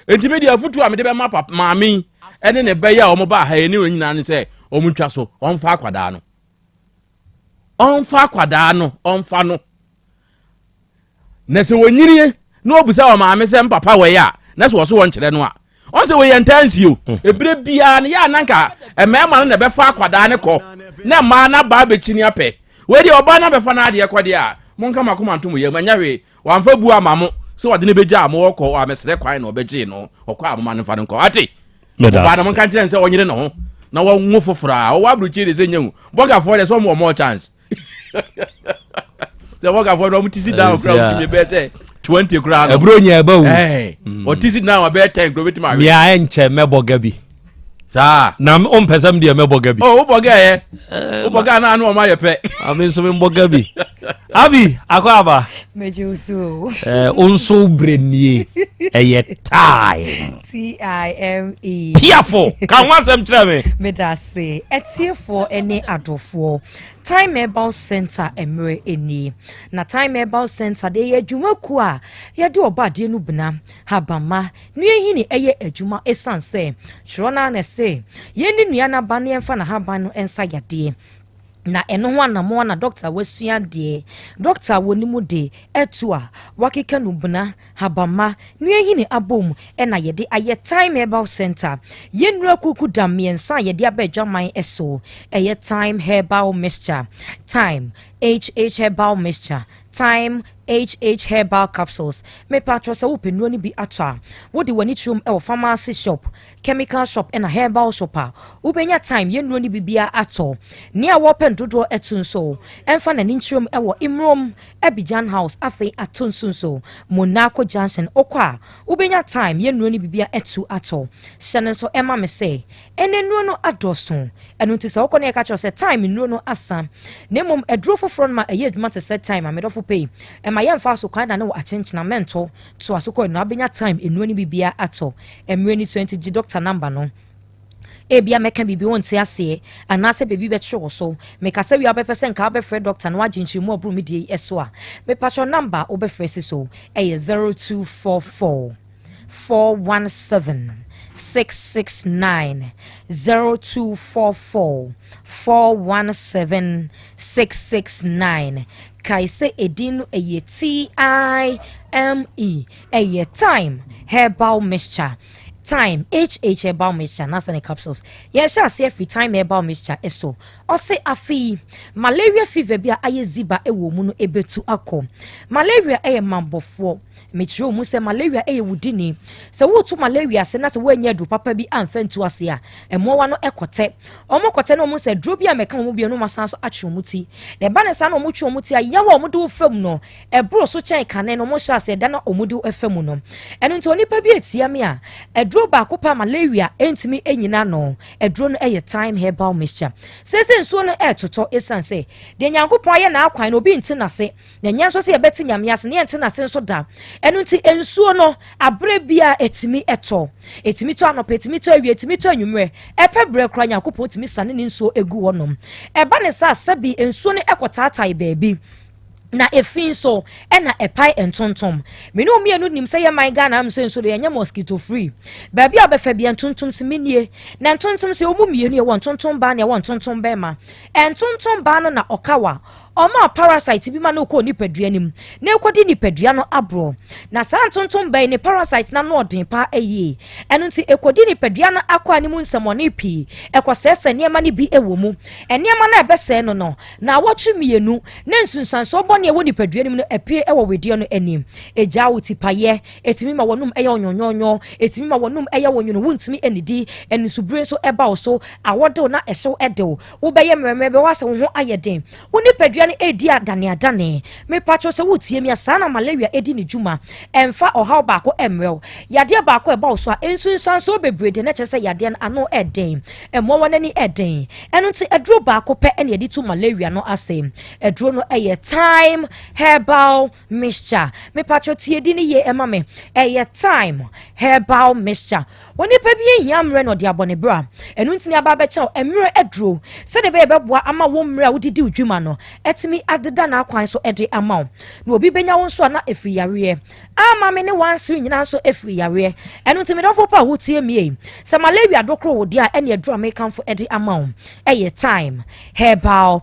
enti me deɛ afotu a mede bɛma papa maame yi ɛne ne bɛyɛ a wɔn ba ha yi ne wɔn nyinaa ne sɛ wɔn ntwa so wɔmfa akwadaa no ɔmfa akwadaa no ɔmfa no Na sɛ wɔnyinie na wɔbusa wɔn maame sɛ mpapa wɔ yɛ a, na sɛ wɔso wɔnkyerɛ no a, ɔn sɛ wɔyɛ ntaa nsie o. Mm. Ebere biara no yɛ a na nka mmarima no na ɛbɛfa akwadaa no kɔ na mmaa no aba abɛkyini apɛ. Wei deɛ ɔbaa no abɛfa n'adeɛ kɔ deɛ a, monka mo akoma nto mo yam, ɛnyɛ hwee. Wamfa buo ama mo sɛ ɔde no bɛgyaa mo ɔkɔ a mesrɛ kwan na ɔbɛgyee no ɔkɔ a moma no mfa no nkɔ. Ate? Ɔbaa no monka nkyerɛ no sɛ ɔnyere ne ho na wɔnwo foforɔ a ɔwɔ aburokyire de sɛ nyɛ hu. Bɔgafoɔ deɛ sɛ ɔmo wɔ more chance. sɛ wɔkafoɔ no ɔmo ti si down kura ɔmo tumi bɛyɛ sɛ 20 koraa no ɛburo nyɛ ɛbɛ wo ɛɛ ɔti si down ɔbɛyɛ 10 kura obetumi awe mia ɛnkyɛ mɛbɔ ga bi saa na o mpɛ sɛ deɛ mɛbɔ ga bi o wobɔ ga yɛ wobɔ ga na ano ɔmo ayɛ pɛ ami nso mi mbɔ ga bi abi akɔ aba mɛgye wo so o ɛɛ o nso brɛ nie ɛyɛ time T I M E piafo ka ho asɛm kyerɛ me meda ase atiefoɔ ne adɔfoɔ Time Herbal Centre mmerɛ nie. Na Time Herbal Centre deɛ ɛyɛ adwumakuo a yɛde ɔbɔadeɛ no bena, habamma, nnuahini ɛyɛ adwuma ɛsiane sɛ twerɛ no ara na ɛse yɛnni nnua no aba na yɛmfa n'ahaban no nsa yadeɛ. Na ɛno ho anammɔn na dɔkta a wasua adeɛ, dɔkta a wɔnim de atu a wakeka no bena, Habamma, Nuahini abom na yɛde ayɛ Thyme Herbal Centre. Yɛn nnuru akuku da mmiɛnsa a yɛde aba adwaman so. Ɛyɛ Thyme Herbal Mixture, Thyme HH Herbal Mixture, Thyme HH Herbal Capsules. Mepatrɔ sɛ wopɛ nnuro no bi atɔ a, wode w'ani kyerɛm wɔ pharmacy shop, chemical shop ɛna herbal shop a, wobɛnya Thyme yɛn nnuro no bi biara atɔ. Nea wɔpɛ no dodoɔ atu nso, ɛmfa n'ani nkyerɛm wɔ Imrom Abidjan House afei ato nsunso Monaco Junction wokɔ a wobɛnya time yɛ nnuro no bibia atu atɔ hyɛ no nso ɛma me sɛ ɛnɛ nnuro no adɔso ɛno nti sɛ wokɔ na yɛka kyerɛ wo sɛ time nnuro no asa na mmom aduro foforɔ no ma ɛyɛ adwuma te sɛ time a medɔfo pei ɛma yɛmfa so kwan da ne wɔ akyenkyena mɛnto toa so kɔ nnuro abɛnya time nnuro no bibia atɔ mmerɛ ni so nti gye doctor number no. Ebia mɛka biribi wonte aseɛ, anaasɛ biribi bɛkyere wo so. Mekasa wie a wobɛpɛ sɛ nka wobɛfrɛ dɔkta na wagye nkyerɛmu a ɔboro me deɛ yi so a, mepakyɛw number a wobɛfrɛ si so yɛ 0244 417. 669, 0244 417 669. Kae sɛ edin no ɛyɛ TIME, ɛyɛ Thyme Herbal Mixture. Thyme HH Herbal Mixture anaasɛ ne capsules. Yɛhyɛ aseɛ firi Thyme Herbal Mixture so. Ɔse afei malaria fever bi a ayɛ ziba wɔ mu no ɛbɛtu akɔ. Malaria yɛ mammɔfoɔ. Mekyerɛ wo mu sɛ malaria yɛ wo dini. Sɛ woretu malaria ase na sɛ woannya aduro papa bi amfa ntu ase a, mmoawa no kɔtɛ. Wɔkɔtɛ na wɔhu sɛ aduro bi a mɛka wɔn bio no wɔasan so atwe wɔn ti. Na ɛba no saa na wɔtwe wɔn ti a, yaw a wɔde wo fa mu no, ɛboro so kyɛn kane no wɔhyɛ aseɛ da no a wɔde wo fa mu no. Ɛno nti onipa bi retia me a, aduro baako pɛ a malaria ntumi nnyina ano. Aduro no yɛ Thyme Herbal Mixture. Seesei nsuo no retotɔ esiane sɛ deɛ Nyankopɔn ayɛ n'akwan no obi nte n'ase. Na ɛnyɛ nso sɛ yɛbɛte Nyame ase na yɛnte n'ase nso da. Ɛno nti nsuo no, aberɛ biara ɛtumi tɔ. Ɛtumi tɔ anɔpa, ɛtumi tɔ awia, ɛtumi tɔ anwummerɛ. Ɛpɛ berɛ koraa Nyankopɔn tumi sane ne nsuo gu hɔ nom. Ɛba ne saa sɛbi nsuo no kɔtaatae baabi. Na efi nso na ɛpae ntontom. Me ne wo mmienu nim sɛ yɛ man Ghana ha sɛ nsuo deɛ yɛnyɛ mosquito free. Baabi a wobɛfa biara ntontom se menie. Na ntontom se wɔn mu mmienu yɛwɔ ntontom baa na yɛwɔ ntontom bɛrima. Ntontom baa no na ɔka wa. Ɔmaa parasite bi ma no kɔɔ nipadua no mu na ɛkɔdi nipadua no aborɔ. Na saa ntontom baa yi ne parasite no ano ɔden paa yie. Ɛno nti ɛkɔdi nipadua no akwaa no mu nsɛmmɔne pii. Ɛkɔsɛesɛe nneɛma no bi wɔ mu. Nneɛma no a ɛbɛsɛe no no, naawɔtwe mmienu na nsunsuansoɔ bɔne a ɛwɔ nipadua no mu no apue wɔ wedeɛ no ani. Ɛgyaa wo tipaeɛ, ɛtumi ma w'anom yɛ wo nwonwonwo, ɛtumi ma w'anom yɛ wo nwono, wontumi nnidi, anisubire nso ba wo so, awɔ de wo na ɛhyew de wo, wobɛyɛ mmerɛmmerɛ, bɛwɔ asɛ wo ho ayɛ den, wo nipadua no redi adaneadane. Mepakyɛw sɛ woretie me a, saa na malaria di ne dwuma. Ɛmfa ɔhaw baako mmrɛ wo. Yadeɛ baako a ɛba wo so a, nsunsuansoɔ bebree deɛ na ɛkyerɛ sɛ yadeɛ no ano yɛ den, mmoawa no ani yɛ den. Ɛno nti aduro baako pɛ na yɛde tu malaria no ase. Aduro no yɛ Thyme Herbal Mixture. Mepakyɛw tie din no yie ma me. Ɛyɛ Thyme Herbal Mixture. Onipa bi hia mmerɛ na ɔde abɔ ne bra. Ɛno nti na yɛaba abɛkyɛ wo mmerɛ aduro sɛdeɛ ɛbɛyɛ ɛbɛboa ama wo mmerɛ a wode di wo dwuma no atumi adeda n'akwan so de ama wo. Na obi bɛnya wo nso a na ɛfiri yareɛ. Ama me ne wansere nyinaa nso ɛfiri yareɛ. Ɛno nti me dɔfo pa a wotie me ei, sɛ malaria dokoro wo deɛ a ɛne aduro a mekamfo de ama wo ɛyɛ Thyme Herbal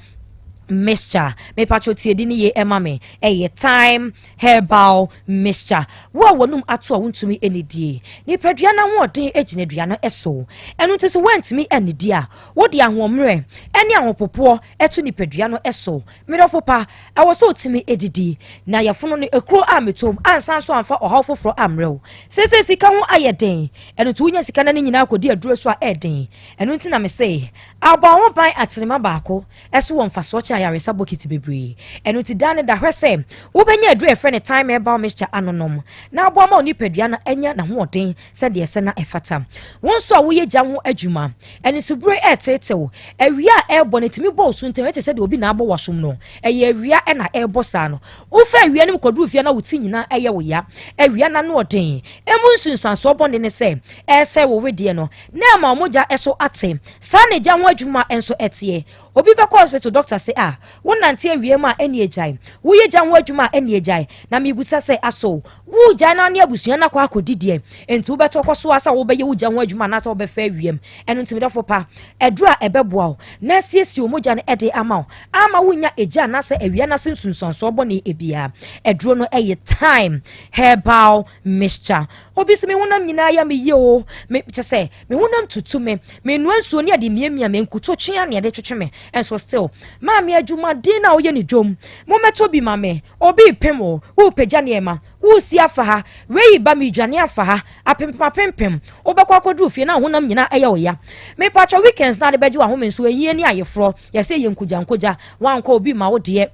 Mixture. Mepakyɛw tie din no yie ɛma me. Ɛyɛ Thyme Herbal mixture. Wo a w'anum ato a wontumi nnidie. Nipadua no ahoɔden gyina aduane so. Ɛno nti sɛ woantumi annidi a, wode ahoɔmmerɛ ne ahopopoɔ to nipadua no so. Me dɔfo pa, ɛwɔ sɛ wotumi didi. Na yafunu no, ekuro ammɛtɔ mu, ansan nso amfa ɔhaw foforɔ ammrɛ wo. Seesei sika ho ayɛ den. Ɛno nti wonya sika na ne nyinaa kɔdi aduro so a, ɛyɛ den. Ɛno nti na mese, abɔ wo ho ban atenema baako. So wɔ mfasoɔ kyɛn ayaresa bokiti bebree. Ɛno nti da ne da hwɛ sɛ wobɛnya aduro a yɛfrɛ no Thyme Herbal Mixture anonom na aboa ma wo nipadua no anya n'ahoɔden sɛdeɛ ɛsɛ na ɛfata. Wo nso a woyɛ gya ho adwuma, anisubire reteetew, awia a ɛrebɔ no ɛtumi bɔ wo so ntɛm, ɛte sɛ deɛ obi na abɔ w'asom no, ɛyɛ awia na ɛrebɔ saa no. Wofa awia no mu kɔduru fie na wo ti nyinaa ɛyɛ wo ya. Awia no ano ɔden. Emu nsunsuansoɔ bɔne ne sɛ ɛresɛe wo wedeɛ no na ɛma wo mogya so ate. Saa na egya ho adwuma nso teɛ. Obi bɛkɔ hospital doctor se ah wo nante awia mu a ɛneɛ gyae, wo yɛ gya ho adwuma a ɛneɛ gyae. Na mebisa sɛ aso wo gyae na ne abusua no akɔ akɔdi deɛ nti wobɛtɔ kɔ so ara sɛ wobɛyɛ wo gya ho adwuma anaasɛ wobɛfa awia mu. Ɛno nti medɔfo pa, aduru a ɛbɛboa wo na asiesie wo mogya no de ama wo ama wonnya egya anaasɛ awia no ase nsunsuansoɔ bɔne biara. Aduro no yɛ Thyme Herbal Mixture. Obi se me honam nyinaa yɛ me yie o, me kyɛ sɛ Me honam tutu me, menoa nsuo ne yɛde miamia me, nkuto twea ne yɛde twetwe me, nso still. Maame adwumaden no a woyɛ ne dwom, mommɛtɔ bi ma me, obi repem wo, worepagya nneɛma, woresi afa ha, wei reba meredwane afa ha, apempem apempem, wobɛkɔ akɔduru fie na wo honam nyinaa ɛyɛ wo ya. Mepakyɛw weekends na ade bɛgye w'ahome nso ɛhia ni ayeforɔ, yɛsɛ yɛ nkogya nkogya, woankɔ obi mma wo deɛ.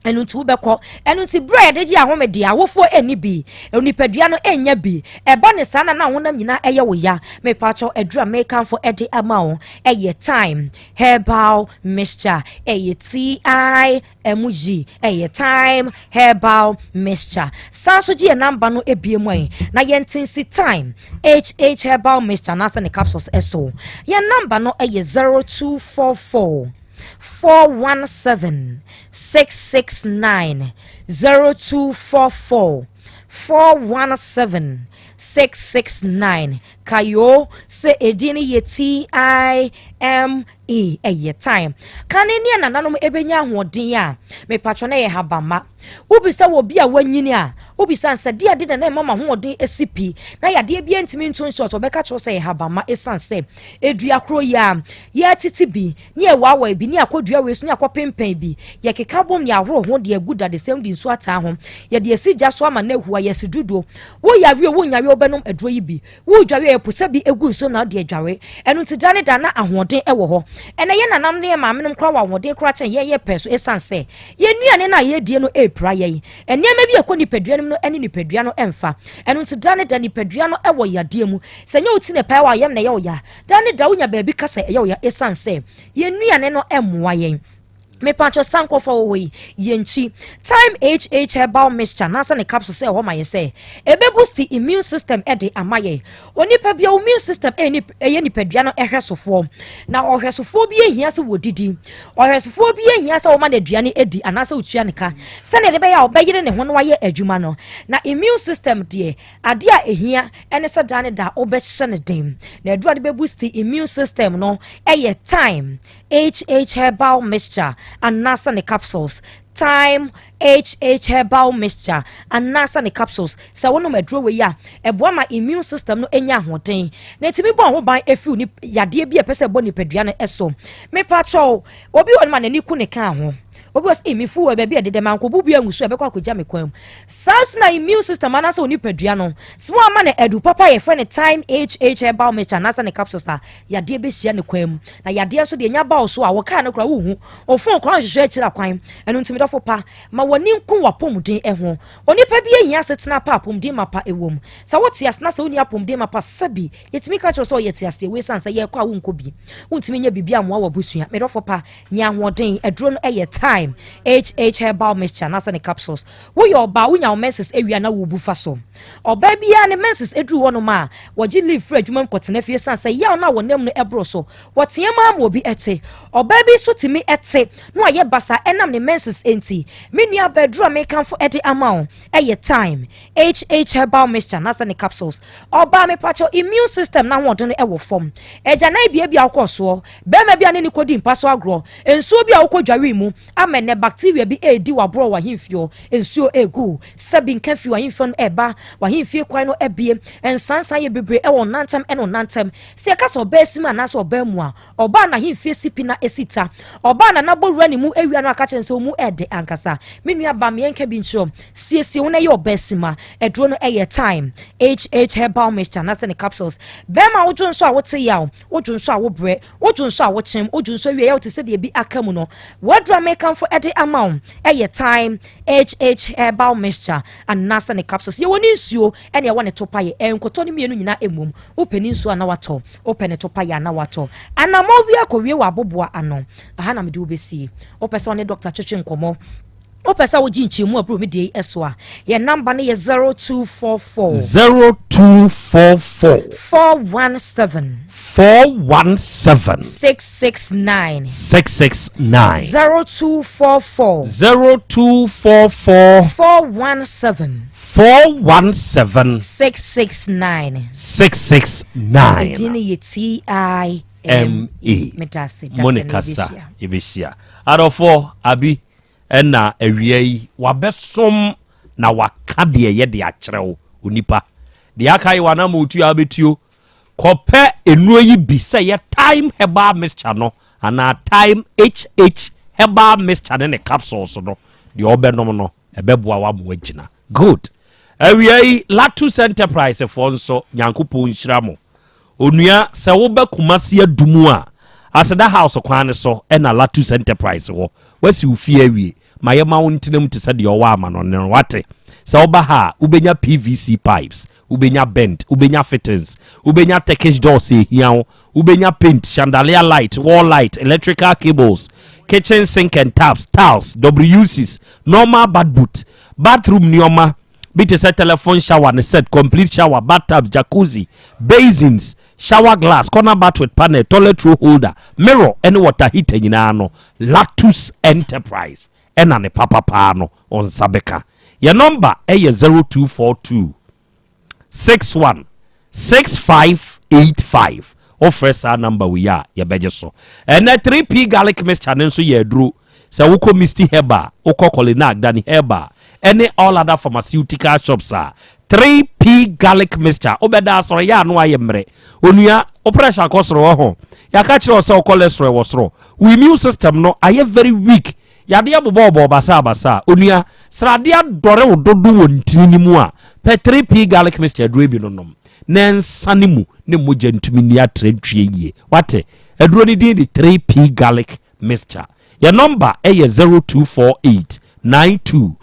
Ɛno nti wobɛkɔ. Ɛno nti berɛ a yɛde gye ahome deɛ, awofoɔ nni bi, onipadua no nnya bi. Ɛba ne saa na na honam nyinaa ɛyɛ wo ya. Mepakyɛw aduru a mekamfo de ama wo ɛyɛ Thyme Herbal Mixture. Ɛyɛ T-I-M-G. Ɛyɛ Thyme Herbal Mixture. San so gye yɛn namba no ebie mu ɛ na yɛnte nsi Thyme HH Herbal Mixture anaasɛ ne capsules ɛso. Yɛn namba no ɛyɛ 0244 417 669 0244 417 669. Kae o sɛ edin no yɛ TIME, ɛyɛ time. Kane ne nananom ɛbɛnya ahoɔden a mepatwɔ no yɛ habama. Wobisa wɔ bi a wanyini a, wobisa nsɛ deɛ ade na na ɛma ma ahoɔden asi pi na yadeɛ bi ntumi nto nhyɛ, ɔbɛka kyerɛ sɛ yɛ habama, ɛsiane sɛ edua koro yi a yɛtete bi ne ɛwaawa bi ne akɔdua wei so ne akɔpempɛn bi, yɛkeka bom ne ahorow ho de agu dadesɛm de nsuo ataa ho, yɛde asi gya so ama no ahu a yɛsi dodo. Woyare o, wonyare, wobɛnom aduro yi bi. Wodware a, yɛpo bi egu nsuo na wode adware. Ɛno nti da ne da na ahoɔden ɛwɔ hɔ. Ɛnɛ yɛ nanam ne yɛ maamenom koraa wɔ ahoɔden koraa kyɛn yɛyɛ pɛ so, ɛsiane sɛ yɛn nnuane no a yɛdie no ɛɛpira yɛn. Nneɛma bi a ɛkɔ nipadua no mu no ɛne nipadua no ɛmfa. Ɛno nti da ne da nipadua no ɛwɔ yadeɛ mu. Sɛ nyɛ wo ti ne pae wɔ ayɛm na ɛyɛ wo ya, da ne da wonya baabi kasa ɛyɛ wo ya, ɛsiane sɛ yɛn nnuane no ɛmmoa yɛn. Mepatwɛ sankɔfa wɔ hɔ yi, yɛnkyi Time HH Herbal Mixture naasa ne capsule sɛ ɛhɔ ma yɛ sɛ ɛbɛ boost immune system ɛde ama yɛ. Onipa bia immune system ɛyɛ nipadua no ɛhwɛsofoɔ, na ɔhwɛsofoɔ bi ehia sɛ wɔdidi, ɔhwɛsofoɔ bi ehia sɛ wɔma no aduane edi anaasɛ otua ne ka sɛnea ɛde bɛyɛ a ɔbɛyere ne ho no wayɛ adwuma no. Na immune system deɛ, adeɛ a ehia ɛne sɛ da ne da wobɛhyɛ ne den, na aduro a de bɛ boost immune system no ɛyɛ Time HH Herbal Mixture anaasɛ ne capsules. Time HH Herbal Mixture anaasɛ ne capsules, sɛ wonom aduro wei a, ɛboa ma immune system no nya ahoɔden na ɛtumi bɔ ho ban ɛfiri ni yadeɛ bi a ɛpɛ sɛ ɛbɔ nipadua no ɛso. Mepakyɛw, obi wɔ no ma n'ani ku ne kaa ho, obi wɔ sɛ emifu wɔ baabi a deda ma nkɔbu bi angu so a ɛbɛkɔ akɔgya me kwan mu. Saa nso na immune system anaasɛ onipadua no, sɛ wɔn ama no adu papa a yɛfrɛ no Time HH Herbal Mixture anaasɛ ne capsules a, yadeɛ bɛhyia ne kwan mu. Na yadeɛ nso deɛ nya ba wo so a, wɔkaa no koraa wohu ofon koraa nhwehwɛ akyiri akwan. Ɛno ntumi dɔfo pa ma wɔni nko w'apɔmuden ho. Onipa bi ehia asetena pa, apɔmuden ma pa ɛwɔ mu. Sɛ wote ase na sɛ wonni apɔmuden ma pa, sɛbi yɛtumi ka kyerɛ sɛ ɔyɛ te aseɛ wei san sɛ yɛkɔ a wonkɔ bi, wontumi nyɛ biribi amoa wɔ abusua. Medɔfo pa, nya ahoɔden. Aduro no ɛyɛ Time HH Herbal Mixture anaasɛ ne capsules. Woyɛ ɔbaa, wonya wo menses awia na wobu fa so. Ɔbaa biara ne menses aduru hɔnom a, wɔgye leave firi adwuma mu kɔtena fie, san sɛ yaw no a wɔnam no ɛboro so, wɔteɛ mu ama obi ɛte. Ɔbaa bi nso tumi ɛte na wayɛ basa ɛnam ne menses. Enti me nua bɛduru a mekamfo ɛde ama wo ɛyɛ Time HH Herbal Mixture anaasɛ ne capsules. Ɔbaa, mepakyɛw, immune system n'ahoɔden no ɛwɔ fam. Agyanan bea bi a wokɔ soɔ, bɛrima bi a ne ne kɔdi mpa so agorɔ, nsuo bi a wokɔ dware mu ama nnɛ bacteria bi ɛredi w'aborɔ wɔ ahemfie, nsuo egu sɛbi nka fi w'ahemfie no ɛba w'ahemfie kwan no abie, nsansan yɛ bebree ɛwɔ nantam ɛne nantam. Sɛ yɛka sɛ ɔbaa si mu anaasɛ ɔbaa mu a, ɔbaa n'ahemfie si pi na esi ta, ɔbaa na n'abɔwura ne mu awia no aka kyerɛ sɛ ɔmu ɛɛde ankasa. Me nua ba, mmiɛnka bi nkyerɛw siesie wo na ɛyɛ ɔbaa si mu a, aduro no ɛyɛ Time HH Herbal Mixture anaasɛ ne capsules. Bɛrima, wodwo nso a wote yaw, wodwo nso a wobrɛ, wodwo nso a wokyem, wodwo nso awie yɛ wote sɛ deɛ bi aka mu no, waduro a mekamfo ɛde ama wo ɛyɛ Time HH Herbal Mixture anaasɛ ne capsules. Yɛwɔ ne nsuo ɛne ɛwɔ ne topa yɛ ɛnkotɔ no mmienu nyinaa emom. Wopɛ ne nsuo ana watɔ, wopɛ ne topa yɛ ana watɔ. Anammɔ wi akɔwie wɔ aboboa ano aha na mede wobɛsie. Wopɛ sɛ ɔne dɔkta twetwe nkɔmmɔ, wopɛ sɛ wogye nkyɛmu aburo mi deɛ ɛso a, yɛn namba no yɛ 0244. 0244. 417. 417. 669. 669. 0244. 0244. 417. 417. 669. 669. Ɛdin no yɛ T I M E. Medase. Mo ne kasa yɛbɛhyia. Adɔfoɔ, abi ɛna awia yi wabɛsom na waka deɛ yɛde akyerɛ wo. Onipa deɛ aka yi wanam otuo a wobɛtuo kɔpɛ nnuro yi bi sɛ yɛ Time Herbal Mixture no anaa Time HH Herbal Mixture ne ne capsules no. Deɛ ɔbɛnom no ɛbɛboa wa ma wagyina good. Awia yi Latus Enterprise foɔ nso, Nyankopɔn nhyira mo. Onua, sɛ wobɛ Kumasi Adumu a, Aseda House kwan ne so ɛna Latus Enterprise wɔ. Wasi wo fie awie, ma yɛma wo ntena te sɛ deɛ ɔwɔ ama no ne wate. Sɛ woba ha a, wobɛnya PVC pipes, wobɛnya bend, wobɛnya fittings, wobɛnya Turkish doors ehia wo, wobɛnya paint, chandelier light, wall light, electrical cables, kitchen sink and taps, tiles, WCs, normal bath boot, bathroom nneɛma bi te sɛ telephone shower ne set, complete shower, bathtub, jacuzzi, basins, shower glass, corner bath with panel, toilet roll holder, mirror ɛne water heater nyinaa no, Latus Enterprise ɛna ne papapaa no ɔnsa bɛka. Yɛ nɔmba ɛyɛ 0242. 61 6585. Wofrɛ saa number wei a, yɛbɛgye so. Ɛnɛ 3P Garlic Mixture ne nso yɛ aduro. Sɛ wokɔ Misty Herbal, wokɔ Colinag, Dani Herbal ɛne all other pharmaceutical shops a, 3P Garlic Mixture wobɛda asɔre yɛ ano ayɛ mmerɛ. Onua, wo pressure kɔ soro wɔ ho, yɛaka kyerɛ wo sɛ wo cholesterol wɔ soro, wo immune system no ayɛ very weak, yadeɛ bobɔɔbɔ basabasa. Onua, sradeɛ adɔre wo dodo wɔ ntini no mu a, pɛ 3P Garlic Mixture aduro bi no nom na ɛnsane mu ne mogya ntumi nni atrantwie yie. Wate? Aduro no din de 3P Garlic Mixture. Yɛ nɔmba ɛyɛ 0248 92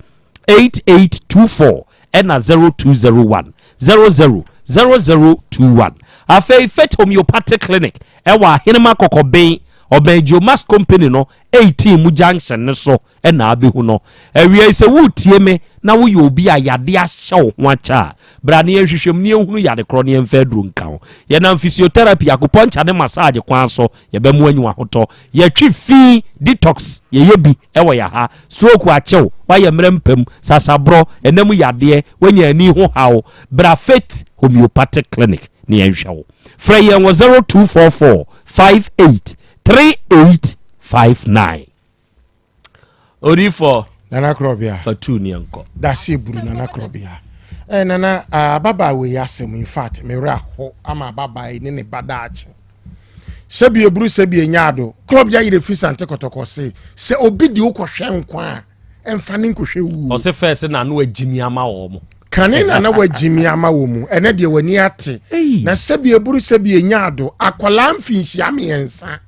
8824 ɛna 0201 00 0021. Afei Faith Homeopathic Clinic ɛwɔ Ahenema Kɔkɔben, ɔbɛn Geomax Company no 18 mu junction ne so ɛna abɛhu no. Awia yi, sɛ woretie me na woyɛ obi a yade ahyɛ wo ho akyɛ a, bra ne yɛnhwehwɛ mu ne yɛnhunu yade korɔ ne yɛmfa aduro nka ho. Yɛnam physiotherapy, acupuncture ne massage kwan so yɛbɛmo anyi ahotɔ. Yɛtwe fi detox, yɛyɛ bi ɛwɔ yɛ ha. Stroke akyew, wayɛ mmerɛ mpam, sasaborɔ, ɛnam yadeɛ, wanya ani ho haw, bra Faith Homeopathic Clinic ne yɛnhwɛ wo. Frɛ yɛn wɔ 0244 58 3859. Odifo. Nana Korɔbea. Fatu ni nkɔ. Dase buru, Nana Korɔbea. Nana, ababaawa yi asɛm, in fact, mewura aho ama ababaawa yi ne ne ba daakye. Sɛbi eburu, sɛbi enya ado. Korɔbea yere fi Sante Kɔtɔkɔ se sɛ obi di wokɔhwɛ nkwa a, ɛmfa ne nkɔhwɛ wuo. Ɔsɛ fɛs na ano agyimi ama wɔ mo. Kane na na wagyimi ama wɔ mu, ɛnɛ deɛ w'ani ate. Na sɛbi eburu, sɛbi enya ado, akwadaa mfinhyia 3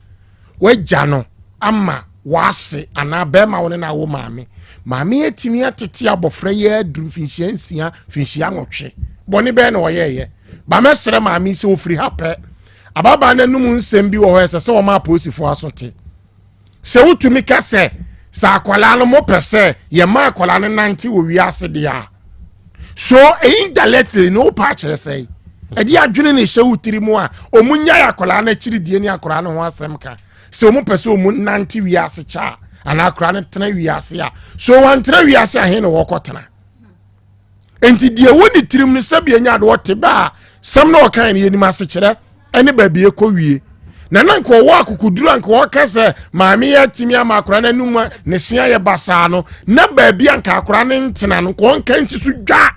wagya no ama wase anaa bɛrima wo ne na wo maame maame atumi atete abɔfra yi aduru mfinhyia 6, mfinhyia 8. Bɔne bɛɛ na ɔyɛɛyɛ ba? Mɛsrɛ maame sɛ ofiri ha pɛ, ababaa n'anum nsɛm bi wɔ hɔ, ɛsɛ sɛ wɔma apolisifoɔ aso te. Sɛ wotumi ka sɛ akwadaa no mopɛ sɛ yɛma akwadaa no nante wɔ wiase deɛ a, so indirectly ne wopɛ akyerɛ sɛ ɛde adwene ne hyɛ wo tiri mu a, ɔmu nyae akwadaa no akyiri die ne akwadaa no ho asɛm ka sɛ ɔmu pɛ sɛ ɔmu nante wiase kyɛ a, anaa akwadaa no tena wiase a, so wantena wiase ahe na wɔkɔtena? Nti deɛ wɔ ne tirim no, sɛbi anya de ɔte ba a, sɛm na ɔkan no yɛnim asekyerɛ ɛne baabi ɛkɔ wie. Na nka ɔwɔ akokoduru a nka ɔka sɛ maame yɛ atumi ama akwadaa no anum a ne sea yɛ basaa no, na baabi a nka akwadaa no ntena no, nka ɔnka nsi so dwa,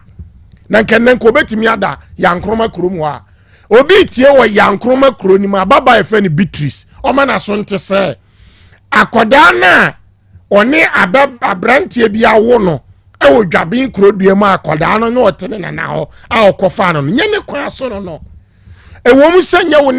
na nka nnɛ nka ɔbɛtumi ada Yankroma kurom hɔ a obi tie wɔ Yankroma kuro no mu. Ababaa yɛfrɛ no Beatrice, ɔma n'aso nte sɛ akwadaa no a ɔne aberanteɛ bi awo no ɛwɔ Dwaben kurodua mu a, akwadaa no ne ɔte ne nana hɔ a ɔkɔfa no nyɛ ne kwan so no ɛwɔ mu sɛ nyɛ wo.